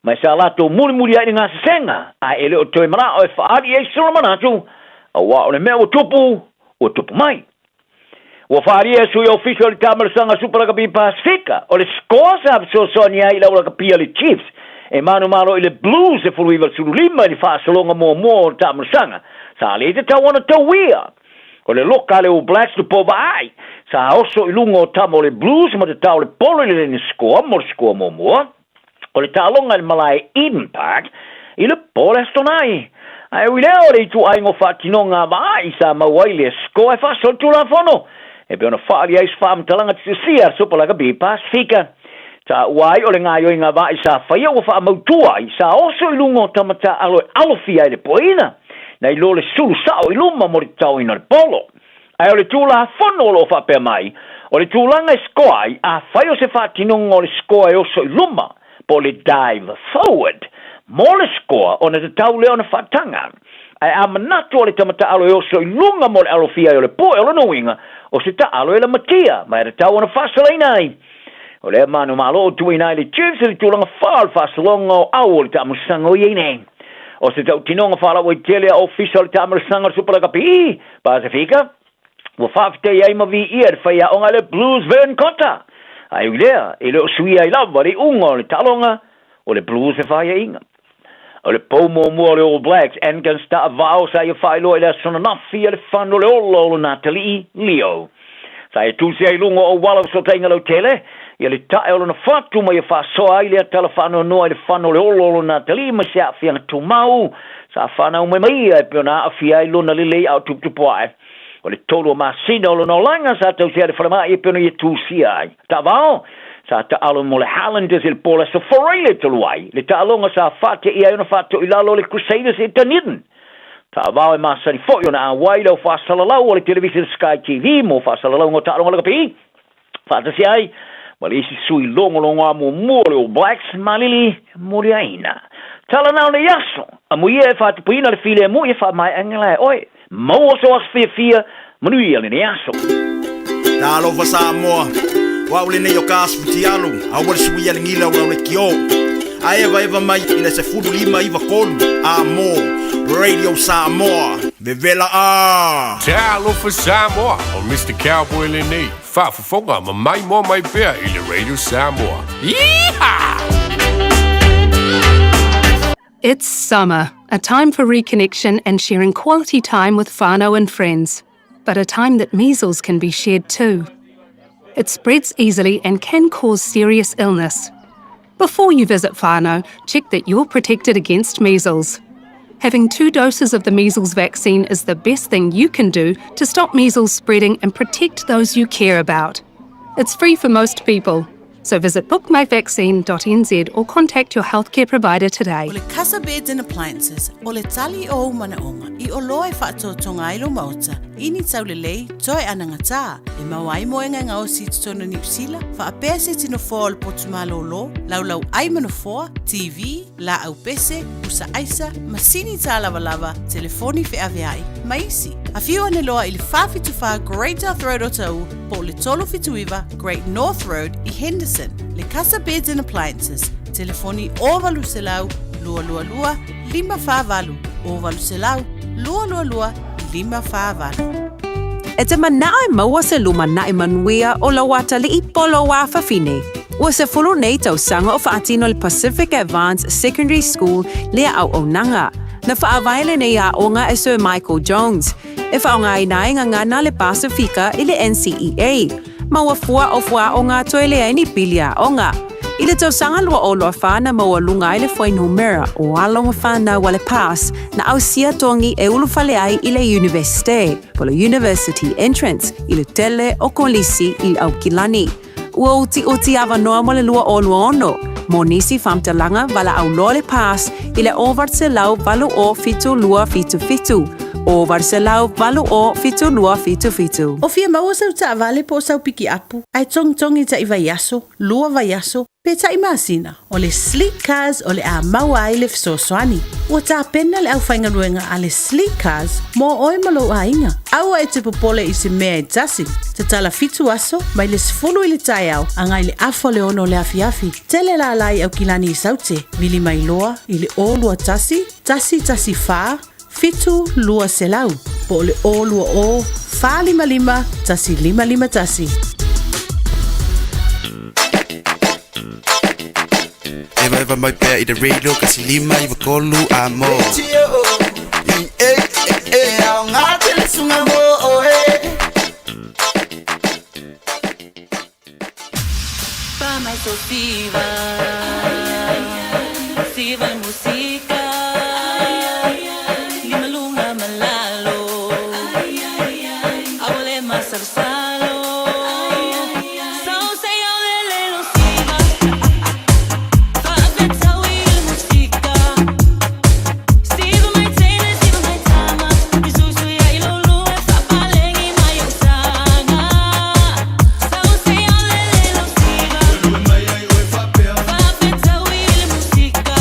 ma e sa latou mulimuli ai i le gasesega, ae e le o toe manao e faaali i ai sona manatu, auā o le mea ua tupu, ua tupu mai. Ua faaalia e sui ofisa o le Taamalosaga Super Rugby Pasifika, o le score sa fesoasoani ai i le au lakapi a le Chiefs e manumalo i le Blues e 19-15 i le faasologa muamua o le taamalosaga, sa le tatau ona tauia. O le loka a le All Blacks le povaai, sa oso i luga o tama o le Blues ma tatao le polo i le lane score mo le score muamua. O le taaloga i le malae Eden Park i le po le Aso Toonai. Ae ui lea o le ituaiga o faatinoga vaai sa maua ai le score e faasoa le Tulafono e pei ona faaali ai se faamatalaga tusia a le Super Rugby Pasifika. Taua ai o le gaoioiga vaai sa faia ua faamautua ai sa oso i luga o tama taaalo e alofia ai le poeina nai lo le sulu sao i luma mo le tataoina o le polo. Ae o le Tulafono o lo o faapea mai, o le tulaga e score ai, afai o se faatinoga o le score e oso i luma, po o le dive forward, mo le score, ona tatau lea ona faataga. Ae a manatu o le tama taalo e oso i luga mo le alofia ai o le poe, o lona uiga, o se taalo e lamatia, ma e tatau ona faasalaina ai. O lea manumalo o tuuina ai le Chiefs i le tulaga fa o le faasologa o au o le taamalosaga o i ai nei. O se tautinoga faalauaitele a Ofisa o le Taamalosaga o le Super Rugby Pasifika, ua faafetai ai ma viia le faiaoga a le Blues Vern Cotter. Ae ui lea, e le o suia ai lava le iuga o le taaloga o le Blues e faiaina. O le pou muamua o le All Blacks, Angus Ta'avao sa ia faailoa i le aso ananafi a le fano o le ola o lona atalii, Leo. Sa ia tusi ai i luga o auala o fesootaiga lautele, ia le ta'e o lona fatu ma ia faasoa ai lea tala faanoanoa i le fano o le ola o lona atalii ma se aafiaga tumau sa fanau mai ma ia e pei ona aafia ai lona lelei a o tuputupu ae. O le tolu o masina o lona olaga sa tausia i le falemai e pei ona ia tusia ai. Ta'avao, sa taalo mo le Highlanders i le po o le Aso Faraile talu ai, le taaloga sa faateia ai ona faatoilalo le Crusaders i Dunedin. Ta'avao e masani foi ona auai i le au faasalalau a le televise Sky TV mo faasalalauga o taaloga lakapi, faatasi ai ma le isi sui logologoa muamua o le All Blacks, Malili Muliaina. Tala na o nei aso, amuia e faatupuina le filemu ia faamaeaga la e oe. Maua sou aso fiafia, manuia lenei aso. Talofa Samoa, o au lenei o ka Asfutialu, aua le suia le gila o lau lekiō. A evaeva mai i le 15 93 a mo Radio Samoa, vevela a! Talofa Samoa, o Mr Cowboy lenei, faafofoga ma maimoa mai pea i le Radio Samoa. Yeehaw! It's summer, a time for reconnection and sharing quality time with whānau and friends, but a time that measles can be shared too. It spreads easily and can cause serious illness. Before you visit whānau, check that you're protected against measles. Having two doses of the measles vaccine is the best thing you can do to stop measles spreading and protect those you care about. It's free for most people. So visit bookmyvaccine.nz or contact your healthcare provider today. O le Casa Beds and Appliances, o le tali o ou manaoga, i oloa e faatoatoga ai lou maota, i ni taulelei, toe anagatā, e maua ai moega e gaosi i totonu o Niu Sila, faapea se iti nofoa o le potu malōlō, laulau ai ma nofoa, TV, laau pese, pusa aisa, masini tālavalava, telefoni feaveai, ma isi. Afio ane loa i le 474 Great South Road o Taʻu, po o le 379 Great North Road i Henderson. Le Casa Beds and Appliances, telefoni 0800 222 548, 0800 222 548. E te manao e maua se lumanai manuia o lou atalii po o lou afafine. Ua 10 nei tausaga o faatino le Pacific Advanced Secondary School lea auaunaga. Na faavae lenei aoga e Sir Michael Jones, e faaaogaina ai gagana le Pasifika i le NCEA, ma ua fua o fuaaoga toe leai ni pili aoga. I le tausaga 2024 na maualuga ai le fuainumera o alo ma fanau a le PASS na ausia togi e ulufale ai i le Iunivesite, po o le University Entrance, i le tele o kolisi i Aukilani. Ua utiuti avanoa mo le 2026 mo nisi faamatalaga valaau loa le PASS i le 800 80 72 77, 800 80 72 77. O fia maua sau taavale po o sau pikiapu, ae togitogi taʻi vaiaso, lua vaiaso, pe taʻi masina, o le Sleek Cars o le a maua ai le fesoasoani. Ua tapena le aufaigaluega a le Sleek Cars mo oe ma lou aiga. Aua e te popole i se mea e tasi. Tatala fitu aso, mai le 10 i le taeao agai le afa o le 6 o le afiafi. Tele lala i Aukilani i Saute, vili mai loa i le 0 21 114 7200 po o le 020 455 1551. Evaeva mai pea i le radio 159 a mo. E e aoga tele suga mo oe. Pa mai so siva, siva le musika, lima lunga ma lalo, aua le masalosalo. So say olele lo siva, faafetaui le musika. Siva mai teine, siva mai tama, isuisui ai lo lua e faapalegi mai o saga. So say olele lo siva, faafetaui le musika.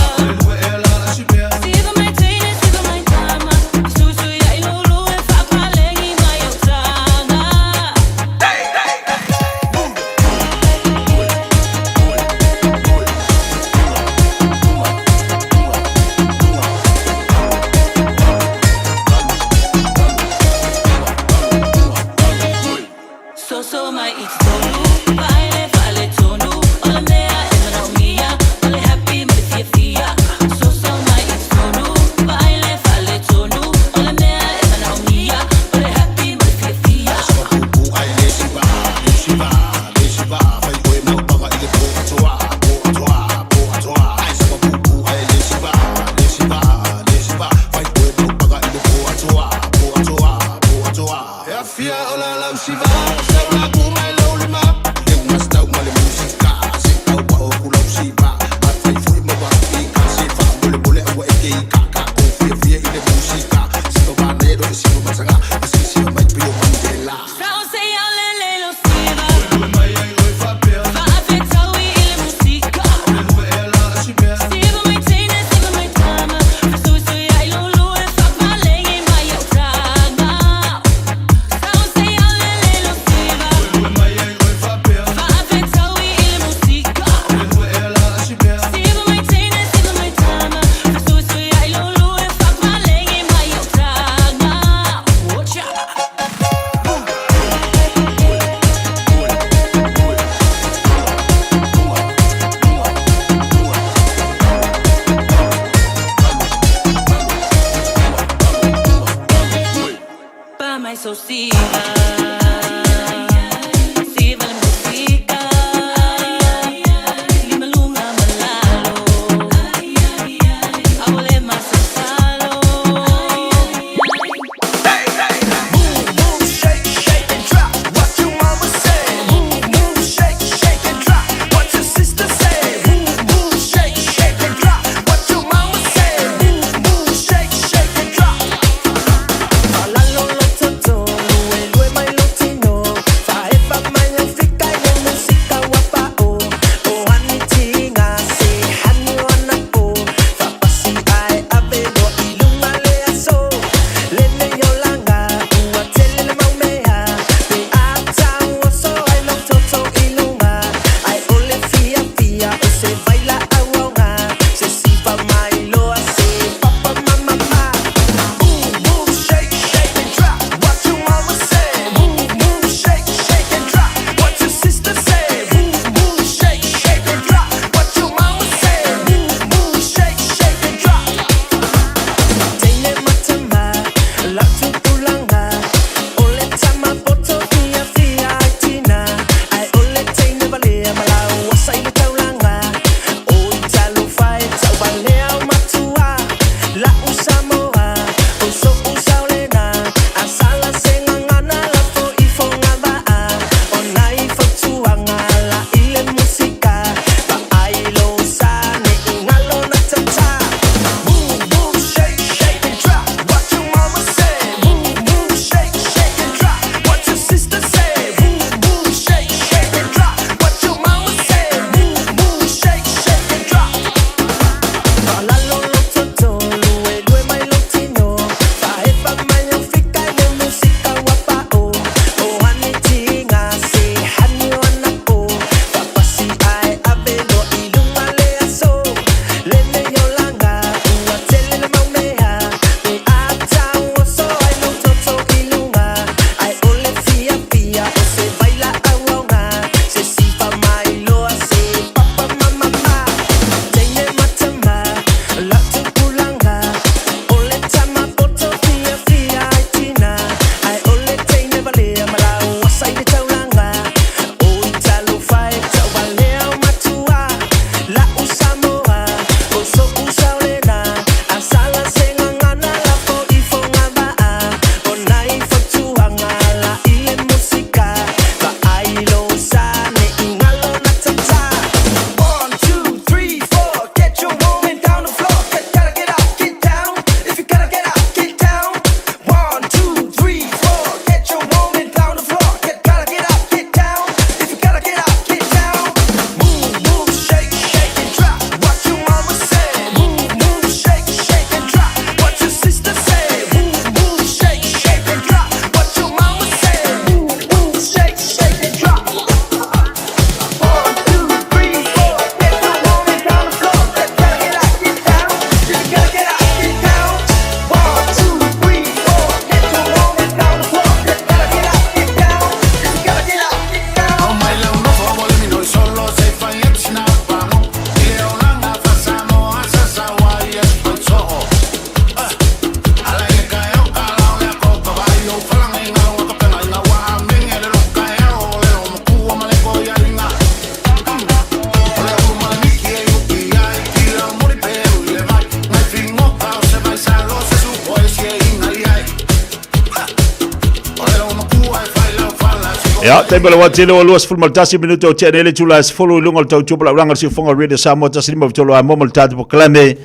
Ia, taimi o le wā tele o 21 minute o tea nei le tula e sefulu i luga o le tautua palaulaga o le siufofoga o Radio Samoa tasi lima tolu a mo ma le tatou polokalame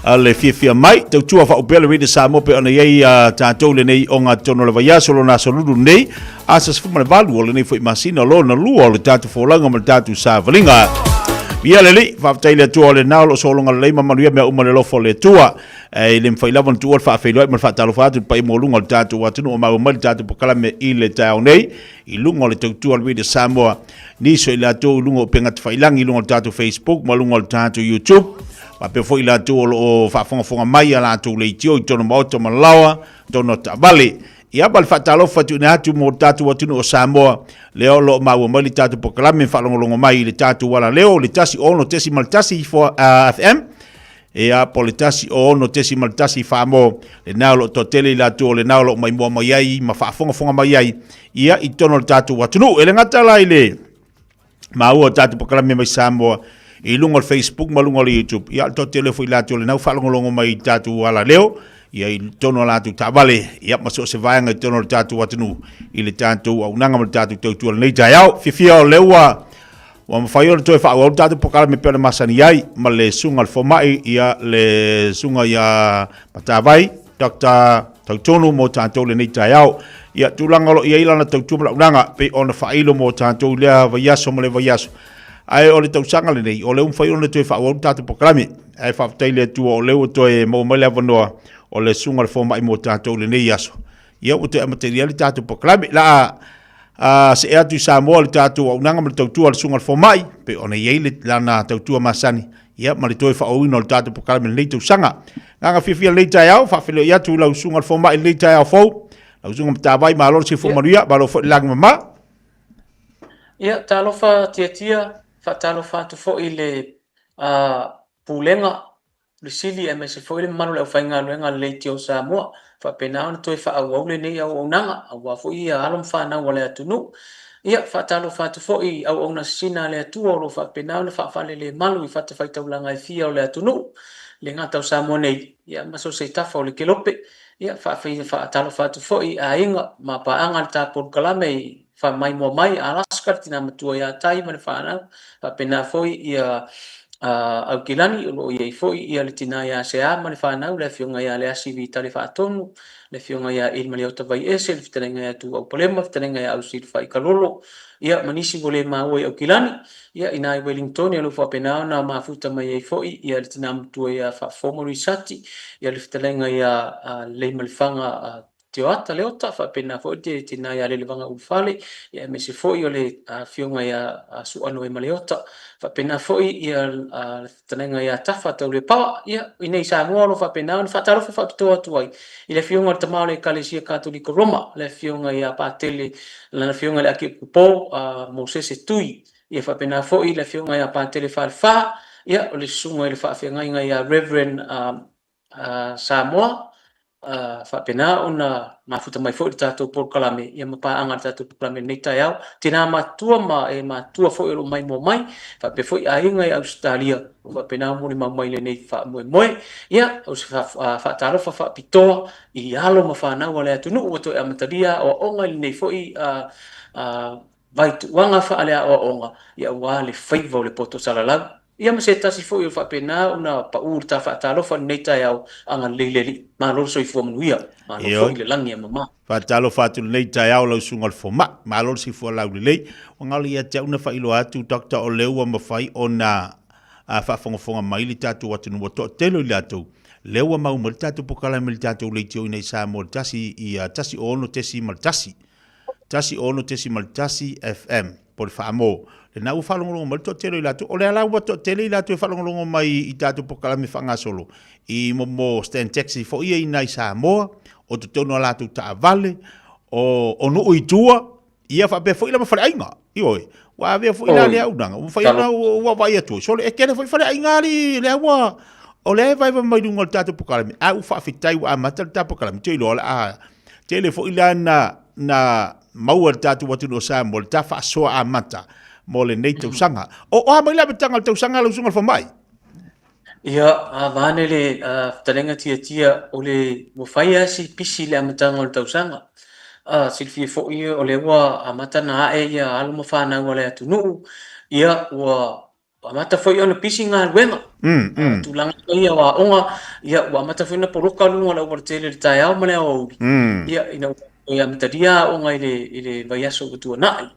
le fiafia mai. Tautua faaupea le Radio Samoa pei ona i ai a tatou lenei ogatotonu o le vaiaso lona aso lulu nei, aso 18 o lenei foi masina lona lua o le tatou folauga ma le tatou savaliga. Ia le Alii, faafetai i le Atua o lena o lo o sologa lelei ma manuia mea uma i le alofa o le Atua. E le mafai lava ona tuua le faafeiloai ma le faatalofa atu i le paia maualuga o le tatou atunuu o maua mai le tatou polokalame i le taeao nei i luga o le tautua a le Radio Samoa. Nisi o i latou i luga o upega tafailagi i luga o le tatou Facebook ma luga o le tatou YouTube. Faapea foi i latou o lo o faafogafoga mai i a latou leitio i totonu o maota ma laoa, totonu o taavale. Ia ma le faatalofa tuuina atu mo le tatou atunuu o Samoa, lea o lo o maua mai le tatou polokalame faalogologo mai i le tatou alaleo i le 106.1 FM, ia po o le 106.1 Samoa, lena o lo o toatele i latou o lena o lo o maimoa mai ai ma faafogafoga mai ai ia i totonu o le tatou atunuu. E le gata la i le maua o tatou polokalame mai Samoa i luga o le Facebook ma luga o le YouTube. Ia, o le toatele foi latou lena ua faalogologo mai i tatou alaleo, ia i totonu o latou taavale, ia ma so o se vaega i totonu o le tatou atunuu i le tatou auaunaga ma le tatou tautua i lenei taeao. Fiafia o lea ua ua mafai ona toe faaauau le tatou polokalame pei ona masani ai ma le susuga i le fomai, ia le susuga ia Matavai, Doctor Tautonu mo tatou lenei taeao. Ia, tulaga o lo o i ai lana tautua ma launaga, pei ona faailo mo tatou i lea vaiaso ma le vaiaso. Ae o le tausaga lenei, o lea ua mafai ona toe faaauau le tatou polokalame. Ae faafetai i le Atua o lea ua toe maua mai le avanoa o le susuga i le fomai mo tatou i lenei aso. Ia, ua toe amatalia le tatou polokalame. La a see atu i Samoa le tatou auaunaga ma le tautua a le susuga i le fomai, pei ona i ai le lana tautua masani, ia ma le toe faaauauina o le tatou polokalame i lenei tausaga. Agaga fiafia i lenei taeao, faafeiloai atu i lau susuga i le fomai i lenei taeao fou. Lau susuga Matavai, malo le soifua manuia, malo foi le lagi mama. Ia, talofa Tiatia, faatalofa atu foi i le Pulega le Sili aemaise foi le mamalu o le aufaigaluega a le Leitio o Samoa, faapena ona toe faaauau lenei auaunaga aua foi alo ma fanau a le atunuu. Ia, faatalofa atu foi i auauna sisina a le Atua o lo o faapena ona faafalelemalu i fatafaitaulaga e fia o le atunuu, e le gata o Samoa nei, ia ma so o se tafa o le kelope. Ia, faatalofa atu foi i aiga ma paaga a le ta polokalame i faamaimoa mai Alaska, le tina matua ia Tai ma le fanau, faapena foi ia Aukilani o lo o i ai foi ia le tina ia Sea ma le fanau, le afioga ia Leasi Vitale Faatonu, le afioga ia Ilimaleota Vaiese, le fetalaiga ia Tuuau Palema, le fetalaiga ia Ausilafai Kalolo, ia ma nisi ua le maua i Aukilani, ia i ina i Wellington o lo o faapena ona mafuta mai ai foi ia le tina matua ia Faafofoga Luisati, ia le fetalaiga ia Leimalefaga Tioata Leota, faapena foi le tina ia Lelevaga Ulufale, aemaise foi o le afioga ia Suanoema Leota, faapena foi ia le fetalaiga ia Tafa Taulepaoa. Ia, i inei i Samoa o lo o faapena ona faatalofa faapitoa atu ai i le afioga i le Tama o le Ekalesia Katoliko Roma, le afioga ia Patele, lana afioga i le Akiepikopo Mosese Tui, ia faapena foi le afioga ia Patele Falefa, ia o le susuga i le faafeagaiga ia Reverend Samoa, faapena ona mafuta mai foi le tatou polokalame ia ma paaga i le tatou polokalame i lenei taeao. Tina matutua ma e matutua foi o lo o maimoa mai, faapea foi aiga i Ausetalia o faapena ona molimau mai i lenei faamoemoe. Ia, o se faatalofa faapitoa i alo ma fanau a le atunuu ua toe amatalia aoaoga i lenei foi vaituuaga faaleaoaoga aua le faiva o le poto salalau. Ia ma se tasi foi o faapena ona pau le ta faatalofa i lenei taeao, agalelei le Alii. Malo le soifua manuia, malo foi le lagi e mama. Faatalofa atu i lenei taeao lau susuga i le fomai. Malo le soifua laulelei. Ua galo ia te au na faailoa atu Doctor o lea ua mafai ona faafogafoga mai le tatou atunuu ua toatele o i latou lea ua mau mai le tatou polokalame i le tatou leitio i inei i Samoa i le 1, 1 16.1 FM po o le Faamo. Lena ua faalogologo mai le toatele o i latou. O lea la ua toatele i latou e faalogologo mai i tatou polokalame faagasolo i mo stand taxi foi ia i nai Samoa, o totonu o latou taavale, o nuu i tua, ia faapea foi la ma faleaiga. Ioe, ua avea foi la lea auaunaga, ua mafai ona ua vaai atu ai. Sole, e tele foi faleaiga alii, lea ua, o lea e vaevae mai luga o le tatou polokalame, a ua faafetai ua amata le tatou polokalame, ou te iloa o le a Tele foi la na, na maua e le tatou atunuu o Samoa le ta faasoa amata mo lenei tausaga. O, o a mai le amataga o le tausaga lau susuga i le fomai? Ia, a vaeane le fetalaiga tiatia, o le, ua fai lava si pisi i le amataga o le tausaga. A silafia foi o lea ua amata ona ae ia alo ma fanau a le atunuu, ia ua Ua amata foi ona pisi galuega. Tulaga ia o aoga, ia ua amata foi ona poloka luga o le aualatele i le taeao ma le aoauli. Ia ina ua toe amatalia aoga i le i le vaiaso ua tuanai.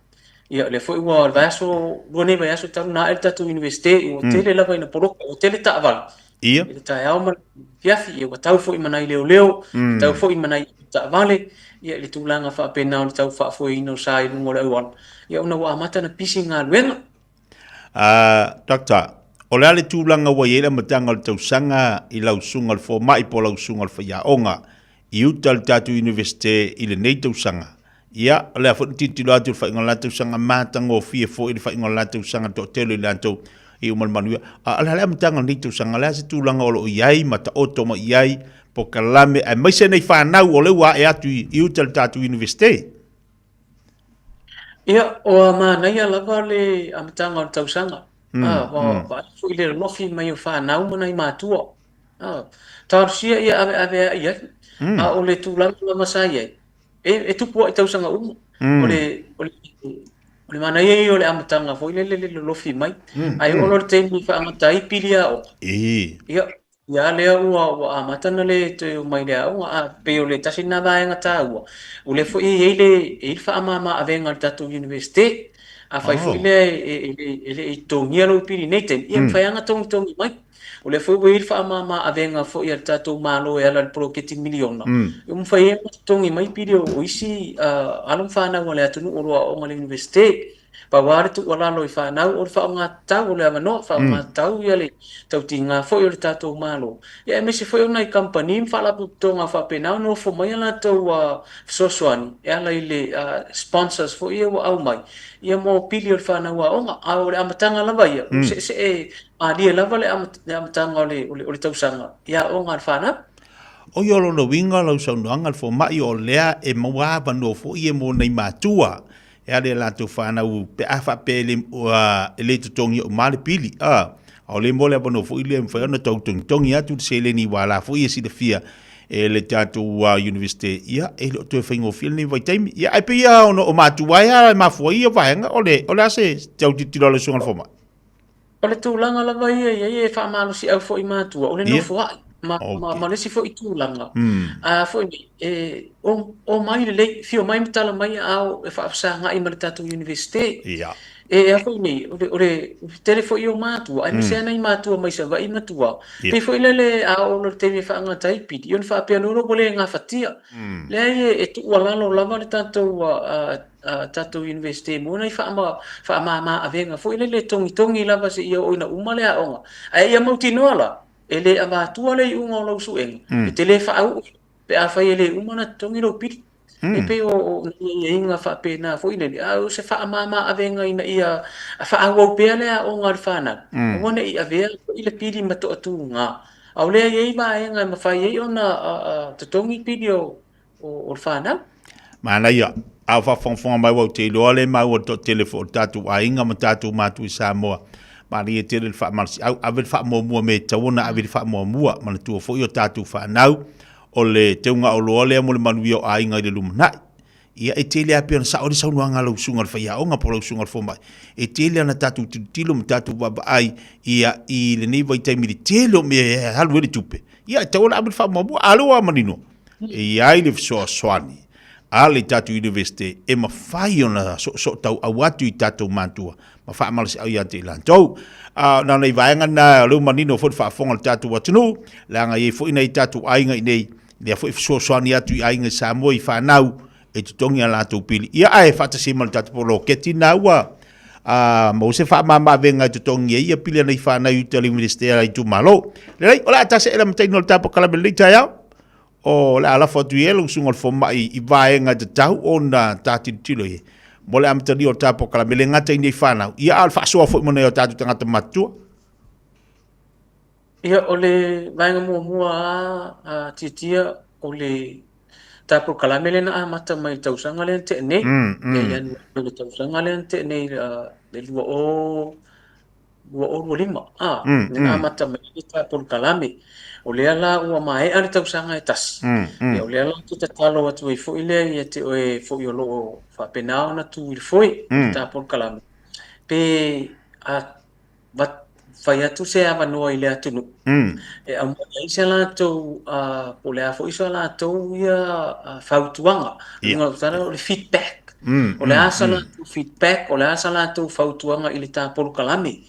Ia o lea foi ua le vaiaso, lua nei vaiaso talu ona ae le tatou Iunivesite, ua tele lava ina poloka, ua tele taavale i le taeao ma le afiafi, ia ua tau foi ma nai leoleo, ua tau foi ma nai taavale, ia i le tulaga faapena o le tau faafoeina o sa i luga o le auala, ia ona ua amata ona pisi galuega. Doctor, o le a le tulaga ua i ai le amataga o le tausaga i lau susuga i le fomai po o lau susuga i le faiaoga i uta i le tatou Iunivesite i lenei tausaga? Ia, o le a foi le tilotilo atu i le faaiuga o le la tausaga, matagofie foi le faaiuga o le la tausaga, le toatele o i latou i uma le manuia. A o le a le amataga o lenei tausaga? O le a se tulaga o lo o i ai ma taoto mai i ai polokalame aemaise nei fanau o lea ua ae atu i uta i le tatou Iunivesite? Ia, ua manaia lava le amataga o le tausaga. Ua vaai foi i le lolofi mai o fanau ma nai matua. Talosia ia aveaveai i ai. A o le tulaga lava sa i ai, e tupu lava i tausaga uma. O le, o le, o le manaia ia o le amataga foi lele le lolofi mai. Ae oo loa i le taimi e faagata ai pili aoga, ia, Ia lea ua amata ona le toe omai i le aoga, a pei o le tasi lena vaega taua, o lea foi e i ai le, e i ai le faamama avega a le tatou Iunivesite. Afai foi lea e le i totogia lou pili i lenei taimi, ia e mafai lava ona togitogi mai. O lea foi ua i ai le faamama avega foi a le tatou Malo e ala i le poloketi miliona, ua mafai ai ona totogi mai pili o isi alo ma fanau a le atunuu o lo o aooga i le Iunivesite. Pau lava le tuualalo i fanau o le faaaoga tatau o le avanoa, faaaoga tatau ia le tautiga foi o le tatou Malo, ia aemaise foi o nai kamupani ma faalapotopotoga faapena ona ofo mai a latou fesoasoani e ala i le sponsors foi ia ua aumai ia mo pili o le fanau aoga. A o le amataga lava ia, ua seesee malie lava le amataga o le tausaga i aoga a le fanau. O ia lona uiga lau saunoaga le fomai o lea e maua avanoa foi ia mo nai matua E ala i a latou fanau pe a faapea e le, ua, e le totogia uma le pili, a, a o le mo le avanoa foi lea e mafai ona tau togitogi atu le seleni ua la foi e silafia e le tatou Iunivesite, ia, e le o toe faigofie lenei vaitaimi. Ia, ae pei lava ona o matua ai lava e mafua ai ia vaega, o le, o le a se tau tilotilo a lau Susuga i le Fomai? O le tulaga lava ia e i ai e faamalosiau foi matua, o le nofoai ma, ma, ma le isi foi tulaga. A foi nei, e o, omai lelei, fio mai ma tala mai a o e faafesagai ma le tatou Iunivesite. E a foi nei, o le, o le tele foi o matua, aemaise lava nai matua mai Savaii ma tua, pei foi lele a oo loa i le taimi e faagata ai pili, ia ona faapea loa lea ua le gafatia. Leai, e tuualalo lava le tatou tatou Iunivesite mo nai faamama avega foi lele e togitogi lava seia oo ina uma le aoga. Ae ia mautinoa la, e le avatua le iuga o lau suega, e te le faauu pe afai e le uma ona totogi lou pili. E pei o nai aiaiga faapena foi lele, a o se faamama avega ina ia faaauau pea le aoga a le fanau, aua ne i avea foi le pili ma toatuga. A o lea e i ai vaega e mafai ai ona totogi pili o o le fanau. Manaia, a o faafogafoga mai ua ou te iloa le maua le toatele foi o le tatou aiga ma tatou matua i Samoa. Manaia tele le faamalosiau, ave le faamuamua me e tatau ona ave le faamuamua. Manatua foi o tatou fanau, o le teuga oloa lea mo le manuia o aiga i le lumanai. Ia e tele lava pei ona sao le saunoaga a lau susuga i le faiaoga po o lau susuga i le fomai, e tele lava ina tatou tilotilo ma tatou vaavaai ia i lenei vaitaimi i le tele o mea e alu ai le tupe. Ia e tatau ona ave le faamuamua, a o lea ua manino, e i ai le fesoasoani a le tatou Iunivesite e mafai ona soosootauau atu i tatou matua ma faamalosiau ia te i latou. A na o nai vaega na o lea ua manino foi le faafofoga a le tatou atunuu, leaga e i ai foi nai tatou aiga i inei, lea foi e fesoasoani atu i aiga i Samoa i fanau e totogi a latou pili. Ia ae faatasi ai ma le tatou poloketi na ua a maua se faamama-avega e totogi ai ia pili a nai fanau i uta i le Iunivesite a itumalo. Lelei, o le a tasi ae le amataina o le tatou polokalame i lenei taeao. O le a lafo atu i ai lau susuga i le fomai i vaega e tatau ona ta tilotilo i ai mo le amatalia o le ta polokalame, e le gata i nei fanau, ia a o le faasoa foi mo nai o tatou tagata matutua. Ia, o le vaega muamua lava a Tiatia, o le ta polokalame lea na amata mai i le tausaga lea na tea nei, ia Ianuari o le tausaga lea na tea nei, le 20 2025, ā, lea na amata mai ai le ta polokalame. O lea la ua maea le tausaga e tasi, ia o lea la ou te tatalo atu ai foi lea ia te oe foi o lo o faapena ona tu i le foe o le ta polokalame, pe a. fai atu se avanoa i le atunuu e aumai ai se latou po o le a foi so latou ia fautuaga. Ia. O le feedback. O le a sa latou feedback, o le a sa latou fautuaga i le ta polokalame.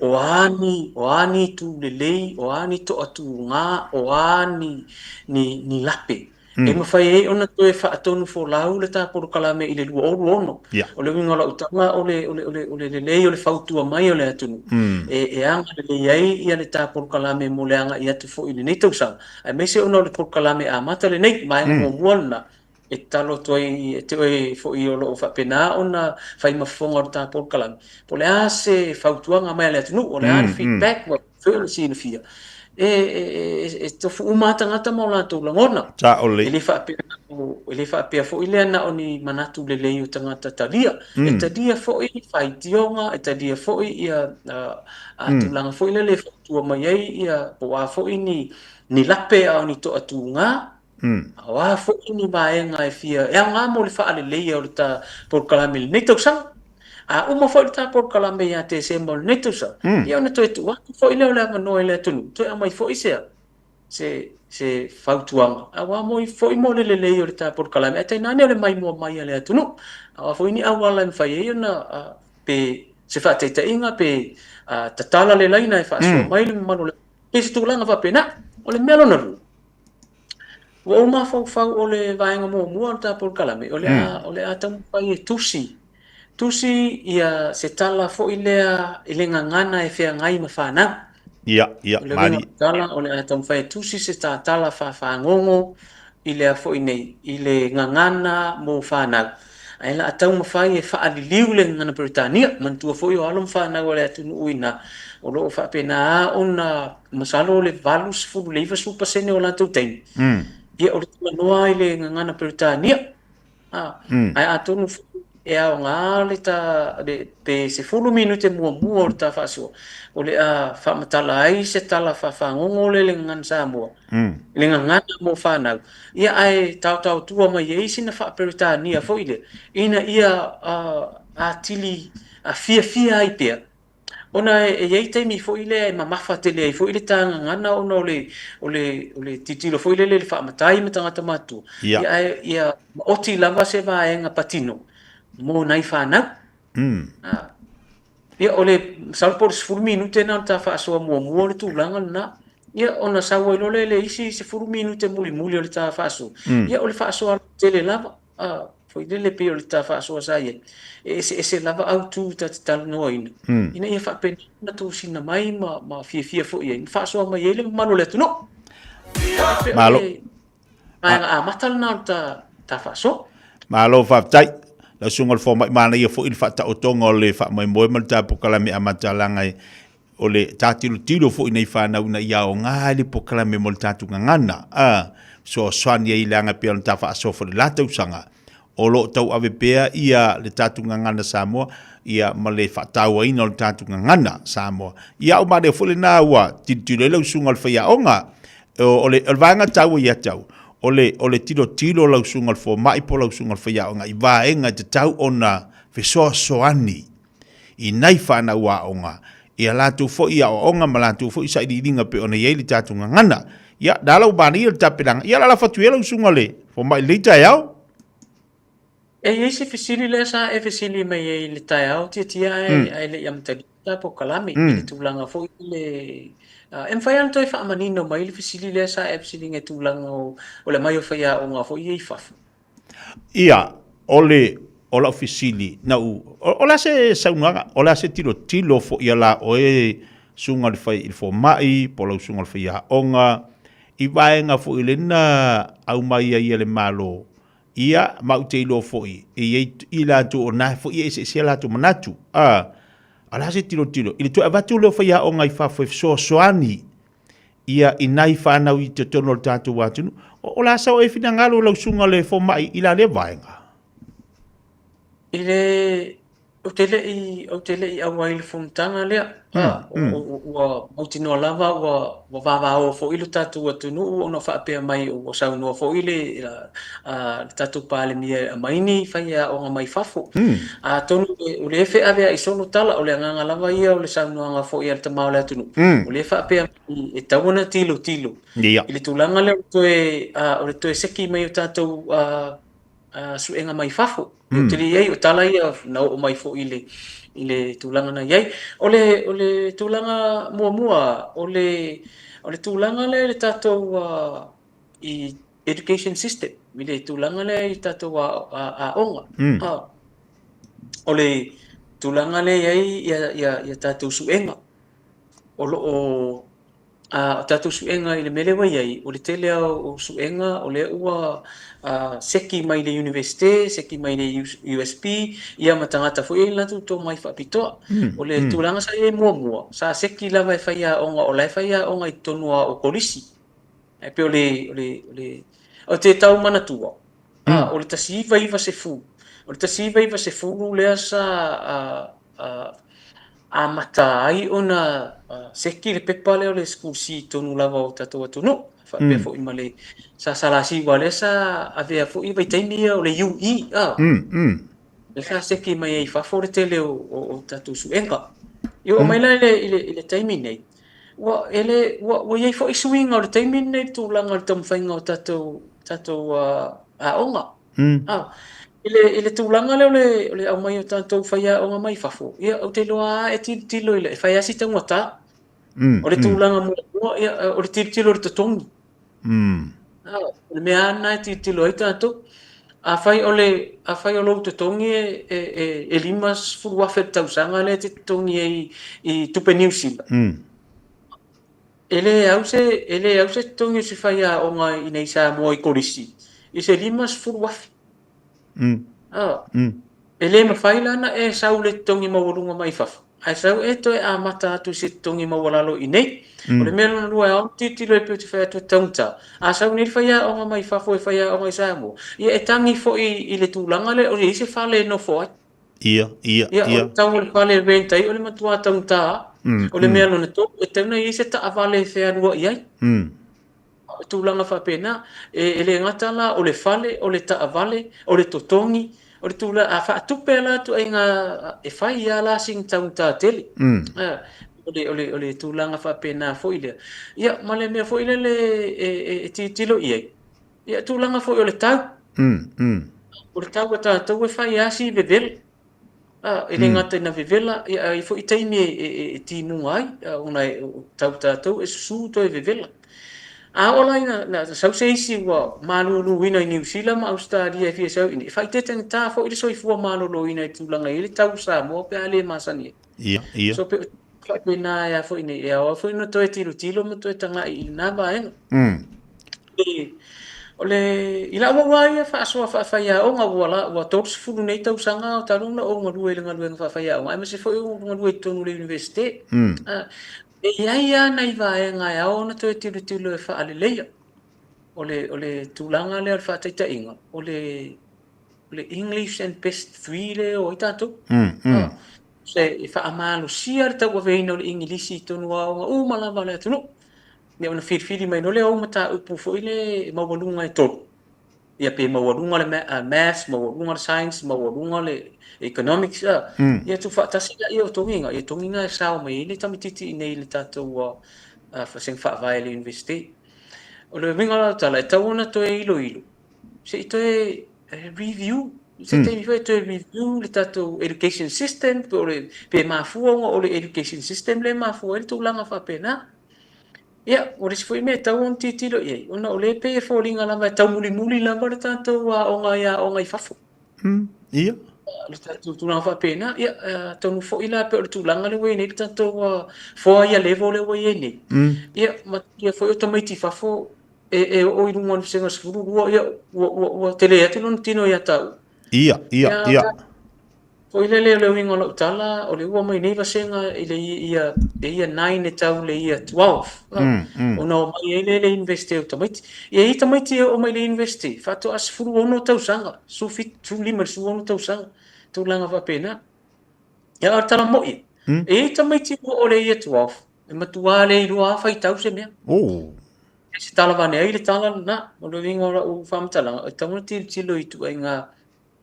O a ni, o a ni itu lelei, o a ni toatuga, o a ni, ni, ni lape. E mafai ai ona toe faatonu folau le ta polokalame i le 2026. O le uiga o lau tala, o le, o le, o le, o le lelei o le fautua mai o le atunuu, e, e agalelei ai ia le ta polokalame mo le agai atu foi i lenei tausaga, aemaise ona o le polokalame amata lenei, vaega muamua lena, e tatalo atu ai ia te oe foi o lo o faapena ona fai ma fofoga o le ta polokalame, po o le a se fautuaga mai a le atunuu, o le a le feedback ua mafai ona silafia, e, e, e, e tofu uma lava tagata ma o latou lagona. Sao lelei. E le faapea, e le faapea foi lea na o ni manatu lelei o tagata talia. E talia foi faitioga, e talia foi ia a, tulaga foi lele e fautua mai ai ia, po o a foi ni, ni lape a o ni toatuga, A o a foi ni vaega e fia, e aoga mo le faaleleia o le ta polokalame i lenei tausaga. A uma foi le ta polokalame ia Tesema o lenei tausaga, ia ona toe tuu atu foi lea o le avanoa i le atunuu, toe aumai foi se, se, se fautuaga, aua mo, foi mo le lelei o le ta polokalame, ae tainane o le maimoa mai a le atunuu. A o a foi ni auala e mafai ai ona, pe se faataitaiga, pe tatala le laina e faasoa mai le mamalu o le, pe se tulaga faapena. O le mea lona lua, Ua ou mafaufau o le vaega muamua o le ta polokalame, o le a, o le a taumafai e tusi, tusi ia se tala foi lea i le gagana e feagai ma fanau. Ia, ia, O le uiga o le tala, o le a taumafai e tusi se ta tala faafagogo i lea foi nei, i le gagana mo fanau. Ae la a taumafai e faaliliu le gagana Peretania. Manatua foi o alo ma fanau a le atunuu i ina, o lo o faapena ona masalo o le 80 i le 90 pasene o latou taimi, ia o le talanoa i le gagana Peretania. Ae atonu foi e aoga le ta, le, pe 10 minute muamua o le ta faasoa, o le a faamatala ai se tala faafagogo lea i le gagana Samoa, i le gagana mo fanau, ia ae taotaotua mai ai sina faa-Peretania foi lea, ina ia atili fiafia ai pea. Ona e i ai taimi foi lea e mamafa tele ai foi le ta gagana ona o le, o le, o le tilotilo foi lele i le faamatai ma tagata matutua, ia ae ia maoti lava se vaega patino mo nai fanau. Ia o le, masalo po o le 10 minute lena o le ta faasoa muamua o le tulaga lena. Ia ona sau ai loa lea i le isi 10 minute mulimuli o le ta faasoa, ia o le faasoa tele lava. A, foi lele pei o le ta faasoa sa i ai, e eseese lava autu ta te talanoaina, ina ia faapena ona tusina mai ma, ma fiafia foi i ai, ma faasoa mai ai le mamalu o le atunuu. E pei o le vaega amata lena o le ta, ta faasoa. Malo faafetai. Lau Susuga i le Fomai, manaia foi le faataotoga o le faamoemoe ma le ta polokalame amata-alaga e O le ta tilotilo foi nei fanau ina ia aoga ai le polokalame mo le tatou gagana, a fesoasoani ai leaga e pei ona ta faasoa foi i le la tausaga, o lo o tauave pea ia le tatou gagana Samoa, ia ma le faatauaina o le tatou gagana Samoa. Ia o manaia foi lena ua tilotilo ai lau susuga i le faiaoga. O le, o le vaega taua ia te au, o le, o le tilotilo o lau susuga i le fomai po o lau susuga i le faiaoga i vaega e tatau ona fesoasoani i nai fanau aoga, i a latou foi aoaoga ma latou foi sailiiliga pei ona i ai le tatou gagana. Ia, na ala ua manaia le tapenaga. Ia, lalafo atu ia lau susuga le fomai i lenei taeao. E i ai se fesili lea sa e fesili mai ai i le taeao Tiatia ae, ae le i amatalia le polokalame i le tulaga foi le e mafai lava ona toe faamanino mai le fesili lea sa e fesiliga i tulaga o, o le aumai o faiaoga foi ia i fafo. Ia, o le, o lau fesili, na u, o, o le a se saunoaga, o le a se tilotilo foi a la oe susuga i le fai, i le fomai, po o lau susuga i le faiaoga, i vaega foi lea na aumai ai e le Malo, ia, ma ou te iloa foi, e i ai i latou o na foi e eseese a latou manatu, a, o le a se tilotilo, i le toe avatu lea o faiaoga i fafo e fesoasoani ia i nai fanau i totonu o le tatou atunuu. O, o le a sau e finagalo lau susuga le fomai i la lea vaega? I le Ou te le i, ou te le i auai i le fonotaga lea. Ua mautinoa lava ua, ua vavao foi lo tatou atunuu ona faapea mai ua saunoa foi le, le tatou Palemia e aumai ni faiaoga mai fafo. Atonu o lea e feaveai solo tala, o le agaga lava ia o le saunoaga foi a le tama o le atunuu, o lea e faapea mai e tatau ona tilotilo i le tulaga lea o le toe, o le toe seki mai o tatou suega mai fafo. Ou te le i ai, o tala ia na oo mai foi i le, i le tulaga na i ai. O le, o le tulaga muamua, o le, o le tulaga lea i le tatou uh, i education system, i le tulaga lea i tatou aoga. Mm. O le tulaga lea i ai ia, ia, ia tatou suega. O lo o A o tatou suega i le mea lea ua i ai, o le tele lava o suega o lea ua seki mai le Iunivesite, seki mai le USP, ia ma tagata foi e i ai le latou tomai faapitoa. O le tulaga sa i ai muamua, sa seki lava e faiaoga, o la e faiaoga i totonu lava o kolisi. Ae pei o le, o le, o le, ou te tau manatua, o le 1910, o le 1910 lea sa amata ai ona seki le pepa lea o le School C i totonu lava o tatou atunuu, faapea foi ma le SSLC, aua lea sa avea foi vaitaimi ia o le UE, lea sa seki mai ai i fafo le tele o tatou suega. I oo mai la i le taimi nei, ua, e le, ua i ai foi suiga o le taimi lenei i le tulaga o le taumafaiga o tatou aoga. I le, i le tulaga lea o le, o le aumai o tatou faiaoga mai fafo, ia, ou te iloa lava e tilotilo i le, e fai lava si taugata. O le tulaga muamua, ia, o le tilotilo i le totogi. O le mea lava lena e tilotilo ai tatou. Afai o le, afai o lou totogi e, e, e, e $50,000 i le tausaga lea e te totogi ai i tupe Niu Sila, E le au se, e le au se totogi o se faiaoga i inei i Samoa i Kolisi i se $50,000. Ah, e le mafai la ona e sau le totogi maualuga mai fafo, ae sau e toe amata atu i se totogi maualalo i inei. O le mea lona lua e ao ona tilotilo ai pei ou te fai atu e taugata, a sau nei le faiaoga mai fafo e faiaoga i Samoa, ia e tagi foi i le tulaga lea o i ai se fale e nofo ai. Ia, ia, Ia, o ia. le tau o le fale e rent ai, o le matua taugata lava. O le mea lona tolu, e tatau ona i ai se taavale e fealuai ai. O le tulaga faapena. E, e le gata la o le fale, o le taavale, o le totogi, o le tulaga, a faatupe la ituaiga, e fai lava la sina taugata tele. O le, o le, o le tulaga faapena foi lea. Ia, ma le mea foi lele e, e, e tilotilo i ai, Ia, tulaga foi o le tau. O le tau a tatou e fai lava si vevela. E le gata ina vevela, ia, e i ai foi taimi e timuga ai, ona e tau tatou e susu toe vevela. A oo la ina sau se isi ua maluluina i Niu Sila ma Ausetalia e fia sau i inei, e faaitetegata foi le soifua maloloina i le tulaga e i ai le tau o Samoa pe a le masani ai. Ia, ia. So, pe faapena e a foi nei, e ao foi ona toe tilotilo ma toe tagai i lena vaega. O le, i lau au lava ia faasoa faafaiaoga, ua la, ua 30 nei tausaga o talu ona ou galue i le galuega faafaiaoga, aemaise foi o galue i totonu o le Iunivesite. E i ai lava nai vaega e ao ona toe tilotilo e faaleleia. O le, o le tulaga lea o le faataitaiga, o le, o le English and Best 3 lea e o ai tatou. Se e faamalosia le tauaveina o le Igilisi i totonu o aoga uma lava a le atunuu. Ia ona filifili mai loa lea o au mataupu foi lea e maualuga e tolu, ia pe maualuga le Maths, maualuga le Science, maualuga le Economics, ia tuufaatasi laia o togiga, ia togiga e sao mai ai le tamaitiiti i inei i le tatou vasega faavae i le Iunivesite. O le uiga o lau tala, e tatau ona toe iloilo, se i toe review, se taimi foi e toe review le tatou education system, pe o le, pe mafua ona o le education system lea e mafua ai le tulaga faapena. Ia, o le isi foi mea e tatau ona tilotilo i ai, ona o lea e pei e foliga lava e taumulimuli lava le tatou aoga i aoga i fafo. Ia. Le tatou tulaga faapena, ia, atonu foi la pei o le tulaga lea ua i ai nei le tatou four-year level lea ua i ai nei. Ia, manaia foi o tamaiti i fafo e oo i luga o le vasega 12, ia, ua tele atu lona tino ia taua. Ia, ia, ia. Foi lele o le uiga o lau tala, o le ua mai nei vasega i le year, le year 9 e tau i le year 12, ona omai ai lea i le University o tamaiti. E i ai tamaiti e oo mai i le University, faatoa 16 tausaga, 17, 15 i le 16 tausaga, tulaga faapena. Ia, o le tala mo'i, e i ai tamaiti ua oo i le Year 12, e matua le iloa lava faitau se mea. Oh. E se tala vane ai le tala lena. O le uiga o lau faamatalaga, e tatau ona tilotilo i ituaiga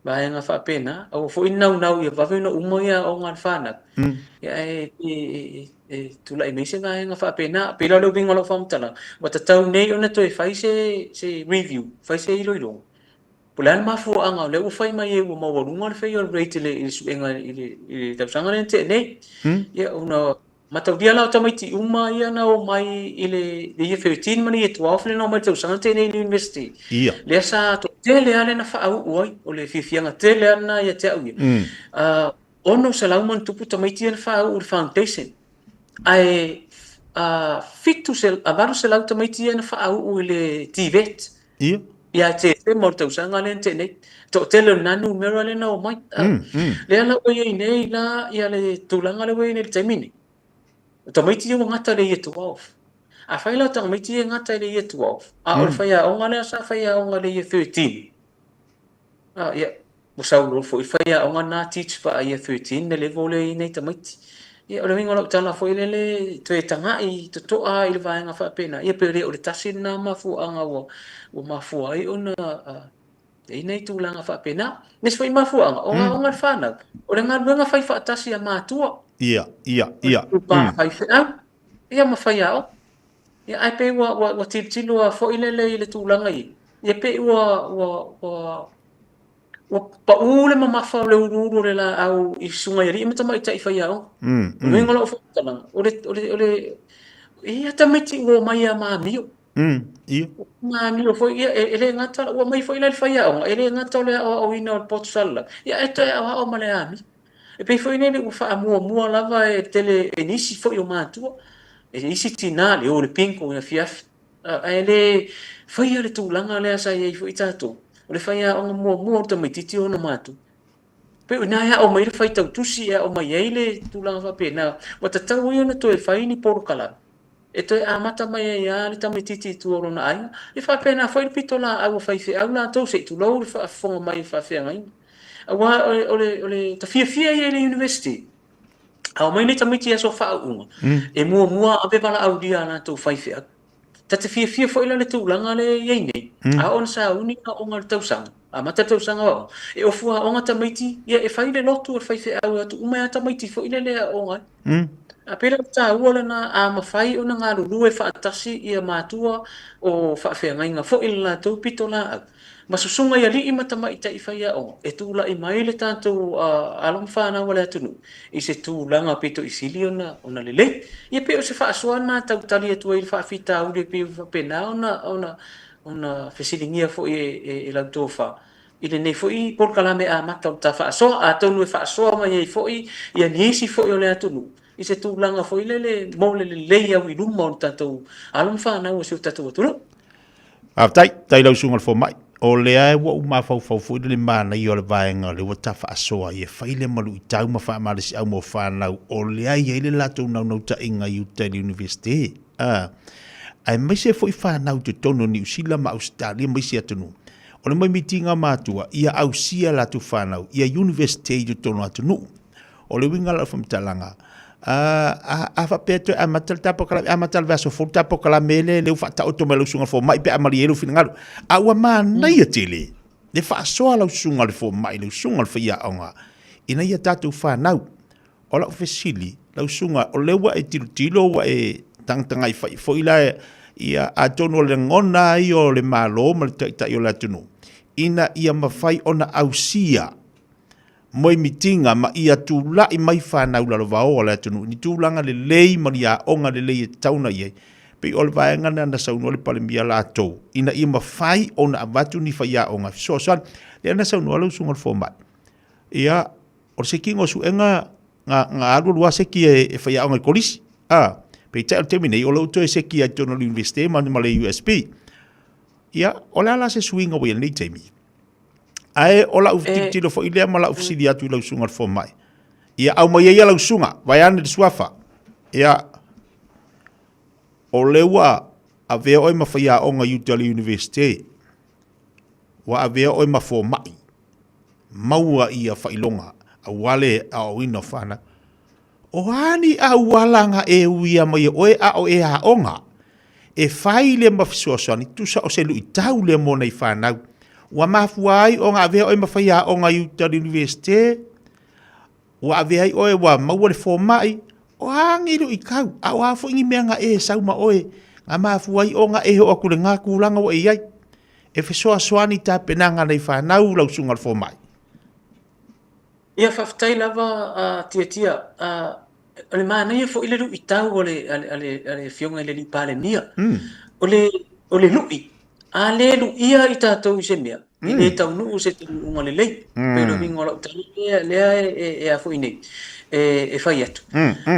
vaega faapena, aua foi ne naunau ia vave ona uma ia aoga a le fanau, ia ae e tulai mai se vaega faapena. Pei la o le uiga o lau faamatalaga, ua tatau nei ona toe fai se review, fai se iloiloga, Po o le a le mafuaaga o lea ua fai mai ai ua maualuga le faia o le rate i le, i le suega i le, i le tausaga lea na tea nei. Ia, ona mataulia la o tamaiti uma ia na omai i le, le year 13 ma le year 12 lea na omai i le tausaga na tea nei i le university. Ia. Lea sa toatele lava lea na faauu ai, o le fiafiaga tele lava lena ia te au ia. 600 ma ona tupu tamaiti ia na faauu i le foundation. Ae 800 tamaiti ia na faauu i le TVET. Ia. Ia Tesema o le tausaga lea na tea nei. Toatele o lena numera lea na omai. Lea la ua i ai nei la ia le tulaga lea ua i ai nei i le taimi nei. O tamaiti ia ua gata i le Year 12. Afai la o tamaiti ia e gata i le Year 12, a o le faiaoga lea sa faiaoga i le Year 13, ia, Ua sau loa foi le faiaoga lena teach faa year 13 le level lea e i ai nei tamaiti. Ia o le uiga o lau tala foi lele, toe taga'i toto'a i le vaega faapena, ia pe le o le tasi lena mafuaaga ua ua mafua ai ona i ai nai tulaga faapena. Le isi foi mafuaaga, o aoga a le fanau, o le galuega fai faatasi a matua. Ia, ia, ia. O le itupa faifeau, ia ma faiaoga. Ia ae pei ua ua ua tilotilo lava foi lele i le tulaga ia, ia pei ua ua ua Ua pau le mamafa o le uluulu o le laau i susuga i alii ma tamaitai faiaoga. O le uiga o lau faamatalaga, o le, o le, o le, e i ai tamaiti ua omai ia maamio. Ia. Maamio foi, ia, e, e le gata, ua omai foi la i le faiaoga, e le gata o le aoaoina o le poto salalau, ia ae toe aoao ma le amio. E pei foi lele ua faamuamua lava e tele e nisi foi o matua, e isi tinā le o i le bingo i afiafi. Ae le faia le tulaga lea sa i ai foi tatou, o le faiaoga muamua o le tamaitiiti o ona matua. Pei o i ina e aʻo mai ai le faitau tusi, e aʻo mai ai le tulaga faapena, ua tatau ai ona toe fai ni polokalame e toe amata mai ai lava le tamaitiiti i tua o lona aiga. E faapena foi le pitolaau a faifeau latou, se i tulou le faafofoga mai a faafeagaiga. Aua o le, o le tafiafia ia i le university, A omai nei tamaiti i aso faauuga, e muamua ave valaaulia a latou faifeau. Ta te fiafia foi la i le tulaga lea e i ai nei, a oo ina sauni aoga o le tausaga, amata le tausaga o aoga, e ofu aoga tamaiti, ia e fai le lotu a le faifeau e o atu uma ai lava tamaiti foi lele e aooga ai. A pei la o le taua lena, a mafai ona galulue faatasi ia matua o faafeagaiga foi i le latou pitolaau, ma susuga i alii ma tamaitai faiaoga e tulai mai le tatou alo ma fanau a le atunuu i se tulaga pito i sili ona ona lelei. Ia pei o se faasoa lena e tau tali atu ai i le faafitauli e pei ua faapena ona ona ona fesiligia foi e e, e lau tofa i lenei foi polokalame amata o le ta faasoa, atonu e faasoa mai ai foi ia nisi foi o le atunuu i se tulaga foi lele mo le lelei au i luma o le tatou alo ma fanau a si o tatou atunuu. Faafetai, faafetai i lau susuga i le fomai. O lea ua ou mafaufau foi i le manaia o le vaega o lea ua ta faasoa ai e fai le maluitau ma faamalosiau mo fanau o lea e i ai le latou naunautaiga i uta i le Universite. A, aemaise foi fanau i totonu o Niu Sila ma Ausetalia ma isi atunuu. O le moemitiga matua, ia ausia e latou fanau ia Universite i totonu o atunuu. O le uiga o lau faamatalaga, a, a faapea e toe amata le ta polokalame, amata i le vaiaso fou le ta polokalame lea, lea ua faataoto mai e lau susuga i le fomai pe a malie ai lou finagalo. A ua manaia tele le faasoa a lau susuga i le fomai, lau susuga i le faiaoga, ina ia tatou fanau. O lau fesili, lau susuga, o lea ua e tilotilo, ua e tagatagai fai foi la, ia, atonu o le lagona lava ia o le Malo ma le Taitai o le atunuu, ina ia mafai ona ausia moemitiga ma ia tulai mai fanau lalovaoa o le atunuu i ni tulaga lelei ma ni aoga lelei e tatau ona i ai. Pei o le vaega lena na saunoa le Palemia latou ina ia mafai ona avatu ni faiaoga e fesoasoani. Lea na saunoa lau Susuga i le Fomai, ia, o le sekiga o suega na, na alu alu lava seki e, e faiaoga i kolisi. A, peitai o le taimi nei, o lo o toe seki ai i totonu o le Universite ma, ma le USP. Ia, o le a la se suiga ua i ai i lenei taimi? Ae o lau tilotilo foi lea ma lau fesili atu i lau susuga i le fomai. Ia aumai ai lau susuga, vaeane le suafa. Ia, o lea ua avea oe ma faiaoga i uta i le Universite, ua avea oe ma fomai, maua ia faailoga. Aua le aoaoina o fanau. O a ni auala na e uia mai e oe a o e aoga, e fai lea ma fesoasoani, tusa o se luitau lea mo nei fanau. Ua mafua ai ona avea oe ma faiaoga i uta i le Universite, ua avea ai oe ua maua le fomai, o a ni luitau, a o a foi ni mea na e sau ma oe, na mafua ai ona e oo atu i lena tulaga ua e i ai. E fesoasoani tapenaga a nei fanau lau susuga i le fomai. Ia faafetai lava a Tiatia. O le manaia foi le luitau a le, a le, a le, a le Afioga i le Alii Palemia. O le, o le lui, a le luia i tatou i se mea, e le taunuu se taunuuga lelei. Pei o le uiga o lau tala lea, lea e, e, e a foi nei, e, e fai atu.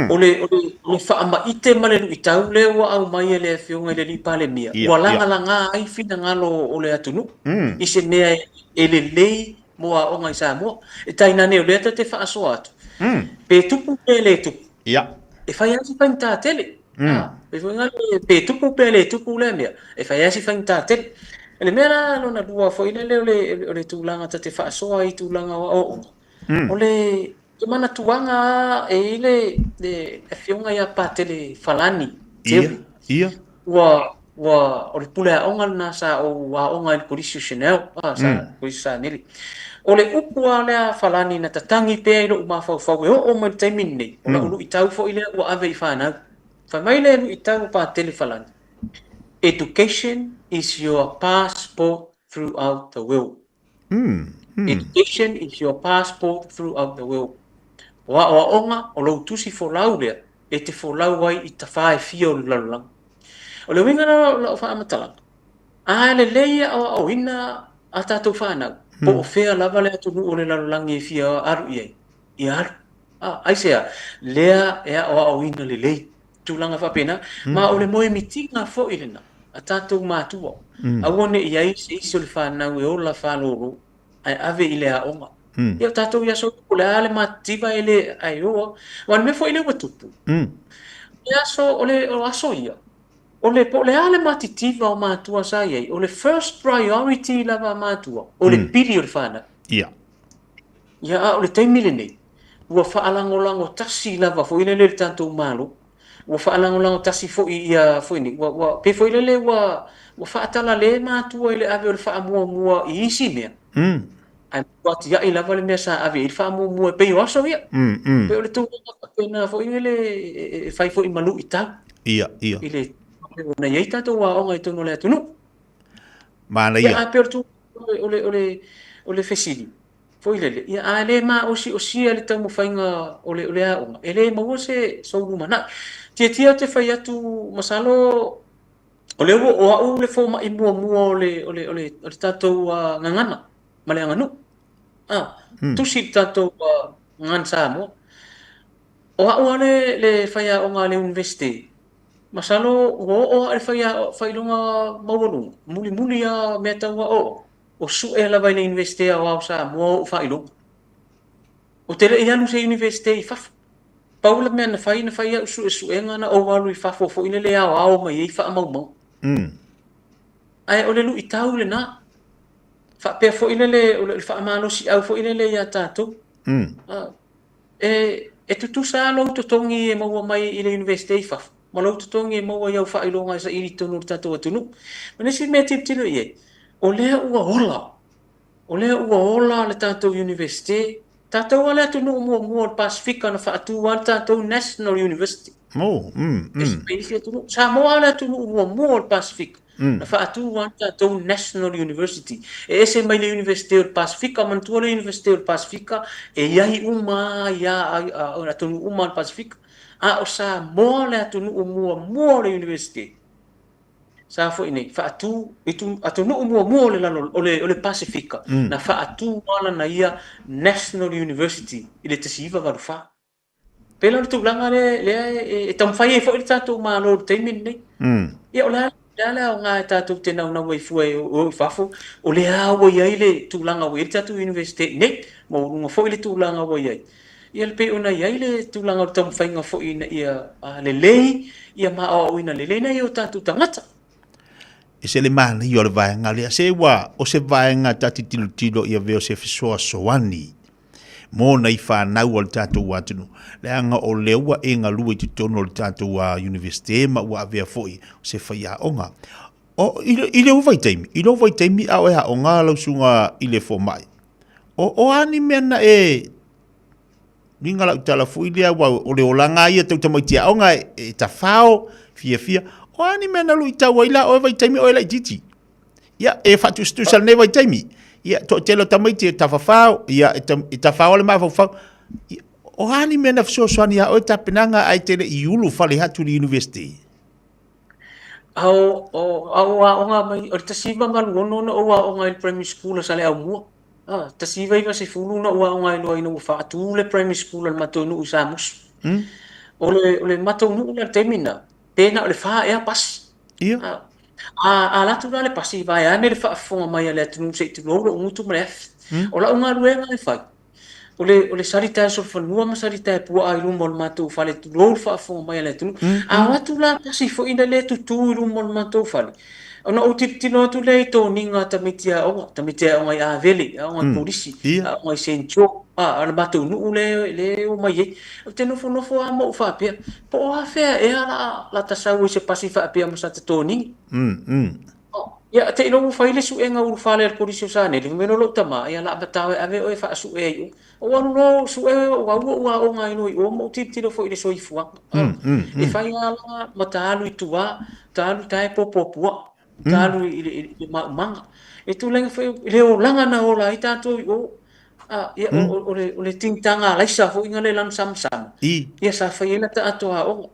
O le, o le, o le faamaite ma le luitau lea ua aumai e le Afioga i le Alii Palemia, ua lagalaga ai finagalo o le atunuu i se mea e lelei mo aoga i Samoa. E tainane o lea ta te faasoa atu, pe tupu pe le tupu, e fai lava si faigata tele. Pei foi lea pe tupu pe le tupu lea mea, e fai lava si faigata tele. O le mea la lona lua foi lele o le tulaga ta te faasoa ai i tulaga o aoaoga, o le manatuaga lava e i ai le Afioga ia Patele Falani Terry, Ua, ua, o le pule aoga lena sa ou aoga ai i le Kolisi o Chanel, ah, sa, Kolisi o Saneli. O le upu lava lea a Falani na tatagi pea i lou mafaufau e oo mai i le taimi lenei, o lau luitau foi lea ua ave i fanau. Fai mai le luitau o Patele Falani, Education is your passport throughout the world. Education is your passport throughout the world. O aoaoga, o lou tusi folau lea e te folau ai i tafā e fia o le lalolagi. O le uiga la o lau faamatalaga, a lelei e aoaoina a tatou fanau, po o fea lava le atunuu o le lalolagi e fia alu i ai, ia alu. A, aisea? Lea e aoaoina lelei. Tulaga faapena, ma o le moemitiga foi lena a tatou matua, aua ne i i ai se isi o le fanau e ola fālōlō ae ave i le aoga. Ia o tatou i aso ia, po o le a le matitiva e le ae o lava. Aua o le mea foi lea ua tupu, o le aso, o le o aso ia, o le po o le a le matitiva o matua sa i ai, o le first priority lava a matua, o le pili o le fanau. Ia, a o le taimi lenei, ua faalagolago tasi lava foi lele le tatou Malo, ua faalagolago tasi foi ia foi nei, ua, ua, pei foi lele ua, ua faatalale matua i le ave o le faamuamua i isi mea, ae matua atiae lava le mea sa ave i ai le faamuamua e pei o aso ia. Pei o le tulaga faapena foi lele e fai foi ma luitau i le ona i ai tatou aoga i totonu o le atunuu. Manaia. Ia, ae pei o le tulaga o le, o le, o le fesili, foi lele, ia a le maosiosia le taumafaiga o le, o le aoga, e le maua se sou lumanai. Tiatia ou te fai atu, masalo o lea ua o au le fomai muamua o le, o le, o le, o le tatou uh, gagana ma le aganuu. Ah, tusi le tatou uh, gagana Samoa. O au lava le, le faiaoga a le Universite, masalo ua oo lava i le failoga maualuga, mulimuli lava mea tau aoaoga, o sue lava i le Iunivesite Aoao Samoa ou faailoga. Ou te le i alu i se Iunivesite i fafo. Pau le mea na fai, na fai au suesuega na ou alu i fafo foi lele e aoao mai ai faamaumauga. Ae o le luitau lena. Faapea foi lele, o le faamalosiau foi lele ia tatou. E, e tutusa lava lou totogi e maua mai i le Iunivesite i fafo, ma lou totogi e maua i au faailoga e saili i totonu o le tatou atunuu. Ma le isi mea e tilotilo i ai, o lea ua ola, o lea ua ola le tatou Iunivesite, tatou lava le atunuu muamua o le Pasefika na faatu lava le tatou National University. Oh, E mai isi atunuu. Samoa lava le atunuu muamua o le Pasefika na faatu lava le tatou National University. E ese mai le Iunivesite o le Pasefika, manatua le Iunivesite o le Pasefika e i ai uma lava ia atunuu uma o le Pasefika, a o Samoa le atunuu muamua o le Iunivesite sa foi nei faatu i atunuu muamua o le lalo o le o le Pasefika na faatu lava lana ia National University i le 1984. Pei la o le tulaga lea, lea e, e taumafai ai foi le tatou Malo i le taimi lenei. Ia o le a, le a le aoga e tatou te naunau ai fua e o i fafo, o lea ua i ai le tulaga ua i ai le tatou Iunivesite i inei, maualuga foi le tulaga ua i ai. Ia pei ona i ai le tulaga o le taumafaiga foi ina ia lelei, ia ma aoaoina lelei nai o tatou tagata. E se le manaia o le vaega lea, se ua o se vaega ta te tilotilo ia avea o se fesoasoani. Mō nai whānau a le tātou atunuu. Leaga o lea ua e galue i totonu o le tātou Universite ma ua avea foi o se faiaoga. O, i, i le vaitaimi, i lou vaitaimi a o e aoga lau susuga i le fomai, o, o a ni mea na e uiga lau tala foi lea, aua o le olaga lava ia tau tamaiti aoga e, e tafao, fiafia, o a ni mea na luitau ai la oe vaitaimi o e laitiiti? Ia, e faatusatusa lenei vaitaimi. Ia, toatele o tamaiti e tafafao, ia, e, e tafao le mafaufau. Ia, o a ni mea na fesoasoani iā oe tapenaga ae te le i ulu fale atu i le university? A o, o, a o aoga mai, o le 1986 na ou aoga ai i le primary school a Saleaaumua. A, 1990 na ou aoga ai loa ina ua faatu le primary school a le matou nuu i Samusu. O le, o le matou nuu la i le taimi lena, pe na o le fa ea pasi. Ia. A, a, a alu atu la le pasi, vaeane le faafofoga mai a le atunuu se i tulou lou gutu ma le afi. O lau galuega e fai, o le, o le salita e solofanua ma salita e puaa i luma o le matou fale, tulou le faafofoga mai a le atunuu. A o atu la pasi foi na le tutū i luma o le matou fale, ona ou tilotilo atu lea i toniga a tamaiti aoga, tamaiti aoga i Avele, aoga i Kolisi, aoga i Saint Joe, a, o le matou nuu lea, lea e omai ai. Ou te nofonofo lava ma ou faapea, po o afea ea la, la ta sau ai se pasi faapea ma sata toniga. Ia, te i loa ua fai le suega ulufale a le Kolisi o Saneli, fai mai loa lou tama, ia la matao e ave oe e faasue ai i o. Ou alu loa ou sue, ou au ou aoga ai loa i o ma ou tilotilo foi i le soifuaga. E fai lava la ma ta alu i tua, ta alu ta e popo puaa, ta alu i le, i le maumaga. E tulaga foi i le olaga na ola ai tatou i o. Ia, o, o, le, o le tingitaga alaisa foi na le lanu samasama, ia sa fai ai lata atoa aoga.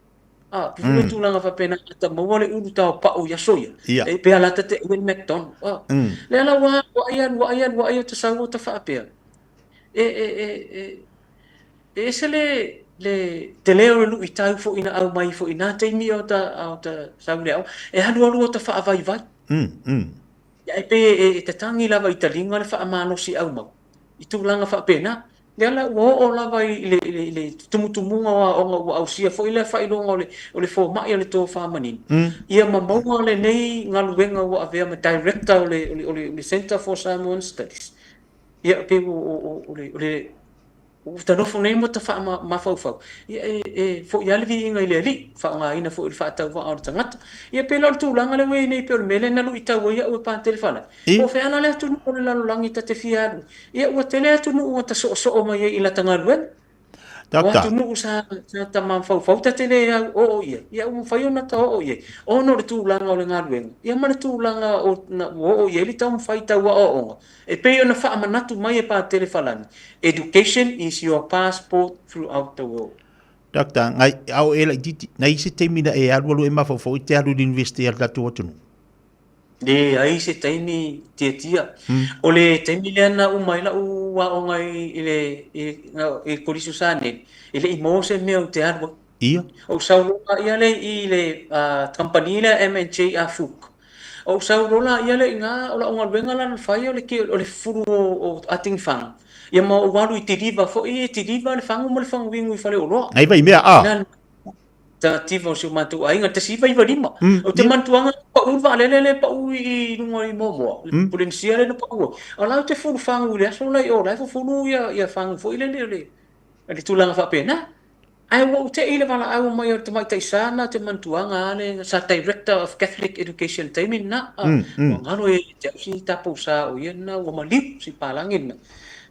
A, pei foi le tulaga faapena, a ta maua le ulu tao pau i aso ia, e pe ala ta te ai le McDonald. A, lea la ua alu ai, alu ai, alu ai, o ta sau o ta faapea, e, e, e, e, e ese le, le tele o le luitau foi na aumai foi i na taimi a o ta, a o ta sau i le aoga, e alualu o ta faavaivai. Ia, e pei e, e tatagi lava i taliga le faamalosi aumau i tulaga faapena. Lea la ua oo lava i le, i le, i le tumutumuga o aoga ua ausia foi lea faailoga o le, o le fomai o le tofa manino. Ia ma maua lenei galuega ua avea ma Director o le, o le, o le, o le Centre for Samoan Studies. Ia, pei o, o, o, o le, o le Ua ta nofo nei ma ta faamafaufau, ia e, e foi lava le viiga i le Alii, faaaogaina foi le faatauvaa o le tagata. Ia pei la o le tulaga lea ua i ai nei pei o le mea lea na luitau ai au e Patele Falani. Po o fea la le atunuu o le lalolagi ta te fia alu ai? Ia ua tele atunuu ua ta soosoo mai ai i lata galuega. O atunuu sa, sa ta mafaufau ta te le au oo i ai, ia ua mafai ona ta oo i ai, ona o le tulaga o le galuega, ia ma le tulaga o, na, ua oo i ai le taumafai tau aoaoga. E pei ona faamanatu mai e Patele Falani, Education is your passport throughout the world. Doctor, ngai, a o e laitiiti, nai se taimi na e alualu e mafaufau i te alu i le university a le tatou atunuu? Leai se taimi tiatia. O le taimi lea na uma ai lau aoga i le, i le Kolisi o Saneli, e le i maua se mea ou te alu ai. Ia. Ou sau loa ia lea i le kamupani lea MNJ a Fook. Ou sau loa la ia lea i ina, o lau galuega la na fai o le o le fufulu o atigi fagu. Ia ma ou alu i deliver foi, e deliver le fagu ma le faguinu i faleoloa. Nai Vaimea, a. Ina tentativa o si o matou aiga, 1995. Ou te manatuaga na pau le vaalele lea e pau i luga i Moamoa, le Polynesia lea na pau ai. O la ou te fulu fagu i le aso la i o, la e fufulu ia fagu foi lele o le tulaga faapena. Ae ua ou tei i le valaau mai o le tamaitai sa na te manatuaga a le sa Director of Catholic Education i le taimi lena. Ua galo ia te au si tatou sa o ia lena ua maliu si palagi lena.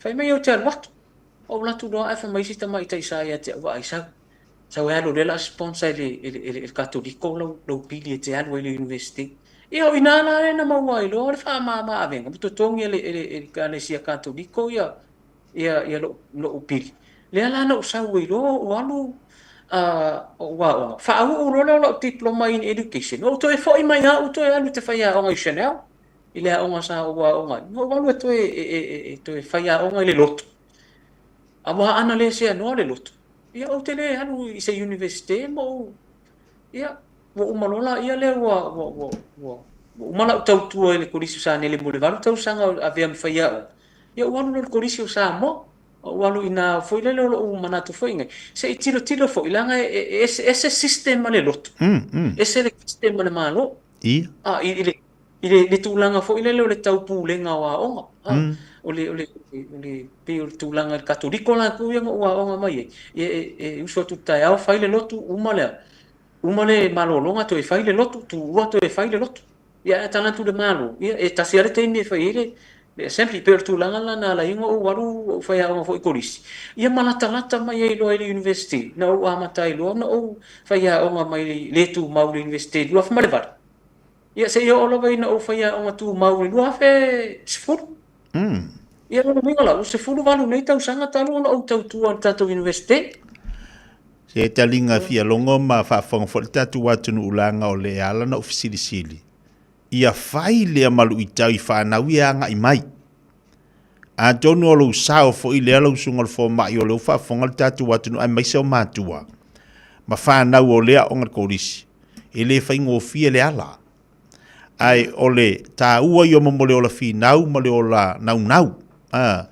Fai mai ou te alu atu. Ou alu atu loa ae fai mai si tamaitai sa ia te au, vaai sau. Sau e alu o lea o le a sponsor e le, e le, e le Katoliko lau, lau pili e te alu ai i le University. Ia o i ina la lea na maua ai loa le faamama avega ma totogi e le, e le, e le Ekalesia Katoliko ia ia, ia lou, lou pili. Lea la na ou sau ai loa ou alu ou aoga. Faauu loa lea o lau Diploma in Education, ou toe foi mai lava ou toe alu i te faiaoga i Chanel, i le aoga sa ou aoga ai. Ou alu e toe, e, e, e, e toe faiaoga i le lotu. Aua ana le seanoa le lotu, ia ou te le alu i se Universite ma ou, ia, ua uma loa la ia lea ua, ua, ua, ua, ua uma lau tautua i le Kolisi o Sanele mo le 8 tausaga o avea ma faiaoga. Ia ou alu loa i le Kolisi o Samoa, ou alu i ina foi lele o lou manatu foi nei, se i tilotilo foi, leaga e ese, ese system a le lotu, ese le system a le Malo. Ia. A, i, i le I le, le tulaga foi lele o le taupulega o aoga, a, o le, o le, o le, pei o le tulaga i le Katoliko latou ia na ou aoga mai ai, ia e, e usu atu i le taeao fai le lotu, uma lea, uma le malologa toe fai le lotu, tuua toe fai le lotu. Ia ae tala atu i le Malo, ia e tasi lava le taimi e fai ai le, le assembly. Pei o le tulaga lena na ala ai ona ou alu ou faiaoga foi i kolisi, ia ma latalata mai ai loa i le University, na ou amata ai loa ona ou faiaoga mai le tumau i le University i le 2008. Ia seia oo lava ina ou faiaoga tumau i le 2010. Ia lona uiga la, ua 18 nei tausaga talu ona ou tautua i le tatou Universite. Se taliga fia logo ma faafofoga foi le tatou atunuu leaga o le ala na ou fesilisili ia fai lea ma luitau i fanau ia e agai mai. Atonu o lou sao foi lea lau susuga i le fomai o lea ua faafofoga le tatou atunuu aemaise o matua ma fanau o lea aoga i le kolisi, e le faigofie le ala. Ae o le taua ia mo le ola finau ma le ola naunau. A,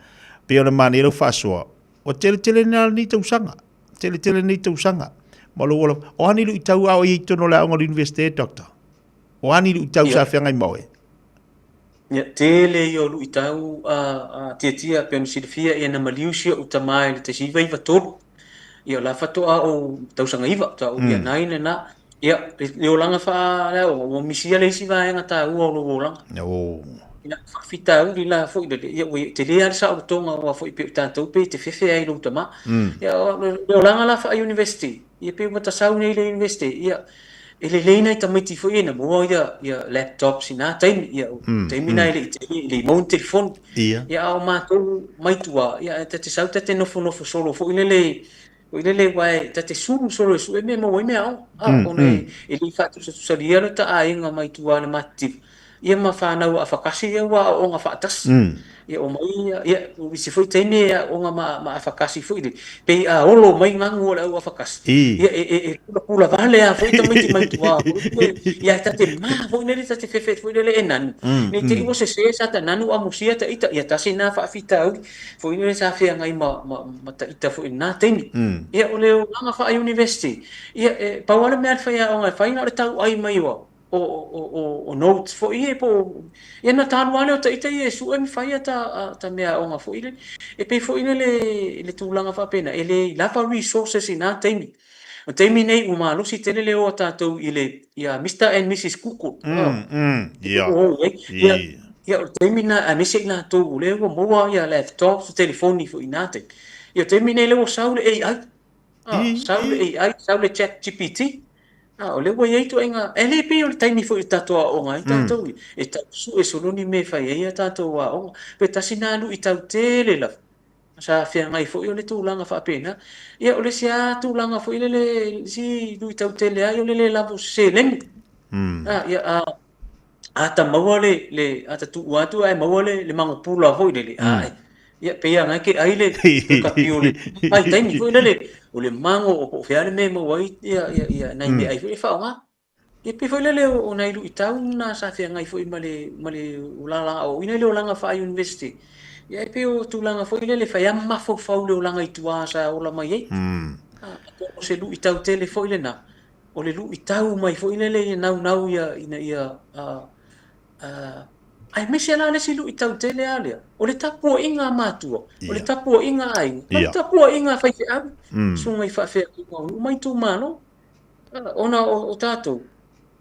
pei o le manaia lau faasoa, ua tele tele nei tausaga, tele tele nei tausaga. Ma lou ola, o a ni luitau a o i ai i totonu o le aoga o le Universite, Doctor? O a ni luitau sa feagai ma oe? Ia, tele ia o luitau a, a Tiatia pei ona silafia ia na maliu si o'u tama i le 1993. Ia o la faatoa ou tausaga iva, faatoa ou year 9 lena. Ia, le olaga faaleaoga ua misia le isi vaega taua o lou olaga. Oh. Ia, faafitauli la foi lele, ia ua tele lava le saolotoga aua foi pei o tatou pei e te fefe ai i lou tama. Ia, o le olaga la faa-university, ia pei ua ta sau nei i le university, ia, e lelei nai tamaiti foi ia na maua ia, ia laptops i na taimi, ia, taimi na e le i tele, e le i maua ni telefoni. Ia. Ia, a o matou mai tua, ia, ta te sau ta te nofonofo solo foi lele, foi lele aua e, ta te sulu solo e sue mea e maua ai meaaoga, a, ona e, e le i faatusatusalia lo ta aiga mai tua i le matitiva. Ia ma fanau afakasi ia ua aooga faatasi. Ia omai ia, ia o isi foi taimi e aooga ma, ma afakasi foi le, pei a olo mai gagu o le au afakasi. Ia e, e, e pulapula vale lava foi tamaiti mai tua foi le, ia ta te ma foi lele, ta te fefe foi lele e nanu. Nei te i ua sese sa ta nanu amusia ta ita, ia tasi na faafitauli foi lele sa feagai ma, ma, ma ta ita foi i lena taimi. Ia o le olaga faa-university, ia e pau lava le mea a le faiaoga e fai na o le tauai mai o o, o, o, o notes foi ia po o, ia na talu lava lea o ita ia e sue ma fai ta, ta meaaoga foi lele. E pei foi lele le tulaga faapena, e le lava resources i na taimi. O taimi nei ua malosi tele le o a tatou i le, ia Mister and Missus Google. Ia. Ia, ia o le taimi na, aemaise i latou o lea ua maua ia laptops, telefoni foi i na taimi. Ia o le taimi nei lea ua sau le AI. Sau le AI, sau le Chat GPT. A, o lea ua i ai ituaiga, e le pei o le taimi foi i tatou aoga ai tatou, e tau sue solo ni mea e fai ai a tatou aoga. Pe tasi na luitau tele lava, sa feagai foi o le tulaga faapena. Ia, o le isi lava tulaga foi lele, le isi luitau tele lava, o le le lava o se seleni. A, ia, a, a ta maua le, le, a ta tuu atu ae maua le, le magopula foi lele, a, ia, pei lava na ke ai le, le kapi o le, mai taimi foi lele, o le mago o po o fea le mea e maua ai ia, ia, ia, nai meaai foi e faaaoga. Ia pei foi lele o, o nai luitau na sa feagai foi ma le, ma le olaga aoaoina i le olaga faa-university. Ia e pei o tulaga foi lele e fai lava ma mafaufau i le olaga i tua sa ola mai ai. Atonu o se luitau tele foi lena, o le luitau mai foi lele ia naunau ia ina ia aemaise la le isi luitau tele lava lea, o le tapuaiga a matua, o le tapuaiga a aiga, ma le tapuaiga a faifeau, susuga i faafeagaiga o nuu ma itumalo. Ona o tatou,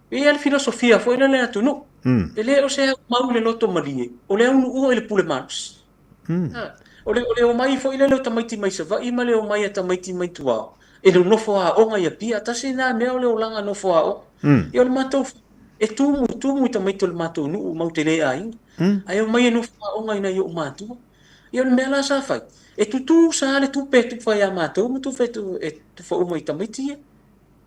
e i ai le filosofia foi lele a le atunuu, e le o se aumau i le loto malie, o le aunuua i le pule malosi. O le, o le omai foi lele o tamaiti mai Savaii ma le omai a tamaiti mai tua, e nonofo aoga i Apia, tasi lena mea o le olaga nofo aoga. Ia o le matou, e tumu, tumu i tamaiti o le matou nuu mau te le aiga, ae omai e nofo aoga i nai ou matua. Ia o le mea la sa fai, e tutusa lava le tupe e tufa ia matou ma tupe e tufa uma i tamaiti ia.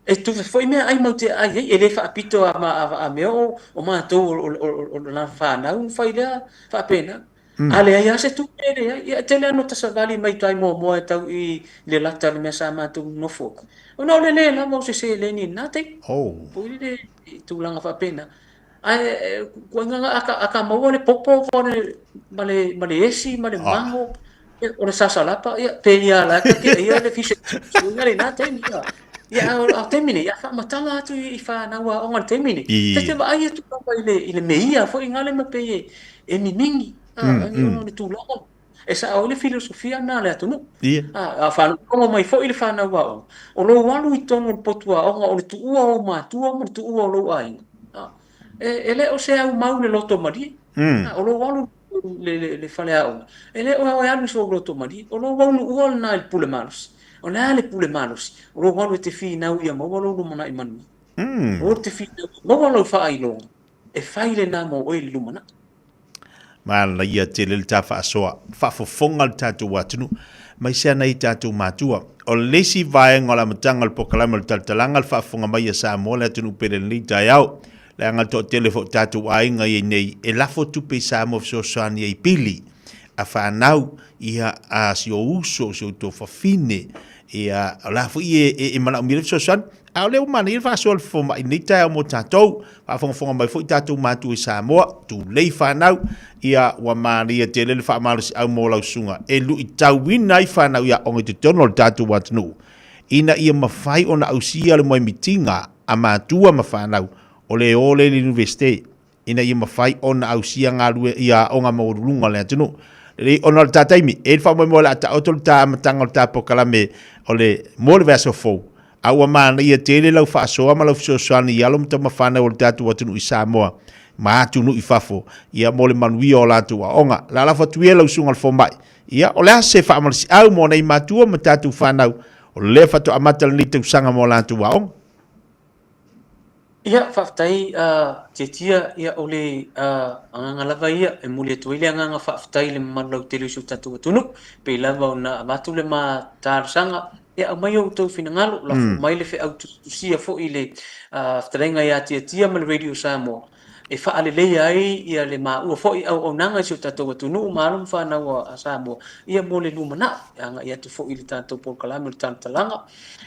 E tufa foi meaai mau te ai ai, e le faapito a, a, a mea o, o matou o, o, o, o la fanau na fai lea faapena. A leai lava se tupe e leai. Ia e tele lava ina savali mai tai muamua e tau i le lata o le mea sa matou nonofo ai. Ona o le le lava o se seleni i lena taimi. Foi lele i tulaga faapena. Ae kuaiga a ka, a ka maua le popo ma le, ma le, ma le esi ma le mago, ia, o le sasalapa, ia, pe ia la ka ke ia le fish and chips, ia lena taimi, ia. Ia, a o le taimi nei, a faamatala atu i fanau aoga i le taimi nei, ta te vaai atu lava i le, i le meia foi gale ma pei e, e mimigi, a, ona o le tulaga e sao ai le filosofia lena a le atunuu. A, a faalogologo mai foi le fanau aoga, o lou alu i totonu o le potu aoga, o le tuua o ou matua ma le tuua o lou aiga. A, e, e le o se aumau le loto malie. A, o lou alu le, le faleaoga, e le o e alu i sou loto malie, o lou aunuua lena i le pule malosi. O le a le pule malosi? O lou alu e te finau ia maua lou lumanai manuia. O te finau ia maua lau faailoga, e fai lena mo oe i le lumanai. Manaia tele le ta faasoa, faafofoga le tatou atunuu, aemaise a nai tatou matua. O le isi vaega o le amataga o le polokalame o le talatalaga, le faafofoga mai a Samoa, le atunuu pele i lenei taeao. Leaga le toatele foi o tatou aiga i ai nei e lafo tupe i Samoa fesoasoani ai i pili a fanau, ia, a si ou uso, si ou tuafafine, ia, o la foi e, e, e manaomia le fesoasoani. A o lea ua manaia le faasoa a le fomai i lenei taeao mo tatou. Faafogafoga mai foi tatou matua i Samoa, tulei fanau, ia, ua manaia tele le faamalosiau mo lau susuga e luitauina ai fanau i aoga i totonu o le tatou atunuu, ina ia mafai ona ausia le moemitiga a matua ma fanau o le o lea i le Iunivesite ina ia mafai ona ausia galue ia aoga maualuluga o le atunuu. Lelei, ona o le ta taimi, e i ai le faamoemoe o le a taoto le ta amataga o le ta polokalame o le mo le vaiaso fou, a ua manaia tele lau faasoa ma lau fesoasoani i alo ma tama fanau o le tatou atunuu i Samoa ma atunuu i fafo, ia mo le manuia o latou aoga. Lalafo atu ia lau susuga i le fomai, ia o le a se faamalosiau mo nei matua ma tatou fanau o lea faatoa amata lenei tausaga mo latou aoga? Ia, faafetai Tiatia, ia o le agaga lava ia e momoli atu ai le agaga faafetai i le mamalu lautele o si o tatou atunuu, pei lava ona avatu le ma talosaga, ia aumai outou finagalo, lafo mai le feau tusitusia foi i le fetalaiga ia Tiatia ma le Radio Samoa, e faaleleia ai ia le maua foi auaunaga i si o tatou atunuu ma alo ma fanau a Samoa ia mo le lumanai e agai atu foi i le tatou polokalame o le Talatalaga.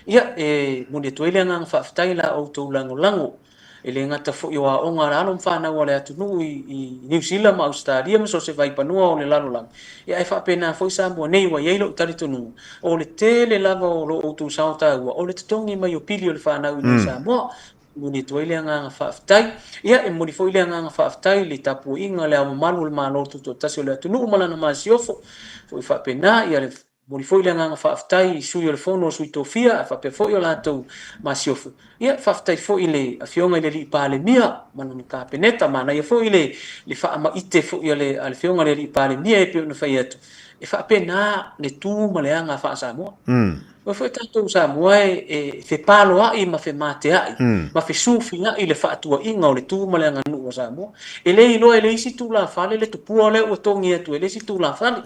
Ia, e momoli atu ai le agaga faafetai i la outou lagolago, e le gata foi o aoga a alo ma fanau a le atunuu i Niu Sila ma Ausetalia ma so o se vaipanua o le lalolagi, ia ae faapena foi Samoa nei ua i ai lou talitonuga, o le tele lava o lo outou sao taua o le totogi mai o pili o le fanau i inei i Samoa. Momoli atu ai le agaga faafetai. Ia, e momoli foi le agaga faafetai i le tapuaiga a Le Ao Mamalu o le Malo Tutoatasi o le atunuu ma lana Masiofo, foi faapena, ia, le momoli foi le agaga faafetai i Sui o le Fono a Sui Tofia ae faapea foi o latou Masiofo. Ia, faafetai foi i le Afioga i le Alii Palemia ma lana Kapeneta, manaia foi le le faamaite foi a le a le Afioga i le Alii Palemia e pei ona fai atu, e faapena le tu ma le aga faa-Samoa. Aua foi tatou Samoa e fepaloai ma femateai ma fesufiai le faatuaiga o le tu ma le aganuu a Samoa. E le iloa e le isi tulafale le tupua lea ua togi atu e le isi tulafale.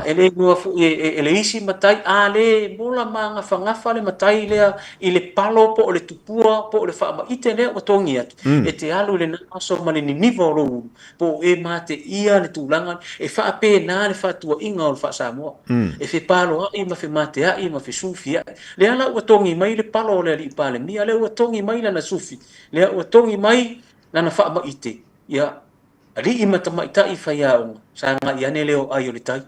E le iloa foi e le isi matai, a le mola magafagafa le matai lea i le palo po o le tupua po o le faamaite lea ua togi atu, e te alu i lena aso ma le niniva o lou ulu. Po o e mateia le tulaga, e faapena le faatuaiga o le faa-Samoa. E fepaloai ma femateai ma fesufiai. Lea la ua togi mai le palo o le alii Palemia, lea ua togi mai lana sufi, lea ua togi mai lana faamaite, ia, alii ma tamaitai faiaoga, sagai ane le o ai o le tai.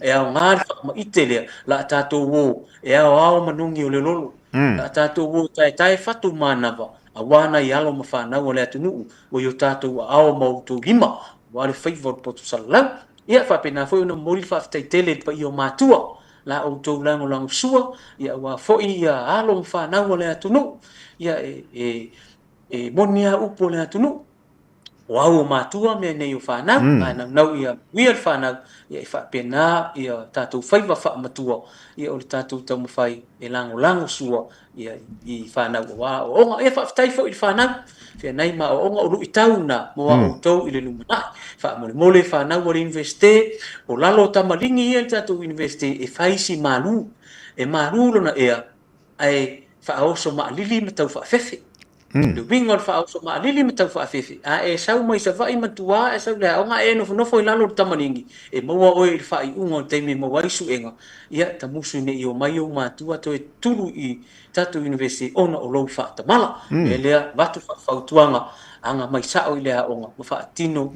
E aoga le faamaite lea, la a tatou o e aoao manogi o le lolo, la a tatou o e taetae fatu manava, aua nai alo ma fanau a le atunuu ua i o tatou aao ma outou lima, aua le faiva o le poto salalau. Ia, faapena foi ona momoli le faafetai tele i le paia o matua, la outou lagolagosua, ia aua foi ia alo ma fanau a le atunuu, ia e, e moni lava upu o le atunuu, o au o matua mea nei o fanau, a naunau ia manuia le fanau, ia e faapena ia tatou faiva faamatua, ia o le tatou taumafai e lagolago sua ia i fanau aua aoaoga. Ia faafetai foi i le fanau, feanai ma aoaoga, o luitau na mo a outou i le lumanai. Faamolemole fanau a le Iunivesite, o lalo o tamaligi ia i le tatou Iunivesite e fai si malu, e malu lona ea ae faaoso maalili ma tau faafefe. Le uiga o le faaoso maalili ma tau faafefe, a e sau mai Savaii ma tua e sau i le aoga ae e nofonofo i lalo o le tamaligi, e maua oe i le faaiuga o le taimi e maua ai suega, ia tamusu ne i omai ou matua toe tulu i tatou University ona o lou faatamala. O le mea lea, avatu faafautuaga, aga mai sao i le aoga ma faatino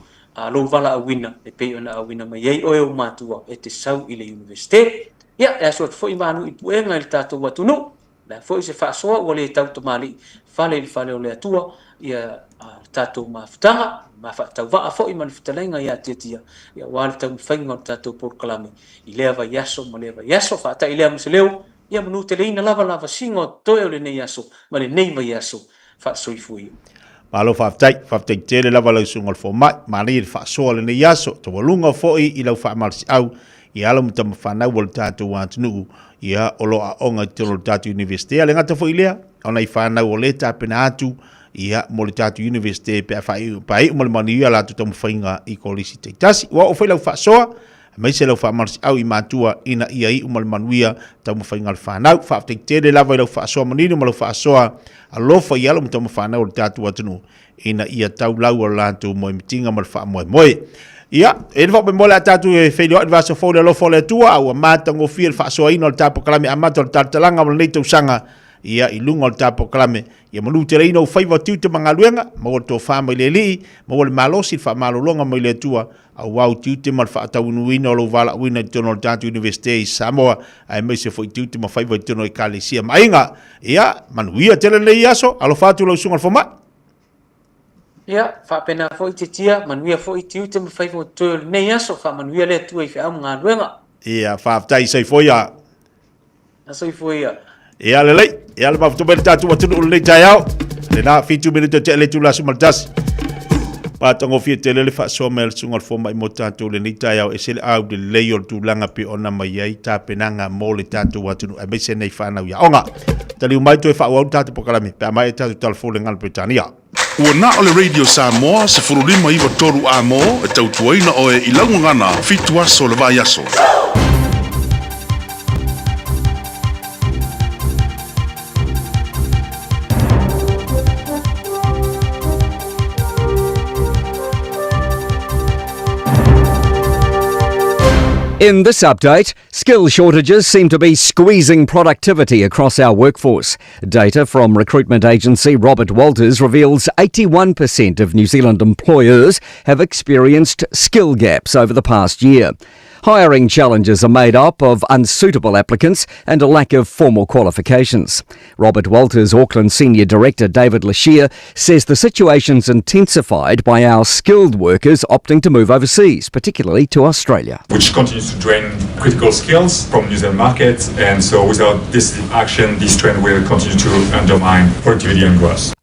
lou valaauina e pei ona auina mai ai oe ou matua e te sau i le Universite. Ia, e asu atu foi malu i puega i le tatou atunuu. le a foi se faasoa ua le tautamalii fale i le fale o le Atua, ia le tatou mafutaga, ma faatauvaa foi ma le fetalaiga ia Tiatia, ia aua le taumafaiga o le tatou polokalame i lea vaiaso ma lea vaiaso. Faatai lea ma se leo, ia manuteleina lava lavasiga o totoe o lenei aso ma lenei vaiaso. Faasoifua ia. Malo faafetai, faafetai tele lava lau susuga i le fomai, manaia le faasoa lenei aso, taualuga foi i lau faamalosiau i alo ma tama fanau o le tatou atunuu, ia o lo o aoga i totonu o le tatou Iunivesite. A le gata foi i lea, o nai fanau o lea e tapena atu ia mo le tatou Iunivesite pe a faaiu, pe a iu ma le manuia latou taumafaiga i kolisi taitasi. Ua oo foi lau faasoa, aemaise lau faamalosiau i matua ina ia iu ma le manuia taumafaiga a le fanau. Faafetai tele lava i lau faasoa manino ma lau faasoa alofa i alo ma tama fanau o le tatou atunuu ina ia tau lau o le latou moemitiga ma le faamoemoe. Ia, e le faamoemoe le a tatou e feiloai i le vaiaso fou i le alofa o le Atua, a ua matagofie le faasoaina o le ta polokalame amata o le talatalaga o lenei tausaga, ia, i luga o le ta polokalame, ia manuteleina ou faiva o tiute ma galuega, maua le tofa mai le Alii, maua le malosi, le faamalologa mai le Atua, aua ou tiute ma le faataunuuina o lou valaauina i totonu o le tatou Iunivesite i Samoa, aemaise foi tiute ma faiva i totonu o Ekalesia ma aiga. Ia, manuia tele lenei aso, alofa atu lau susuga i le fomai. Ia, faapena foi Titia, manuia foi tiute ma faiva o totoe o lenei aso, faamanuia le Atua i feau ma galuega. Ia, faafetai, soifua ia. Na soifua ia. Ia lelei, ia le mafuta mai le tatou atunuu lenei taeao. Lena 7 minute te le itula 11. Matagofie tele le faasoa mai a le susuga o le fomai mo tatou lenei taeao. E ese le au lelei o le tulaga pei ona mai ai tapenaga mo le tatou atunuu aemaise nei fanau i aoga. Taliu mai toe faaauau le tatou polokalame pe a maea tatou tala fou i le gagana Peretania. Ua na o le Radio Samoa 1593 A-mo e tautuaina oe i lau gagana fitu aso o le vaiaso. In this update, skill shortages seem to be squeezing productivity across our workforce. Data from recruitment agency Robert Walters reveals 81% of New Zealand employers have experienced skill gaps over the past year. Hiring challenges are made up of unsuitable applicants and a lack of formal qualifications. Robert Walters Auckland Senior Director David Lashir says the situation's intensified by our skilled workers opting to move overseas, particularly to Australia. Which continues to drain critical skills from New Zealand markets, and so without decisive action, this trend will continue to undermine productivity and growth.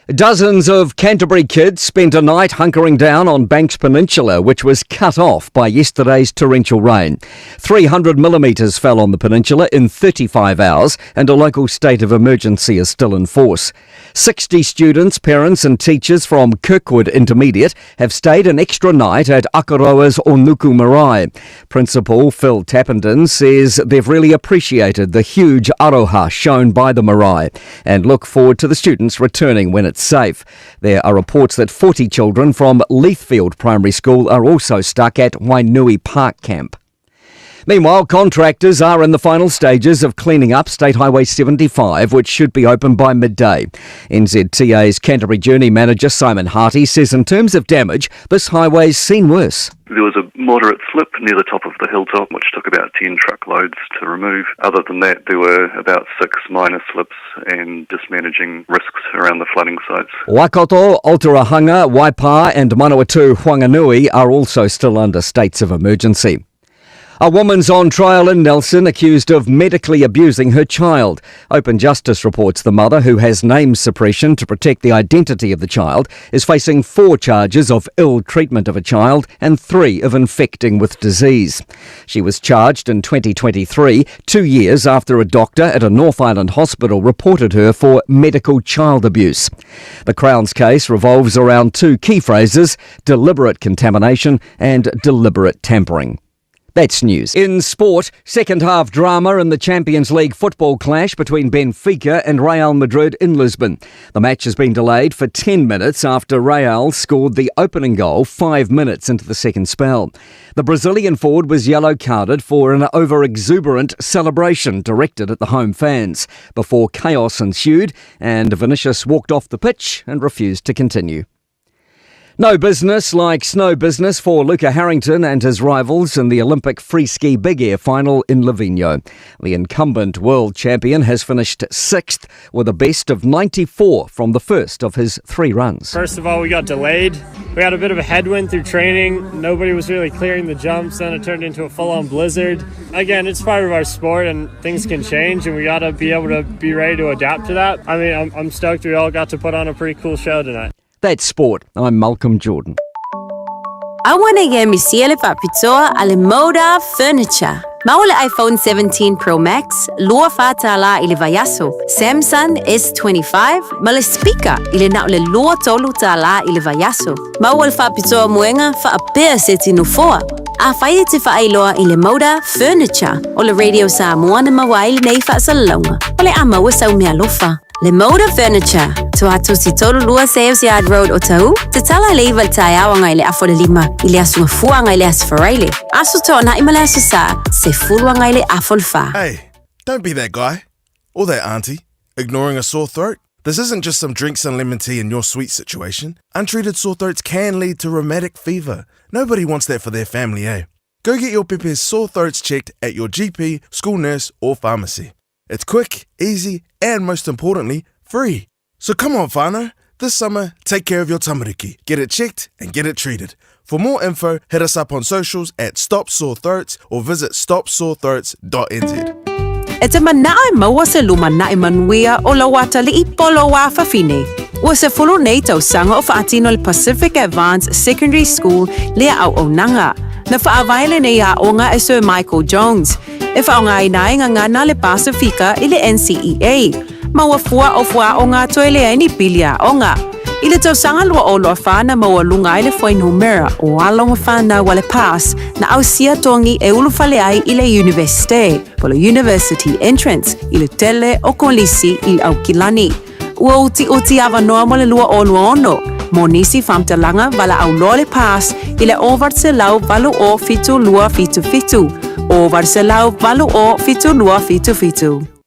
Dozens of Canterbury kids spent a night hunkering down on Banks Peninsula, which was cut off by yesterday's torrential rain. 300 millimetres fell on the peninsula in 35 hours, and a local state of emergency is still in force. 60 students, parents and teachers from Kirkwood Intermediate have stayed an extra night at Akaroa's Onuku Marae. Principal Phil Tappenden says they've really appreciated the huge aroha shown by the marae and look forward to the students returning when it's safe. There are reports that 40 children from Leithfield Primary School are also stuck at Wainui Park Camp. Meanwhile, contractors are in the final stages of cleaning up State Highway 75, which should be open by midday. NZTA's Canterbury Journey Manager Simon Harty says in terms of damage, this highway's seen worse. There was a moderate slip near the top of the hilltop, which took about 10 truckloads to remove. Other than that, there were about six minor slips and just managing risks around the flooding sites. Waikato, Otorohanga, Waipa and Manawatu Whanganui are also still under states of emergency. A woman's on trial in Nelson accused of medically abusing her child. Open Justice reports the mother, who has name suppression to protect the identity of the child, is facing four charges of ill treatment of a child and three of infecting with disease. She was charged in 2023, two years after a doctor at a North Island hospital reported her for medical child abuse. The Crown's case revolves around two key phrases deliberate contamination and deliberate tampering. That's news. In sport, second half drama in the Champions League football clash between Benfica and Real Madrid in Lisbon. The match has been delayed for 10 minutes after Real scored the opening goal 5 minutes into the second spell. The Brazilian forward was yellow carded for an over exuberant celebration directed at the home fans before chaos ensued and Vinicius walked off the pitch and refused to continue. No business like snow business for Luca Harrington and his rivals in the Olympic Freeski Big Air final in Livigno. The incumbent world champion has finished sixth with a best of 94 from the first of his three runs. First of all, we got delayed. We had a bit of a headwind through training. Nobody was really clearing the jumps. Then it turned into a full on blizzard. Again, it's part of our sport and things can change, and we got to be able to be ready to adapt to that. I mean, I'm, I'm stoked we all got to put on a pretty cool show tonight. That's sport. I'm Malcolm Jordan. Aua nei e misia le faapitoa a le Moda Furniture. Maua le iPhone 17 Pro Max, $24 i le vaiaso, Samsung S25 ma le speaker i le na o le $23 i le vaiaso. Maua le faapitoa moega faapea se ti nofoa. Afai e te faailoa i le Moda Furniture o le Radio Samoa na maua ai lenei faasalalauga, o le a maua sau meaalofa. Le Moda Furniture, Tuatosi 32 Sales Yard Road Otahuhu, tatala i le 9 i le taeao agai i le 5:30 i le Aso Gafua agai i le Aso Faraile, Aso Toonai ma le Aso Sa, 10 agai i le 3:30. Hey, don't be that guy. Or that auntie, ignoring a sore throat. This isn't just some drinks and lemon tea in your sweet situation. Untreated sore throats can lead to rheumatic fever. Nobody wants that for their family, eh? Go get your pepe's sore throats checked at your GP, school nurse, or pharmacy. It's quick, easy, and most importantly, free. So come on, whānau. This summer, take care of your tamariki. Get it checked and get it treated. For more info, hit us up on socials at Stop Sore Throats or visit stopsorethroats.nz. E te manao e maua se lumanai manuia o lou atalii po o lou afafine. Ua 10 nei tausaga o faatino le Pacific Advance Secondary School lea auaunaga. Na faavae lenei aoga e Sir Michael Jones, e faaaogaina ai gagana le Pasifika i le NCEA, ma ua fua o fuaaoga toe leai ni pili aoga. I le tausaga 2024 na maualuga ai le fuainumera o alo ma fanau a le PASS na ausia togi e ulufale ai i le Iunivesite, po o le University Entrance, i le tele o kolisi i Aukilani. Ua utiuti avanoa mo le 2026, mo nisi faamatalaga valaau loa le PASS i le 980 7277, 980 7277.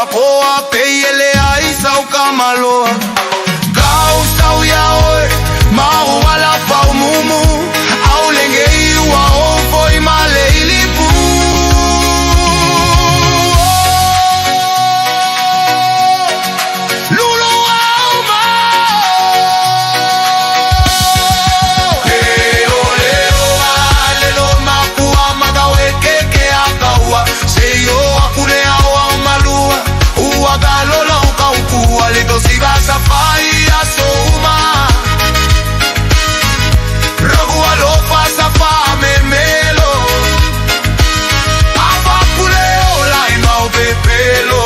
poa pei ele ai sau ka maloa Kau sau ia oe ma o ala pau mumu Au lenge i ua o foi ma le ilipu Lulu au ma He o le o a le lo makua makau e ke ke a kaua Se i o aku le ao ao malua Ua ka lola o ka ukua Le tosiga sa fai a so uma Rogu alofa sa fa memelo Afa pule o lai mau pepelo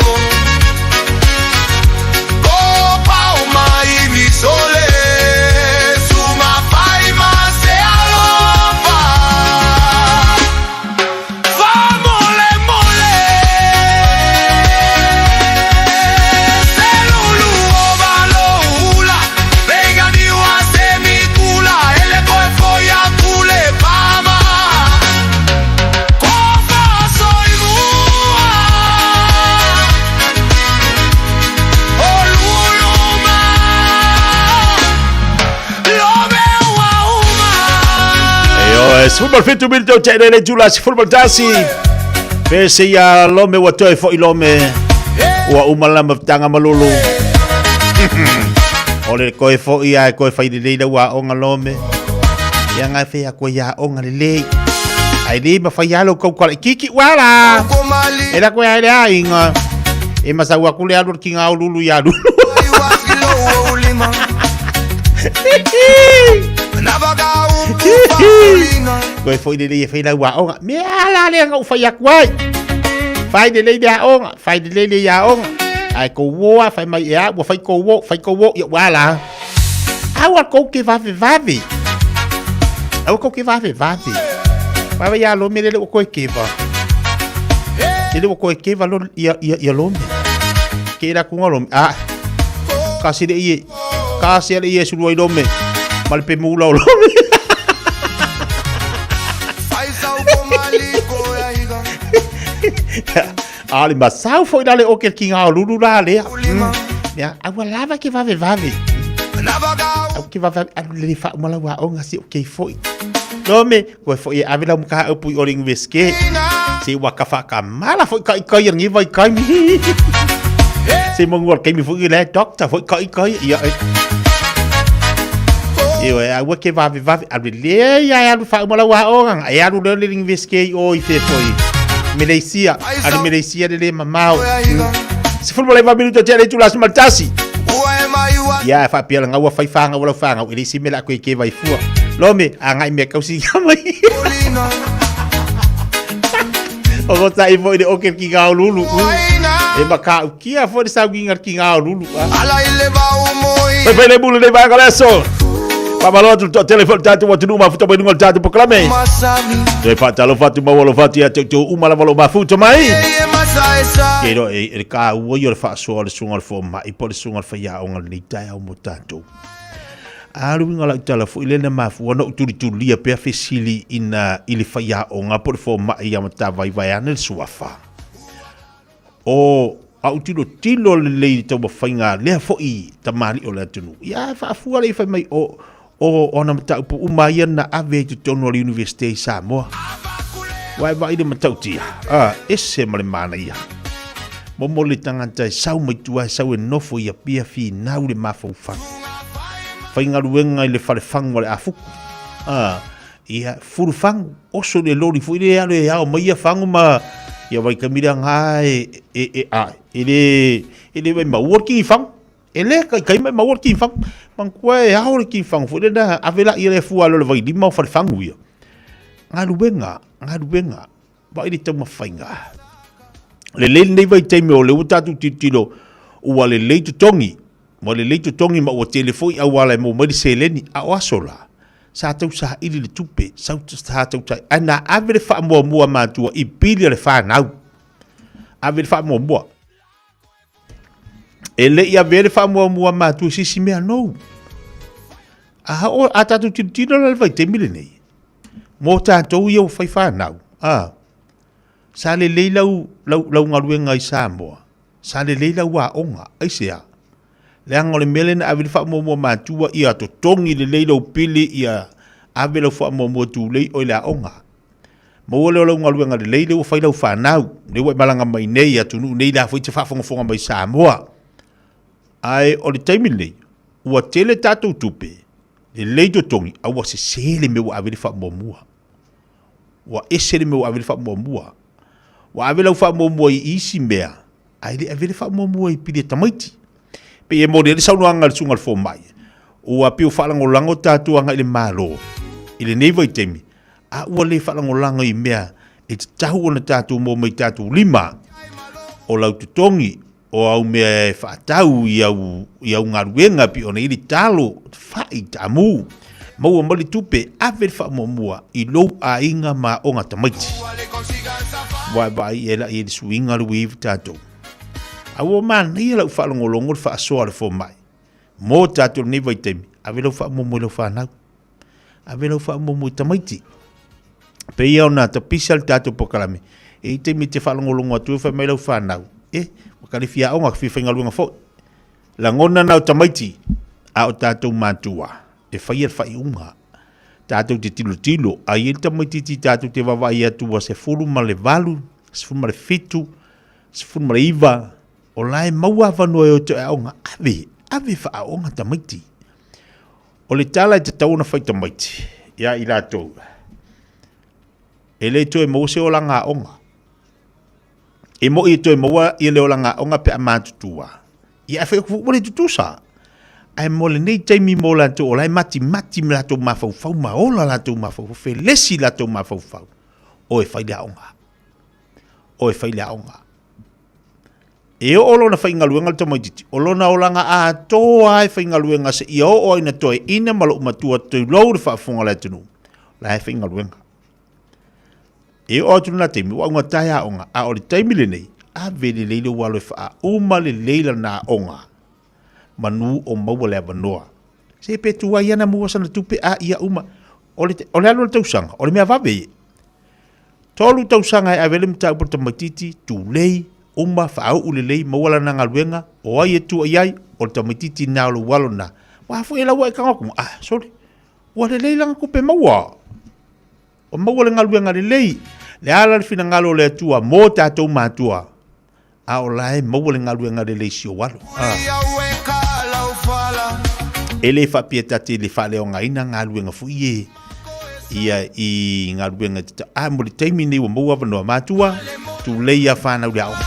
Ko pau mai mi sole Suma fai ma se alofa Fa mole mole Se lulu o valo ula Veiga niua se mi kula Ele koe foi a kule pama Ko fa soi mua O lulu ma Lobe ua uma E o 17 minuto te le tula 11. Pese ia lome ua toe foi lome. Ua uma lama tanga malulu. O le koe foi ia koe fai lelei lau aoga lome. Ia ngai fai a koe ia aoga lelei. Ai le ma fai alo kau kala kiki wala. E la koe ai le aiga. E masau aku le alu ki ngā lulu ia lulu. Koe foi lelei e fai lau aoga. Mea la le anga u fai aku ai. Fai lelei le aoga, fai lelei le aoga. Ai ko woa fai mai e a, ua fai ko wo, fai ko wo, ia wala. Aua kou ke vave vave. Aua kou ke vave vave. Vave ia lome lele o koe keva. Lele o koe keva lo ia ia ia lome. Ke la kunga lome. Ah. Kasi le ie. Kasi le ie sulu ai lome. Ma le pe mula o lome. A le masau foi la le o ke ki ngā lulu la lea. Mea, aua lava ke vave vave. Au ke vave alu le fa umala wa onga si o ke foi. Lome, koe foi e ave lau muka au pui o le universite. Se ua ka whakamala foi kai kai ngi vai kai mi. Se mongu al kai mi foi le doctor foi kai kai ia. Io e aua ke vave vave alu le ia alu fa umala wa onga. E alu le le universite o i fe foi. Malaysia, alu Malaysia le le mamao. Se fulu le va minuto te le tula smaltasi. Ia e faapea laga ua fai fagau lau fagau e le isi mea le a koe keva i fua. Lome, agai mea kausi ia mai. O ko tai foi le oke ki ngā lulu. E makaukia foi le saugiga ki ngā lulu. Fai fai le mulu le vaega le aso. Faamalo atu le toatele foi le tatou atunuu mafuta mai luga o le tatou polokalame. Toe faatalofa atu ma ua alofa atu ia te outou uma lava o lo o mafuta mai. Ke iloa e le kāua ia o le faasoa o le susuga o le fomai po o le susuga o le faiaoga lenei taeao mo tatou. A le uiga o lau tala foi lea na mafua ona ou tulitulia pea fesili ina i le faiaoga po o le fomai ia Matavai vaeane le suafa. O au tilotilo lelei i le taumafaiga lea foi tamalii o le atunuu. Ia faafua lea fai mai o o ana mataupu uma ia na ave i totonu o le Universite i Samoa. Ua e vaai le matautia, a, ese ma le manaia. Momo le tagata e sau mai tua e sau e nofo i Apia finau le mafaufau. Faigaluega i le falefagu a le afuku. A, Ia, fulu fagu, oso le loli foi le alo e ao mai ia fagu ma ia waikami le aga e, e, e, a, e le, e le mai maua le kingi fagu. E le kai kai mai maua le kingi fagu. Manatua e ao le kingi fagu foi le na ave la ia le fua alo le vailima o fale fagu ia. Galuega, galuega, vaai le taumafaiga. Lelei lenei vaitaimi o lea ua tatou tilotilo ua lelei totogi, ua lelei totogi ma ua tele foi auala e maua mai le seleni, a o aso la, sa tau saili le tupe, sa tau saili, ae na ave le faamuamua a matua i pili a le fanau. Ave le faamuamua. E le i avea le faamuamua a matua i se isi mea nou. A o a tatou tilotilo la i le vaitaimi lenei, mo tatou ia ua fai fanau, a, sa lelei lau, lau, lau galuega i Samoa. Sa lelei lau aoga. Aisea? Leaga o le mea lea na ave i le faamuamua matua ia totogi lelei lou pili ia ave lau faamuamua tulei oe i le aoga. Maua lea o lau galuega lelei lea ua fai lau fanau, lea ua e malaga mai nei i atunuu nei la foi e te faafogafoga mai i Samoa. Ae o le taimi lenei, ua tele tatou tupe, lelei totogi, a ua sese le mea ua ave i le faamuamua. Ua ese le mea ua ave i le faamuamua. Ua ave lau faamuamua i isi mea, ae le ave le faamuamua i pili a tamaiti. Pei e moni ai le saunoaga a le susuga i le fomai, ua pei ua faalagolago tatou agai i le Malo i lenei vaitaimi, a ua le faalagolago i mea e tatau ona tatou maua mai tatou lima, o lau totogi, o au mea e faatau i au, i au galuega pei ona i ai le talo, fai, taamu, maua mai le tupe, ave le faamuamua i lou aiga ma aoga tamaiti. Vaavaai i ai la i le suiga le ua i tatou. A ua manaia lau faalogologo le faasoa a le fomai mo tatou lenei vaitaimi, ave lau faamuamua i lau fanau. Ave lau faamuamua i tamaiti. Pei ona tapisa le tatou polokalame, e i ai taimi e te faalogologo atu ai fai mai lau fanau, e, ua ka le fia aoga, fia faigaluega foi. Lagona na o tamaiti, a o tatou matua, e faia le faaiuga. Tatou te tilotilo, a i ai le tamaitiiti tatou te vaavaai atu ua 18, 17, 19, o la e maua avanoa e o e toe aoga, ave, ave faaaoga tamaiti. O le tala e tatau ona fai tamaiti ia i latou, e le toe maua se olaga aoga. E moi e toe maua ia le olaga aoga pe a matutua. Ia ae fai atu foi ua le tutusa. Ae mo lenei taimi mo latou o la e matimati ma latou mafaufau ma ola latou mafaufau, felesi latou mafaufau, o e fai le aoga. O e fai le aoga. E oo lona faigaluega le tamaitiiti, o lona olaga atoa e faigaluega seia oo ai ina toeaina ma lou matua tulou le faafofoga a le atunuu, la e faigaluega. E oo atu lena taimi, ua augata e aoga, a o le taimi lenei, ave lelei lou alo e faauma lelei lana aoga, manu o maua le avanoa. Se pe tuai ana maua sana tupe a ia uma. O le, o le alu o le tausaga, o le mea vave ia. Tolu tausaga e ave ai le mataupu a le tamaitiiti, tulei, uma, faauu lelei, maua lana galuega, o ai e tua i ai? O le tamaitiiti lena o lou alo lena. Ua foi e lau ae tago atu, ah, sole, ua lelei lana tupe maua. Ua maua le galuega lelei. Le ala le finagalo o le Atua mo tatou matua, a o la e maua le galuega lelei si ou alo. Ah. E le faapea ta te le faaleaogaina galuega foi e ia i galuega e tata. A mo le taimi nei ua maua avanoa matua, tulei a whanau le aoga.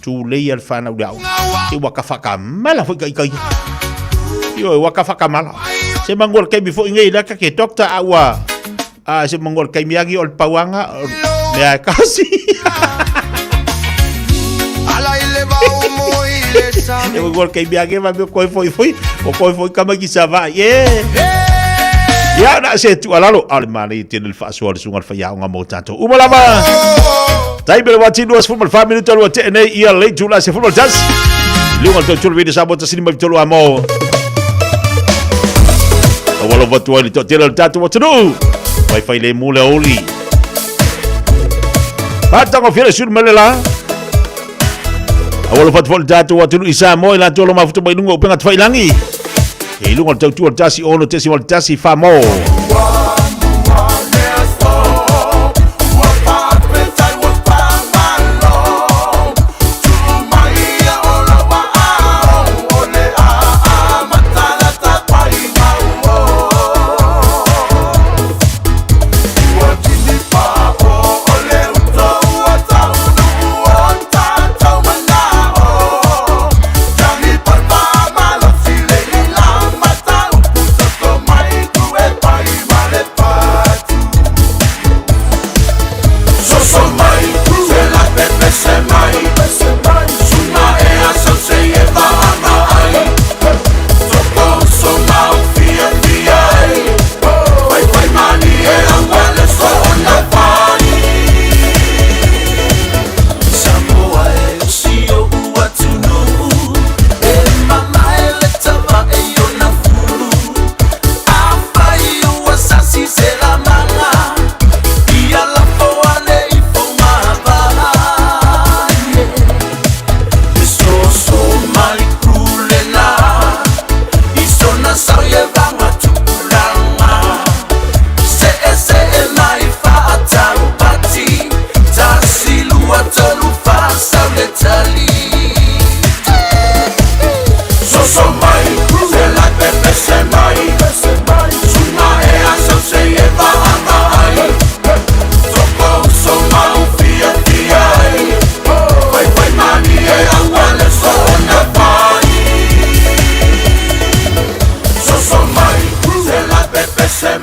Tulei a le whanau le aoga. Te waka whakamala foi kai kai. Io e waka whakamala. Se mangua le kaimi foi ngei la ka ke doctor a ua a se mangua le kaimi agi o le pauanga mea e kasi. E mangua le kaimi agi ma me koi foi foi o koi foi kama ki sa va. Yeah. Ia na se tu alalo a le manaia tele le faasoa le susuga le faiaoga mo tatou uma lava. Taimi le wati lua sefulu ma le fa minuta lua tee nei ia le itula 11. Luga le tautulu vide Samoa tasi lima tolu a mo. Aua lava atu ai le toatele o le tatou atunuu. Faifai le mu le oli. Patagofie le sulu mele la. Aua alofa atu foi le tatou atunuu i Samoa i latou o lo mafuta mai luga o upega tafailangi. I luga o le tautua o le 1 6 1 fa mo.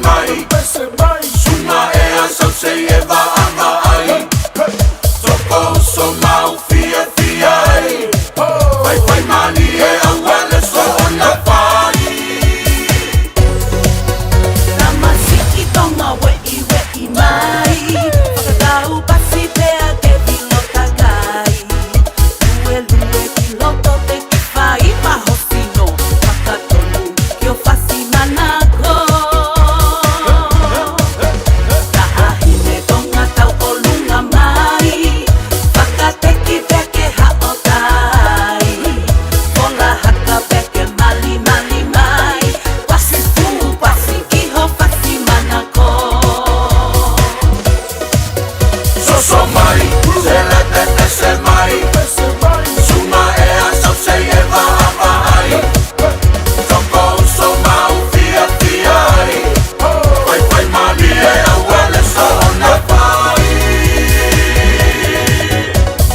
pese mai Sunga ea sau sei e vaava ai Toko uso mau fia fia ai Fai fai mali e aua le so ona fai Tamasiki tonga we'i we'i mai Whakatau pasi pea ke vilo takai Lue lue ki loto te ki whai mahosino Whakatonu ki o fasi manako Taahine tonga tau o lunga mai Whakateki pea ke hao tai Fola haka pea ke mali mali mai Pasi fu pasi kiho fasi manako Soso mai, se le tete se mai Sunga ea sau sei e vaava ai Toko uso mau fia fia ai Fai fai mali e aua le so ona fai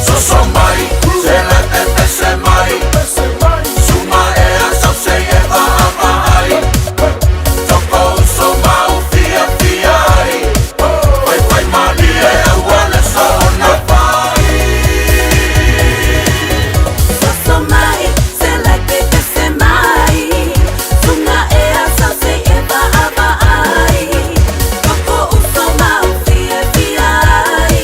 Soso mai, se le tete se mai Sunga ea sau sei e vaava ai Toko uso mau fia fia ai Fai fai mali e aua le so ona fai Soso mai, se le tete se mai Sunga ea sau sei e vaava ai Toko uso mau fia fia ai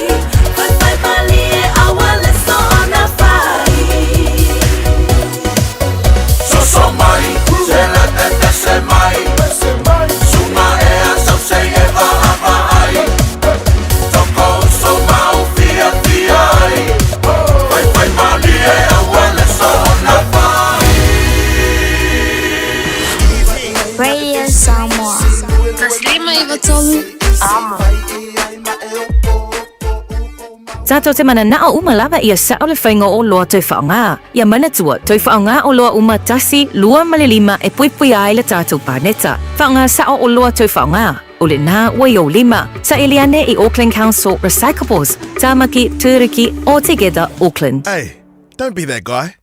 Fai fai mali e aua le so ona fai Soso mai, se le tete se mai Sunga ea sau sei e vaava ai Toko uso mau fia fia ai Fai fai mali e aua le so ona fai Radio Samoa. Taslima Ivatolu. Amo. Tātou te mananao uma lava ia sao le whainga o loa tau whaonga. Ia manatua, tau whaonga o loa uma tasi, lua ma le lima e puipui ai le tātou pāneta. Whaonga sao o loa tau whaonga. O le nā ua i o lima. Sa Eliane i Auckland Council Recyclables, Tāmaki, Tūruki, o Together, Auckland. Hey, don't be that guy.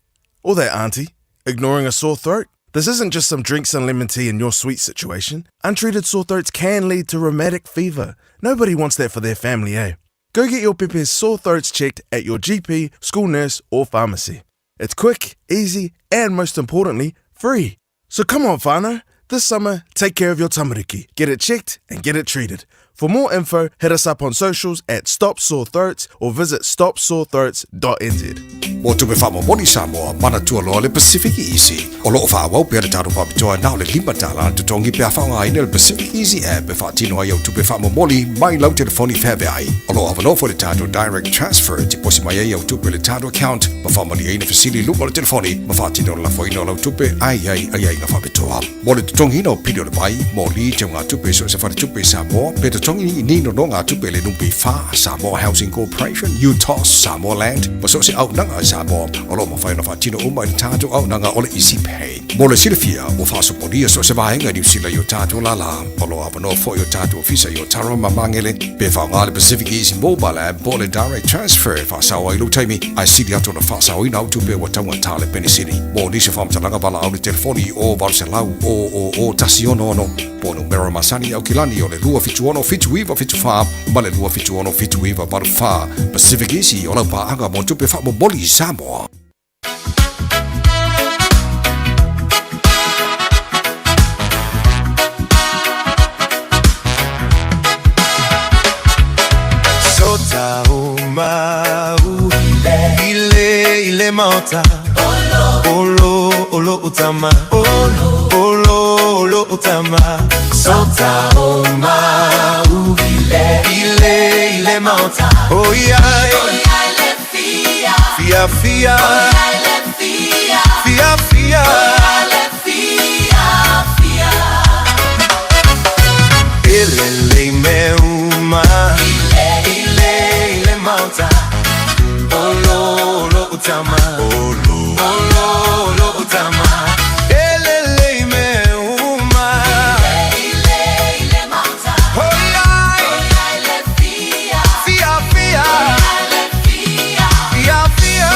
Or that auntie, ignoring a sore throat. This isn't just some drinks and lemon tea in your sweet situation. Untreated sore throats can lead to rheumatic fever. Nobody wants that for their family, eh? Go get your pepe's sore throats checked at your GP, school nurse, or pharmacy. It's quick, easy, and most importantly, free. So come on, whānau. This summer, take care of your tamariki. Get it checked and get it treated. For more info, hit us up on socials at Stop Sore Throats or visit stopsorethroats.nz. Mo tupe faamomoli Samoa, manatua loa le Pacific Easy. O loo faaauau pea le tatou faapitoa na o le $5 le totogi pe a faaaogaina le Pacific Easy app e faatino ai au tupe faamomoli mai lau telefoni feaveai. O loo avanoa foi le tatou Direct Transfer e tiposi mai ai au tupe i le tatou account ma faamalieina fesili i luga o le telefoni ma faatino le lafoina o lau tupe ae i ai aiaiga faapitoa. Mo le totogiina o pili o le vai, moli, teugatupe i so o se faletupe i Samoa, pe totogi i ni nonogatupe i le NPF, Samoa Housing Corporation, UTOS, Samoa Land, ma so o se auaunaga a Samoa, o lo o mafai ona faatino uma i le tatou auaunaga o le Easy Pay. Mo le silafia, ua faasopolia so o se vaega i Niu Sila i o tatou lālā. O lo o avanoa foi o tatou ofisa i Otara ma Magele, pe faaaoga le Pacific Easy Mobile App po o le Direct Transfer e faasao ai lou taimi, ae sili atu ona faasaoina au tupe ua taugata le penisini. Mo nisi o faamatalaga valaau i le telefoni i o 800 000 166 po o numera masani i Aukilani o le 276 7974 ma le 276 7984. Pacific Easy o lau paaga mo tupe faamomoli i Samoa. Sota o mau Ile ile maota Olo olo utama Olo olo olo utama Sota o mau Ile ile maota Oh yeah Fia fia Fia fia Elele me uma Ile ile maota Olo olo utama Olo olo olo utama Elele me uma Oh yeah Fia fia Fia fia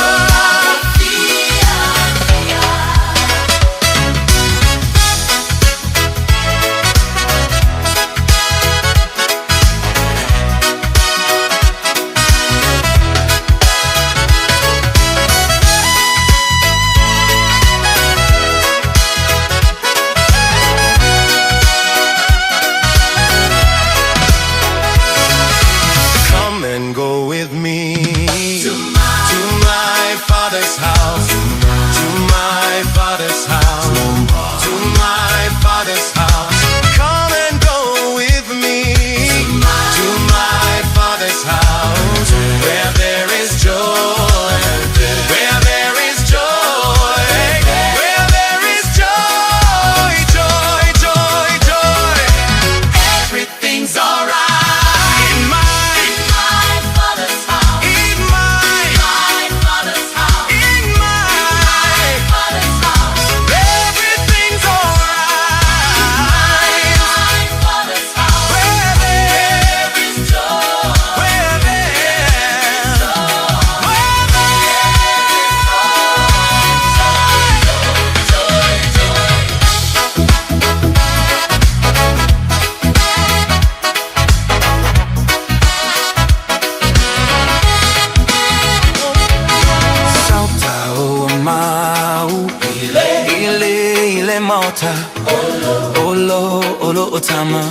Olo olo o tama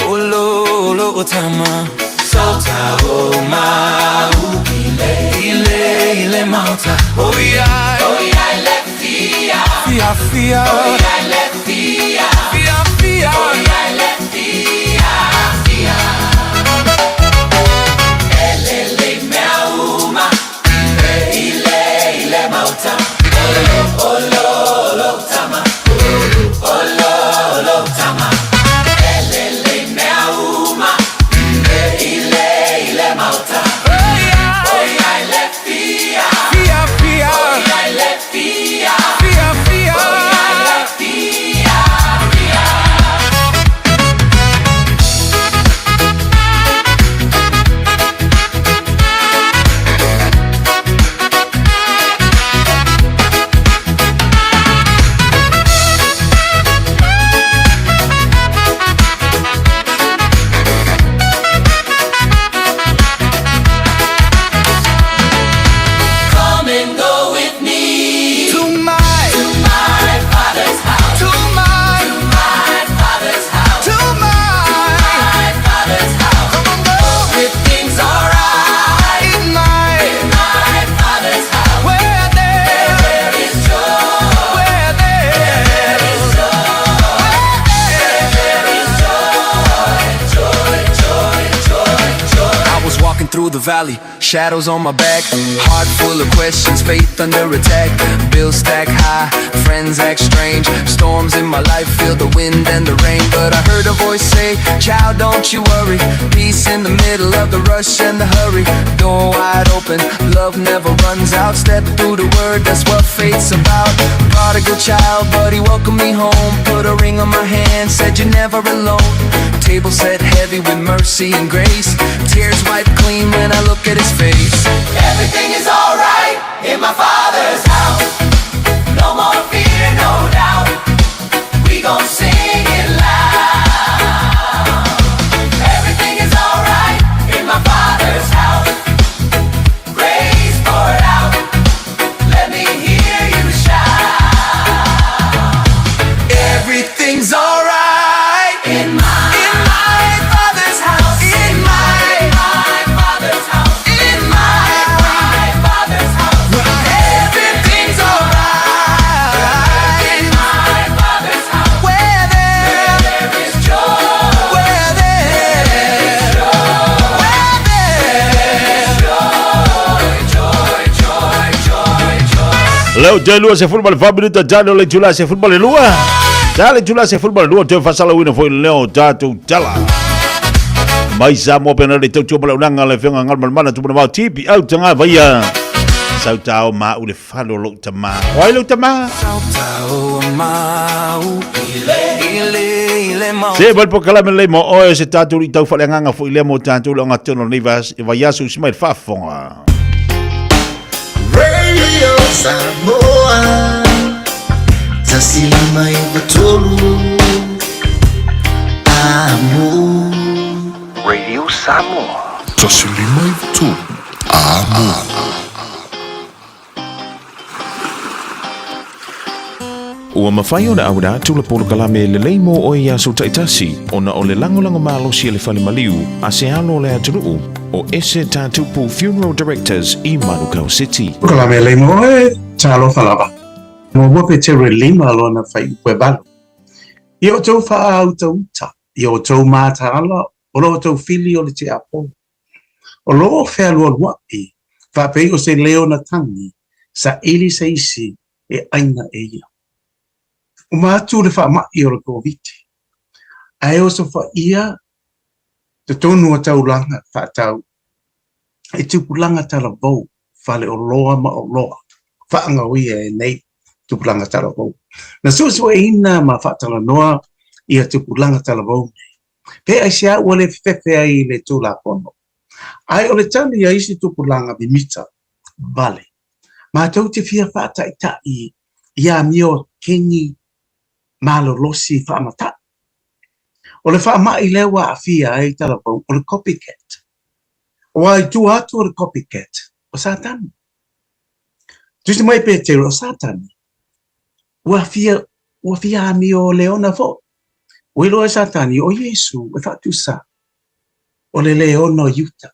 Olo olo o tama Sauta o mau Ile ile mauta Oh yeah Oh yeah le fia Fia fia Oh yeah le fia Fia fia Oh yeah le fia Fia Elele mea uma Ile ile mauta Olo olo olo tama Olo olo tama Elele mea uma Ile ile mauta Oh yeah le fia Fia fia Oh yeah le fia Fia fia Oh yeah le fia Fia. Come and go with me to my to my father's house. To my to my father's house. To my to my father's house. Come on, go. Everything's alright in my in my father's house. Where there, there is joy. Where there, there is joy. Where there is joy. Joy, joy, joy, joy. I was walking through the valley, shadows on my back, heart full of questions, faith under attack. Bills stack high, friends act strange, storms in my life, feel the wind and the rain. But I heard a voice say, Child, don't you worry. Peace in the middle of the rush and the hurry. Door wide open, love never runs out. Step through the word, that's what faith's about. Prodigal child, but he welcomed me home. Put a ring on my hand, said you're never alone. Table set heavy with mercy and grace. Tears wiped clean when I look at his face. Everything is alright in my father's house. No more fear, no doubt. We gon' sing it loud. Everything is alright in my father's house. Grace poured out. Let me hear you shout. Everything's alright in my in my father's house. In my my father's house. In my my father's house. Everything's alright in my father's house. Where there, there is joy. Where there, is joy. Where there is joy, joy, joy, joy, joy. Leo te lua se fulba le fa minuta tale o le tula se fulba le lua. Tale tula se fulba le lua te fasala wina foi leo tātou tala. Mai sa mo pena le tau tua unanga le fenga ngal mana tu mau tipi au tanga vaia. Sau tao ma u le falo lo tama. Oi lo tama. Tau mau ile ile mau Se bal po kala me le mo oe se tātou i tau whale nganga fo i le mo tātou le ngā tino nei vai aso usima i whaafonga. Radio Samoa 153 Amo Radio Samoa 153 Amo. Ua mafai ona auina atu le polokalame lelei mo oe i aso taitasi ona o le lagolago malosi a le Fale Maliu a se alo o le atunuu o Ese Tatupu Funeral Directors i Manukau City. Polokalame lelei mo oe, talofa lava. Muamua Petero e lima lona fuaiupu e valu. Ia outou faautauta, ia outou mataala, o lo outou fili o le tiapolo. O lo o fealualuaʻi, faapei o se leo na tagi, saili se isi e ʻaina e ia. Uma atu le faamaʻi o le Koviti, ae osofaia totonu o taulaga faatau i tupulaga talavou, faleoloa ma oloa faagaoia e nei tupulaga talavou. Na suesueina ma faatalanoa ia tupulaga talavou nei, pe aisea ua le fefefe ai i le Tulafono, ae o le tali a isi tupulaga mimita vale, matou te fia faataʻitaʻi i amio kegi malolosi faamataʻi. O le faamaʻi lea ua aafia ai talavou o le copycat. Aua i tua atu o le copycat, o Satani. Tusi mai Petero, o Satani ua aafia Ua fia amio leona foʻi. Ua iloa e Satani ʻo Iesū e faatusa o le leona o Iuta.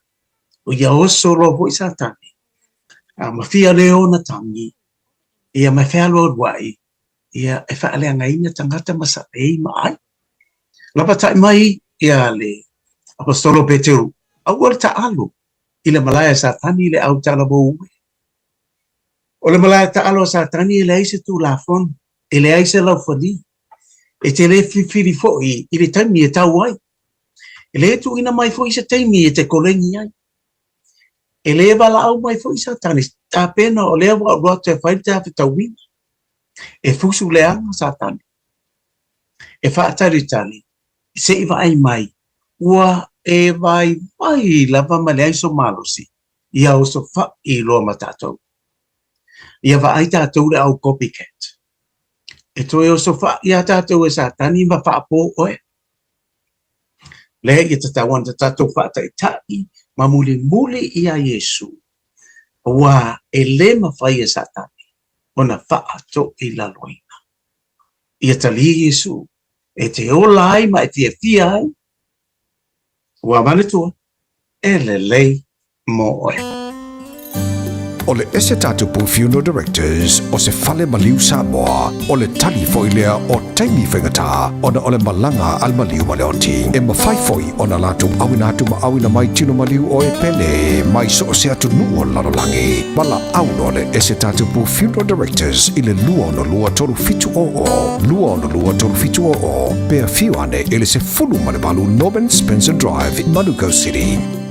Ua ia oso loa foʻi Satani, a ma fia leona tagi, ia ma e fealualuaʻi, ia e faaleagaina tagata ma saʻei ma ʻai. Lapataʻi mai ia le Aposetolo Peteru, aua le taʻalo i le malae a Satani i le ʻau talavou ue. O le malae taʻalo a Satani e leai se tulafono, e leai se laufali, e te lē filifili foʻi i le taimi e tau ai. E lē tuuina mai foʻi se taimi e te koleni ai. E lē valaau mai foʻi Satani, tapena o lea ua alu atu e fai le tafetauina. E fusu leaga Satani, e faatalitali se i vaai mai, ua e vaivai lava ma leai so malosi, ia osofaʻi loa ma tatou. Ia vaai tatou le au copycat. E toe osofaʻi iā tatou e Satani ma faapō oe. Lea ia tatau ana ta tatou faataʻitaʻi ma mulimuli iā Iesū, auā e lē mafai e Satani ona faatoʻilaloina. Ia talia Iesū e te ola ai ma e fiafia ai, ua manatua, e lelei mo oe. O le ese tatou Funeral Directors o se fale maliu Samoa, o le tali foi lea o taimi faigata ona o le malaga a le maliu ma le oti. E mafai foi ona latou auina atu ma auina mai tino maliu o e pele mai so o se atunuu o le lalolagi. Valaau loa le ese tatou Funeral Directors i le 262 3700, 262 3700, pe afio ane i le 18 Norman Spencer Drive, Manukau City.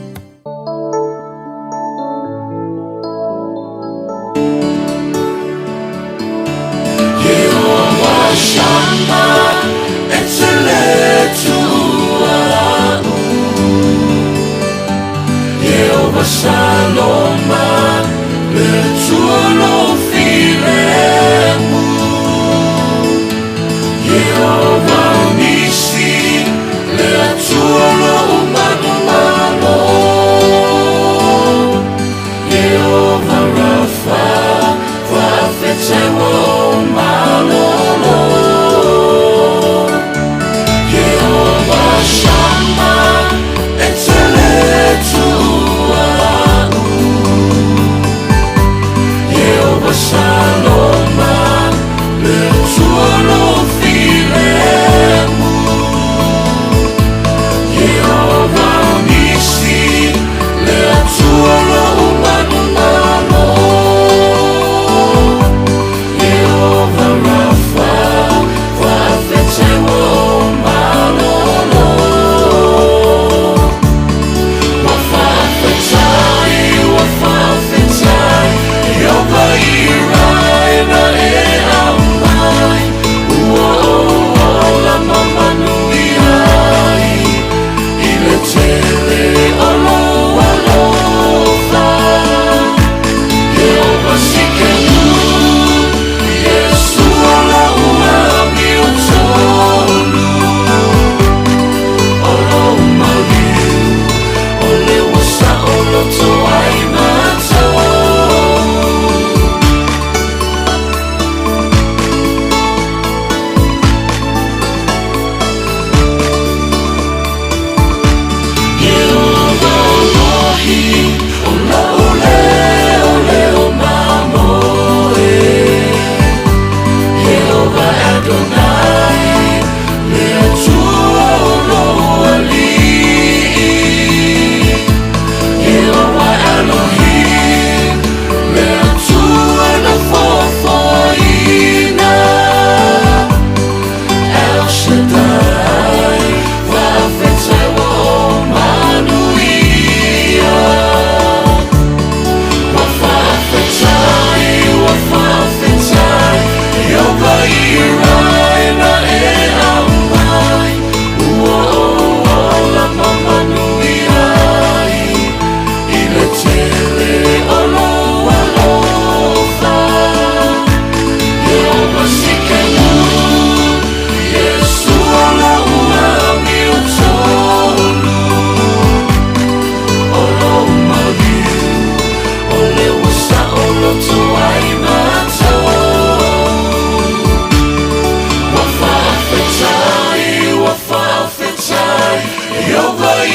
Iova i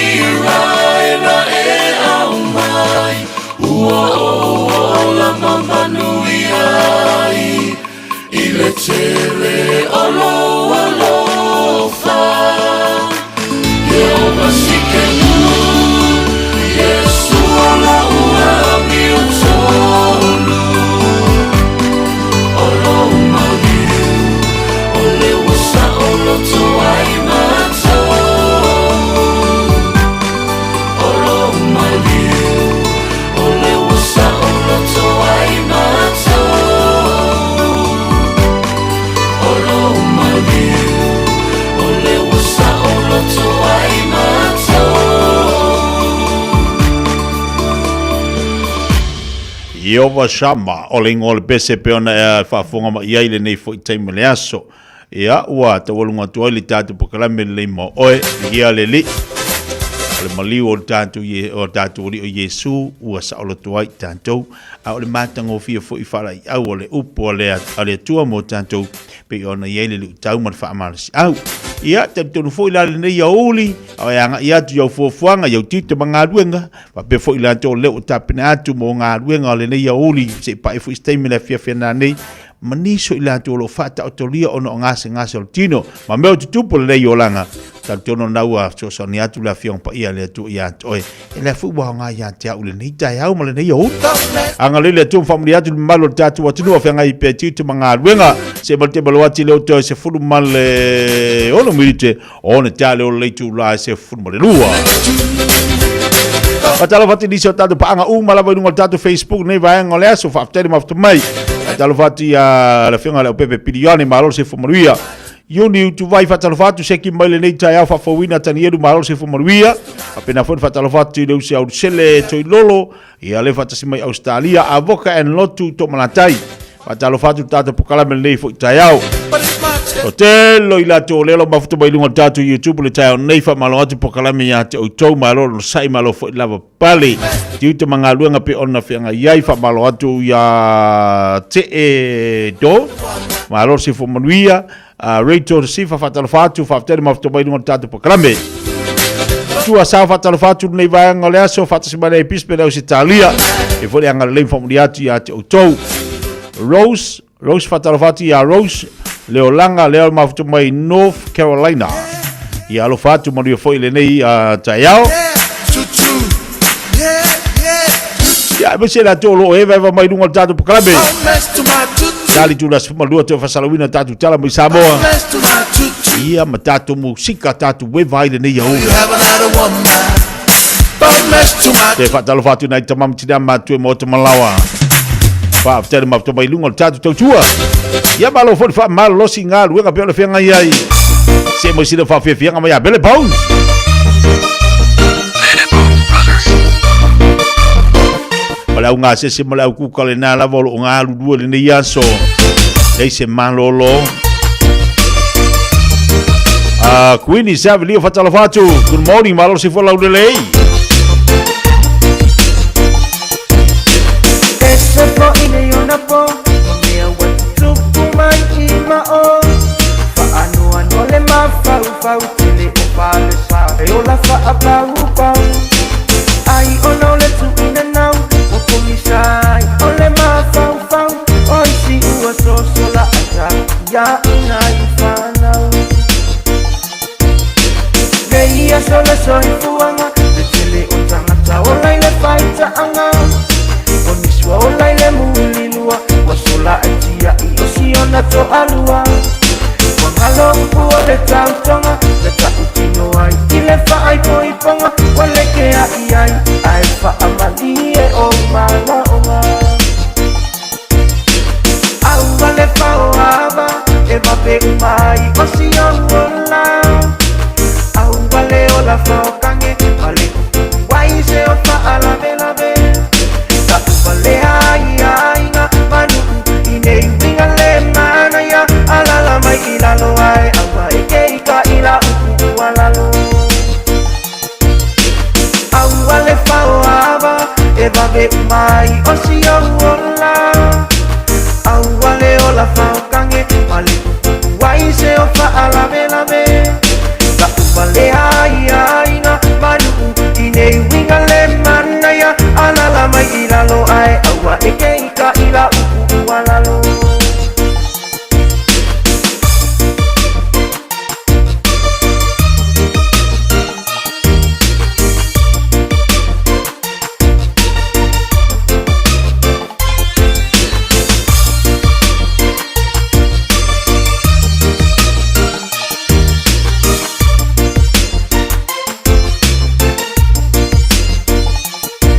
ra e au mai, ua ou ola ma manuia ai, i le tele o lou alofa. Iehova Tsidkenu, Iesu o la'u amiotonu, o lou maliu, o le ua saoloto ai matou. O lou maliu, o le ua saoloto ai matou. O lou maliu, o le ua saoloto ai matou. Ieova Shama, o le igoa o le pese e pei ona e faafofoga mai i ai lenei foi taimi o le aso. Ia, ua taualuga atu ai le tatou polokalame lelei mo oe, viia le Alii. O le maliu o le tatou, o le tatou Alii o Iesu ua saoloto ai i tatou, a o le matagofie foi faalaeiau o le upu a le, a le Atua mo tatou, pei ona i ai le luitau ma le faamalosiau. Ia, talitonu foi la lenei aoauli, a o e agai atu i au fuafuaga, i au tiute ma galuega, faapea foi i latou o lea ua tapena atu mo galuega o lenei aoauli, se i pai foi se taimi i le afiafi ana nei, ma nisi o i latou o lo o faataotolia ona o gasegase o le tino ma mea o tutupu o lenei olaga. Talitonu na ua fesoasoani atu le Afioga Paia a le Atua ia te oe, e lea foi ua aoga ia te au i lenei taeao ma lenei aoauli. Agalelei le Atua ma faamanuia atu le mamalu o le tatou atunuu o feagai pea tiute ma galuega. Se ma le tema loa ati leo toe 16 minute ona ta le ola le itula e 12. Faatalofa atu i nisi o tatou paaga uma lava i luga o le tatou Facebook nei vaega o le aso. Faafetai le mafuta mai. Faatalofa atu i le afioga i le Aupepe Pilione, malo le soifua manuia. Iuni Utuvai, faatalofa atu, seki mai lenei taeao faafouina Tanielu, malo le soifua manuia. Faapena foi le faatalofa atu i le usi Aurusele Toilolo, ia le faatasi mai Australia, Avoka and Lotu Tomalatai. Faatalofa atu le tatou polokalame lenei foi taeao. O telo i latou o lea mafuta mai luga o le tatou YouTube le taeao nei, faamalo atu polokalame ia te outou, malo le onosai, malo foi lava pale. Tiute ma galuega pe ona feagai ai, faamalo atu ia te e do. Malo le soifua manuia. Rachel Sifa, faatalofa atu, faafetai le mafuta mai luga o le tatou polokalame. Tua sao faatalofa atu lenei vaega o le aso, faatasi mai le Brisbane Ausetalia. E foi le agalelei ma faamanuia atu ia te outou. Rose, Rose faatalofa atu ia Rose, Leolaga, lea o le mafuta mai North Carolina. Ia alofa atu manuia foi lenei taeao. Ia, aemaise latou o lo o evaeva mai luga o le tatou polokalame. Tali tula 12 toe fasalauina tatou tala mai Samoa. Ia ma tatou musika, tatou eva ai lenei aoga. Te faatalofa atu nai tama ma tina matua ma ota malawa. Faafetai le mafuta mai luga o le tatou tautua. Ia malo foi le faamalolosi i galuega pei ona feagai ai. Se mo sina faafiafiaga mai a Bele Bones. Ma le au gasese ma le au kuka lena lava o lo o galulue lenei aso. Leai se malolo. Queenie Savelio faatalofa atu. Good morning, malo se folau lelei. Ese po i le ona po, o mea ua tutupu mai i mao. Faanoanoa le mafaufau, tele o falesa, e ola faapaupau. Ai ona o le tuuina nau, ua pogisa ai o le mafaufau. O isi ua sosola ata, ia ina i whanau. Nei aso le soifuaga, le tele o tagata ola i le faitaaga. O nisi ua ola i le mulilua, ua sola ai tiai o siona toalua. Ua galo upu o le tautoga, na tautino ai i le faaipoipoga. Ua lekea'i ai, ae faamalie o malaoga. Aua le faoava, e vave uma ai o si ou ola. Aua le ola faokange, ma le kukuku ai se o faalavelave. Taʻu valea ai aiga ma nuu i nei uiga le manaia. Alala mai i lalo ae aua e ke i ka i la upu ua lalo. Aua le faoava, e vave uma ai o si ou ola. Aua le ola faokange, ma le kukuku ai se o faalavelave. Taʻu valea ai e ke ika i la uku ua lalo.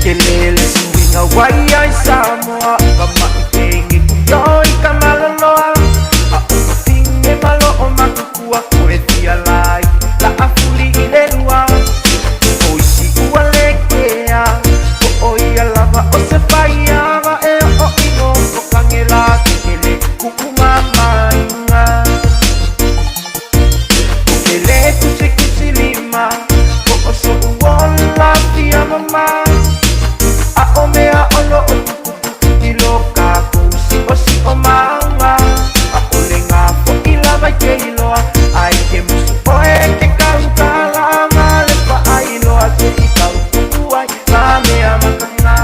Tele le suiga wai ai Samoa ka ma'i tenge ki oi ka maloloa a o ka pinge malo o makukua ko e fia lai la a fuli i le lua o isi ua le kea ko o ia lava o se faiava e o ino ko kangela ke kele kuku mamainga o kele kusi kusi lima ko o so uola fia mama a o mea o lo o tukutuku i lo kākou si o si o maunga a o le ngā fo i lava i ke iloa ai ke musu oe ke kaukala ma le pa ai loa se i kaukuku ai ma mea makanga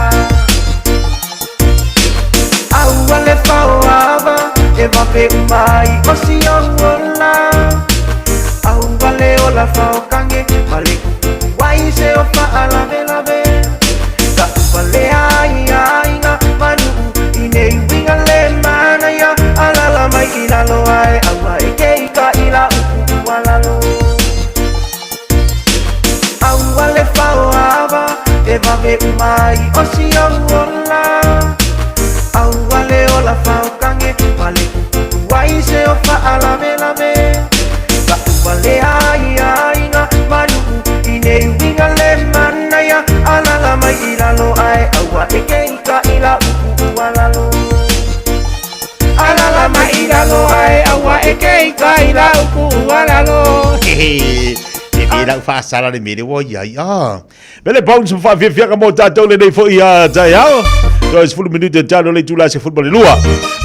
Aua le faoava e vape umai o si ola Aua le ola faokange ma le kukuku ai se o faalavelave Ka upa le ai aiga manuu i nei uiga le manaia Alala mai i lalo ae aua e ke ika i la uku ua lalo Aua le faoava e vave umai o si ola Aua le ola faokange ma le kukuku ai se o faalavelave Ka upa le ai aiga manuu i nei uiga le manaia Alala mai i lalo ae aua e ke ika i la uku ua lalo Alala mai i lalo ae aua e ke ika i la uku ua lalo Hehe, e me lau whaasara le mere wa iai. Ah. Mele bounce ma whaafiafiaga mo tātou le nei foi a taeao. Toi 10 minute talo le tula se football lua.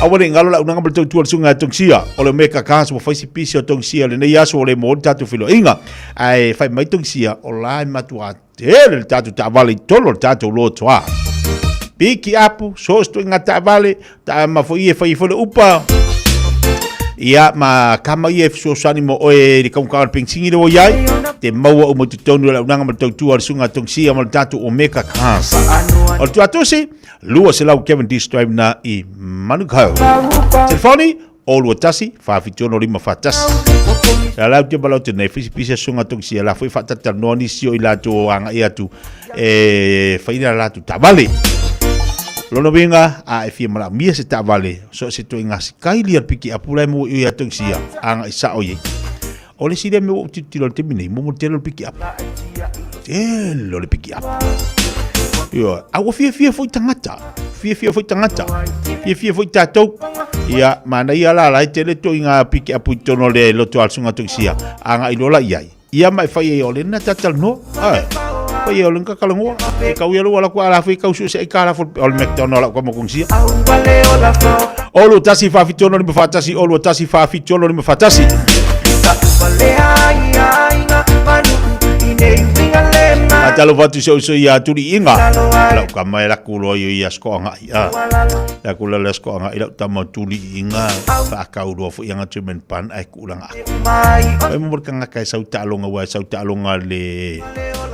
Aua ne ngalo la unanga ma tau tua sunga tongsia. O le meka ka so fai si pisi o tongsia le nei aso o le mo tātou filo inga. Ai fai mai tongsia o la e matua tele le tātou taavale i tolo le tātou lotoa. Piki apu, so sto inga taavale, ta ma foi e fai foi le upa. Ia ma kama ia e fesoasoani mo oe i le kaunga o le pensingi le o iai te maua uma totonu o le aunaga ma le tautua a le susuga a Tongsia ma le tatou Omega Cars. O le tuatusi, 200 Cavendish Drive na i Manukau. Telefoni, o 21 476 541. La lau te malau te nei, whisi pisa susuga Tongsia, la foi whaatatanoa nisi o i latou o anga i atu e whaina latou taavale. Lona uiga, a e fia manaomia se taavale, so se toe gasikaili a le piki apu la e maua i o ia tausia, agai sao i ai. O le isi lea mea ua ou tilotilo i le taimi nei, momo tele o le piki apu. Tele o le piki apu. Ioe, a ua fiafia foi tagata, fiafia foi tagata, fiafia foi tatou. Ia, manaia la la e tele toiga piki apu i totonu o le loto a le susuga Tausia, agai loa la i ai. Ia mai fai ai o le na tatalanoa. Ai. Fai ai o le na tatalanoa. E kau ia lua la kua ala fai kau su se i kala fo o le McDonald la kua mokongsia. Olu tasi fa fitono lima fa tasi olu tasi fa fitono lima fa tasi. Atalo fatu se uso ia turi inga. Lau kama e laku loa ia ia skoanga ia. Laku la la skoanga i lau tama turi inga. Whaakau loa fo ia ngā tumen pan ai kulanga. Ai mo ka ngaka e sau taaloga ua e sau taaloga le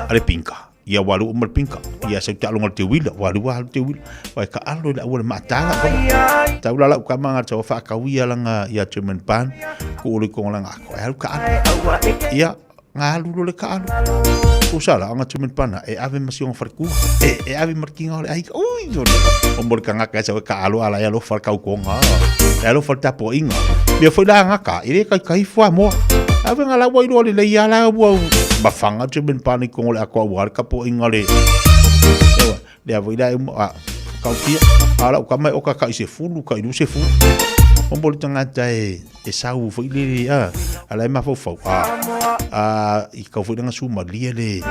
a le pinka. Ia ua alu uma le pinka. Ia sau taaloga le teuila, ua alu le teuila. Ua e ka alo i le aua le maatala kama. Tau la lau kama nga tau whaakau ia langa ia German pan. Ku ulu i konga langa ako. E alu ka alo. Ia nga alu lo le ka alo. Usala anga German pana e ave ma sionga wharekua. E, e ave markinga o le aika. Ui, o mo le kangaka e sau e ka alo ala e alofa le kaukonga. E alofa le tapuaiga. Mea foi la ngaka, e le kaikai fua moa. Ave nga lau ai loa le lei ala ua mafanga German pana i kongo le akoa ua le tapuaiga le. Ewa, le ave i la e uma, a, kautia. A lau kama e oka ka i se fulu, ka i lu se fulu. O mo le tangata e, e sau foi le a ala e mafaufau a a i kau foi langa su malie le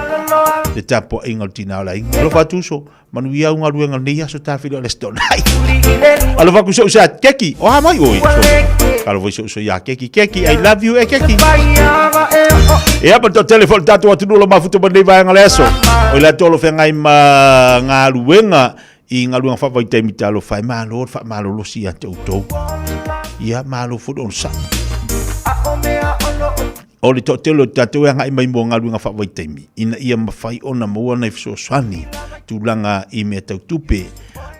le tapuaiga o le tina o le aiga. Alofa atu uso, manuia au galuega o lenei aso tafili o le Stonai. Alofa atu sou sa Keki, o a mai oi. Alofa i sou so ia Keki, Keki, I love you e Keki. E apa to telefone tatou atunuu lo mafuta ma lenei vaega le aso. O i latou o lo feagai ma galuega. i galuega faavaitaimi talofa e malo le faamalolosi ia te outou. Ia malo foi le onosai. O le toatele o tatou e agai mai mo galuega faavaitaimi ina ia mafai ona maua nai fesoasoani tulaga i mea tau tupe.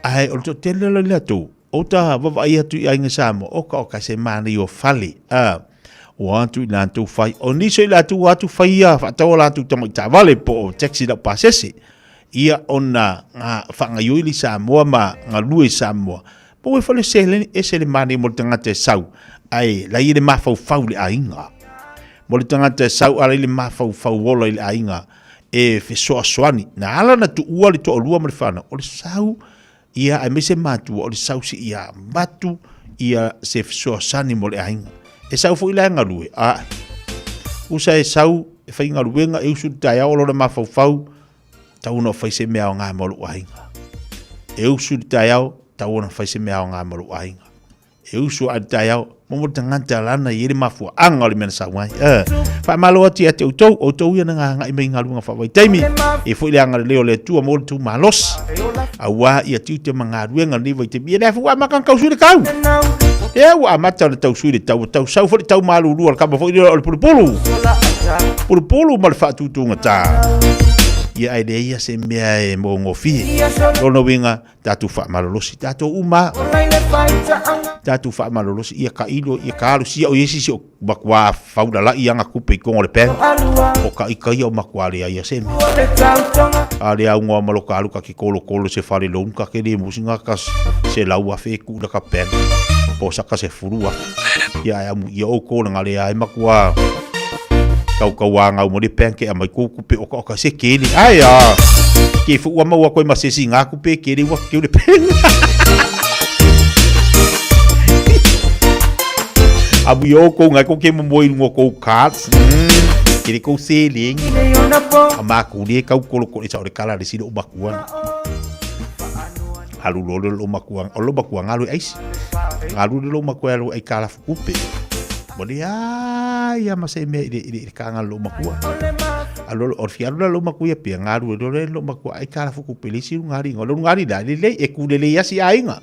Ae o le toatele o le latou, o ta vavaai atu i aiga Samoa, oka oka se manaia o fale, a ua atu i latou fai. O nisi o i latou ua atu fai ia faatau a latou tamai taavale po o taxi laupasese, ia ona faagaioi le Samoa ma galue i Samoa. Po ua fale seleni, ese le manaia mo le tagata e sau, ae lai le mafaufau i le aiga. Mo le tagata e sau a lai le mafaufau ola i le aiga e fesoasoani. Na ala ona tuua le toalua ma le fanau, o le sau ia aemaise matua, o le sau se ia avatu ia se fesoasoani mo le aiga. E sau foi la e galue, a usa e sau e faigaluega e usu i le taeao o lona mafaufau, tau ona fai se mea aoga mo lou aiga. E usu i le taeao, tau ona fai se mea aoga mo lou aiga. E usu ae le taeao, mo mo le tagata lana i le mafuaaga o le mea na sau ai. Faamalo atu ia te outou, outou ia na ngāngai mai galuega faavaitaimi, e foi le agalelei o le Atua mo le tou malosi. Auā ia tiute ma galuega lenei vaitaimi. Ia lea foi ua amata ona tausui le tau. Lea ua amata ona tausui le tau, ua tausau foi le tau malulu a le kama foi lea o le pulupulu. Pulupulu ma le faatutugata. Ia ae leai ia se mea e mogofie. Lona uiga, tatou faamalolosi tatou uma. Tatou faamalolosi ia ka ilo, ia ka alu sia o iesi si o makuā faulalai anga kupe i kongo le pen. O ka ika ia o makuā lea ia se mea. A le au ngoa malo ka alu ka ke kolo kolo se fale loan ka ke le musi nga ka se lau afe e ku la ka pen. Po sa ka se fulu afe. Ia e amu ia o ko nga le ai makuā kau kau a ngau mo le pen ke amai kou kupe oka oka se kele. Ai a ke fu ua maua koe ma se si ngā kupe kele ua ke le pen. Amu ia o kou ngai ko ke mo i lunga kou cards. Ke le kou selengi. A mākou le kau kolo kolo sa o le kala le silo o makua. Alu lo le lo makua, o lo makua ngalu aisi. Ngalu le lo makua alu ai kala fukupe. Mo le a ia ma se mea i le i le kanga lo makua. Alu o fi alu lo makua ia pia ngalu lo le lo makua ai kala fukupe le siu ngari ngo lo ngari la le le e kule le ia si ainga.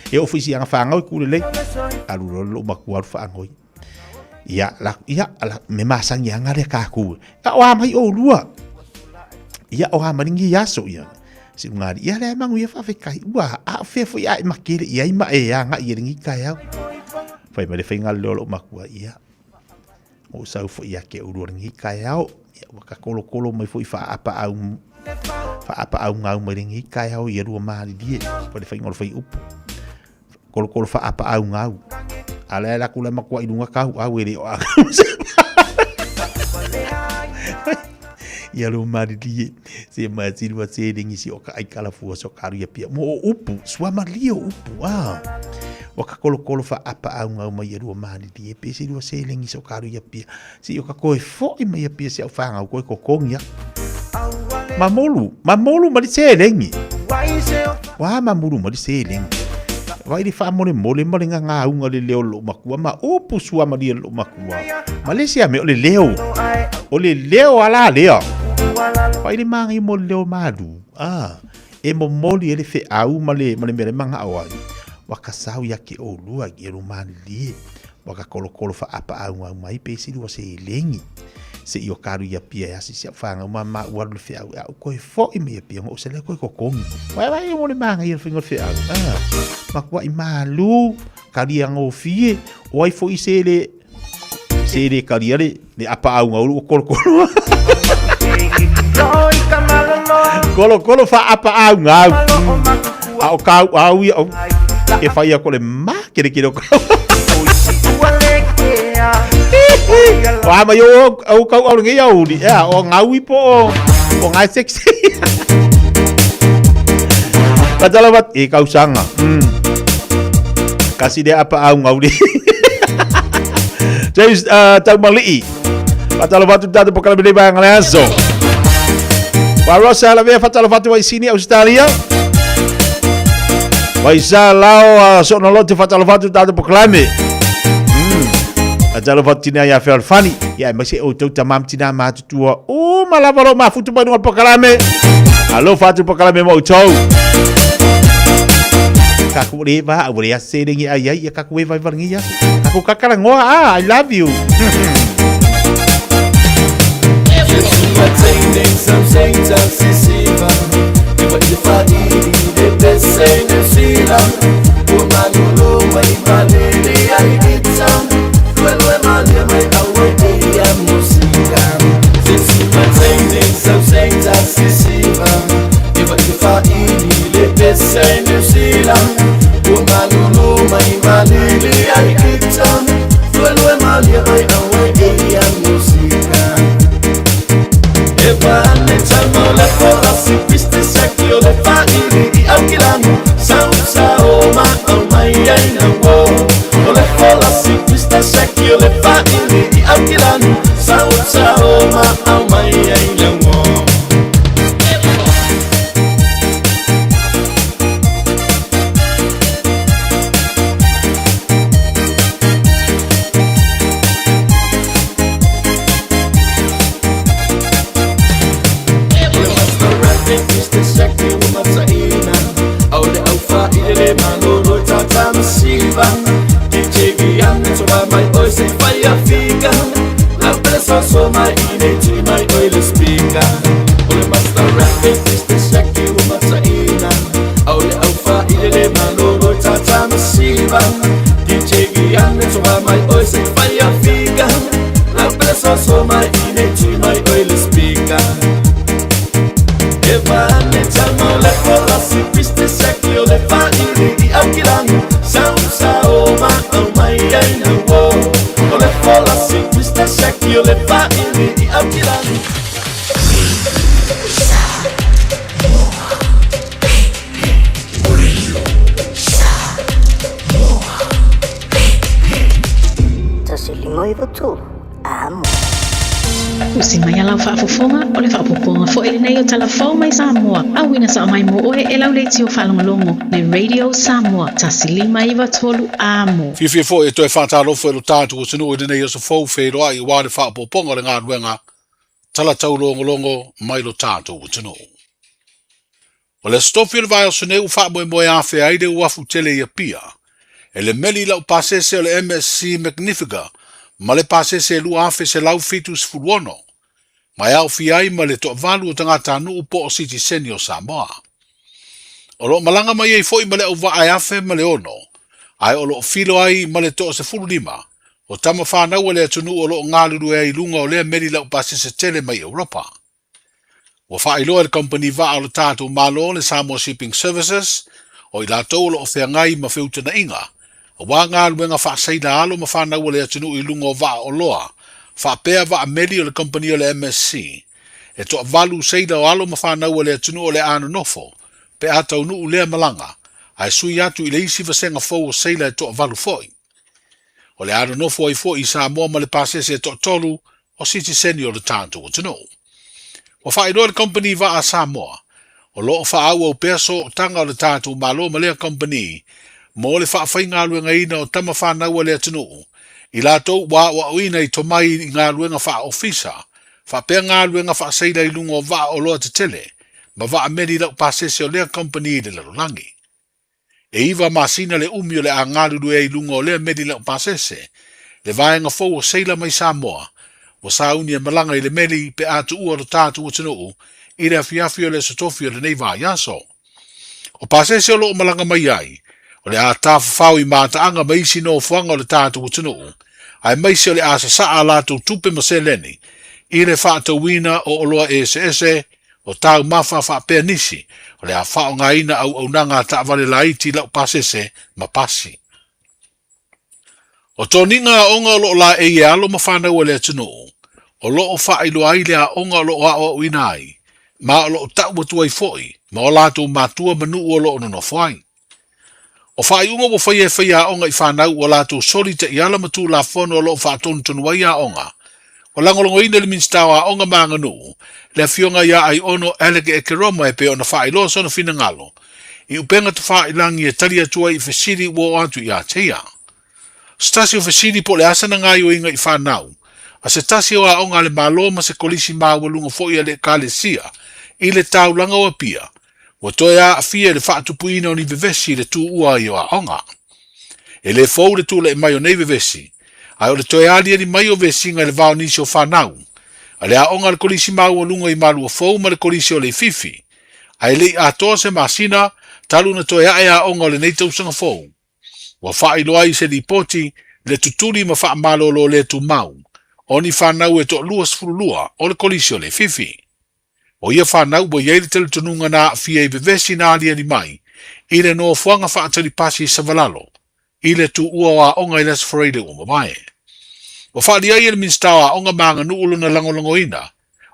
E ofisi anga whangau i kule lei. Alu lo lo makua alu whaangoi. Ia, la, ia, la, me masangi anga le kāku. Ia, o a mai o lua. Ia, o a maringi aso ia. Si ngari, ia le mangu ia whawhekai. Ua, a o whea fui a e makere ia ima e a nga ia ringi kai au. Whai mai le whainga leo lo makua ia. O sau foi ia ke uru ringi kai au. Ia, ua ka kolo kolo mai foi whaapa au whaapa au ngau mai ringi kai au ia rua maari Whai le whainga o le whai upu. Kolokolo whaapa au ngau. A le la kula makua i lunga kau au e le o a. Ia lo marilie se ma silu a se lengi si o ka ai kala fua so karu ia pia mo o upu sua malie o upu a wa ka kolokolo whaapa au ngau mai ia rua marilie pe se rua se lengi so karu ia pia si o ka koe foi mai ia pia se au whangau koe kokongi a Mamolu, mamolu ma le selegi. Wā mamolu ma le selegi. Vai le faamolemole ma le gagauga le leo o lou makua ma upu suamalie lou makua. Ma le isi a mea o le leo. O le leo ala lea. Vai le māgai mo le leo malu. Ah, e momoli e le feau ma le, ma le mea le magao ai. Ua ka sau ia ke ʻolua i e malie. Ua ka kolokolo faapaauau mai pe isi lua selegi. Se i o ka alu i Apia e asi si au whāngau ma ma ua alu le feau e au koe fo'i mai Apia ngo se le koe kokongi. Wai wai mo le māngai le whinga o le feau. Ah, makua i mālu, karia ngōfie, o ai fo'i se le, se le karia le, le apa au ngau ua kolokolo. Kolokolo wha apa au ngau. A o kau au ia, o, ke whai a kore ma, kere kere o kau. O ama i o au kau au ngi au ni. Ea, o ngau i po o, o ngai sexy. Patala wat, e kau sanga. Kasi de apa au ngau ni. James Taumali'i. Patala watu tātou pokala mele ba ngale aso. Wa Rosa la vea fatala watu wa isini Australia. Wa isa lao so no lote fatala watu tātou pokalame. Fatala watu tina ia fel fani. Ia mai se o tau tamam tina matutua. O malava lo mafutu mai no pokalame. Alo fatu pokalame mo tau. Kākou ua le va, a ua leai se seleni e ʻai ai, ia kākou e vaivai lenei aso. Kākou kakalanoa, ah, I love you. Usi mai a lau faafofoga, o le faaopoopoga foi lenei o Tala Fou mai Samoa, auina sao mai mo oe e lau leitio faalogologo le Radio Samoa 1593 Amo. Fiafia foi e toe faatalofa i lo tatou atunuu i lenei aso fou feiloai aua le faaopoopoga o le galuega tala taulogologo mai lo tatou atunuu. O le Aso Tofi o le vaiaso nei ua faamoemoe afea ai le uafu tele i Apia e le meli laupasese o le MSC Magnifica ma le pasese 2176 ma e aofia ai ma le toavalu o tagatanuu po o sitiseni o Samoa. O lo o malaga mai ai foi ma le auvaa e 1006, ae o lo o filo ai ma le toa-15 o tama fanau a le atunuu o lo o galulue ai i luga o lea meli laupasese tele mai Europa. Ua faailoa e le kamupani vaa o le tatou Malo le Samoa Shipping Services, o i latou o lo o feagai ma feutagaiga, aua galuega faasaila alo ma fanau a le atunuu i luga o vaa oloa, faapea vaa meli o le kamupani o le MSC. E toavalu seila o alo ma fanau a le atunuu o le a nonofo, pe a taunuu lea malaga, ae sui atu i le isi vasega fou o seila e toavalu foi. O le a nonofo ai foi i Samoa ma le pasese e toatolu o sitiseni o le tatou atunuu. Ua faailoa e le Kamupani Vaa a Samoa, o lo o faaauau pea sootaga o le tatou Malo ma lea kamupani mo le faafaigaluegaina o tama fanau a le atunuu i latou ua aoaoina i tomai i galuega faa-ofisa faapea galuega faaseila i luga o vaa oloa tetele ma vaa meli laupasese o lea kamupani i le lalolagi. E iva masina le umi o le a galulue ai i luga o lea meli laupasese, le vaega fou o seila mai Samoa, ua sauni e malaga i le meli pe a tuua lo tatou atunuu i le afiafi o le Aso Tofi o lenei vaiaso. O pasese o lo o malaga mai ai, o le a tafafao i mataaga ma isi nofoaga o le tatou atunuu, aemaise o le a sasaa a latou tupe ma seleni i le faatauina o oloa eseese o taumafa faapea nisi o le a faaaogaina auaunaga a taavale laiti laupasese ma pasi. O toniga aoga o lo o laei e alo ma fanau a le atunuu, o lo o faailoa ai le aoga o lo o aoaoina ai, ma o lo o tau atu ai foi ma o latou matua ma nuu o lo o nonofo ai. O faaiuga ua faia e faiaoga i fanau ua latou soli taiala ma tulafono o lo o faatonutonu ai aoga. Ua lagolagoina e le Minisita o Aoga ma Aganuu, le Afioga ia Aiono Alec Ekeroma e pei ona faailoa sona finagalo i upega tafailangi e tali atu ai i fesili ua oo atu ia te ia. Se tasi o fesili po o le a sana gaoioiga i fanau a se tasi o aoga a le Malo ma se kolisi maualuga foi a le Ekalesia i le taulaga o Apia. Ua toe aafia i le faatupuina o ni vevesi i le tuua ai o aoga. E le fou le tulai mai o nei vevesi, ae o le toe aliali mai o vesiga i le va o nisi o fanau, a le aoga a le Kolisi Maualuga i Maluafou ma le Kolisi o Leififi, ae le i atoa se masina talu ona toe ae aoga o lenei tausaga fou. Ua faailoa ai i se lipoti le tutuli ma faamalolo le tumau o ni fanau e toalua 12 o le Kolisi o Leififi. O ia fanau ua i ai le talitonuga na aafia i vevesi na aliali mai i le nofoaga faatali pasi i Savalalo i le tuua o aoga i le Aso Faraile ua mavae. Ua faaalia ai e le Minisita o Aoga ma Aganuu lona lagolagoina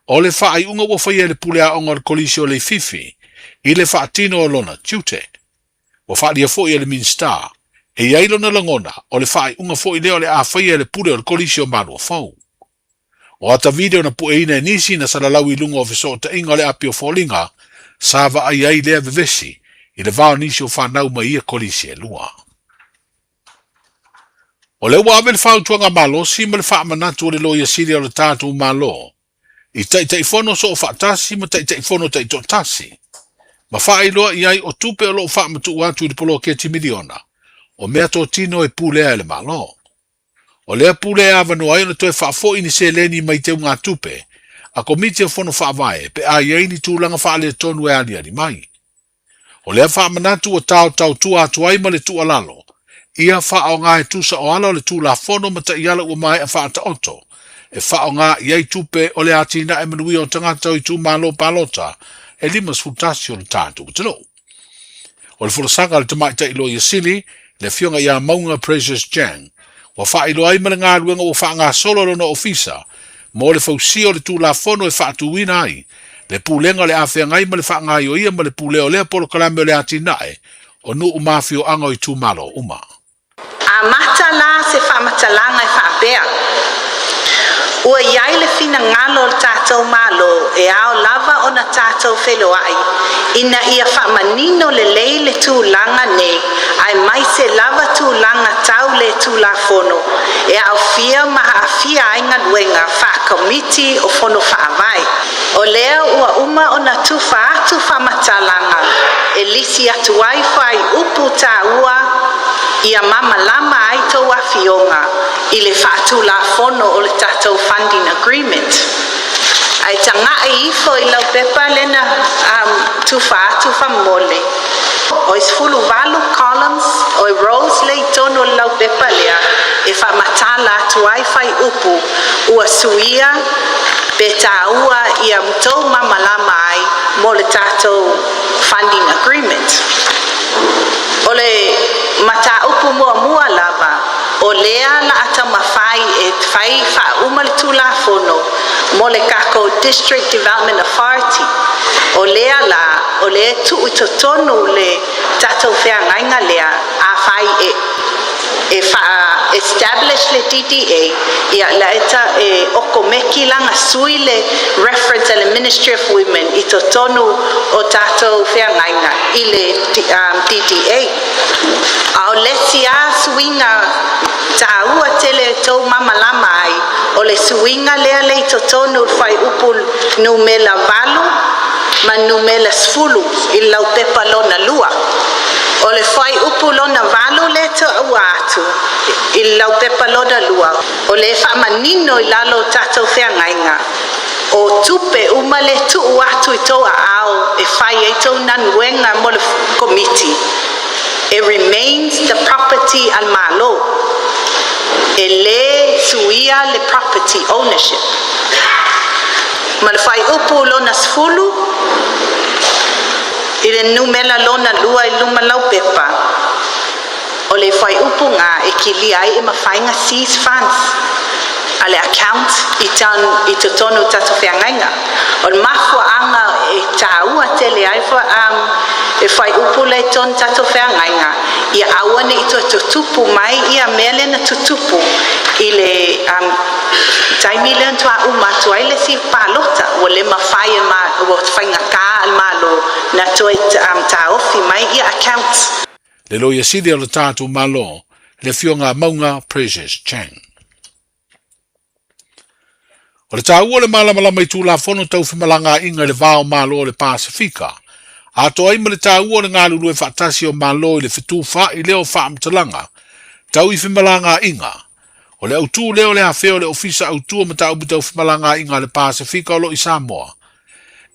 o le faaiuga ua faia e le Pule Aoga o le Kolisi o Leififi i le faatino o lona tiute. Ua faaalia foi e le Minisita, e i ai lona lagona o le faaiuga foi lea o le a faia e le Pule o le Kolisi o Maluafou. O ata video na pueina e nisi na salalau i luga o fesootaiga o le api o foliga, sa vaai ai lea vevesi i le va o nisi o fanau mai ia kolisi e lua. O lea ua ave le fautuaga malosi ma le faamanatu a le Loia Sili o le tatou Malo i Taitaifono Soofaatasi ma Taitaifono Taitoatasi, ma faailoa i ai o tupe o lo o faamatuu atu i le poloketi miliona o meatotino e pulea e le Malo. O lea pule e avanoa ai ona toe faafoi ni seleni mai teugatupe a Komiti o Fono Faavae pe a i ai ni tulaga faaletonu e aliali mai. O lea faamanatu ua taotaotua atu ai ma le tuualalo ia faaaoga e tusa o ala o le Tulafono ma taiala ua maea faataoto e faaaoga i ai tupe o le atinae manuia o tagata o itumalo palota e 51 o le tatou atunuu. O le folasaga a le Tamaitai Loia Sili, le Afioga ia Mauga Precious Jang, ua faailoa ai ma le galuega ua faagasolo a lona ofisa mo le fausia o le Tulafono e faatuina ai le Pulega o le a feagai ma le faagaioia ma le pulea o lea polokalame o le atinae o nuu ma afioaga o itumalo uma. Amata la se faamatalaga e faapea, Ua i ai le finagalo o le tatou Malo e ao lava ona tatou feloai ina ia faamanino lelei le tulaga nei aemaise lava tulaga tau le Tulafono e aofia ma aafia ai galuega faa-Komiti o Fono Faavae. O lea ua uma ona tufa atu faamatalaga e lisi atu ai fuaiupu taua ia mamalama ai tou afioga i le faatulafono o le tatou funding agreement. Ae taga'i ifo i lau pepa lena tufa atu famole. Oi 18 columns, oi rows le i tonu o le lau pepa lea e faamatala atu ai fuaiupu ua suia pe taua ia mtou mamalama ai mo le tatou funding agreement. O le mataupu muamua lava, o lea la a taumafai e fai faauma le Tulafono mo le kakou District Development Authority. O lea la, o lea e tuu i totonu le tatou feagaiga lea afai e e faa establish le DDA ia la e ta e okomeki langa sui le reference a le Ministry of Women i totonu o tatou feagaiga i le DDA. A o lesi a suiga taua tele e tou mamalama ai o le suiga lea le i totonu le fuaiupu numela 8 ma numela 10 i le laupepa lona lua. O le fuaiupu lona 8 lea taua atu i le laupepa lona lua, o le faamanino i lalo o tatou feagaiga, o tupe uma le tuu atu i tou aao e fai ai tou galuega mo le Komiti, e remains the property a le Malo. E le suia le property ownership. Ma le fuaiupu lona 10 i le numela lona lua i luma laupepa, o le fuaiupu ga e kilia ai e mafai ga seize funds a le account i tan i totonu o tatou feagaiga. O le mafuaaga e taua tele ai e fuaiupu lea i totonu tatou feagaiga, ia aua ne i toe tutupu mai ia mea lea na tutupu i le taimi lea na toa uma atu ai le isi palota, ua le mafai e ma, ua faigata a le Malo na toe taofi mai ia accounts. Le Loia Sili o le tatou Malo, le Afioga a Mauga Precious Chang. O le taua o le malamalama i Tulafono tau femalagaaiga i le va o Malo o le Pasefika, Atoa ai ma le taua o le galulue faatasi o Malo i le fetufaai lea o faamatalaga tau i femalagaaiga. O le autu lea o le afea o le Ofisa Autu o Mataupu Tau Femalagaaiga a le Pasefika o lo o i Samoa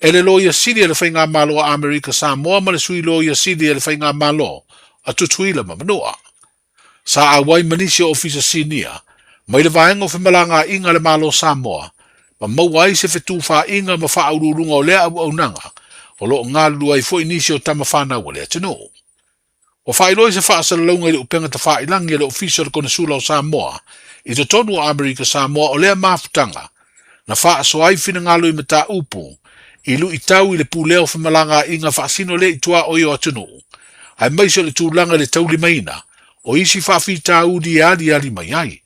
e le Loia Sili a le Faigamalo a Amerika Samoa ma le Sui Loia Sili a le Faigamalo a Tutuila ma Manua. Sa auai ma nisi o Ofisa Sinia mai le Vaega o Femalagaaiga a le Malo o Samoa ma maua ai se fetufaaiga ma faauluuluga o lea auaunaga o lo o galulue ai foi nisi o tama fanau a le atunuu. Ua faailoa i se faasalalauga i le upega tafailagi a le Ofisa o le Konesula o Samoa i totonu o Amerika Samoa o lea mafutaga na faasoa ai finagalo i mataupu i luitau i le pulea o femalagaaiga faasino lea i tuaoi o atunuu, aemaise o le tulaga i le taulimaina o isi faafitauli e aliali mai ai.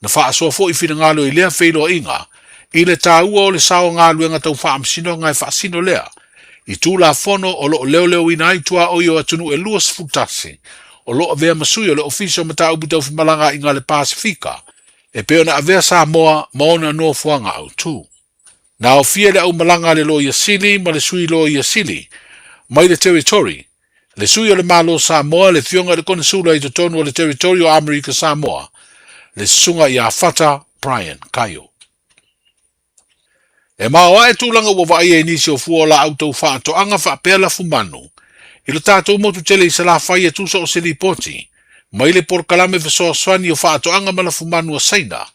Na faasoa foi finagalo i lea feiloaiga i le taua o le sao o galuega tau faamasinoga e faasino lea i Tulafono o lo o leoleoina ai tuaoi o atunuu e 21 o lo o avea ma sui o le Ofisa o Mataupu Tau Femalagaaiga a le Pasefika e pei ona avea Samoa ma ona nofoaga autu. Na aofia le aumalaga a le Loia Sili ma le Sui Loia Sili mai le Territory, le Sui o le Malo Samoa, le Afioga i le Konesula i totonu o le Territory o Amerika Samoa, le Susuga ia Fata Brian Kaio. E maoae tulaga ua vaaia i nisi o fua o laau tau faatoaga faapea lafumanu i lo tatou motu tele i Salafai e tusa o se lipoti mai le polokalame fesoasoani o faatoaga ma lafumanu a Saina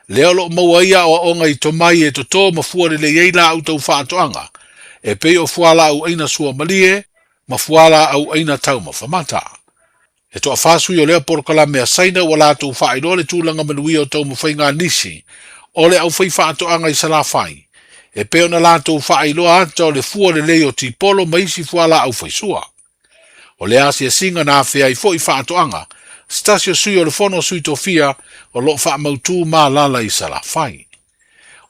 lea o lo o maua ai aoaoga i tomai e totō ma fua lelei ai laau tau faatoaga e pei o fualaau aina suamalie ma fualaau aina taumafa mata. E toafa sui o lea polokalame a Saina ua latou faailoa le tulaga manuia o taumafaiga a nisi o le aufaifaatoaga i Salafai, e pei ona latou faailoa ata o le fua lelei o tipolo ma isi fualaau faisua. O le asiasiga na afea ai foi faatoaga, se tasi o sui o le Fono a Sui Tofia o lo o faamautu ma alaala i Salafai.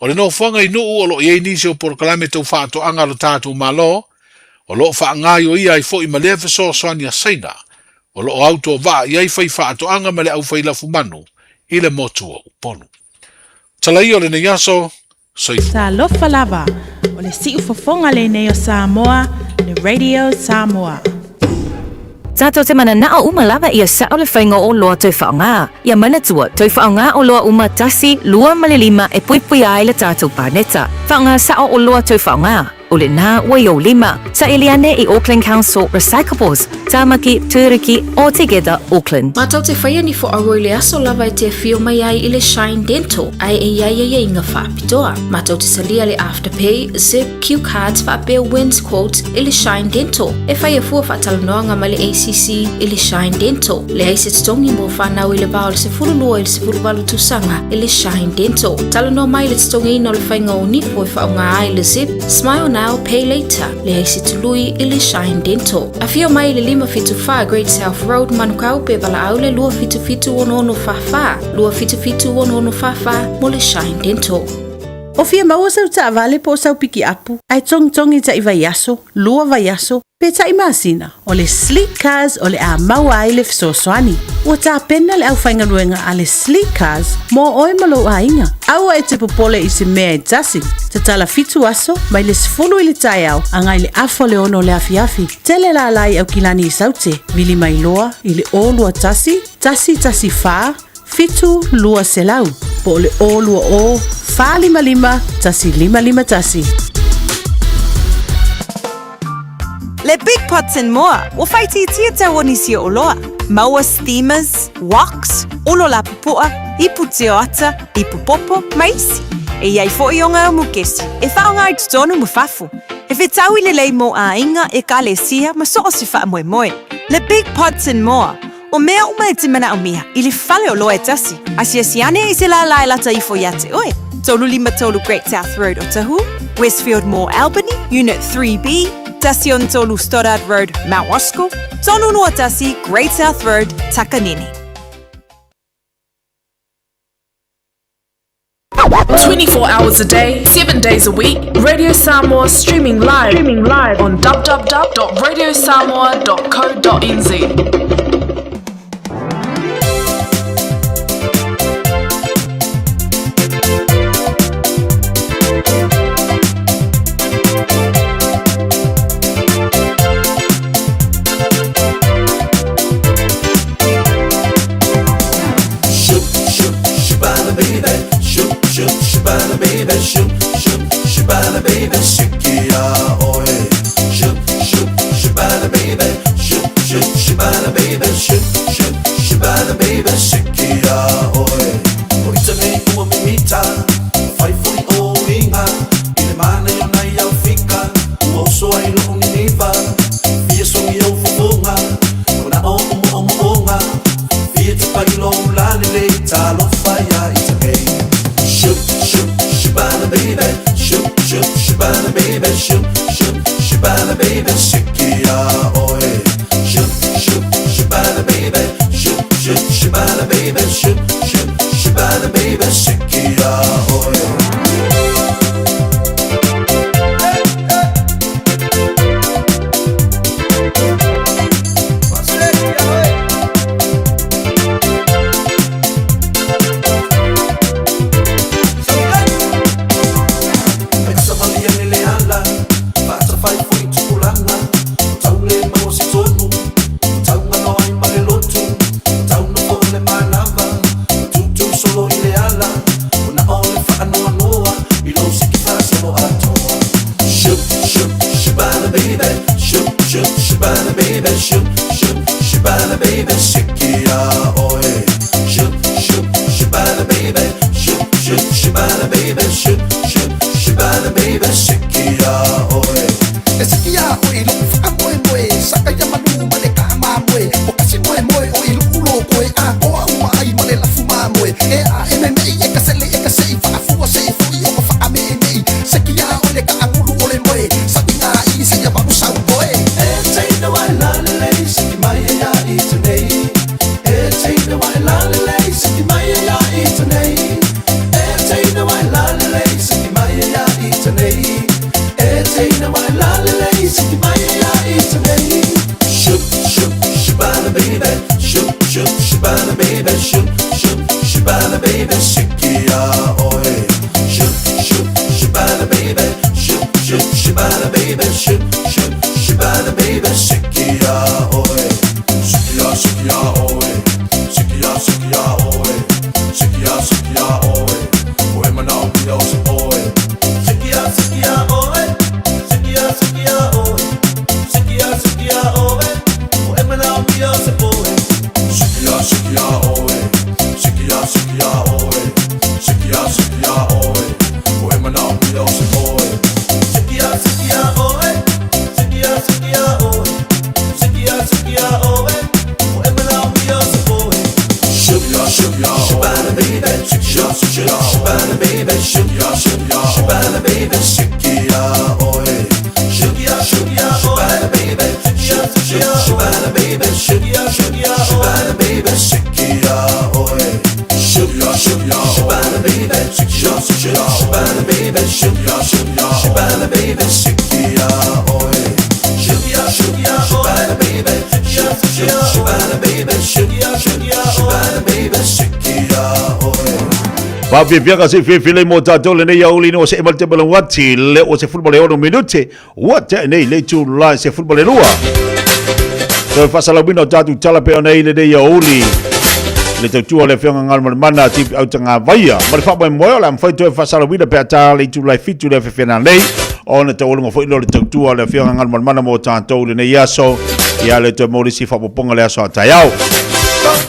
O le nofoaga i Nuu o lo o i ai nisi o polokalame tau faatoaga a lo tatou Malo, o lo o faagaoioia ai foi ma lea fesoasoani a Saina, o lo o autovaa i ai faifaatoaga ma le aufai lafumanu i le motu o Upolu. Tala ia o lenei aso, soifua. Talofa lava, o le siufofoga lenei o Samoa, le Radio Samoa. Tatou te mananao uma lava ia sao le faiga o oloa toe faaaoga. Ia manatua, toe faaaoga oloa uma tasi, lua ma le lima e puipuia ai le tatou paneta. Faaaoga sao oloa toe faaaoga. O lena ua i ou lima. Saili ane i Auckland Council Recyclables, Tamaki, Turuki, or Together Auckland. Matou te whaia ni fo aua i le aso lava e te afio mai ai i le Shine Dental, ae e iai aiaiga faapitoa. Matou te talia le Afterpay, Zip, Cue Cards faapea Wins Quote i le Shine Dental. E faia fua faatalanoaga ma le ACC i le Shine Dental. Leai se totogi mo fanau i le va o le 12 i le 18 tausaga i le Shine Dental. Talanoa mai i le totogiina o le faiga o nifo e faaaoga ai le Zip, Smile Now, Pay Later. Leai se tului i le Shine Dental. Afio mai i le 574 Great South Road, Manukau, pe valaau le 277 6644, 277 6644 mo le Shine Dental. O fia maua sau taavale po o sau pikiapu, ae togitogi taʻi vaiaso, lua vaiaso, pe taʻi masina, o le Sleek Cars o le a maua ai le fesoasoani. Ua tapena le aufaigaluega a le Sleek Cars mo oe ma lou aiga. Aua e te popole i se mea e tasi. Tatala fitu aso, mai le 10 i le taeao agai le afa o le ono o le afiafi. Tele lala i Aukilani i Saute, vili mai loa i le 021 114 7200 po o le 020 455 1551. Le Big Pots and More, ua faaitiitia tau o nisi o oloa. Maua steamers, woks, olo lapupoa, ipu tioata, ipu popo, ma isi. E i ai foi o ngā mukesi, e faaaoga i totonu ma fafo. E fetaui lelei mō āinga, ekalesia ma so o se faamoemoe. Le Big Pots and More, O mea uma e te manaomia i le fale oloa e tasi, asiasi ane i se lālā e lata ifo iā te oe. 353 Great South Road Otahuhu, Westfield Mall Albany, Unit 3B, 13 Stoddard Road, Mount Roskill, 321 Great South Road, Takanini. 24 hours a day, 7 days a week, Radio Samoa streaming live, streaming live on www.radiosamoa.co.nz. Shoot, shoot, shabala baby, sikia oe. Shoot, shoot, shabala baby, shoot, shoot, shabala baby, shoot, shoot, shabala baby, sikia oe. O ita nei ua mimita, fai fui o inga, i le mana i ona i au fika, ua oso ai loo niniva, fia songi au fofoga, o na o o mo o mo onga, fia te pai lo lale le talofa ia ita nei. Shoot, shoot, shabala baby, shoot, shoot, shabala baby, shoot, shoot, shabala baby, sikia oe. Shoot, shoot, shabala baby, shoot, shoot, shabala baby, shoot, shoot, shabala baby, sikia oe. Shoot, shoot, shabala baby, shoot, shoot, shabala baby, shoot, shoot, shabala baby, sikia oe. Shoot, shoot, shabala baby, shoot, shoot, shabala baby, shoot, shoot, shabala baby, sikia oe. E sikia oe lo wha moe moe, saka ia manu ma le ka mā moe. O kasi moe moe o i luku lo koe, a koa uma ai ma le lafu mā moe. E a e me mei, e ka sele, e ka sei, whaafua se e fui o ka wha me e mei. Sikia oe le ka angulu o le moe, sa inga i se ia waru sau koe. E teina wai la le lei, siki mai e ia i te nei. E teina wai la le lei, siki mai e ia i te nei. E teina wai la le lei, siki mai e ia i te nei. E teina wai la le lei, siki mai e ia i te nei. Shoot, shoot, shabala baby, shoot, shoot, shabala baby, shoot, shoot, shabala baby, sikia oe. Shoot, shoot, shabala baby, shoot, shoot, shabala baby, shoot, shoot, shabala baby, sikia oe. Sikia, sikia oe. Sikia, sikia oe. Sikia, sikia oe. Oe mana o pia o se oe. Sikia, sikia oe. Sikia, sikia oe. Sikia, sikia oe. Oe mana o pia o se oe. Sikia, sikia oe. Sikia, sikia oe. Sikia, sikia oe. Oe mana o pia o se oe. Sikia, sikia oe. Sikia, sikia oe. Sikia, sikia oe. Oe mana o pia o se oe. Shoot, shoot, shabala baby, shoot, shoot, shabala baby, shoot, shoot, shabala baby, sikia oe. Shoot, shoot, shabala baby, shoot, shoot, shabala baby, shoot, shoot, shabala baby, sikia oe. Shoot, shoot, shabala baby, shoot, shoot, shabala baby, shoot, shoot, shabala baby, sikia oe. Shoot, shoot, shabala baby, shoot, shoot, shabala baby, shoot, shoot, shabala baby, sikia oe. Faafiafiaga se fiafia mo tatou lenei aouli ina ua see mai le tema lauati le ua 16 minute ua tea nei le itulā e 12. Toe faasalauina o tatou tala pei ona i lenei aouli le tautua o le Afioga Galumalemana Tipi Autagavaia ma le faamoemoe o le a mafai toe faasalauina pe a tā le itula e 7 le afiafi nanei ona taualuga foi lea o le tautua o le Afioga Galumalemana mo tatou i lenei aso ia le toe maua le isi faaopoopoga le aso a taeao.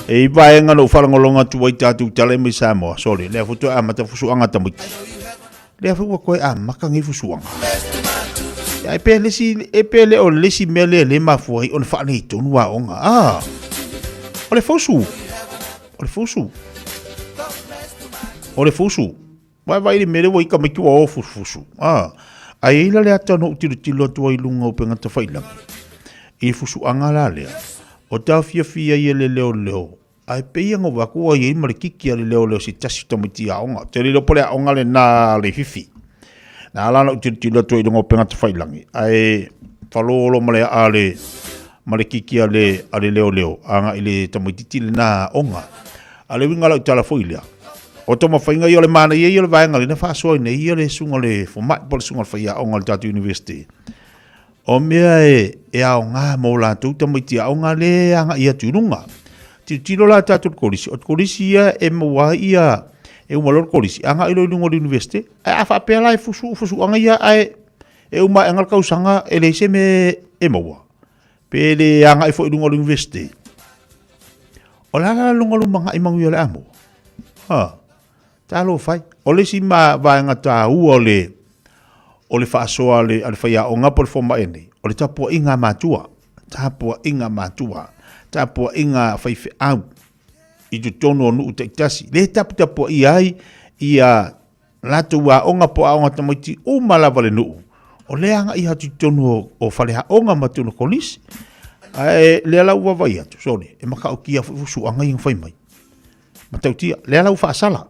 E i vaega na ou faalogologo atu ai tatou tala mai Samoa, sorry, lea foi toe amata fusuaga a tamaiti. Lea foi ua toe amata nei fusuaga. Ia, e pe le isi, e pe le o le isi mea lea le mafua ai ona faalenei tonu aoga. Ah, o le fusu, o le fusu, o le fusu. Vaevae i le mea lea ua i tamaiti ua o fusufusu. Ah, ae i ai la le ata na ou tilotilo atu ai i luga o upega tafailagi, i le fusuaga la lea, o taofiofia ai e le leoleo, ae pei ona ou atu ua i ai ma le kiki a le leoleo se tasi o tamaiti aoga. Ou te le iloa po o le aoga lena a Leififi. Na ala ona ou tilotilo atu ai i luga o upega tafailagi, ae falolo ma le aa a le, ma le kiki a le, a le leoleo agai i le tamaitiiti lena aoga. A o le uiga o lau tala foi lea, O taumafaiga ia o le manaia ia o le vaega lea na faasoa ai nei ia le susuga i le fomai po o le susuga i le faiaoga o le tatou University. O mea e, e aoga mo latou tamaiti aoga lea e agai atu i luga. Tilotilo la tatou i le kolisi, o le kolisi ia e maua ai ia, E uma loa le kolisi, agai loa i luga o le Universite. Ae a faapea la e fusu fusuaga ia ae e uma aega le tausaga e leai se mea e maua, pe le agai foi i luga o le Universite, o le a la lona lumanai manuia o le a maua? Ha, talofa e. O le isi ma vaega taua o le o le faasoa a le, a le faiaoga po o le fomai nei, o le tapuaiga a matua, tapuaiga a matua, tapuaiga a faifeau i totonu o nuu taitasi, le taputapuaia ai ia latou aoga po o aoga tamaiti uma lava le nuu, o lea agai atu i totonu o faleaoga ma totonu o kolisi. Ae lea la ua vaavaai atu, sole, e matautia foi fusuaga ia na fai mai. Matautia, lea la ua faasala,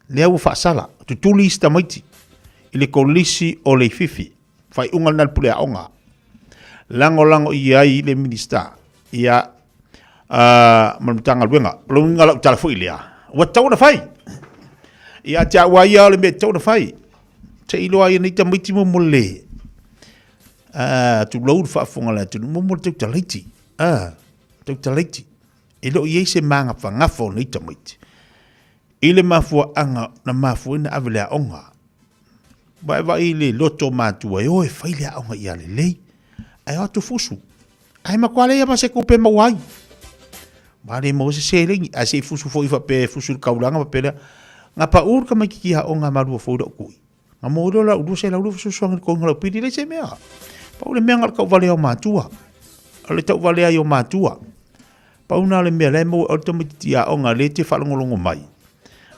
lea ua faasala, tutuli isi tamaiti i le kolisi o Leififi, faaiuga lena a le pule aoga. Lagolago i ai le Minisita, ia, ma le Matagaluega. O le uiga o lau tala foi lea, ua tatau ona fai. Ia te au lava ia o le mea e tatau ona fai. Se i iloa ai e nei tamaiti mo mo le, tulou le faafofoga a le atunuu, mo mo le tautalaiti. Tautalaiti. E le o i ai se magafagafa o nei tamaiti i le mafuaaga na mafua ai ona ave le aoga. Vaevae i le loto o matua e o e fai le aoga ia lelei, ae o atu fusu. Ae matua leai ma se tupe e maua ai. Ua le maua se seleni, ae se i fusu foi faapea e fusu i le taulaga faapea lea. Na pau le tamaititi aoga malua fou i lau tui. Na maua loa lau 200 le fesoasoani i le totogiina o lau pili, leai se mea. Pau le mea na o le tauvalea o matua. O le tauvalea ai o matua. Pau lena o le mea la e maua ai le tamaititi aoga lea e te faalogologo mai.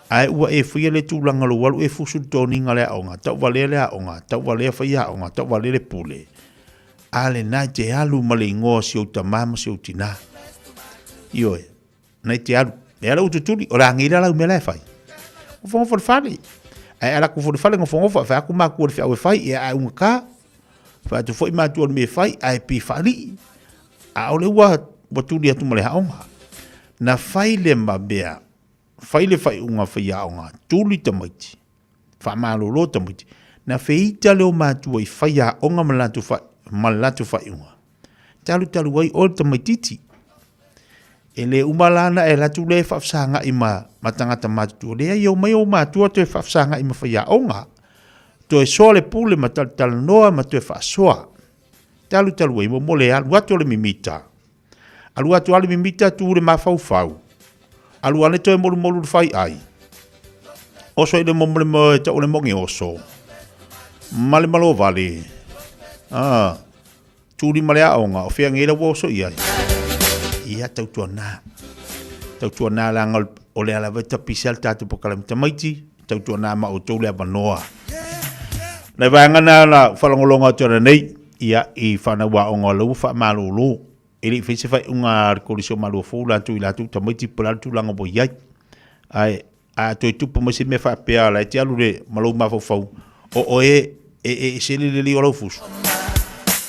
Ae ua e faia le tulaga lou alu e fusu i le toniga o le aoga, tauvalea le aoga, tauvalea faiaoga, tauvalea le pule. A lena e te alu ma le igoa o si ou tama ma si ou tina. Ioe, na e te alu. E ala ututuli, o le a nei la lau mea la e fai. Nofonofo i le fale. Ae ala atu foi i le fale nofonofo, ae fai atu matua i le feau e fai, ia ae ugata. Fai atu foi matua i le mea e fai, ae pei faalii. A o le ua, ua tuli atu ma le aoga. Na fai le mea, fai le faaiuga faiaoga, tuli tamaiti. Faamalolo tamaiti. Na feita lea o matua i faiaoga ma latou fa, ma le latou faaiuga. Talu talu ai oe le tamaititi. E le uma la ona e alu atu lea e faafesagai ma, ma tagata matutua. Leai, e omai ou matua toe faafesagai ma faiaoga. Toe soa le pule ma talatalanoa ma toe faasoa. Talu talu ai, mo le alu atu o le mimita. Alu atu lava le mimita tu le mafaufau. Alu ane toe molumolu le fai ai. Oso i le momo le mo e tau le mogi oso. Ma le malo vale. Ah, tuli ma le aoga, o fea nei la ua oso i ai. Ia tautuana. Tautuana leaga o le ala lava e tapisa ai le tatou polokalame tamaiti, tautuana ma outou le avanoa. Nai vaega na na faalogologo atu ana nei, ia i whanau aoga o la ua faamalolo. E le i fai se faaiuga a le Kolisi o Maluafou latou i latou tamaiti po o le a le tulaga ua i ai. Ae a toe tupu mai se mea faapea la e te alu le ma lou mafaufau, o oe e, e ese le lelei o lau fusu.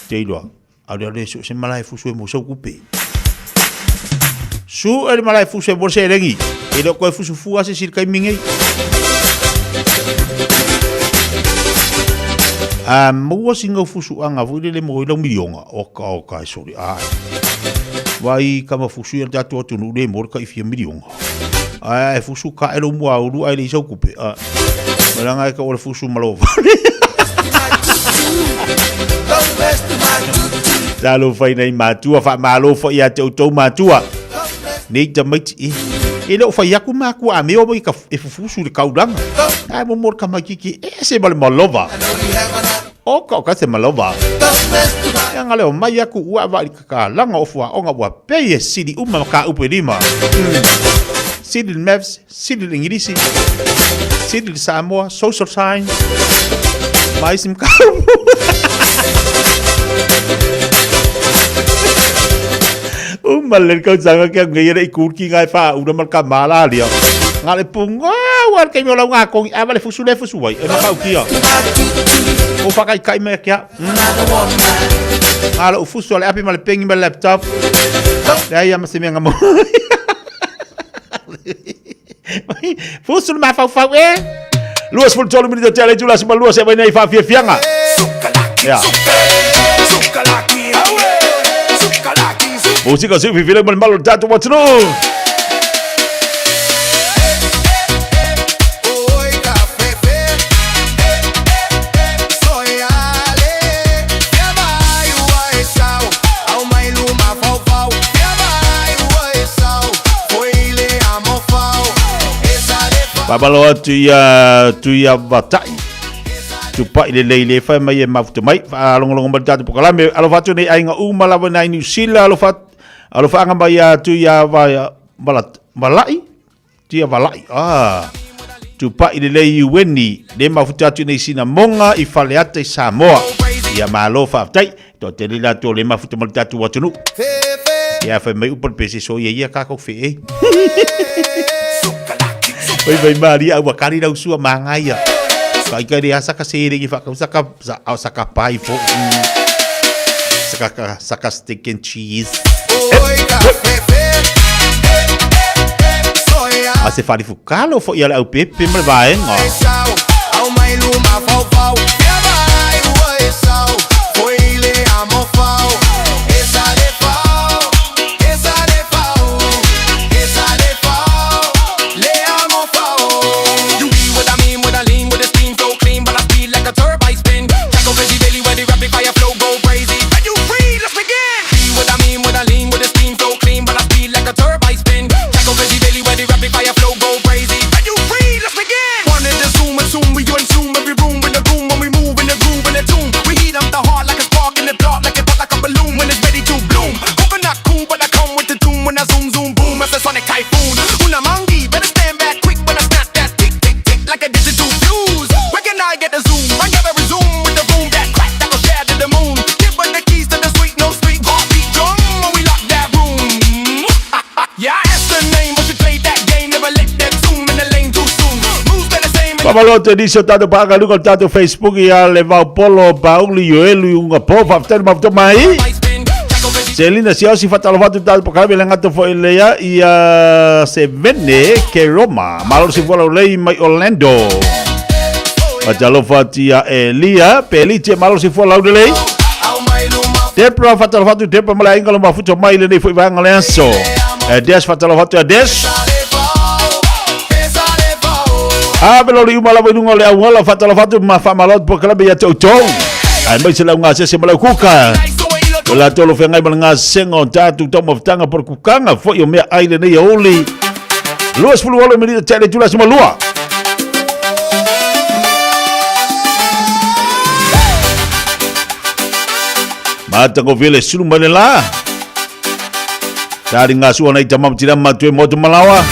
Te iloa, alu alu e sue se malae fusu e mo sau kupe. Sue le malae fusu e mo le seleni. E le o koe fusu fua se isi i le taimi nei. A maua sina fusuaga foi lele mo i lau miliona, oka oka e soli ai. Vai kama fusu ia le tatou atunuu le mo le tai fia miliona. Ae ae fusu ka e lou muaulu ae le i sau kupe. A malanga e ka o le fusu ma lou vale. Talofa i nei matua, faamalo foi ia te outou matua. Nei tamaiti e. E le o fai atu makua a mea o mai ka e fufusu i le kaulaga. Ae mo mo le tamaititi e ese ma le malova. Oka oka se malova. Ia ngale o mai aku ua va i kakalaga o fuaoga ua pei e sili uma ma ka upu e lima. Sili le Maths, sili le Ingilisi, sili le Samoa, Social Science, ma isi mataupu. Uma le kausaga ke au ngai e le i kulki ngai whaaura ma le ka mala alia. Ngā le punga ua le kaimi o lau ngā kongi, a le fusu le fusu ai, e makau kia. O whakai kai mea kia. Ngā le ufusu a le api ma le pengi ma le laptop. Le ai ama se mea ngā mo. Fusu le mafaufau e. 23 minute te ale tula sima lua se mai nei whaafiafianga. Yeah. Musika se fifile ma le malo le tatou atunuu. Faamalo atu ia Tuiavatai. Tupai lelei le fai mai e mafuta mai. Faalogologo mai le tatou polokalame. Alofa atu nei aiga uma lava nai Niu Sila. Alofa, alofaaga mai ia Tuiavalai. Tuiavalai. Ah. Tupai lelei i Ueni. Le mafuta atu nei Sinamoga i Faleata i Samoa. Ia malo faafetai. Toatele i latou le mafuta ma le tatou atunuu. Ia fai mai upu le pese so ia ia kākou fe e. Fai mai maria ua kari lau sua mangaia. Ka ika le asa ka sere ki whakau saka sa, au saka pai fo. Saka ka saka steak and cheese. A se whare fukalo fo ia le au pepe ma le vaenga. Faamalo atu i nisi o tatou paagaluga o le tatou Facebook ia le Vaupolo Pauli Ioelu i uga po faafetai le mafuta mai. Selina Siaosi faatalofa atu i le tatou polokalame le gata foi lea ia Sevene Keroma malo se fuala lelei mai Orlando. Faatalofa atu ia Elia Pelite malo se fuala lelei. Debra faatalofa atu Debra ma le aiga lo mafuta mai lenei foi vaega o le aso. Des faatalofa atu ia Des. A velo li uma lava i luga o le auala faatalofa atu ma faamalo atu polokalame ia te outou. Aemaise le augasese ma le aukuka. O latou lo feagai ma le gasesega o tatou taumafataga po o le kukaga foi o meaai lenei aoauli. 26 minita tea le itula aso ma lua. Matagofie le sulu mai le la. Tali ngasua nei tama tira matue motu malawa.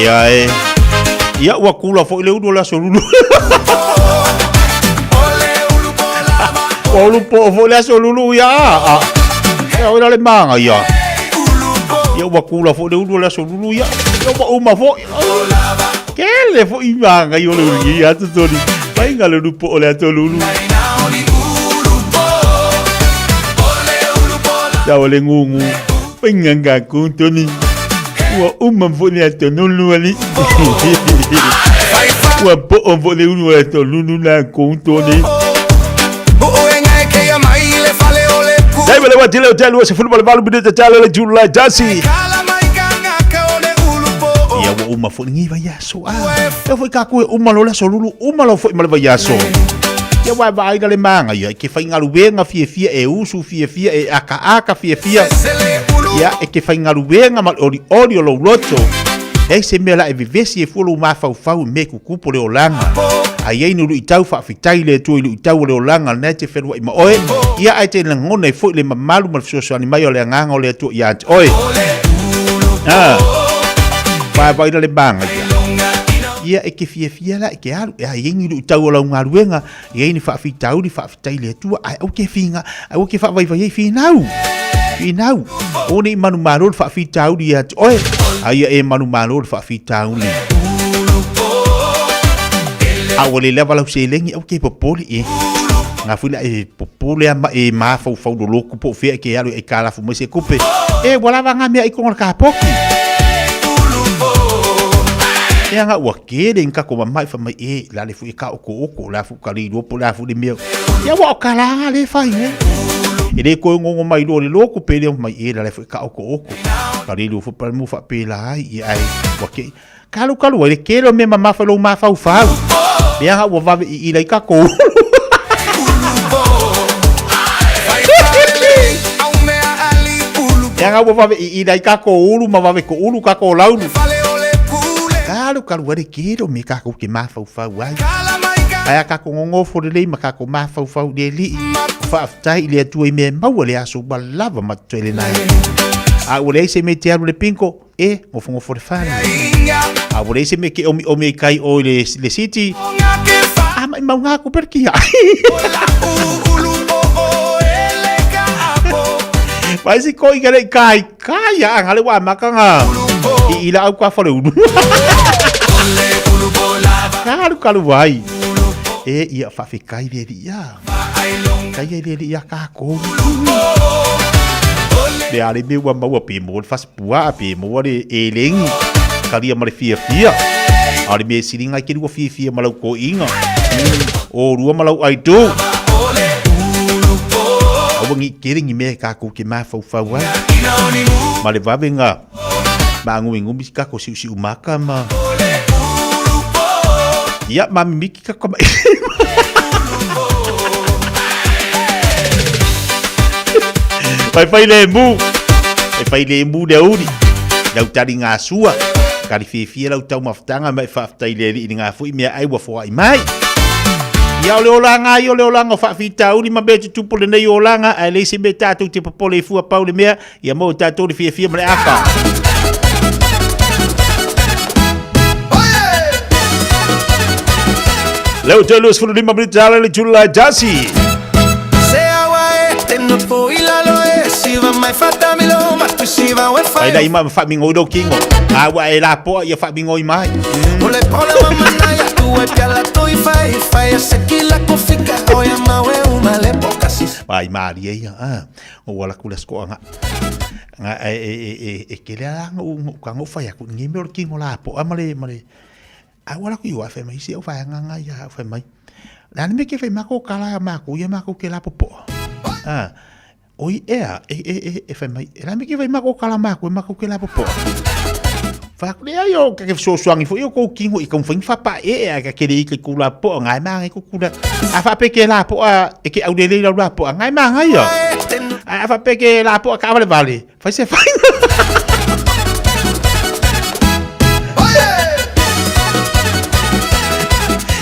Ia e. Ia ua kula foi le ulu o le aso lulu. Ua ulu po foi le aso lulu ia. A. Ia oi la le manga ia. Ia ua kula foi le ulu o le aso lulu ia. Ia ua uma foi. Kele foi manga i o le ulu ia tutoni. Painga le ulu po o le aso lulu. Ia o le ngungu. Painga nga kuntoni. Ua uma foi le aso lulu ali. Ua po foi le ulu o le aso lulu la kuntoni. Dai le wa tele o tele 18 minute tele le July tasi. Ia ua uma foi lenei vaiaso. Ah, e foi ka koe uma lo le aso lulu, uma lo foi ma le vaiaso. Ia wa vaai le manga ia ke faigaluega fiafia e usu fiafia e akaaka fiafia. Ia e ke faigaluega ma le olioli o lou loto. Leai se mea la e vevesi e fua lou mafaufau i mea kukupo le olaga. A i ai ni luitau faafetai i le Atua i luitau o le olaga lena e te feluai ma oe, ia ae te lagona ai foi le mamalu ma le fesoasoani mai o le Agaga o le Atua ia te oe. Ah, vaevae la le magaia. Ia e ke fiafia la e ke alu, e a i ai ni luitau o lau galuega, e i ai ni faafitauli, faafetai i le Atua, ae aua ke figa, aua ke faavaivai ai, finau, finau. Aua ne i manumalo le faafitauli ia te oe, a ia e manumalo le faafitauli. A ua le lava lau seleni, aua ke popole e. Nga foi la e popole a ma e mafaufau loloku po o fea e ke alu e aitalafu mai se kupe. E ua lava nga mea i konga le kapoki. E anga ua kele ni kako mamai fa mai e la le fu e ka oko oko la fu ka le iloa po le a fu le mea. Ia ua o ka la le fai ne. E le koe ngongo mai loa le loku pe le mai e la le fu e ka oko oko. Ka le iloa fu pa mo fa pe la ai ia ai ua ke kalu kalu ai le kele o mea mamafa i lou mafaufau. Mea anga ua vave i ila i ka kou. Mea anga ua vave i ila i ka kou ulu ma vave ko ulu ka kou laulu. Kalu kalu ai le kele o mea kakou ke mafaufau ai. Ae a kakou gogofo lelei ma kakou mafaufau i le Alii, faafetai i le Atua i mea e maua le aso ua lava ma totoe lena. A ua leai se mea e te alu i le bingo, e gofogofo le fale. A ua leai se mea e ke omiomi ai kai o i le, le city, a maimau ngā kupe le kia. Vai si ko i ka lei kai kai a ngale wa makanga i ila au ka fale ulu. Kalu kalu vai. E ia whawhekai le ria. Kai ai le ria ka ko. Le ale me ua maua pe mo le fasipua pe mo le e lengi. Karia ma le fia fia. Ale me siringa i ke lua fia fia ma lau ko inga. O rua ma lau ai tu. Aua ngi kere ngi mea kākou ke mafaufau ai. Ma le vavenga ma ngumi ngumi kako siu siu maka ma. Ia ma mimiki kako ma. Pai pai le mu. Pai pai le mu le uri. Lau tari ngā sua. Kari fiafia lau taumafataga ma e faafetai i le Alii i ngā foi mea ai ua foai mai. Ia o le olaga ai o le olaga o faafitauli ma mea tutupu lenei olaga, ae leai se mea tatou te popole i fua pau le mea, ia maua e tatou le fiafia ma le afa. Leo te 25 minute ala le July Jasi. Ai la ima fa mingo do kingo. A wa e la poa ia fa mingo mai. Vai marie ia. Ah, o wala kula sko nga. Nga e e e e e kele ala ngo ka ngo fa ya ku ngi me o kingo la poa male male. A wala ku iwa fe mai si o fa nga nga ia fa mai. La ni me ke fe mako kala mako ia mako ke la popo. Ah. Oi ea, e, e, e, e fai mai, e la me ke fai mako kala mako, e mako ke la popo. Fa le ai o ka ke fesoasoani foi o kou kingo i ka mawhai whapa e e a ka kere i ke kula po ngai maa ngai kukula. A wha pe ke la po a e ke au lelei lau la po a ngai maa ngai o. A wha pe ke la po a ka vale vale. Fai se fai.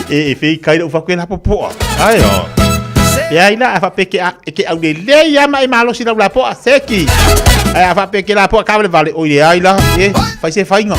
E e fei kai lau wha la po po a. Ai o. E ai la a wha pe ke a e ke au lelei a ma e malosi lau la po a seki. Ai a wha pe ke la po a ka vale vale. Oi le ai la e fai se fainga.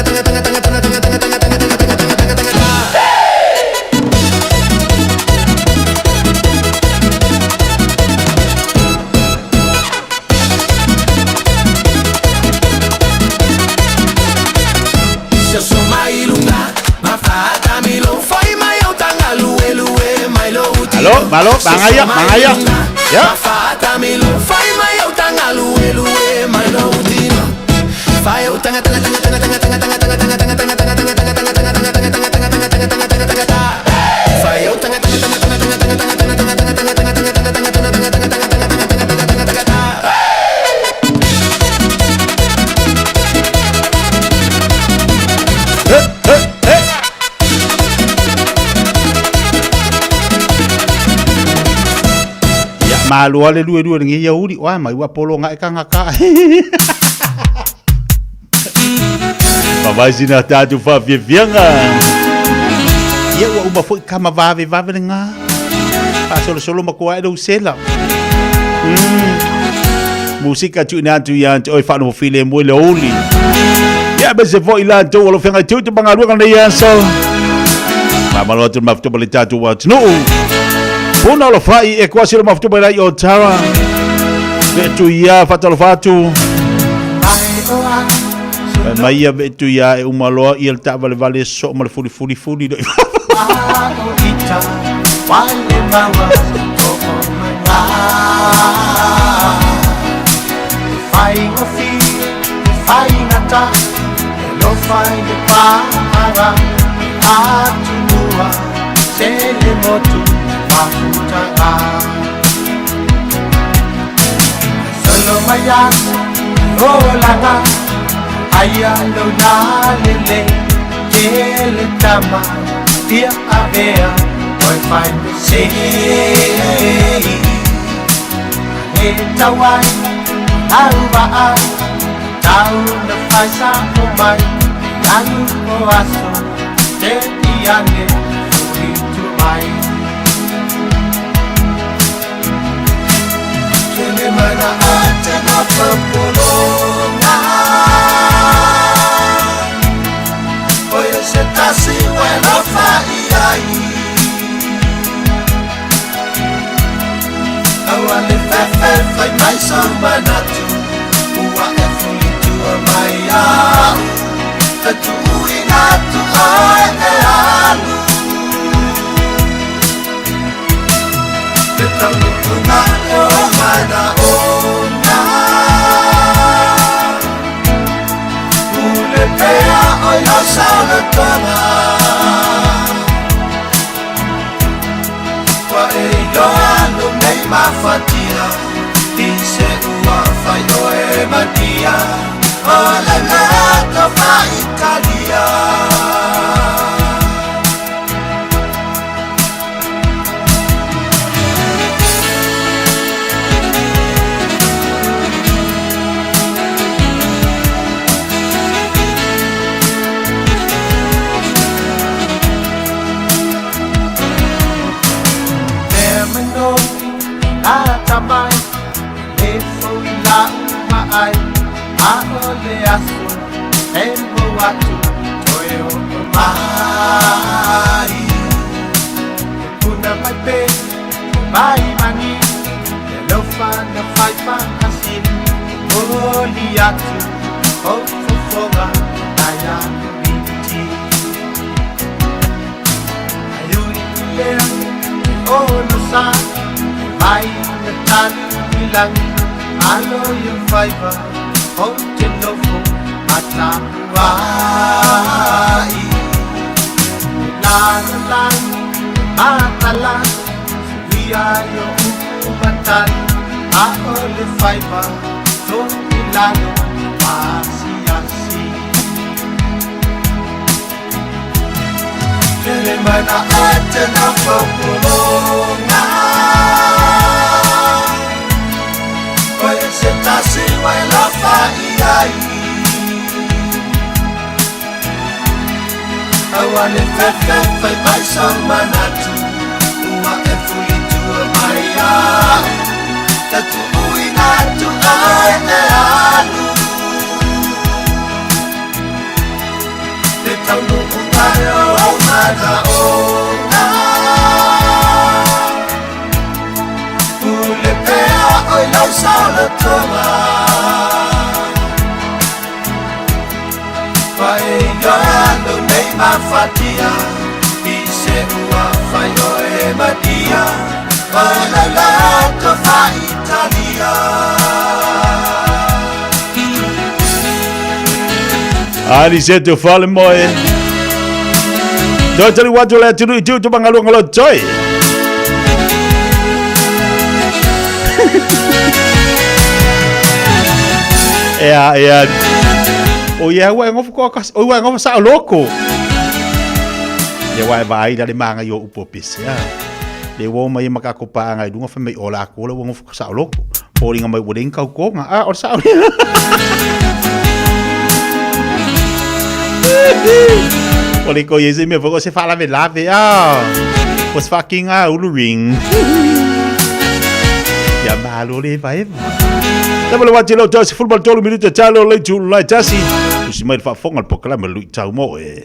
Malo, magaia, magaia. Ya. Ia, malo lava le 22 lenei aoauli, oa mai ua polo gae kagaka. Vavae sina tatou faafiafiaga. Ia ua uma foi kama vave vave lena. Faasolosolo matua ae lou sela. Musika tuuina atu ia te oe faanofo filemu i le aoauli. Ia aemaise foi latou o lo o feagai tiute ma galuega lenei aso. Faamalo atu le mafutoa ma le tatou atunuu. Puna o lofai e kuasi le mafutoa mai lai o Tara. Vetu ia faatalofa atu. Fai mai ia vetu ia e uma loa ia le taavalevale soo ma le fulifulifuli loi. Ali se te fale moe. Toi tali watu le atunu i tu tu mangaluanga lo toi. Ea, ea. O ia ua e ngofu koa kas, o ua e ngofu sa o loko. Ia ua e vaai la le maanga i o upo pese, a. Le ua mai e makako paanga i lunga wha mei o la kola ua ngofu sa o loko. Pōringa mai ua leing kau kōnga, a, o sa o O le ko yese me foko se whalave lave, a. O se whakinga ulu ring. Ia malo le vai. Tama le wati lau tasi fulbal tolu minuta talo le tu lai tasi. Usi mai le faafofoga le polokalame Luitau mo e.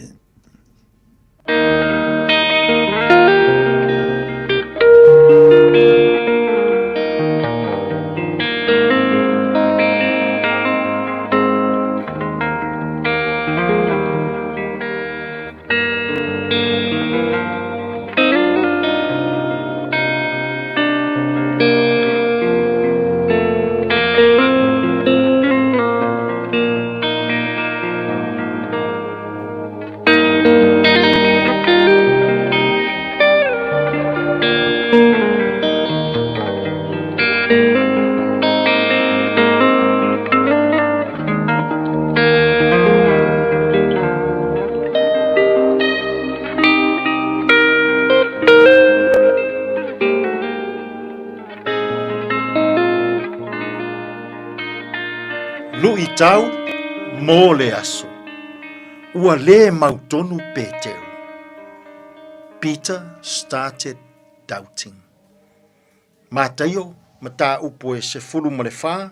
Luʻitau mo le aso. Ua lē mautonu Peteru. Peter started doubting. Mataio, mataupu e 14,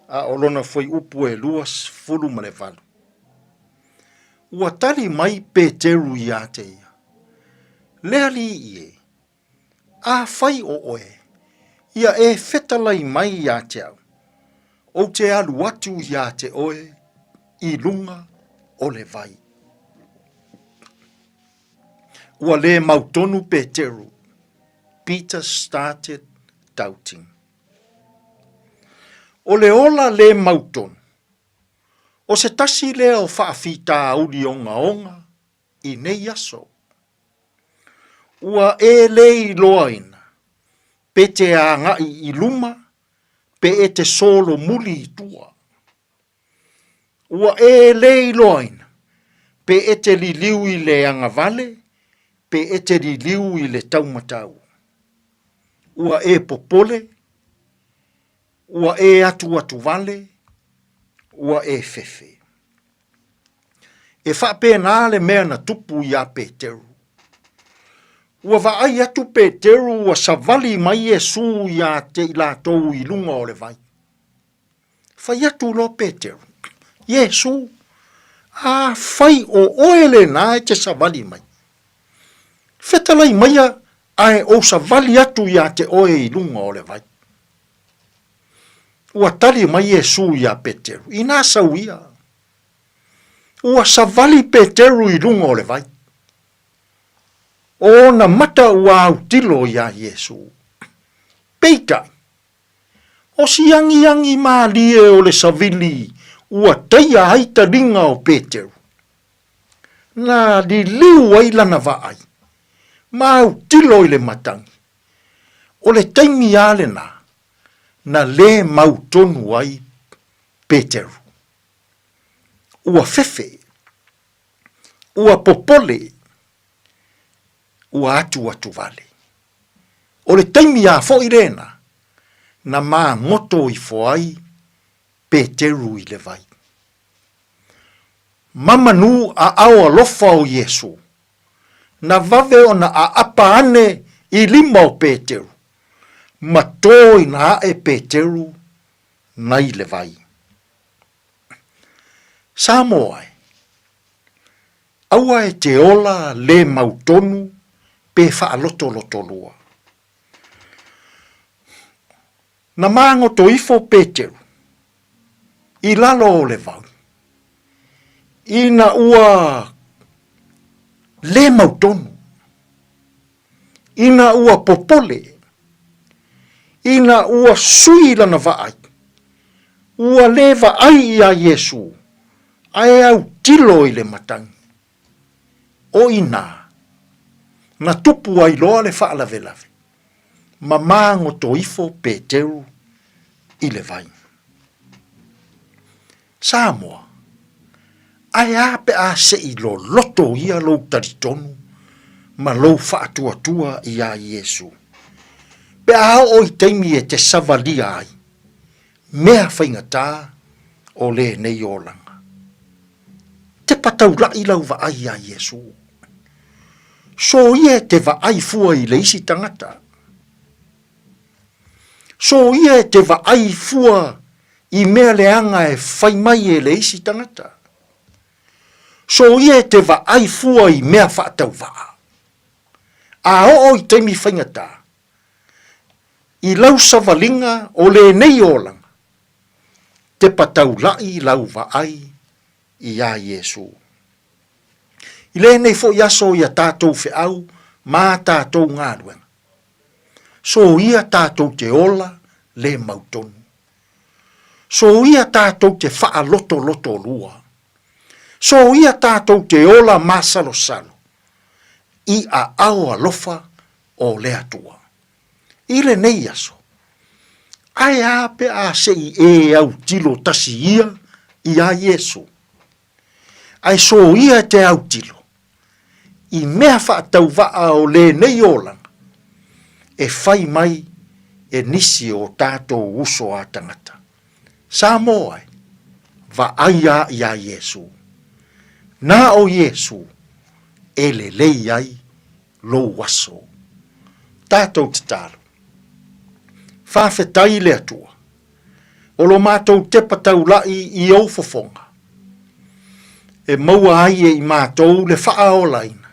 a o lona fuaiupu e 28. Ua tali mai Peteru iā te ia, Le alii e, afai o oe, ia e fetalai mai iā te au, ou te alu atu iā te oe i lunga o le vai. Ua lē mautonu Peteru, Peter started doubting. O le ola lē mautonu, o se tasi lea o faafitauli ogaoga i nei aso. Ua e lē iloaina pe te agai i luma pe e te solomuli i tua. Ua e lē iloaina pe e te liliu i le agavale pe e te liliu i le taumatau. Ua e popole, ua e atuatuvale, ua e fefe. E faapena le mea na tupu iā Peteru. Ua vaai atu Peteru ua savali mai Iesū iā te i latou i luga o le vai. Fai atu loa Peteru, Iesū, afai o oe lena e te savali mai, fetalai maia ae ou savali atu iā te oe i luga o le vai. Ua tali mai Iesū iā Peteru, Inā sau ia. Ua savali Peteru i luga o le vai. O ona mata ua autilo iā Iesū. Peitai, o si agiagi mālie o le savili ua taia ai taliga o Peteru. Na liliu ai lana vaai, ma autilo i le matagi. O le taimi a lena, na lē mautonu ai Peteru. Ua fefe, ua popole, ua atuatuvale. O le taimi a foʻi lena, na magoto ifo ai Peteru i le vai. Mamanu aao alofa o Iesū, na vave ona aapa ane i lima o Peteru, ma tō ina aʻe Peteru nai le vai. Samoa e, aua e te ola lē mautonu pe faalotolotolua. Na magoto ifo Peteru i lalo o le vau, ina ua lē mautonu, ina ua popole. Ina ua sui lana vaai, ua lē vaai iā Iesū, ae autilo i le matagi. O inā, na tupu ai loa le faalavelave, ma magoto ifo Peteru i le vai. Samoa, Ae a pe a se i loloto ia lou talitonu ma lou faatuatua iā Iesu? Pe a oo i taimi e te savalia ai mea faigata o lenei olaga. Tepa taulaʻi lau vaai iā Iesu. Soia e te vaai fua i le isi tagata. Soia e te vaai fua i mea leaga e fai mai e le isi tagata. Soia e te vaai fua i mea faatauvaa. A oo i taimi faigata, i lau savaliga o lenei olaga, tepa taulaʻi lau vaai iā Iesū. I lenei foi aso i a tātou feau ma a tātou galuega, soia tātou te ola le mautonu. Soia tātou te whaalotoloto lua. Soia tātou te ola māsalosalo i aao alofa o le Atua. I lenei aso, ae a pe a se i e autilo tasi ia i a Iesu? Ae soia te autilo i mea faatauvaa o lenei olaga e fai mai e nisi o tatou uso a tagata. Samoa e, vaai a iā Iesu. Na o Iesu e lelei ai lou aso. Tatou tatalo. Faafetai i le Atua o lo matou tepa taulaʻi i ou fofoga, e maua ai e i matou le faaolaina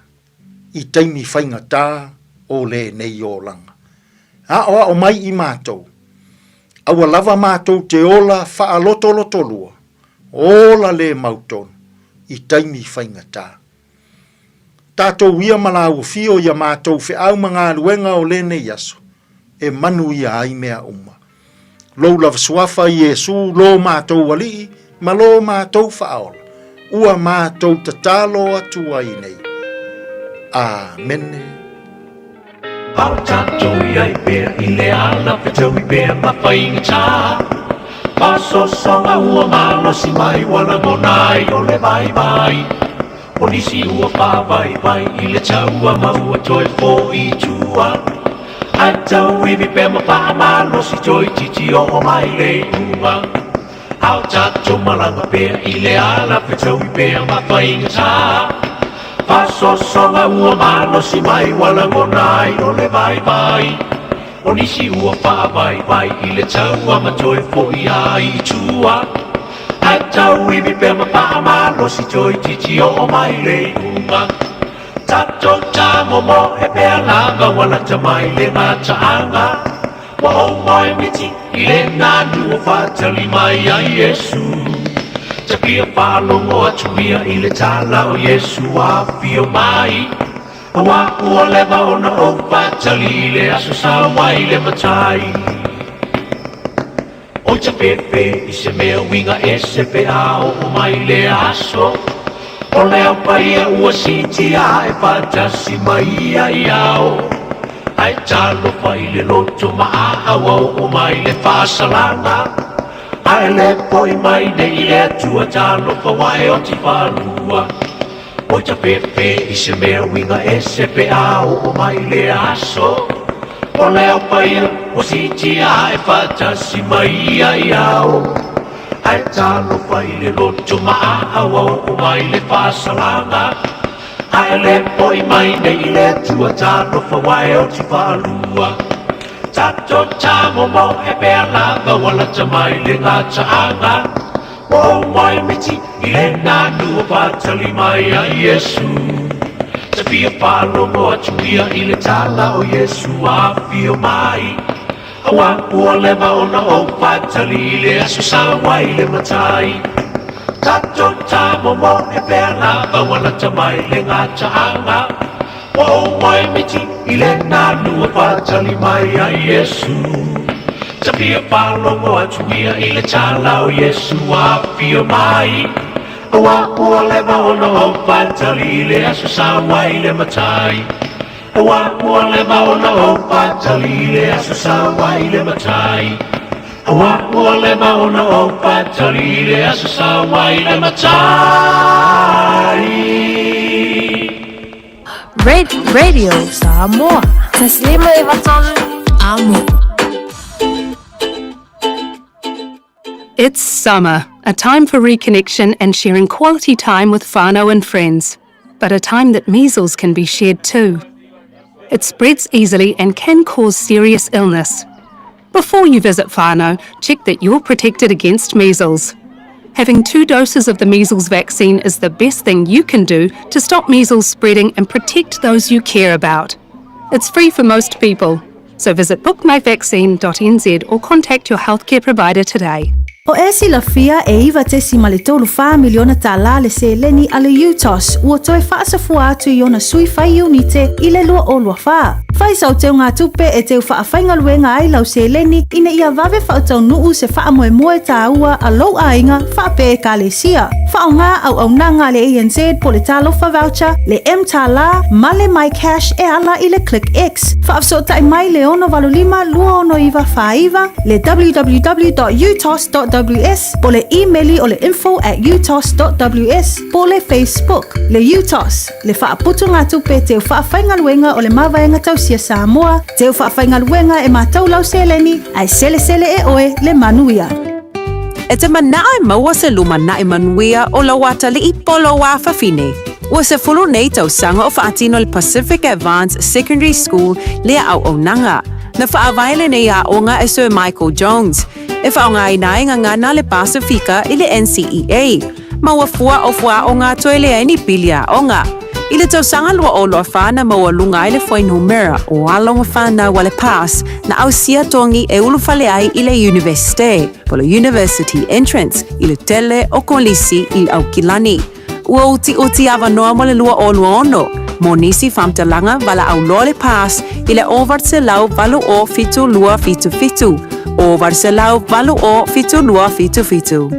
i taimi faigata o lenei olaga. Aʻoaʻo mai i matou, aua lava matou te ola faalotolotolua, ola le mautonu i taimi faigata. Tatou ia ma lāua fio ia matou feau ma galuega o lenei aso, e manuia ai mea uma. Lou lava suafa Iesu lo matou Alii ma lo matou Faaola, ua matou tatalo atu ai nei. Amene. Ao tatou i ai pea i le ala fetaui pea ma faigata Fasosoga ua malosi mai ua lagona ai o le vaivai O nisi ua faavaivai i le taua ma ua toe foi i tua Ae tauivi pea ma faamalosi toeitiiti oo mai le iuga Ao tatou malaga pea i le ala fetaui pea ma faigata Faasoasoga ua malosi mai ua lagona ai o le vaivai O nisi ua faavaivai i le taua ma toe foi ai i tua Ae tauivi pea ma faamalosi toeitiiti oo mai le iuga Tatou tamomoe pea lava ua lata mai le mataaga Ua ou moe miti i le nanu o faatali mai ai Iesu Ta fia faalogo atu ia i le tala o Iesu afio mai Aua ua leva ona ou faatali i le aso sau ai le matai Oi ta fefe i se mea uiga ese pe a oo mai lea aso O le Au Paia ua siitia ae faatasi mai ia i ao Ae talofa i le loto maaa ua oo mai le faasalaga Ae le foi mai nei i le Atua talofa ua e oti faalua Oi ta fefe i se mea uiga ese pe a oo mai lea aso O le Au Paia ua siitia ae faatasi mai ia i ao Ae talofa i le loto maaa ua oo mai le faasalaga Ae le foi mai nei i le Atua talofa ua e oti faalua Tatou tamomoe pea lava ua lata mai le gataaga Ua ou moe miti i le nanu o faatali mai a Iesu Ta fia faalogo atu ia i le tala o Iesu afio mai Aua ua leva ona ou faatali i le aso sau ai le matai Tatou tamomoe pea lava ua lata mai le gataaga Ua ou moe miti i le nanu o faatali mai a Iesu. fia faalogo atu ia i le tala o Iesu afio mai. Auā ua leva ona ou faatali i le aso sau ai le Matai. Auā ua leva ona ou faatali i le aso sau ai le Matai. Auā ua leva ona ou faatali i le aso sau ai le Matai. Red Radio Samoa. Taslima Ivatolu Amo. It's summer, a time for reconnection and sharing quality time with whānau and friends, but a time that measles can be shared too. It spreads easily and can cause serious illness. Before you visit whānau, check that you're protected against measles. Having two doses of the measles vaccine is the best thing you can do to stop measles spreading and protect those you care about. It's free for most people. So visit bookmyvaccine.nz or contact your healthcare provider today. O e silafia e 9.34 miliona tālā le seleni a le UTOS ua toe faasafua atu i ona sui fai iunite i le 2024. Fai sau teugatupe e teu faafaigaluega ai lau seleni ina ia vave faataunuu se faamoemoe tāua a lou aiga faapea ekalesia. Faaaoga auaunaga a le ANZ po le Talofa Voucher, le mTālā ma le MyCash e ala i le ClickX. Faafesootai mai le 685 269 49, le www.utos.ws po le imeli o le info at utos.ws po le Facebook. Le UTOS, le faaputugatupe teu faafaigaluega o le Mavaega Tausia Samoa, teu faafaigaluega e matau lau seleni, ae selesele e oe le manuia. E te manao e maua se lumanai manuia o lou atalii po o lou afafine. Ua 10 nei tausaga o faatino le Pacific Advance Secondary School lea auaunaga. Na faavae lenei aoga e Sir Michael Jones, e faaaogaina ai gagana le Pasifika i le NCEA. Ma ua fua o fuaaoga toe leai ni pili aoga. I le tausaga 2024 na maualuga ai le fuainumera o alo ma fanau a le PASS na ausia togi e ulufale ai i le Iunivesite, po le University Entrance, i le tele o kolisi i Aukilani. Ua utiuti avanoa mo le 2026 mo nisi faamatalaga valaau loa le PASS i le 808 7277, 808 7277.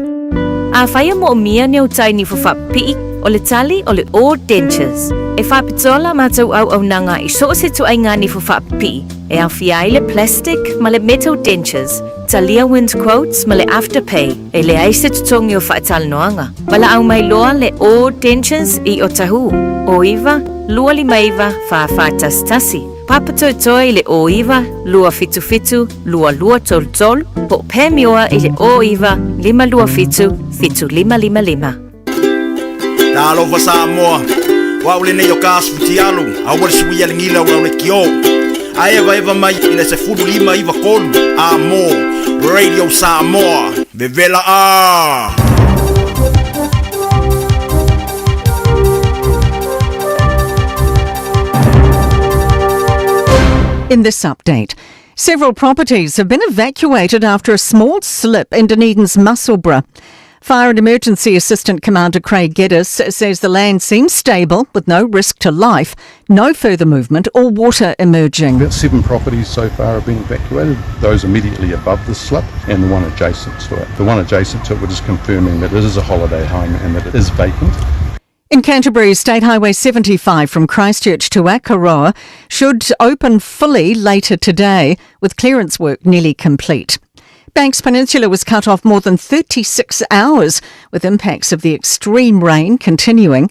Afai e moomia ni utai nifo faapipii, o le tali o le All Dentures. E faapitoa la matou auaunaga i so o se ituaiga nifo faapipii, e aofia ai le plastic ma le metal dentures, talia wind quotes ma le afterpay, e leai se totogi o faatalanoaga. Valaau mai loa le All Dentures i Otahuhu, 09 259 4411, Papatoetoe i le 09 277 2233, po o Panmure i le 09 527 7555. Talofa Samoa, o au lenei o Kas Futialu, aua le suia le gila o lau lekiō. A evaeva mai i le 15 93 a mo Radio Samoa, vevela a! In this update, several properties have been evacuated after a small slip in Dunedin's Musselburgh. Fire and Emergency Assistant Commander Craig Geddes says the land seems stable with no risk to life, no further movement or water emerging. About seven properties so far have been evacuated, those immediately above the slip and the one adjacent to it. The one adjacent to it, we're just confirming that it is a holiday home and that it is vacant. In Canterbury, State Highway 75 from Christchurch to Akaroa should open fully later today, with clearance work nearly complete. Banks Peninsula was cut off more than 36 hours, with impacts of the extreme rain continuing.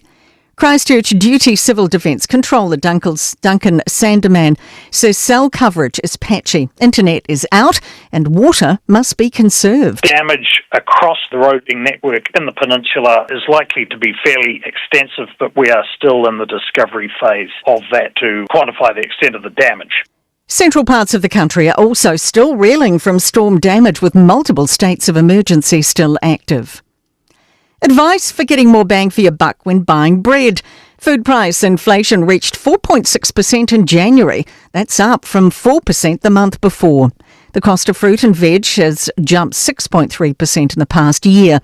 Christchurch Duty Civil Defence Controller Duncan Sanderman says cell coverage is patchy, internet is out, and water must be conserved. Damage across the roading network in the peninsula is likely to be fairly extensive, but we are still in the discovery phase of that to quantify the extent of the damage. Central parts of the country are also still reeling from storm damage, with multiple states of emergency still active. Advice for getting more bang for your buck when buying bread. Food price inflation reached 4.6% in January. That's up from 4% the month before. The cost of fruit and veg has jumped 6.3% in the past year.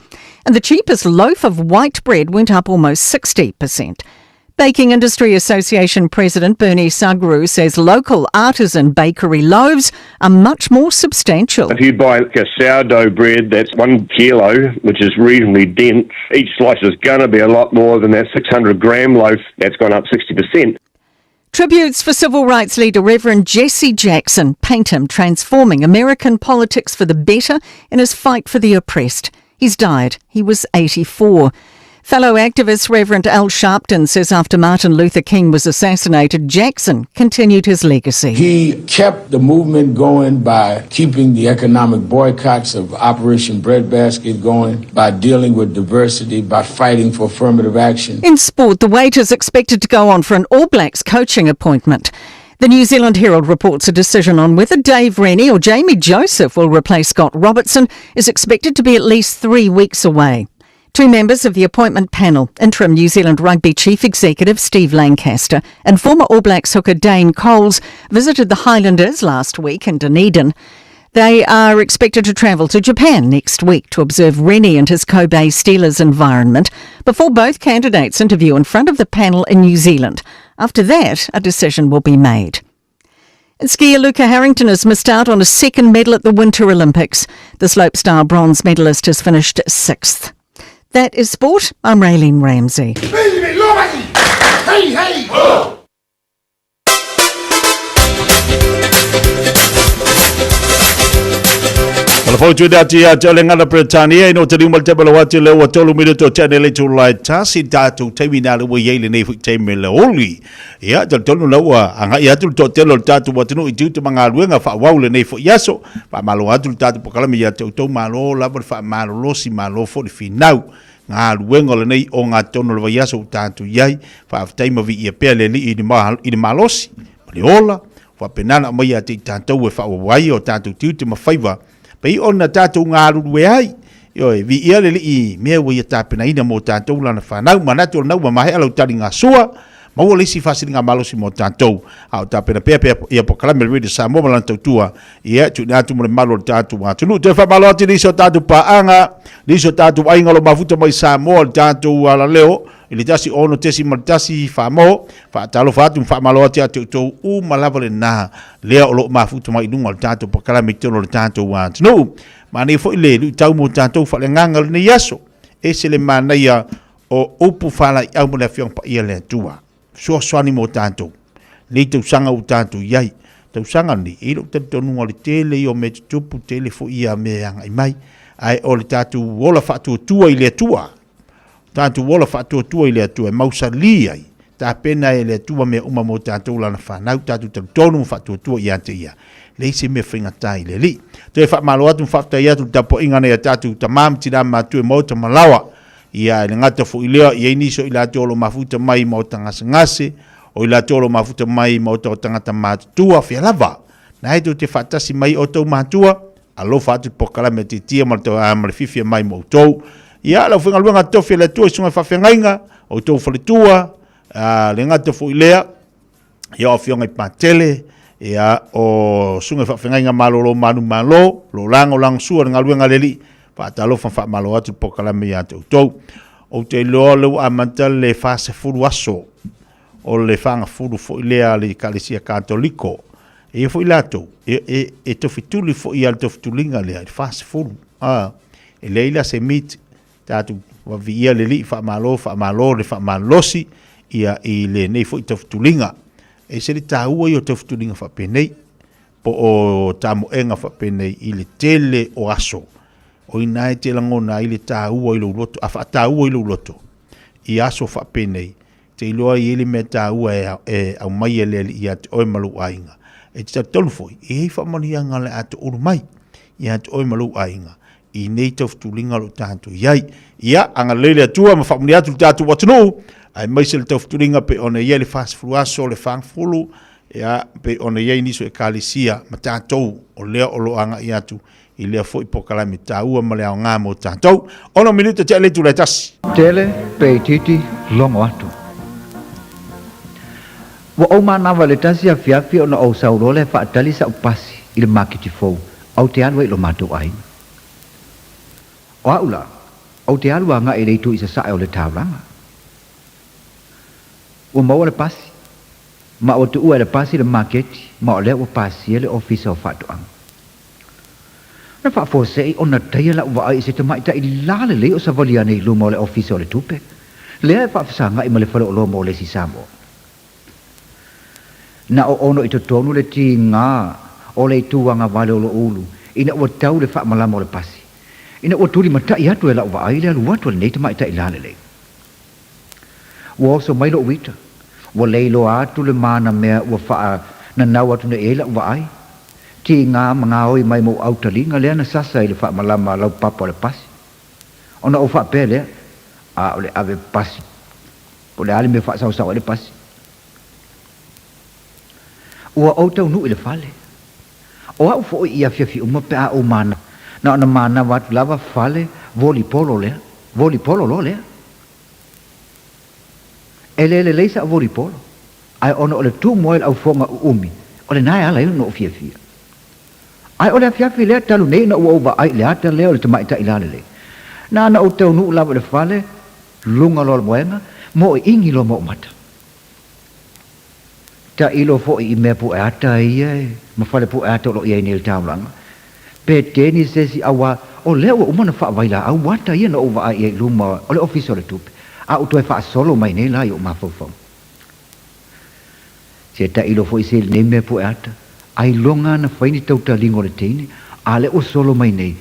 And the cheapest loaf of white bread went up almost 60%. Baking Industry Association President Bernie Sugrue says local artisan bakery loaves are much more substantial. If you buy a sourdough bread that's 1 kilo, which is reasonably dense, each slice is going to be a lot more than that 600 gram loaf that's gone up 60%. Tributes for civil rights leader Reverend Jesse Jackson paint him transforming American politics for the better in his fight for the oppressed. He's died. He was 84. Fellow activist Reverend Al Sharpton says after Martin Luther King was assassinated, Jackson continued his legacy. He kept the movement going by keeping the economic boycotts of Operation Breadbasket going, by dealing with diversity, by fighting for affirmative action. In sport, the wait is expected to go on for an All Blacks coaching appointment. The New Zealand Herald reports a decision on whether Dave Rennie or Jamie Joseph will replace Scott Robertson is expected to be at least 3 weeks away. 2 members of the appointment panel, interim New Zealand Rugby Chief Executive Steve Lancaster and former All Blacks hooker Dane Coles, visited the Highlanders last week in Dunedin. They are expected to travel to Japan next week to observe Rennie and his Kobe Steelers environment before both candidates interview in front of the panel in New Zealand. After that, a decision will be made. And skier Luca Harrington has missed out on a second medal at the Winter Olympics. The slopestyle bronze medalist has finished 6th. That is sport. I'm Raylene Ramsey. Hey, hey! Oh! O le fautu atu ia te ole ngana Britania i no te rima te bala watu le ua tolu minuto o tene le tūlai tasi tātou taimi nā le ua iei le nei fui taimi le oli. Ia, te tonu la ua anga i atu le tō tele o le tātou watunu i tiute ma ngā luenga wha wau le nei fui aso. Wha malo atu le tātou pokalame ia te utou malo lava le wha malo losi malo fo le finau. Ngā luenga o le nei o ngā tono le vai aso o tātou iai. Wha awhtai mavi ia pea le li i le malosi. Ma le ola. Wha penana mai a te tātou e wha wai o tātou tiute ma whaiwa. Pei ona tātou ngā ruru e ai. Ioi, vi ia le li i mea ua ia tāpena ina mō tātou lana whanau. Manatu o nau ma mahe alau tari ngā sua. Maua le isi whasiri ngā malosi mō tātou. A o tāpena pea pea ia pokalame le rede Samoa ma lana tautua. Ia, tu nā atu mo le malo le tātou atunu. Te whamalo atu nisi o tātou paanga, nisi o tātou ainga lo mafuta mai Samoa le tātou ala leo. I le tasi ono tesi ma le tasi whamao, whaatalofa atu mwhaamalo atu atu tō u malava le nā lea o lo mafuta mai lunga o le tātou pokalame tolo le tātou atunu. Ma nei foi le lui tau mō tātou wha le nganga le nei aso. E se le manaia o upu whala i au mo le awhiong pa ia le atua. Suaswani mō tātou. Nei tausanga o tātou iai. Tausanga ni, i lo te tonunga le tele i o me te tupu tele fo ia me anga i mai. Ai o le tātou ola whaatuatua i le atua. Tātou ola whaatuatua i le atua e mausali ai. Tā pena e le atua mea uma mō tātou lana whanau, tātou tau tonu whaatuatua i ate ia. Leise mea whainga i le li. Toe whaamalo atu mwhaatai atu tapo inga nei a tātou tamam tira mātua e mauta malawa. Ia le ngata fo i lea, ia iniso i la te olo mafuta mai mauta ngase ngase, o i la te olo mafuta mai mauta o tangata mātua whia lava. Nā he tō te whaatasi mai o tau mātua, alofa atu pokala me te tia ma le fifi mai mō tau. Ia, lau whenga luanga tofi le atua i sunga whawhengainga, o tau whaletua, le ngata fo i lea, ia o whionga i pātele, ia o sunga whawhengainga malolo manu malo, lo lango lango sua le ngaluenga leli, whaatalofa whaamalo atu pokala me ia te utou. O te loa leu amata le whase furu aso, o le whanga furu fo i lea le kalesia katoliko. E fo i lato, e tofituli fo i al tofitulinga lea, le whase furu. E leila se mit, tātou wavi ia le li whaamalo, whaamalo, le whaamalosi, ia i le nei fo i tofitulinga. E se le tāua i o tofitulinga whapenei, po o tāmoenga whapenei i le tele o aso. O ina e te langona i le tāua i lo loto, a whaatāua i lo loto, i aso whapenei, te iloa i ele mea tāua e au mai e le i ate oe malu ainga. E te tolu foi, e hei whamanianga le ate uru mai, i ate oe malu ainga. I nei taufutulinga lo tātou iai. Ia, anga lele atua, ma whamani atu le tātou watunu, ai maise le taufutulinga pe ona ia le whasifuru aso, le whangfulu, ia, pe ona ia iniso e kalisia, ma tātou, o lea o lo anga i atu, i lea foi pokalame tāua ma le ao ngā mō tātou. Ono minuta te ale tū le tasi. Tele, pe titi, longo atu. Wa o manawa le tasi a fiafi ona o saurole whaatali sa upasi i le makiti fou, au te alu e lo mātou aina. O aula, au te alu anga e leitu i sa sae o le taulanga. Ua maua le pasi, ma ua tuua e le pasi le maketi, ma o lea ua pasia le Ofisa o Faatoaga. Na faafuasei ona taia lau vaai i se tamaitai lalelei o savali ane i luma o le Ofisa o le Tupe, lea e faafesagai ma le Faleoloa mo le isi Samoa. Na oono i totonu le tiga o le itu agavale o lou ulu ina ua tau le faamalama o le pasi, ina ua tulimatai atu e lau vaai le alu atu a lenei tamaitai lalelei. Ua oso mai lou ita, ua leiloa atu le manamea ua faananau atu nei i ai lau vaai. Tiga ma gaoi mai ma ou autaliga lea na sasa i le faamalama a laupapa o le pasi. Ona ou faapea lea, A o le ave pasi, po o le a le mea faasaosao ai le pasi. Ua ou taunuu i le fale. O au foi i afiafi uma pe a ou mana, na ona manava atu lava fale volipolo lea, volipolo loa lea. E le lelei sa'u volipolo, ae ona o le tumu ai o le aufoga uumi, o lena e ala ai ona ou fiafia. Ae o le afiafi lea talu nei ina ua ou vaai i le ata lea o le tamaitai lalelei. Na ona ou taunuu lava i le fale, luga loa o le moega, moiingi loa ma ou mata. Tailo foi i mea pueata ia e, ma fale pueata o lo o i ai nei i le taulaga. Pe teni se isi auā, o lea ua uma ona faavailaau ata ia na ou vaai i ai i luma o le Ofisa o le Tupe, a ua toe faasolo mai nei la i ou mafaufauga. Se tailo foi se i lenei mea pueata, ailoga ana fai ni tautaliga o le teine, a lea ua solo mai nei,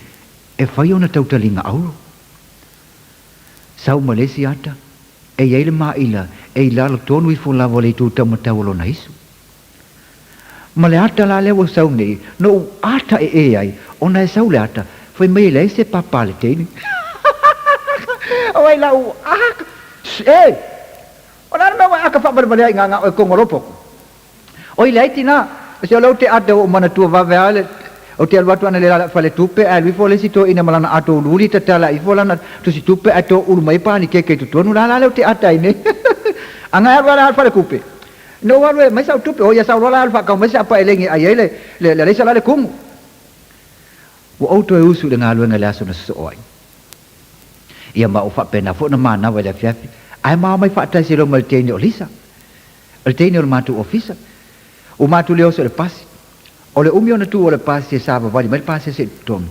e fai ona tautaliga auro. Sau ma le isi ata, e i ai le maila e i lalo tonu ifo lava o le itu taumatau o lona isu. Ma le ata la lea ua sau nei, na ou ata ee ai, ona e sau le ata, fai mai e leai se papa a le teine. O ai la u aka, shh, e! O le a le mea ua e aka faavalevalea ai nga nga oe kongo lopoko? Oi leai tina, se o lea ou te ata ua ou manatua vave a le, ou te alu atu ana le lala faletupe ae alu ifo le isi toeaina ma lana ato uliuli tatala ifo lana tusi tupe ae toulu mai panikeke i totonu la la lea ou te ata ai nei. Aga e alu ala falekupe. Na ou alu e aumai sau tupe, oi ia sau loa la alu faakau mai se apa elegi e ai ai le, le, le alaisa la le kumu. Ua ou toe usu i le galuega i le aso na sosoo ai. Ia ma ua faapena foi ona manawa i le afiafi, ae ma omai faatasi loa ma le teine o Lisa. O le teine o le matou ofisa. Ua matou le oso i le pasi. O le umi ona tu o le pasi e savavali mai le pasese i totonu.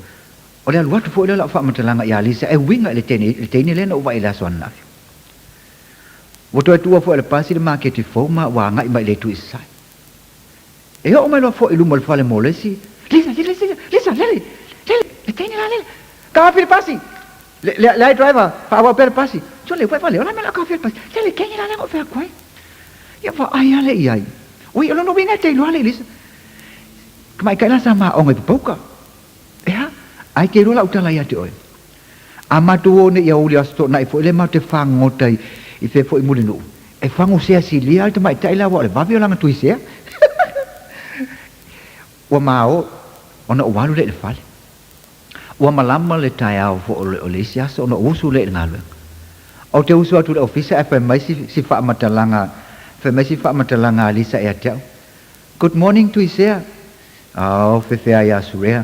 O le alu atu foi lea o lau faamatalaga ia Lisa e uiga i le teine, le teine lea na ou vaai i le aso ananafi. Ua toe tuua foi e le pasi le maketi fou ma ua agai mai i le itu i sasae. E oo mai loa foi i luma o le fale mo le isi, Lisa, Lisa, Lisa, Lisa, lele, lele, le teine la lele, kafi le pasi! Le, le, leai driver, faaauau pea le pasi. Chole, uai vale, o le a mea o le a kafi ai le pasi? Lele, teine la lea na ou fai atu ai. Ia vaai ale i ai. Oi, o lona uiga e te iloa ale i Lisa. Tamaitai la sa ma aoga i Papauka. Ea, ae te iloa lau tala ia te oe. A matou o nei i aoauli Aso Toonai foi lea matou te fagota i, i fea foi i Mulinuu, e fago sea silia le tamaitai la aua o le vave o lana tui sea. Ua ma o, ona ou alu lea i le fale. Ua malama le taeao foi o le, o le isi aso ona ou usu lea i le galuega. Ou te usu atu i le ofisa ae fai mai si, si faamatalaga, fai mai si faamatalaga a Lisa ia te au, Good morning Tuisea. Oh, fefea ia Surea.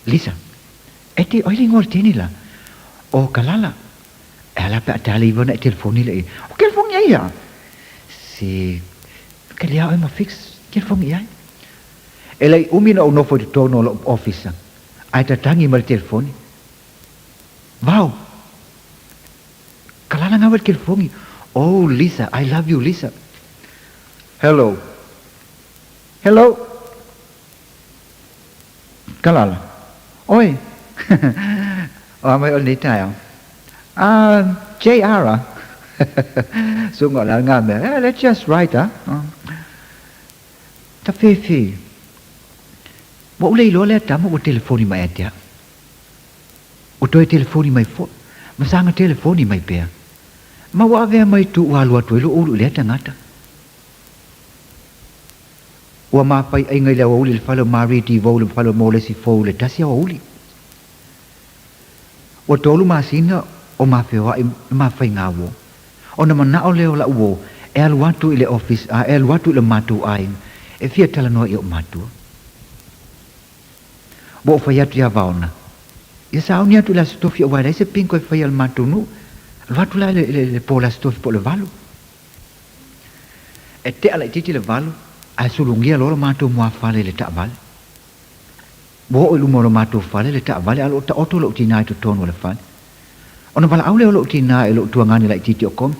Lisa, e te oi le ingoa o le teine la? O Kalala. E ala pe a tale iwa na e telefoni le i. O telefoni ai ia? Se, ke lea oe ma fix telefoni i ai. E lei umi na ou nofo i totonu o lou ofisa, ae tatagi mai le telefoni. Vau! Kalala ngawe le telefoni. Oh, Lisa, I love you, Lisa. Hello. Hello. Kalala. Oi. O a mai o lenei taeao. Ah, JR ah. Sunga o le a ngā mea. Yeah, that's just right, ah. Tafefe. Ua ou le iloa lea tama ua telefoni mai ia te au. Ua toe telefoni mai foi, ma saga telefoni mai pea. Ma ua avea mai tuu alu atu ai lou ulu i lea tagata. Ua mafaiaiga i le aoauli i le fale o Marie Devoe le fale o Molesi Fou i le tasi aoauli. Ua tolu masina o ma feoai i ma faiga uo. Ona manao lea o la'u uo e alu atu i le office a e alu atu i lo matou aiga e fia talanoa i o'u matua. Ua ou fai atu ia Vaona, ia sauni atu i le Aso Tofi aua e leai se bingo e faia i le matou nuu. Alu atu la i le po o le Aso Tofi po o le valu. E tea laitiiti le 8 ae sulugia loa lo matou muafale i le taavale. Ua oo i luma o lo matou fale le taavale a o lo o taoto lou tinā i totonu o le fale. Ona valaau lea o lou tinā i lou tuagani laitiiti o Kome,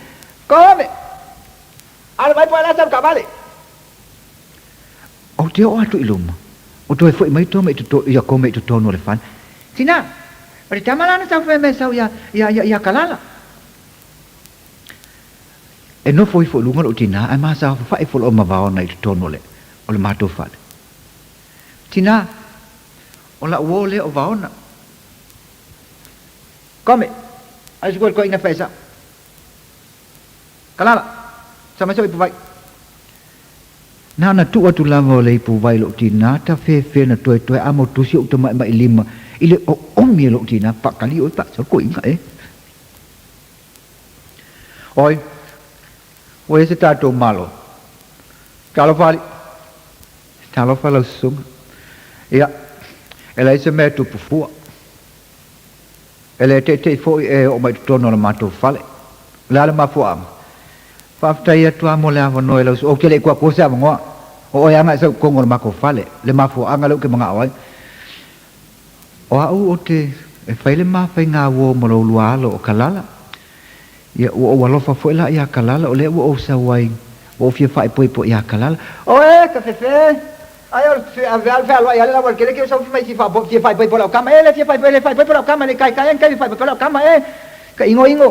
Kome! Alu mai po o le a sau taavale! Ou te oo atu i luma, ua toe foi mai Tome i toto, ia Kome i totonu o le fale. Tinā! O le tama la na sau fai mai sau ia, ia, ia, ia Kalala. E nofo ifo i luga lou tinā ae masaofafa'i ifo loa ma Vaona i totonu o le, o le matou fale. Tinā, o la'u uō lea o Vaona. Kome, ai sukua le toeaina fai sau. Kalala, sa mai sau ipu vai. Na ona tuu atu lava o le ipu vai i lou tinā, tafefe na toetoe a motusi ou tama'ima'i lima i le oomi e lou tinā, pakali oe paasau koiga e. Oi, ua i ai se tatou Malo. Talofa alii. Talofa lau susuga. Ia, e leai se mea e tupu fua. E le teitei foi e oo mai i totonu o le matou fale. O le a le mafuaaga? Faafetai atu lava mo le avanoa i lau susuga. Ou te le i kuakua se avanoa. O oe lava na e sau i totonu o le matou fale. Le mafuaaga lea ou te manao ai. O au ou te e fai le ma faiga uo ma lou lua alo o Kalala. Ia, ua ou alofa foi la iā Kalala, o lea ua ou sau ai, ua ou fia faaipoipo iā Kalala. Oe, ka fefe! Ai o le fealoai ale la ua kele ke sau mai fia faaipoipo lau kama e le fia faaipoipo lau kama le kai kai an kai faaipoipo lau kama e ka ingo ingo.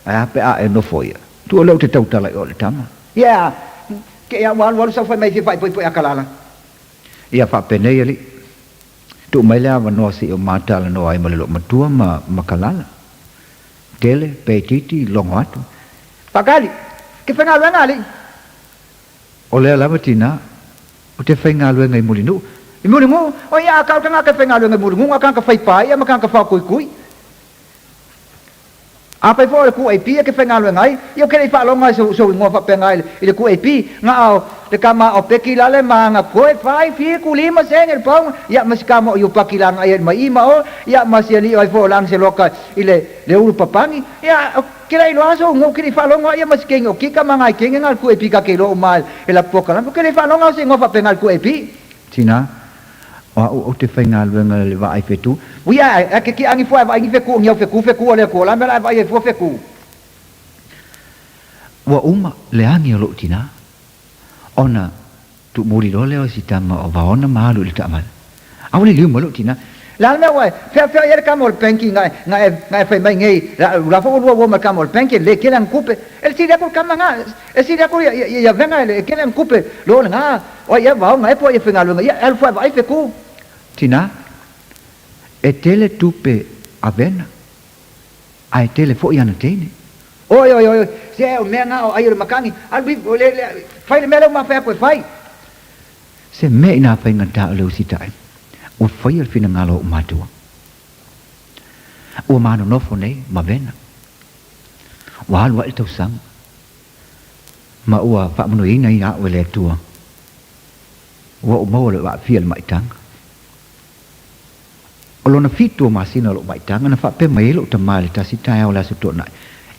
Ae a pe a e nofo ia. Tua lea ou te tautala i o le tama. Ia, ke ia ua alu alu sau fai mai fia faaipoipo iā Kalala. Ia faapenei alii. Tuu mai le avanoa seia o ma talanoa ai ma le loomatua ma ma Kalala. Tele, pe itiiti, logo atu. Pakali! Ke faigaluega alii! O lea lava tinā, o te faigaluega i Mulinuu. I Mulinuu? O ia a kau tangata faigaluega i Mulinuu, a kanga fai paia ma kanga whaokuikui. Afai foi o le QAP e ke faigaluega ai, ia ou ke le i faalogo ai sou igoa faapena i le QAP, na o le tama o Peki lale ma ana koe fai fiku lima sene le paunga, ia ma si tama o Iupaki la na ia mai i ma o, ia ma si alii ai foi o Lanseloka i le le ulu papangi, ia o ke le iloa sou igoa ou ke le i faalogo ai ia ma si kenge o Kika ma nai kenge na le QAP ka ke iloa uma e la pokalame, ou ke le i faalogo ai se igoa faapena i le QAP. Tina. O a'u ou te faigaluega i le vaai fetu. Ui ae, ae ke kiʻani fua e vaai ni feku o ni au feku, feku o le Akua la mea la e vaai ai fua feku. Ua uma le agi o loʻu tinā, ona tuumuli loa lea o si tama o Vaona ma alu i le taavale. A ua liliu mai loʻu tinā, Le a le mea ua e feafeai ai le kama o le benki na e, na e, na e fai mai nei, la, la foi ua lua ua ma le kama o le benki, le kele ana tupe. E le sili atu le kama na, e sili atu ia, ia, ia vena e le kele ana tupe, lo le na, O ai ea Vaona e po ai e faigaluega ia, e alu fua e vaai feku. Tinā, e tele tupe a Vena, a e tele foi ana teine. Oi, oi, oi, se o mea na o ai o le makani, alu i, le, le, fai le mea lea ua mafai atu e fai. Se mea inā faigata o le usitai, ua faia le finagalo o ou matua. Ua manonofo nei ma Vena. Ua alu aʻe le tausaga. Ma ua faamanuiaina ia a'u e le Atua, ua ou maua lou aafia i le maʻitaga. O lona fitu o masina o lou maʻitaga na faapea mai ai lou tamā i le tasi taeao o le Aso Toonai,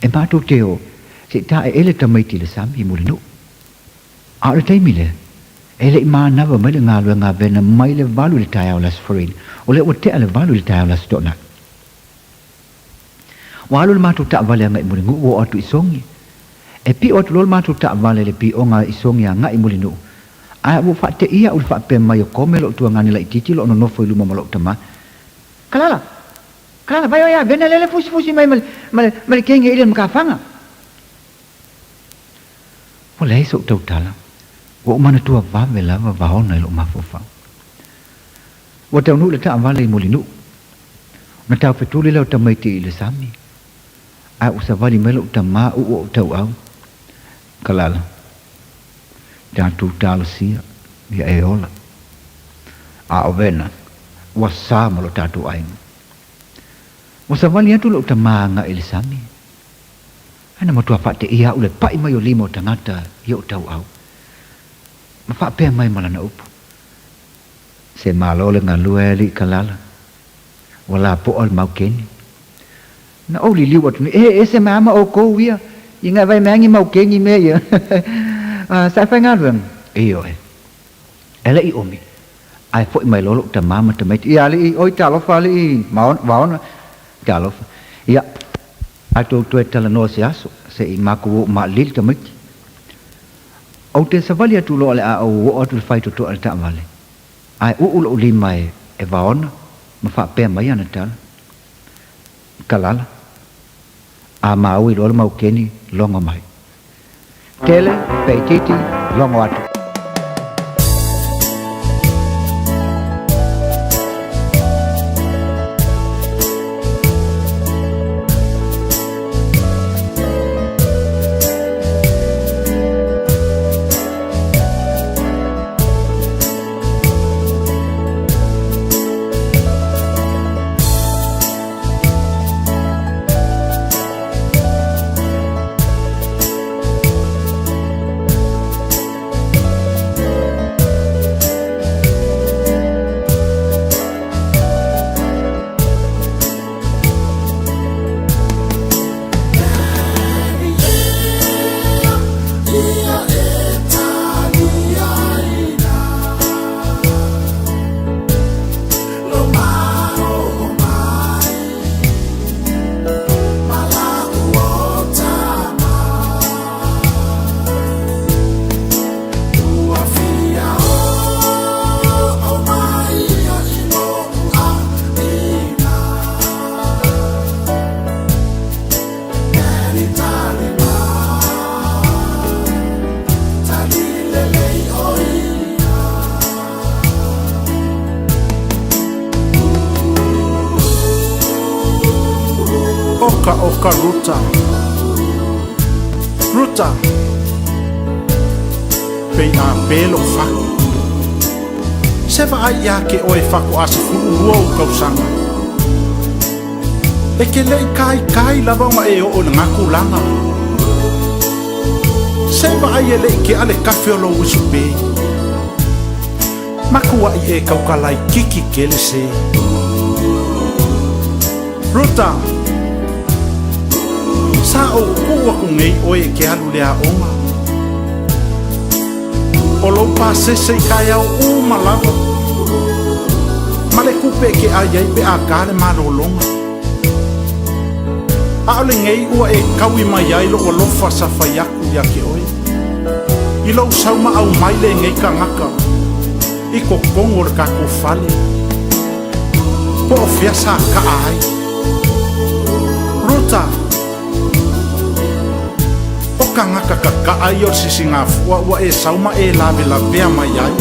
e matou te o se i taeele tamaiti i le sami i Mulinuu. A o le taimi lea, e le i manava mai le galuega a Vena mai le 8 i le taeao o le Aso Faraile, o lea ua tea le 8 i le taeao o le Aso Toonai. Ua alu le matou taavale agai i Mulinuu ua oo atu i Sogi. E pio atu loa le matou taavale i le pioga i Sogi agai i Mulinuu. Ae ua ou faateia au i le faapea mai o Kome lou tuagani laitiiti o lo o nonofo i luma ma lou tama. Kalala! Kalala, vai oe ia Vena lele fusifusi mai ma le, ma le, ma le kenge i le makafaga. Ua leai sou tautala. Ua ou manatua vave lava Vaona i lou mafaufau. Ua taunuu le taavale i Mulinuu. Ona taufetuli lea o tamaiti i le sami. Ae ua savali mai lou tamā uu ou tauau. Kalala. Tatou talosia ia e ola. A o Vena, ua sa ma lo tatou aiga. Ua savali atu lou tamā agai i le sami. Ae na matua faateia au le pai mai o lima o tagata i ou tauau. Ma faapea mai ma lana upu. Se malo le galue alii Kalala. Ua lapoa le mau keni. Na ou liliu atu nei, e ese mai ama oukou ia, i ngai vai meangi mau keni mea ia. Sa e faigaluega? Ioe. E le i umi, ae foi mai loa lou tamā ma tamaiti, Ia alii, oi talofa alii Vaona, talofa. Ia, tatou toe talanoa se aso, se i makou oo maalili tamaiti. Ou te savali atu loa o le a ou oo atu i le faitotoa i le taavale, ae uu lou lima e Vaona ma faapea mai ana tala, Kalala, a maui loa le maukeni, logo mai. Tele, pe itiiti, logo atu. Oka oka Ruta Ruta Pei a pē lou fako Se vaai iā ke oe fakoʻa 12 ou tausaga E ke leʻi kaikai lava ona e oo i lena tulaga Se vaai e leʻi keʻa le kafe o lou uso pē Matuaʻi e kaukalaikiki kele se. Ruta, Sa ou kuu aku nei oe e ke alu le aoga. O lou pasese i kaeao uma lava. Ma le kupe e ke ai ai pe a ka le malologa. ʻAʻole nei ua e kaui mai ai loʻu alofa sa fai aku iā ke ʻoe. I lou sau maʻau mai lenei kanaka i totonu o le kākou fale. Po o fea sa kaʻa ai. Ruta, ʻO kanaka kakaʻa ia o le sisigafua ua e sau ma e lawelawea mai ai.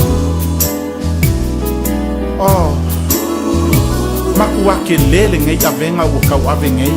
Oh, makuake lē lenei ʻavega ua kauʻawe nei.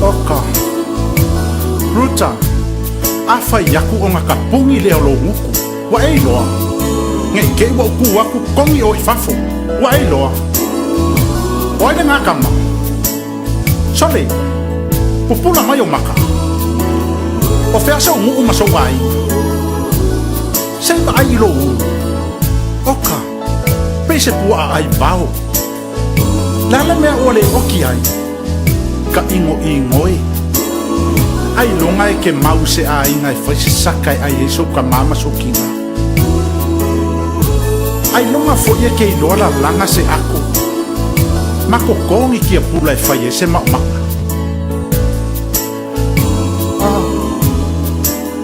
Oka. Ruta, a fai aku o nga kapungi lea o lou gutu, ua e iloa. Nei te i ua ou kū aku kogi oe i fafo, ua e iloa. O ai lena kama? Sole, pupula mai ou maka. O fea sou nuu ma sou aiga? Se i vaai i lou ulu. Oka, pei se puaʻa ʻai vao. Le a le mea ua le oki ai? Ka ʻigoʻigo e. Ailoga e ke mau i se ʻaiga e fai se saka e ʻai ai sou kamā ma sou kina. Ailoga foʻi e ke iloa lalaga se ʻako ma kokogi kia pula e fai ai se maʻomaʻa.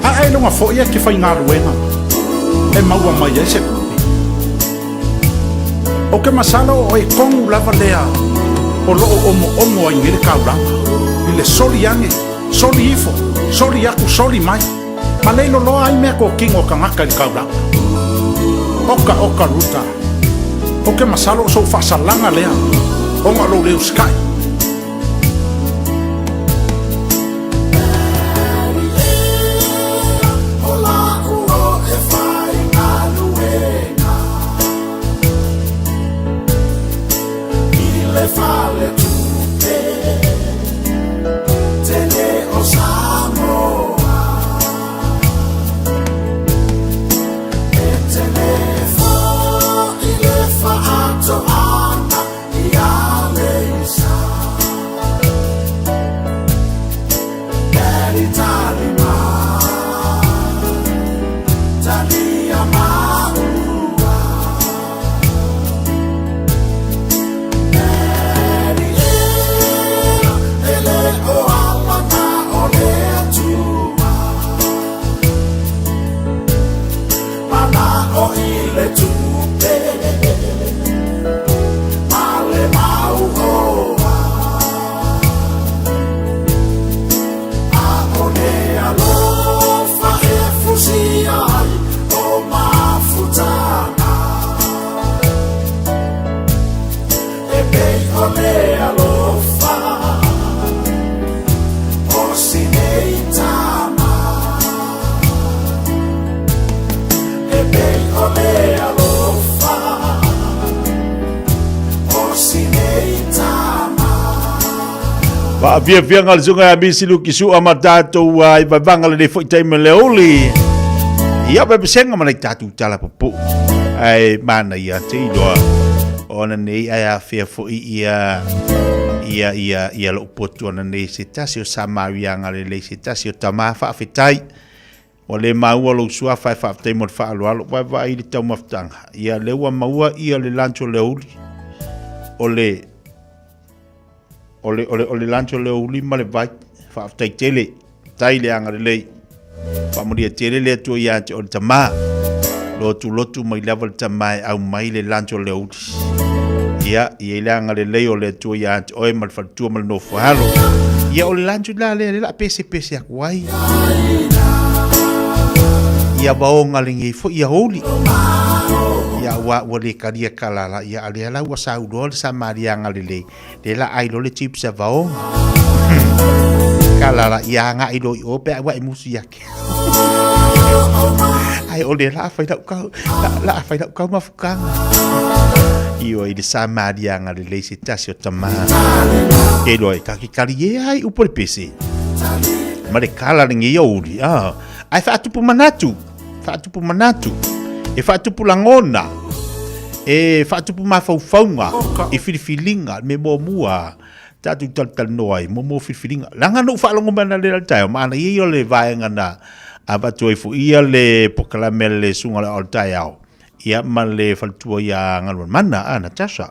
A ailoga foʻi e ke faigaluega e maua mai ai se kupe. ʻO ke masalo o ʻoe kogu lava lea o loʻo omoʻomo ai nei le kaulaga, i le soli ane, soli ifo, soli aku, soli mai. Ma le loloa ai mea kokino o kangaka i le kaulaga. Oka oka Ruta. O ke masalo o sou faasalaga lea ona o lou le usikai. Faafiafiaga le susuga ia Misi Luki Sua ma tatou i vavaga lenei foi taimi le uli. Ia pepesega ma nai tatou tala pupuu. Ae manaia te iloa ona nei ae afea foi ia ia ia ia lou potu ona nei se tasi o Samariaga lelei se tasi o tama faafetai. Ua le maua lou suafa e faafetai mo le faaaloalo. Vaavaai i le taumafataga. Ia lea ua maua ia le lancho le uli o le o le o le o le lancho le uli ma le vai. Faafetai tele. Tai le agalelei. Faamanuia tele le Atua ia te oe le tama. Lotu lotu mai lava le tama e aumai le lancho le uli. Ia, i ai le agalelei o le Atua ia te oe ma le faletua ma le nofo alo. Ia o le lancho la lea, le la pese pese aku ai. Ia vaoga lenei foi ia uli. Ia ua ua le kalia kalala ia alea la ua sauloa le Samaria agalelei. Le la ai lo le chips a vaoga. Kalala ia anga i lo i o pe ua e musu ia ke. Ai o le la fai lau kau la, la fai lau kau mafukanga. Io i le Samaria agalelei se tasi o tama. E loa e kaki kali e ai upo le pese. Ma le kala le ngeia uli. Ah. Ai whaatupu manatu. Whaatupu manatu. E whaatupu langona. E whaatupu mafaufauga. I whiriwhiringa. Me muamua. Tātou talatalanoa ai. Mo mo whiriwhiringa. Langa no whaalongo mai na le le taeo. Maana ia ia le vaenga na avatu ai fo ia le pokalame le sunga le o le taeao. Ia ma le faletua ia Galuan Mana a Natasha.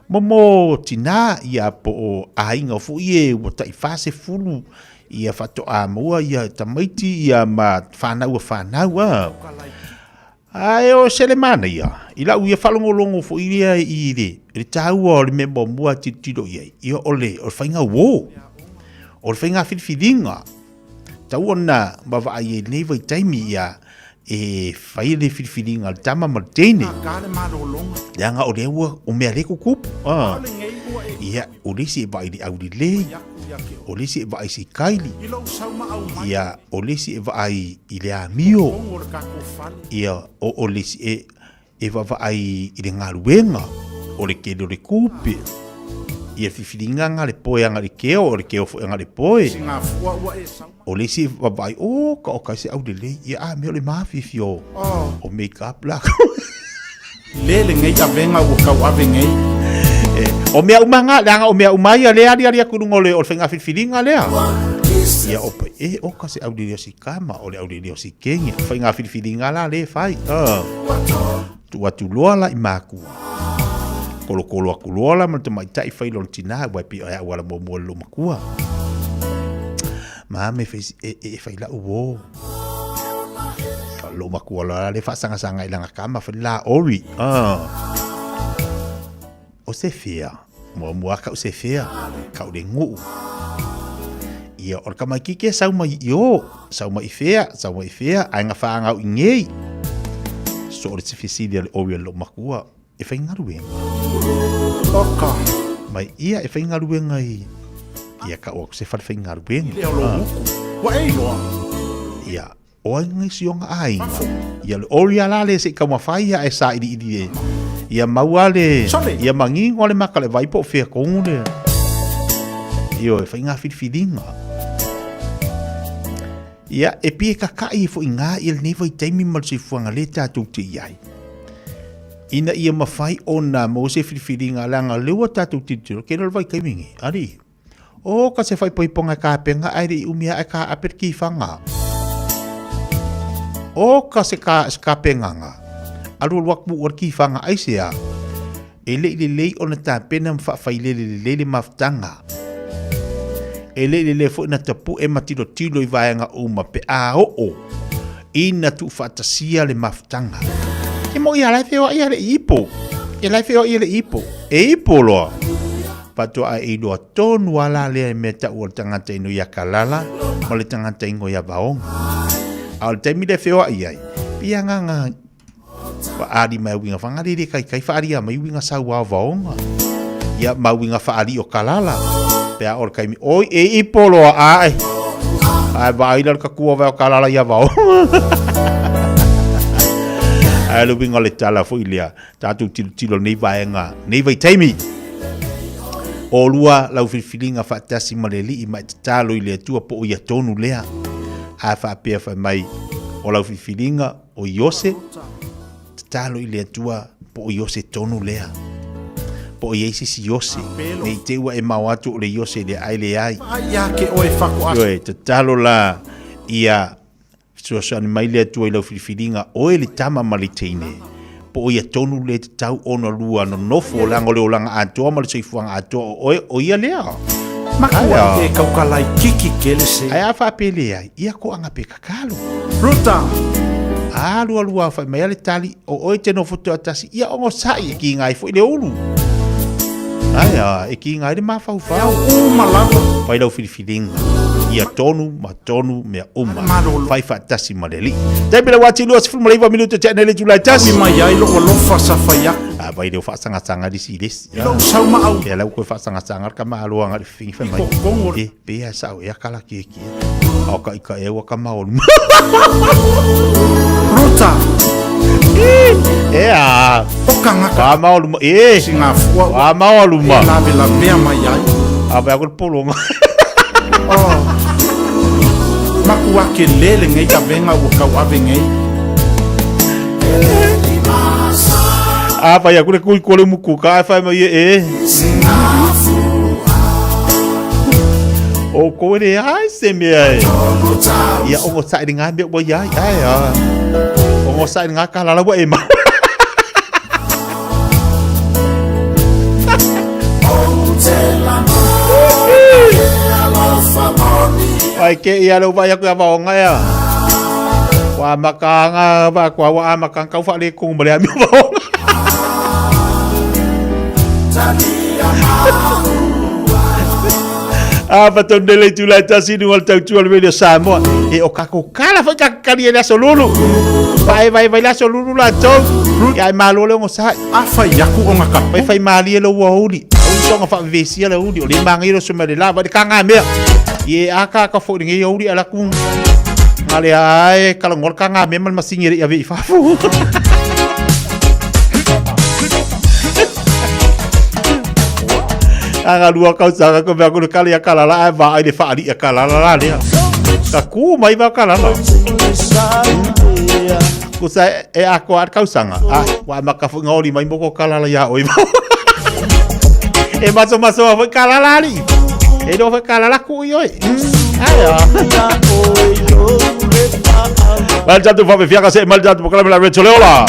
Mo mo tina ia po o aiga foi e ua tai 40 ia faatoa maua ia tamaiti ia ma whanau a whanau a. Ae o se le mana ia, i lau ia whalongolongo fo ia i le, le tāua o le mea muamua tilotilo i ai, ia o le, o le whainga uō, o le whainga whiriwhiringa, tau ona vaavaai ai lenei vaitaimi ia e fai le filifiliga a le tama ma le teine. Leaga o lea ua o mea le kukupu. Ah. Ia, o le isi e vaai i le aulelei, o le isi e vaai i se kaili, ia, o le isi e vaai i le amio, ia, o, o le isi e, e vaavaai i le galuega, o le tele o le tupe, ia filifiliga na le poe aga le keo, o le keo foi aga le poe. O le isi e vaavaai, o ka o kai se aulelei, ia a mea o le mafifi o, o make up la. Le lenei avega ua tauave nei. E, o mea uma ngā, leaga o mea uma ia le aliali atu i luga o le, o le faiga filifiliga lea. Ia o pa, e o ka se aulelei o si kama, o le aulelei o si kenge. Faiga filifiliga la le fai. Ah. Tuu atu loa la i makua. Kolokolo atu loa la ma le tamaitai fai lona tinā, ua e pei o au ala muamua le loomatua. Ma me fai e, e, e fai lau uō. Loomatua loa la le faasagasagaga i lana kama fai la ori. Ah. O se fea. Muamua kau se fea. Kau le nguu. Ia, o le tamaititi e sau mai i o, sau mai i fea, sau mai i fea, ae na whāngau i ngei. So o le te fesili a le ori a lou matua, e whaingaluenga. Oka. Mai ia e whaingaluenga i, ia ka oa se whare whaingaluenga. I lea o lou uku, ua e iloa. Ia, O ai nisi o nga aiga. Ia le ori ala le se i taumafai ia e sailiili e. Ia maua le, ia manino le maka le vai po o fea tonu le. Ioe, fai ngā whiriwhiringa. Ia, e pie kakaʻi e foi ngā ia lenei vaitaimi ma le soifuaga le tātou te i ai. Ina ia mawhai ona mo se whiriwhiringa leaga lea ua tātou tilotilo, kei le vaitaimi nei, alii. O ka se whaipoiponga e kāpenga ai re i umia e kā ape ki whanga. O ka se ka se kāpenganga. Alu alu aku ua ki whanga ai se a. E le i le lei ona tāpena ma whaawhailele le lele mafutanga. E le i le le foi na tapu e matilo tilo i vaenga uma pe a oo. Ina tuufaatasia le mafutaga. E moʻi a la e feoaʻi a le ipo. E la e feoaʻi e le ipo. E ipo loa. Faatoa e iloa tonu a la lea e mea taʻu o le tagata ino iā Kalala ma le tagata ingo iā Vaoga. A o le taimi lea e feoaʻi ai, pei agaga Whaali mai uiga whangarere kai kai whaali a mai uiga sauao vaonga. Ia ma uiga whaali o Kalala. Pe a o le kaimi, oi e ipo loa ae. Ae vaai la le kakua vai o Kalala ia vaonga. Ae le uiga o le tala foi lea, tātou tilotilo nei vaega, nei vaitaimi. O lua lau filifiliga faatasi ma le Alii ma e tatalo i le Atua po o ia tonu lea. A faapea fai mai o lau filifiliga O Iose, tatalo i le Atua po o Iose tonu lea. Po o i ai se isi Iose, ne i te ua e mao atu o le Iose lea ae leai. Ioe, tatalo la ia fesoasoani mai le Atua i lau filifiliga, oe le tama ma le teine, po o ia tonu le tatau ona lua nonofo leaga o le olaga atoa ma le soifuaga atoa o oe, o ia lea. Makua e kaukalaikiki kele se. Ae a faapelea ai, ia koaga pe Tatalo. Ruta. A lua lua whai mai ale tali o oe te nofo tuatasi ia ogosaʻi e ki ngai foi le ulu. Ai a, e ki ngai le mawhauwhau. Uma lava. Whai lau whiriwhiringa. Ia tonu ma tonu mea uma. Whai whaatasi ma le alii. Taimi le wati 29 minuta te ane le tulai tasi. Mai ai lou alofa sa fai aku. A vai leo whaasangasanga lisi lesi. I lou sau ma au. Ia lau koe whaasangasanga ka maaloanga le whiwhingi whai mai. I kongo. E, pea sao e akala ki e ki. Ao ka ika e ua ka maolu. Ruta. E a. O ka ngaka. Wā maolu ma. E. Si ngā fua. Wā maolu ma. E lawe la mea mai ai. A wea ko le polonga. Oh. Maku ake lele ngei ka venga ua kau ave ngei. A whai aku le kui kore muku ka e whai mai e e. O koe le ai se mea e. Ia ongo sae ngā mea ua iai. Ai a. Ongo sae ngā kalala ua e mau. Ai ke ia le vai aku ia vaonga ia. Wa makanga va kwa wa makanga kau fa le kong ma le ami vaonga. A pa tonu le tula tasi ni wal tau tua le radio Samoa. E o kako kala foi ka kali ele aso lulu. Vai vai vai la aso lulu la tou. Ia e malo le ongo sai. A fai aku o ngaka. Vai fai malie lo ua uli. Uli tonga fa vesia le uli. O le manga iro suma le lava le kanga mea. Ie aka ka fo ngi uli ala ku. Ngale ai kala ngol kanga mea mal masingi re ia ve i fafu. Aga lua kausaga ko mea kulu kale ia kalala ai va ai le whaali ia kalala la lea. Ka kū mai va kalala. Ko sa e ako a kausanga. A wa maka fu ngoli mai moko kalala ia oi. E maso maso a foi kalala ali. E no foi kalala ku i oi. Ai a. Mal tatu fa fiaga se mal tatu pokala mela retso leola.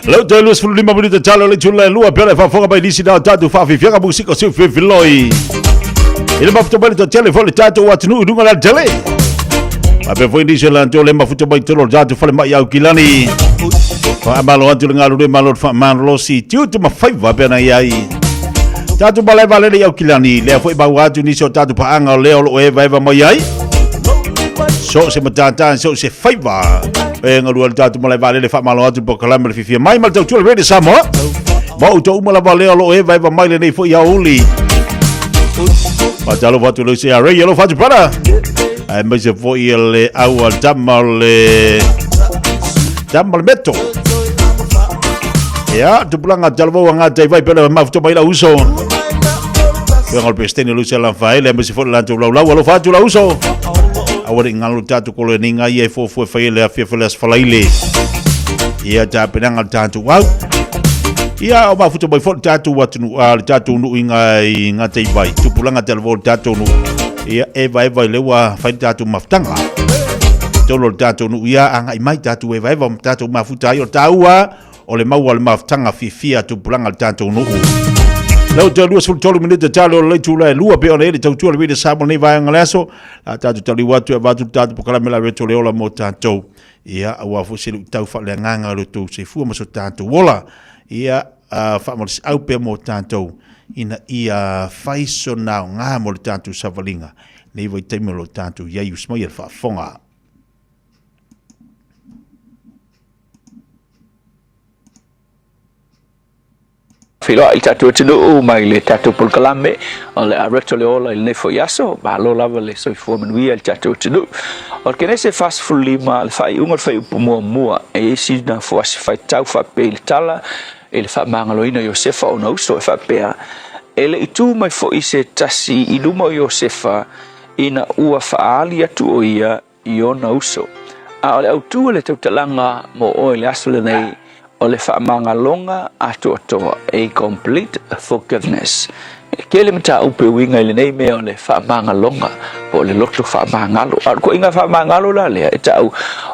Lau toe 25 minute talo le tula e lua pele faafofoga mai nisi na o tatou faafiafiaga musika o seu fefiloi. I le mafuta mai le toatele foi le tatou atunuu i luga o le alatele. Faapea foi nisi o latou le mafuta mai tolo o le tatou falemai Aukilani. Faamalo atu le galulue malo le faamalolosi tiute ma faiva pe ana i ai. Tatou malae vaalele i Aukilani, lea foi maua atu nisi o tatou paaga o lea o lo o evaeva mai ai. So o se matata, so o se faiva. E galua le tatou malae vaalele faamalo atu polokalame le fiafia mai ma le tautua le Radio Samoa. Ma outou uma lava lea o lo o evaeva mai lenei foi aoauli. Faatalofa atu le CRA, alofa atu brother. Aemaise foi le au a tama o le tama o le meto. Ia, tupulaga talavou a ngā vai pele mafuta mai la uso. Ia ngol pesteni lu se la faele aemaise foi le latou laulau alofa atu la uso. Aua ne i galo tatou kolo e nei ngā ia e fuafua e fai ai le afiafi o le Aso Faraile. Ia tapenaga le tatou au. Ia o mafuta mai foi le tatou atunuu, a le tatou nuu i ngā i ngā teivai. Tupulaga talavou o le tatou nuu. Ia evaeva i le ua fai le tatou mafutaga. Tolu o le tatou nuu ia agai mai tatou evaeva ma tatou mafuta ai o taua o le maua o le mafutaga fiafia a tupulaga le tatou nuu. Lau te 23 minute talo o le itula e lua pe ona e le tautua le Radio Samoa nei vaega le aso. A tatou taliu atu e avatu le tatou polokalame la reto le ola mo tatou. Ia, aua foi se luitau faaleagaga o le tou soifua ma so tatou ola. Ia, uh, faamalosiau pea mo tatou ina ia fai sona aoga mo le tatou savaliga nei vaitaimi o lo tatou i ai usi mai e le faafofoga. Feiloai i le tatou atunuu mai le tatou polokalame o le Areto le Ola i lenei foi aso. Malo lava le soifua manuia i le tatou atunuu. O le Kenese 45, le faaiuga o le fuaiupu muamua, e i ai sina fuasi faitau faapea i le tala i le faamagaloina o Iosefa ona uso e faapea, E le i tu mai foi se tasi i luma o Iosefa ina ua faaali atu o ia i ona uso. A o le autu o le tautalaga mo oe i le aso lenei, o le faamagaloga atoatoa, a complete forgiveness. E tele mataupu e uiga i lenei mea o le faamagaloga po o le loto faamagalo. A o le ituaiga faamagalo la lea e tau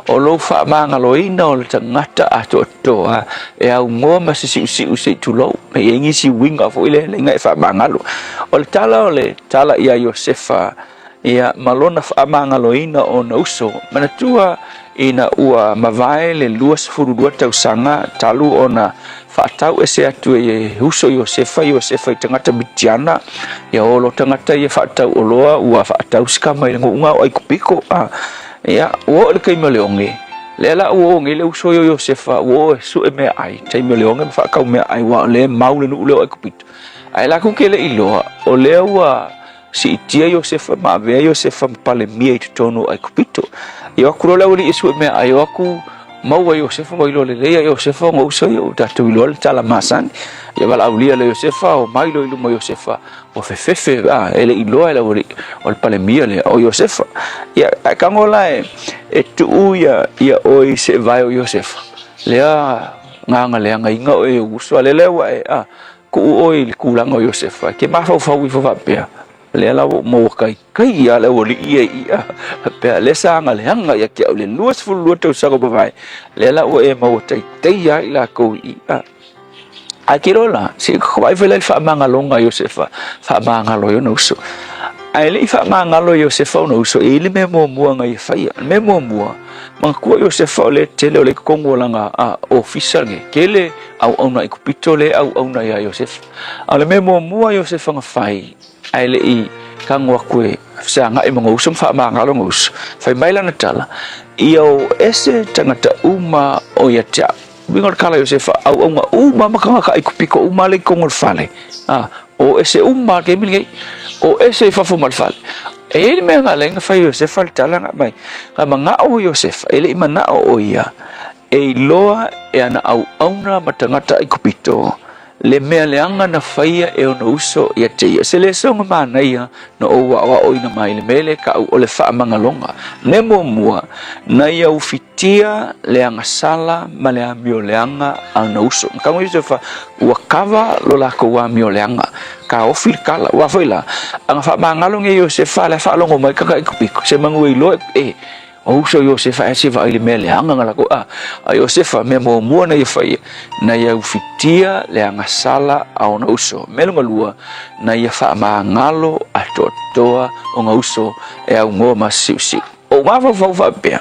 o lou faamagaloina o le tagata atoatoa e aunoa ma se siusiu se i tulou. E i ai nisi uiga foi lea e e faamagalo. O le tala o le tala ia Iosefa Ia, ma lona faamagaloina o ona uso, manatua ina ua mavae le 22 tausaga talu ona faatau ese atu e uso Iosefa Iosefa i tagata Mitiana, ia olo tagata ia faatau oloa ua faatau sikama i le gu'uga o Aikupito. A, ia, ua oo i le taimi o le oge, lea la ua oge le uso ia o Iosefa, ua oo e su'e meaai, taimi o le oge ma faatau meaai, aua o lea e mau le nuu lea o Aikupito. Ae latou te le i iloa, o lea ua Siitia Iosefa ma avea Iosefa ma Palemia i totonu o Aikupito. Ia o atu loa le aualii e sue meaai, o atu maua Iosefa ua iloa lelei a Iosefa ona uso ia ua tatou iloa le tala masani. Ia valaaulia le Iosefa, o mai loa i luma o Iosefa, ua fefefe, a, e le i iloa e le aualii o le Palemia lea o Iosefa. Ia, ae tago la e, e tuu ia, ia oe i seevae o Iosefa, lea gagaleagaina oe e ou uso, a lea la ua e, a, Tuu oe i le tulaga o Iosefa, e te mafaufau ifo faapea, lea la ua ou maua kaikai ia le aualii ia i i, faapea, lea sa agaleaga ia te au i le 22 tausaga ua mavae, lea la ua e maua taitaia ai latou i i. Ae te iloa la, se i vaai foi la i le faamagaloga a Iosefa, faamagalo ai ona uso. Ae le i faamagalo e Iosefa ona uso, e i ai le mea muamua na ia faia. O le mea muamua, manatua Iosefa o lea tele o lea i totonu o lana ofisa lenei, tele auauna Aikupito lea e auauna iā Iosefa. A o le mea muamua a Iosefa na fai, ae le i tago atu e fesagai ma ona uso ma faamagalo ona uso, fai mai lana tala, Ia o ese tagata uma o ia te au. Uiga o le tala a Iosefa, auauna uma ma tagata Aikupito uma lea i totonu o le fale, a, o ese uma lava le taimi lenei, o ese i fafo ma le fale. E i ai le mea na ala ai ona fai e Iosefa le tala na aumai, na manao Iosefa, e le i manao o ia E iloa e ana auauna ma tagata Aikupito le mea leaga na faia e ona uso ia te ia. Se lesoga manaia na ou aoaoina mai le mea lea e ta'u o le faamagaloga. Mea muamua, na ia ufitia le agasala ma le amio leaga a ona uso. Na tago Iosefa ua kava lo lakou amio leaga, taofi le tala. Ua foi la, a na faamagalo nei Iosefa, la e faalogo mai tagata Aikupito, se manu e iloa e. O uso Iosefa ae se vaai i le mea leaga na latou a. A Iosefa, mea muamua na ia faia, na ia ufitia le agasala a ona uso. Mea lona lua, na ia faamagalo atoatoa ona uso e aunoa ma se siusiu. O mafaufau faapea,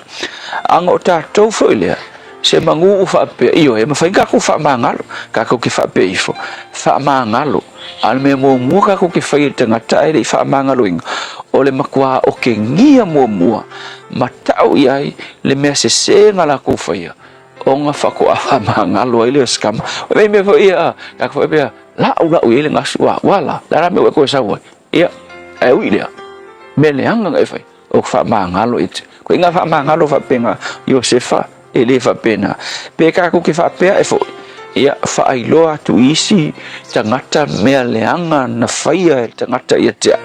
aga o tatou foi lea, se manu ua faapea, ioe, e mafai ona tatou faamagalo, tatou te faapea ifo, faamagalo. A o le mea muamua tatou te faia i le tagata ae le i faamagaloina, o le matua otegia muamua ma tau i ai le mea sese na latou faia, ona faatoa faamagalo ai lea o se tama. O le mea foi ia, tatou faapea, lau lau i ai le gasu, a ua la, le a la mea ua e toe sau ai? Ia, ae ui i lea, mea leaga na e fai, o faamagalo i te. Koe ngā faamagalo faapena Iosefa, e le faapena. Pe tatou te faapea e foi, ia faailoa atu i isi tagata mea leaga na faia e le tagata ia te au,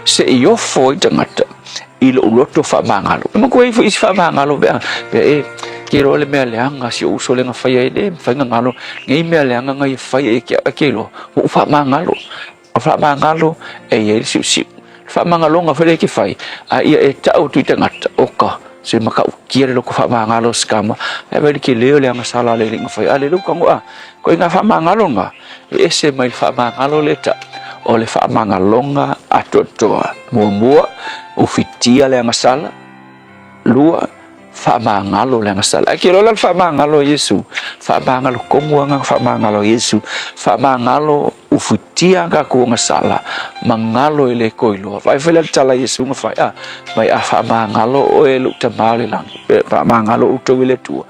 se i ofo ai tagata i lou loto faamagalo. E manatua i ai foi isi faamagalo pe a, pe e, ke iloa le mea leaga si ou uso lea na faia e le mafai ona galo nei mea leaga na ia faia ia te au, ae ke iloa, ua ou faamagalo. O faamagalo e i ai le siusiu. Le faamagaloga foi lea e te fai, a ia e tau atu i tagata, oka, se matautia le loko faamagalo o se tama, ae vaai i le tele o le agasala a le alii na fai, a le lou tago a. Koe ngā faamagalo ngā, e ese mai le faamagalo lea tau, o le faamagaloga atoatoa. Muamua, ufitia le agasala. Lua, faamagalo le agasala. Ae ke loa la le faamagalo a Iesu, faamagalo tonu lava na faamagalo a Iesu, faamagalo ufitia a tatou agasala, magalo e le toe iloa. Vaai foi la le tala a Iesu na fai, a, mai a faamagalo oe e lou Tama o le lagi, pe faamagalo outou i le Atua,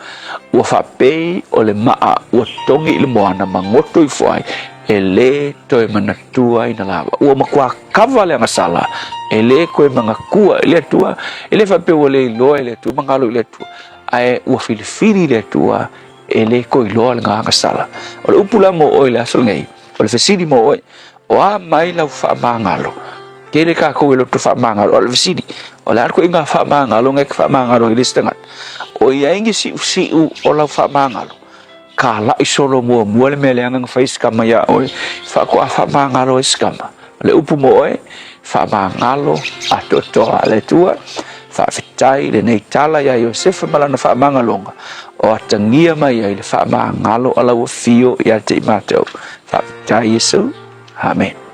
ua faapei o le maa ua togi i le moana ma goto ifo ai, e lē toe manatua ina lava. Ua matua kava le agasala, e lē toe manatua i le Atua, e le faapea ua le iloa e le Atua, magalo i le Atua, ae ua filifili le Atua e lē toe iloa lena agasala. O le upu la mo oe i le aso lenei, o le fesili mo oe, o a mai lau faamagalo? Tele tatou e loto faamagalo, a o le fesili, o le a le ituaiga faamagalo na e te faamagalo ai i le isi tagata? O i ai ni siusiu o lau faamagalo? Kalai solo muamua le mea leaga na fai se tama iā oe, faatoa faamagalo ai se tama. O le upu mo oe, faamagalo atoatoa a le Atua. Faafetai i lenei tala iā Iosefa ma lana faamagaloga, o atagia mai ai le faamagalo a lau afio ia te i matou. Faafetai Iesu. Amen.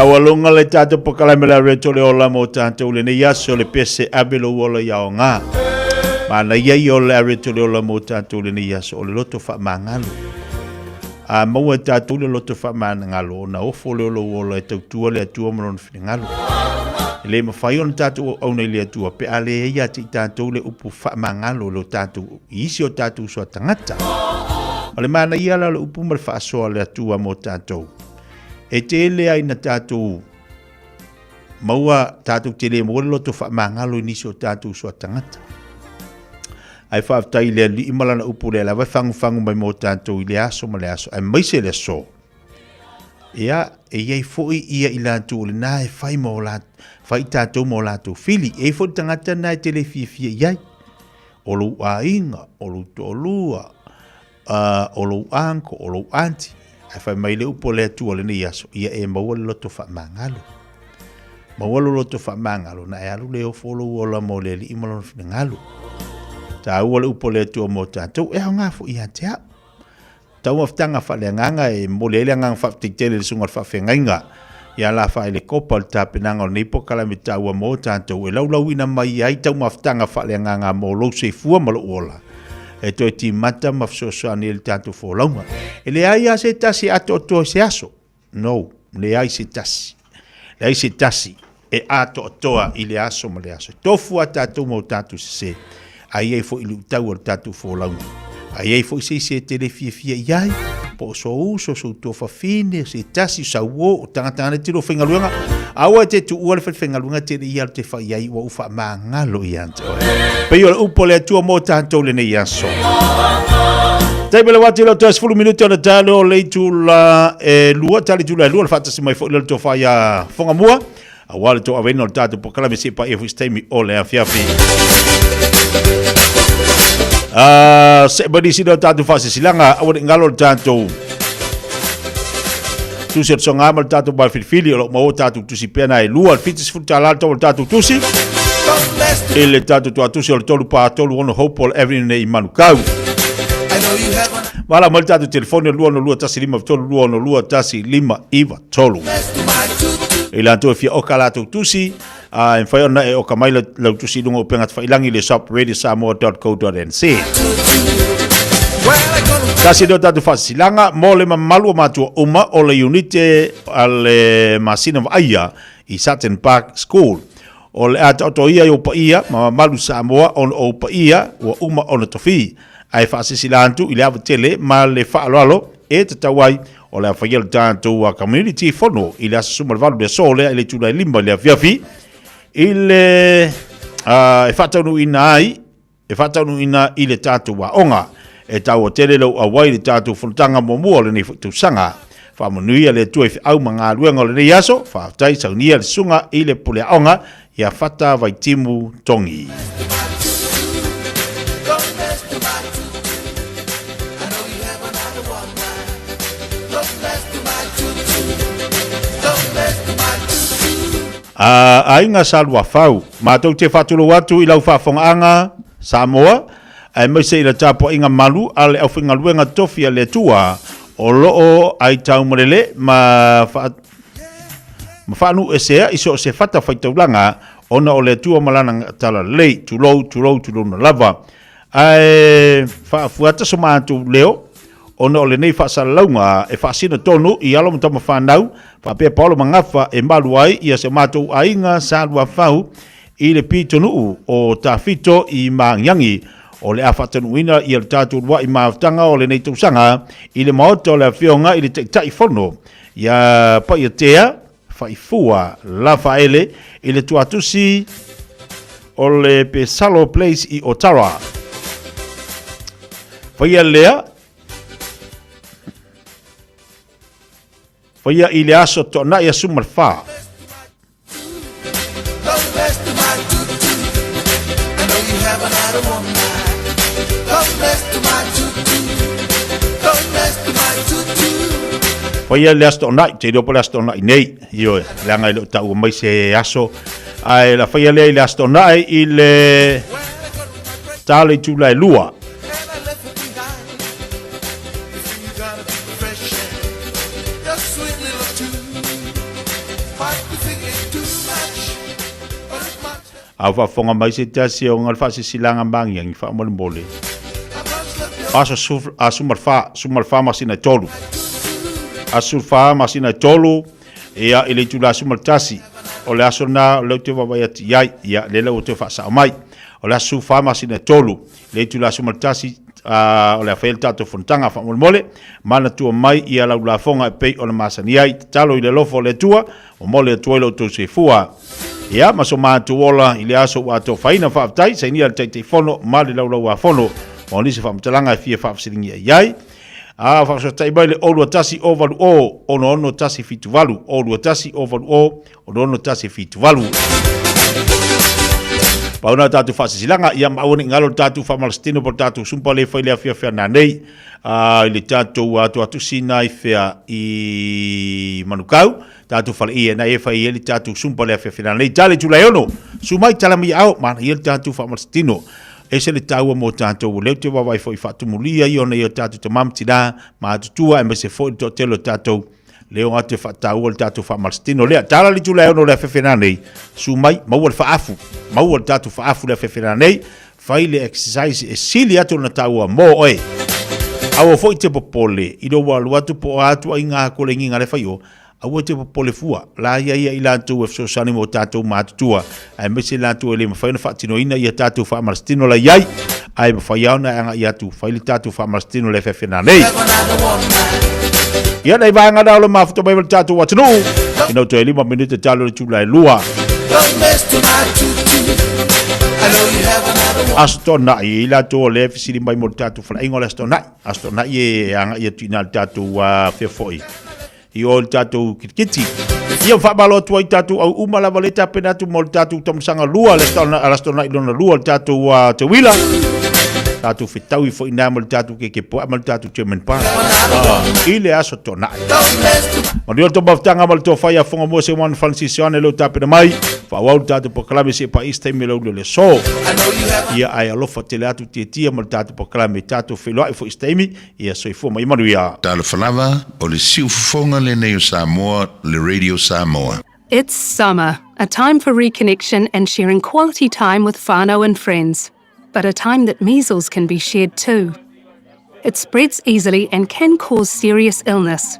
Taualoga le tatou polokalame le Reto le Ola mo tatou lenei aso le pese ave lou ola ia aoga. Manaia ia o le Reto le Ola mo tatou lenei aso o le loto faamagalo. A maua e tatou le loto faamagalo ona ofo lea o lou ola e tautua le Atua ma lona finagalo. E le mafai ona tatou auauna i le Atua pe a leai ia te i tatou le upu faamagalo i lo tatou i isi o tatou uso a tagata. O le manaia la o le upu ma le faasoa a le Atua mo tatou. E tele ai na tatou maua tatou te le maua le loto faamagalo i nisi o tatou uso a tagata. Ae faafetai i le Alii ma lana upu lea lava e fagufagu mai mo tatou i le aso ma le aso, aemaise le aso. Ia, e i ai foi ia i latou o lena e fai ma o la, fai tatou ma o latou fili. E i ai foi le tagata lena e te le fiafia i ai. O lou aiga, o lou toalua, o lou uncle, o lou aunty. Ae fai mai le upu a le Atua o lenei aso, ia e maua le loto faamagalo. Maua lo loto faamagalo, na e alu le ofo lou ola mo le Alii ma lona finagalo. Taua le upu a le Atua mo tatou, e aoga foi ia te au. Tauafataga faaleagaga e momoli ai le agaga faafetai tele i le Susuga i le Faafeagaiga ia Lafaele Kopa i le tapenaga o lenei polokalame taua mo tatou e laulauina mai ai taumafataga faaleagaga mo lou soifua ma lou ola e toe timata ma fesoasoani ai le tatou folauga. E leai lava se tasi e atoatoa i se aso. No, leai se tasi. Leai se tasi e atoatoa i le aso ma le aso. E tofu a tatou ma o tatou sese, a i ai foi luitau o le tatou folauga. A i ai foi se isi e te le fiafia i ai, po o sou uso, sou tuafafine, se tasi, o sau uo, o tagata e te lua faigaluega, aua e te tuua le falefaigaluega tele ia te fai i ai ua ou faamagalo ia te oe. Pei o le upu a le Atua mo tatou lenei aso. Taimi le wati lo toe 10 minuti ona talo o le itula e lua, tali itula e lua, le faatasi mai foi le tofa ia Whangamua, aua le to aveina o le tatou polokalame se pa ia foi se taimi o le afiafi. Se ba nisi o tatou faasisilaga, aua ne i galo le tatou tusi o le soga ma le tatou filifili o lo o maua tatou tusi pea na e lua, le $70 le tau o le tatou tusi i le tatou tuatusi o le 343 Hopewell Avenue nei i Manukau. Vala mai le tatou telefoni o 262 153 262 1593. I latou e fia oka latou tusi, a e mafai ona e oka mai lau tusi i luga o upega tafailangi i le shop radiosamoa.co.nz. Tasi lea o tatou faasisilaga mo le mamalu o matua uma o le iunite a le masina vaaia i Sutton Park School. O le a taoto ia i ou paia ma mamalu Samoa ona o ou paia ua uma ona tofi. Ae faasisila atu i le ava tele ma le faaaloalo e tatau ai o le a faia le tatou community fono i le aso 18 le aso lea i le itula e 5 i le afiafi i le e faataunuuina ai e faataunuuina i le tatou aoga. E taua tele lou auai i le tatou fonotaga muamua o lenei foi tausaga. Faamanuia le Atua i feau ma galuega o lenei aso. Faafetai saunia le susuga i le pule aoga ia Fata Vaitimu Tongi. A aiga Saluafau, matou te faatulou atu i lau faafogaaga Samoa, aemaise i le tapuaiga malu a le aufaigaluega tofi a le Atua o lo o aitaumalele ma ma faanuuesea i so o se fata faitaulaga ona o le Atua ma Lana talalelei. Tulou, tulou, tulouna lava. Ae faafuata so matou leo ona o lenei faasalalauga e faasino tonu i alo ma tama fanau faapea Paolo ma Gafa e malu ai ia si o matou aiga Saluafau i le pitonuu o Tafito i Magiagi. O le a faatanuuina ia le tatou uluai mafutaga o lenei tausaga i le maota o le Afioga i le Taitaifono ia Paiatea Faifua Lafaele i le tuatusi o le Pesalo Place i Otara. Faia lea, faia i le aso Toonai aso 14. Faia le aso Toonai, te iloa po le aso Toonai nei, ioe, leaga e le o taua mai se aso, ae la faia lea i le aso Toonai i le ta le itula e 2. A ua faafofoga mai se tasi e oga le faasilasilaga maagiagi faamolemole. Aso 14, 14 masina e tolu. Aso 14 masina e tolu, ia, i le itula 11, o le aso lena o lea ou te vaavaai atu i ai, ia, lea la ua toe faasao mai. O le aso 14 masina e tolu, le itula 11, o le a faia le tatou fonotaga faamolemole, manatua mai ia lau lafoga e pei ona masani ai. Tatalo i le alofa o le Atua, momoli atu ai lo outou soifua. Ia, ma so matou ola i le aso ua atofaina, faafetai, sainia le Taitaifono ma le Laulauafono mo nisi faamatalaga e fia faafesiligia i ai. A faafesootai mai le 021 080 6178, 021 080 6178. Pau na tatou faasisilaga, ia ma aua ne i galo le tatou faamalasitino po o le tatou sumpa le fai le afiafi ana nei i le tatou atuatusi na i fea i Manukau, tatou fale ia na e fai ai le tatou sumpa le afiafi ana nei. Tale tulai ono, su mai tala mai ao, mana ia le tatou faamalasitino. Ese le taua mo tatou, o lea ou te vaavaai foi i faatumulia ia ona ia tatou tama ma tina, matutua aemaise foi le toatele o tatou Lea o atu e faataua le tatou faamalositino lea. Tala le itula e 6 le afiafi nanei, su mai, maua le faafu, maua le tatou faafu le afiafi nanei, fai le exercise e sili atu ona taua mo oe. Aua foi te popole i lou alu atu po o a ituaiga kolegiga le fai o, aua te popole fua, la ia ia i latou e fesoasoani mo tatou matutua, aemaise latou e le mafai ona faatinoina ia tatou faamalositino la i ai, ae mafai lava ona e agai atu fai le tatou faamalositino le afiafi nanei. Ia nei vaega na o le mafuta mai ma le tatou atunuu, ina ua toe 5 minute talo le itula e 2. Aso Toonai, e i latou o lea e fesili mai mo le tatou faleaiga o le Aso Toonai. Aso Toonai e agai atu i ina i le tatou fea foi i o i le tatou kitikiti. Ia faamalo atu ai tatou au uma lava le tapena atu mo le tatou taumasaga lua, le Aso Toonai lona lua le tatou te uila. Tatou fetaui foi nā mo le tatou keke poa ma le tatou German Park. I le Aso Toonai. Manuia le tou mafutaga ma le tofa ia Fonga Mua Se One Francis Ioane leo tapena mai. Faaauau le tatou polokalame se pa isi taimi o le ulu le aso. Ia ae alofa tele atu tietia ma le tatou polokalame tatou feiloai foi isi taimi. Ia soifua ma ia manuia. Talofa lava, o le siufofoga lenei o Samoa, le Radio Samoa. It's summer, a time for reconnection and sharing quality time with whānau and friends, but a time that measles can be shared too. It spreads easily and can cause serious illness.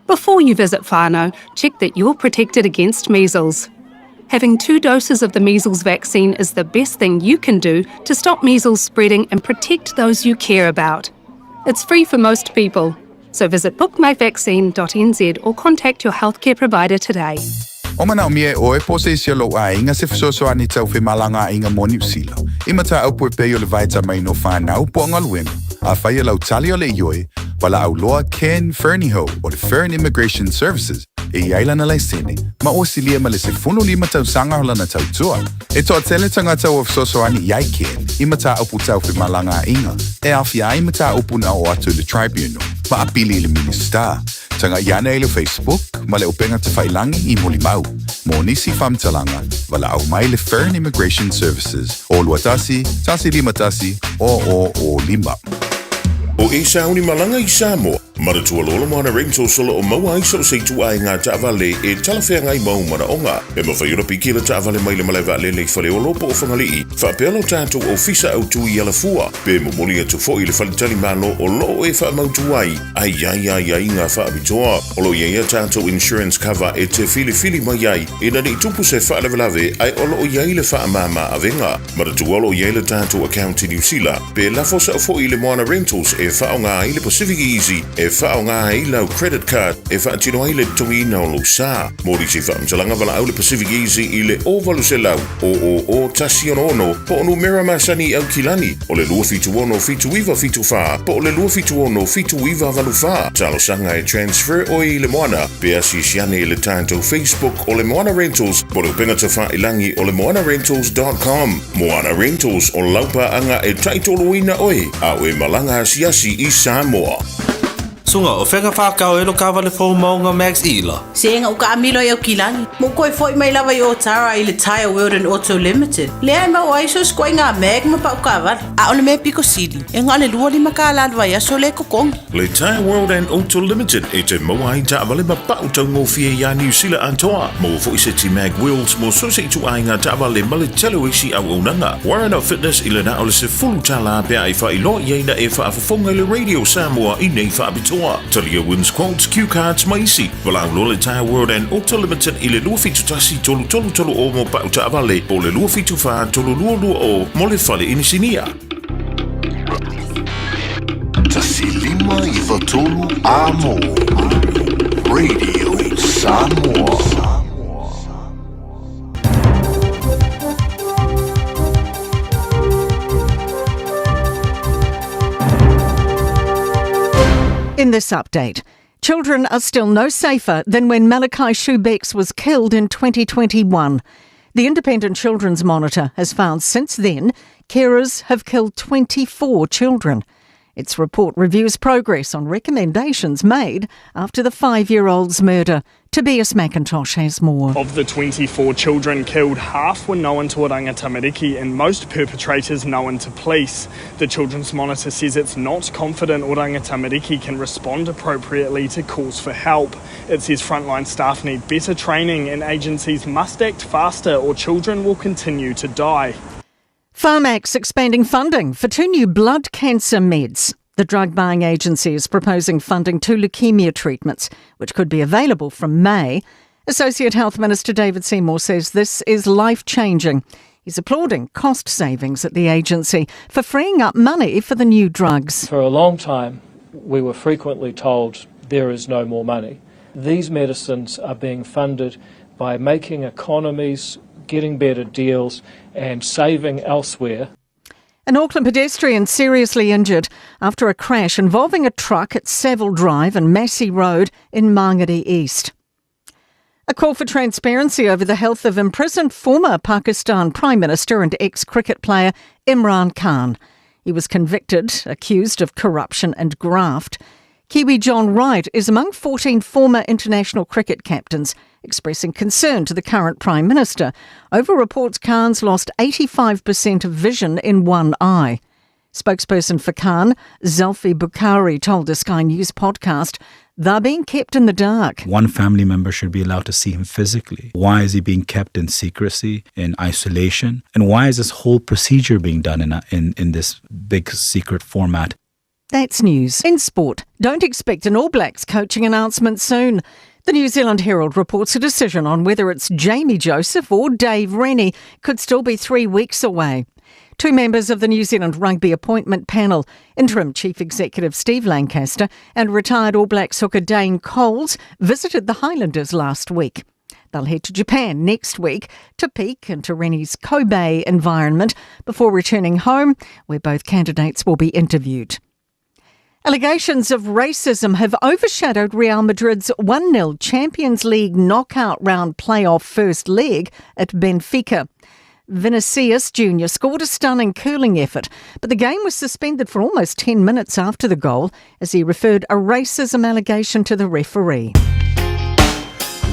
Before you visit whānau, check that you're protected against measles. Having two doses of the measles vaccine is the best thing you can do to stop measles spreading and protect those you care about. It's free for most people, so visit bookmyvaccine.nz or contact your healthcare provider today. O manaomia e ʻoe po o se isi o lou ʻaiga se fesoasoani tau femalagaaiga mo Niu Sila, i mataupu e pei o le vaetamaina o whanau po o galuega, afai e lau tali o le ioe, walaau loa Ken Fernihough o le Fern Immigration Services e i ai lana laisene, ma ua silia ma le 15 tausaga o lana tautua. E toatele tagata ua fesoasoani i ai Ken i mataupu tau femalagaaiga e aofia ai mataupu na oo atu i le Tribunal ma apili i le Minisita. Tagaʻi ane i le Facebook ma le upega tafailangi i Mulimau. Mo nisi faamatalaga, valaau mai le Fern Immigration Services o 21 151 0005. O e sauni malaga i Samoa, manatua loa le Moana Rentals o lo o maua ai so o se ituaiga taavale e talafeagai mau manaoga. E mafai ona piki le taavale mai le malae vaalele i Faleolo po o Fagalii, faapea lo tatou ofisa autu i Alafua, pe momoli atu foi i le faletalimalo o lo o e faamautu ai a i ai aiaiga faapitoa. O lo o i ai a tatou insurance cover e te filifili mai ai ina ne i tupu se faalavelave ae o lo o i ai le faamama avega. Manatua o lo o i ai le tatou account i Niu Sila, pe lafo sao foi i le Moana Rentals e faaaoga ai le Pacific Easy e faaaoga ai lau credit card e faatino ai le totogiina o lou sa. Mo nisi faamatalaga valaau le Pacific Easy i le 0800 000 166 po o numera masani i Aukilani o le 276 7974 po o le 276 7984. Talosaga e transfer oe i le Moana pe asiasi ane i le tatou Facebook o le Moana Rentals po o le upega tafailangi o le moanarentals.com. Moana Rentals o lau paaga e taitoluina oe a o e malaga asiasi i Samoa. Suga, o fea ka whākau e lo kāwale fou maunga Max Ila? Se nga u kaamilo i Aukilani. Mo koe foi mai lava i Otara i le Tyre World and Auto Limited. Lea e mau ai so sikoa i ngā mag ma pau kāwale. A o le mea piko sili, e ngā le 25 kālā le vaiaso le kokongi. Le Tyre World and Auto Limited e te maua ai taavale ma pau taugofie iā Niu Sila atoa. Maua foi se ti mag wheels mo so se ituaiga ngā taavale ma le tele o isi auaunaga. Warren of Fitness i le na o le 10 tālā pea e faailoa i ai na e faafofoga i le Radio Samoa i nei faapitoa. Talia wins quotes, cue cards ma isi. Valaau loa le Tyre World and Auto Limited i le 271 3330 mo pau taavale po o le 274 3220 mo le fale inisinia. 1593 Amo Radio Samoa. In this update, children are still no safer than when Malachi Subecz was killed in 2021. The Independent Children's Monitor has found since then carers have killed 24 children. Its report reviews progress on recommendations made after the 5-year-old's murder. Tobias McIntosh has more. Of the 24 children killed, half were known to Oranga Tamariki and most perpetrators known to police. The Children's Monitor says it's not confident Oranga Tamariki can respond appropriately to calls for help. It says frontline staff need better training and agencies must act faster or children will continue to die. Pharmac's expanding funding for 2 new blood cancer meds. The drug buying agency is proposing funding 2 leukaemia treatments, which could be available from May. Associate Health Minister David Seymour says this is life-changing. He's applauding cost savings at the agency for freeing up money for the new drugs. For a long time, we were frequently told there is no more money. These medicines are being funded by making economies, getting better deals and saving elsewhere. An Auckland pedestrian seriously injured after a crash involving a truck at Savile Drive and Massey Road in Mangere East. A call for transparency over the health of imprisoned former Pakistan Prime Minister and ex-cricket player Imran Khan. He was convicted, accused of corruption and graft. Kiwi John Wright is among 14 former international cricket captains expressing concern to the current Prime Minister over reports Khan's lost 85% of vision in one eye. Spokesperson for Khan, Zulfi Bukhari, told the Sky News podcast they're being kept in the dark. One family member should be allowed to see him physically. Why is he being kept in secrecy, in isolation? And why is this whole procedure being done in this big secret format? That's news. In sport, don't expect an All Blacks coaching announcement soon. The New Zealand Herald reports a decision on whether it's Jamie Joseph or Dave Rennie could still be 3 weeks away. 2 members of the New Zealand Rugby Appointment Panel, Interim Chief Executive Steve Lancaster and retired All Blacks hooker Dane Coles, visited the Highlanders last week. They'll head to Japan next week to peek into Rennie's Kobe environment before returning home, where both candidates will be interviewed. Allegations of racism have overshadowed Real Madrid's 1-0 Champions League knockout round playoff first leg at Benfica. Vinicius Jr. scored a stunning curling effort, but the game was suspended for almost 10 minutes after the goal as he referred a racism allegation to the referee.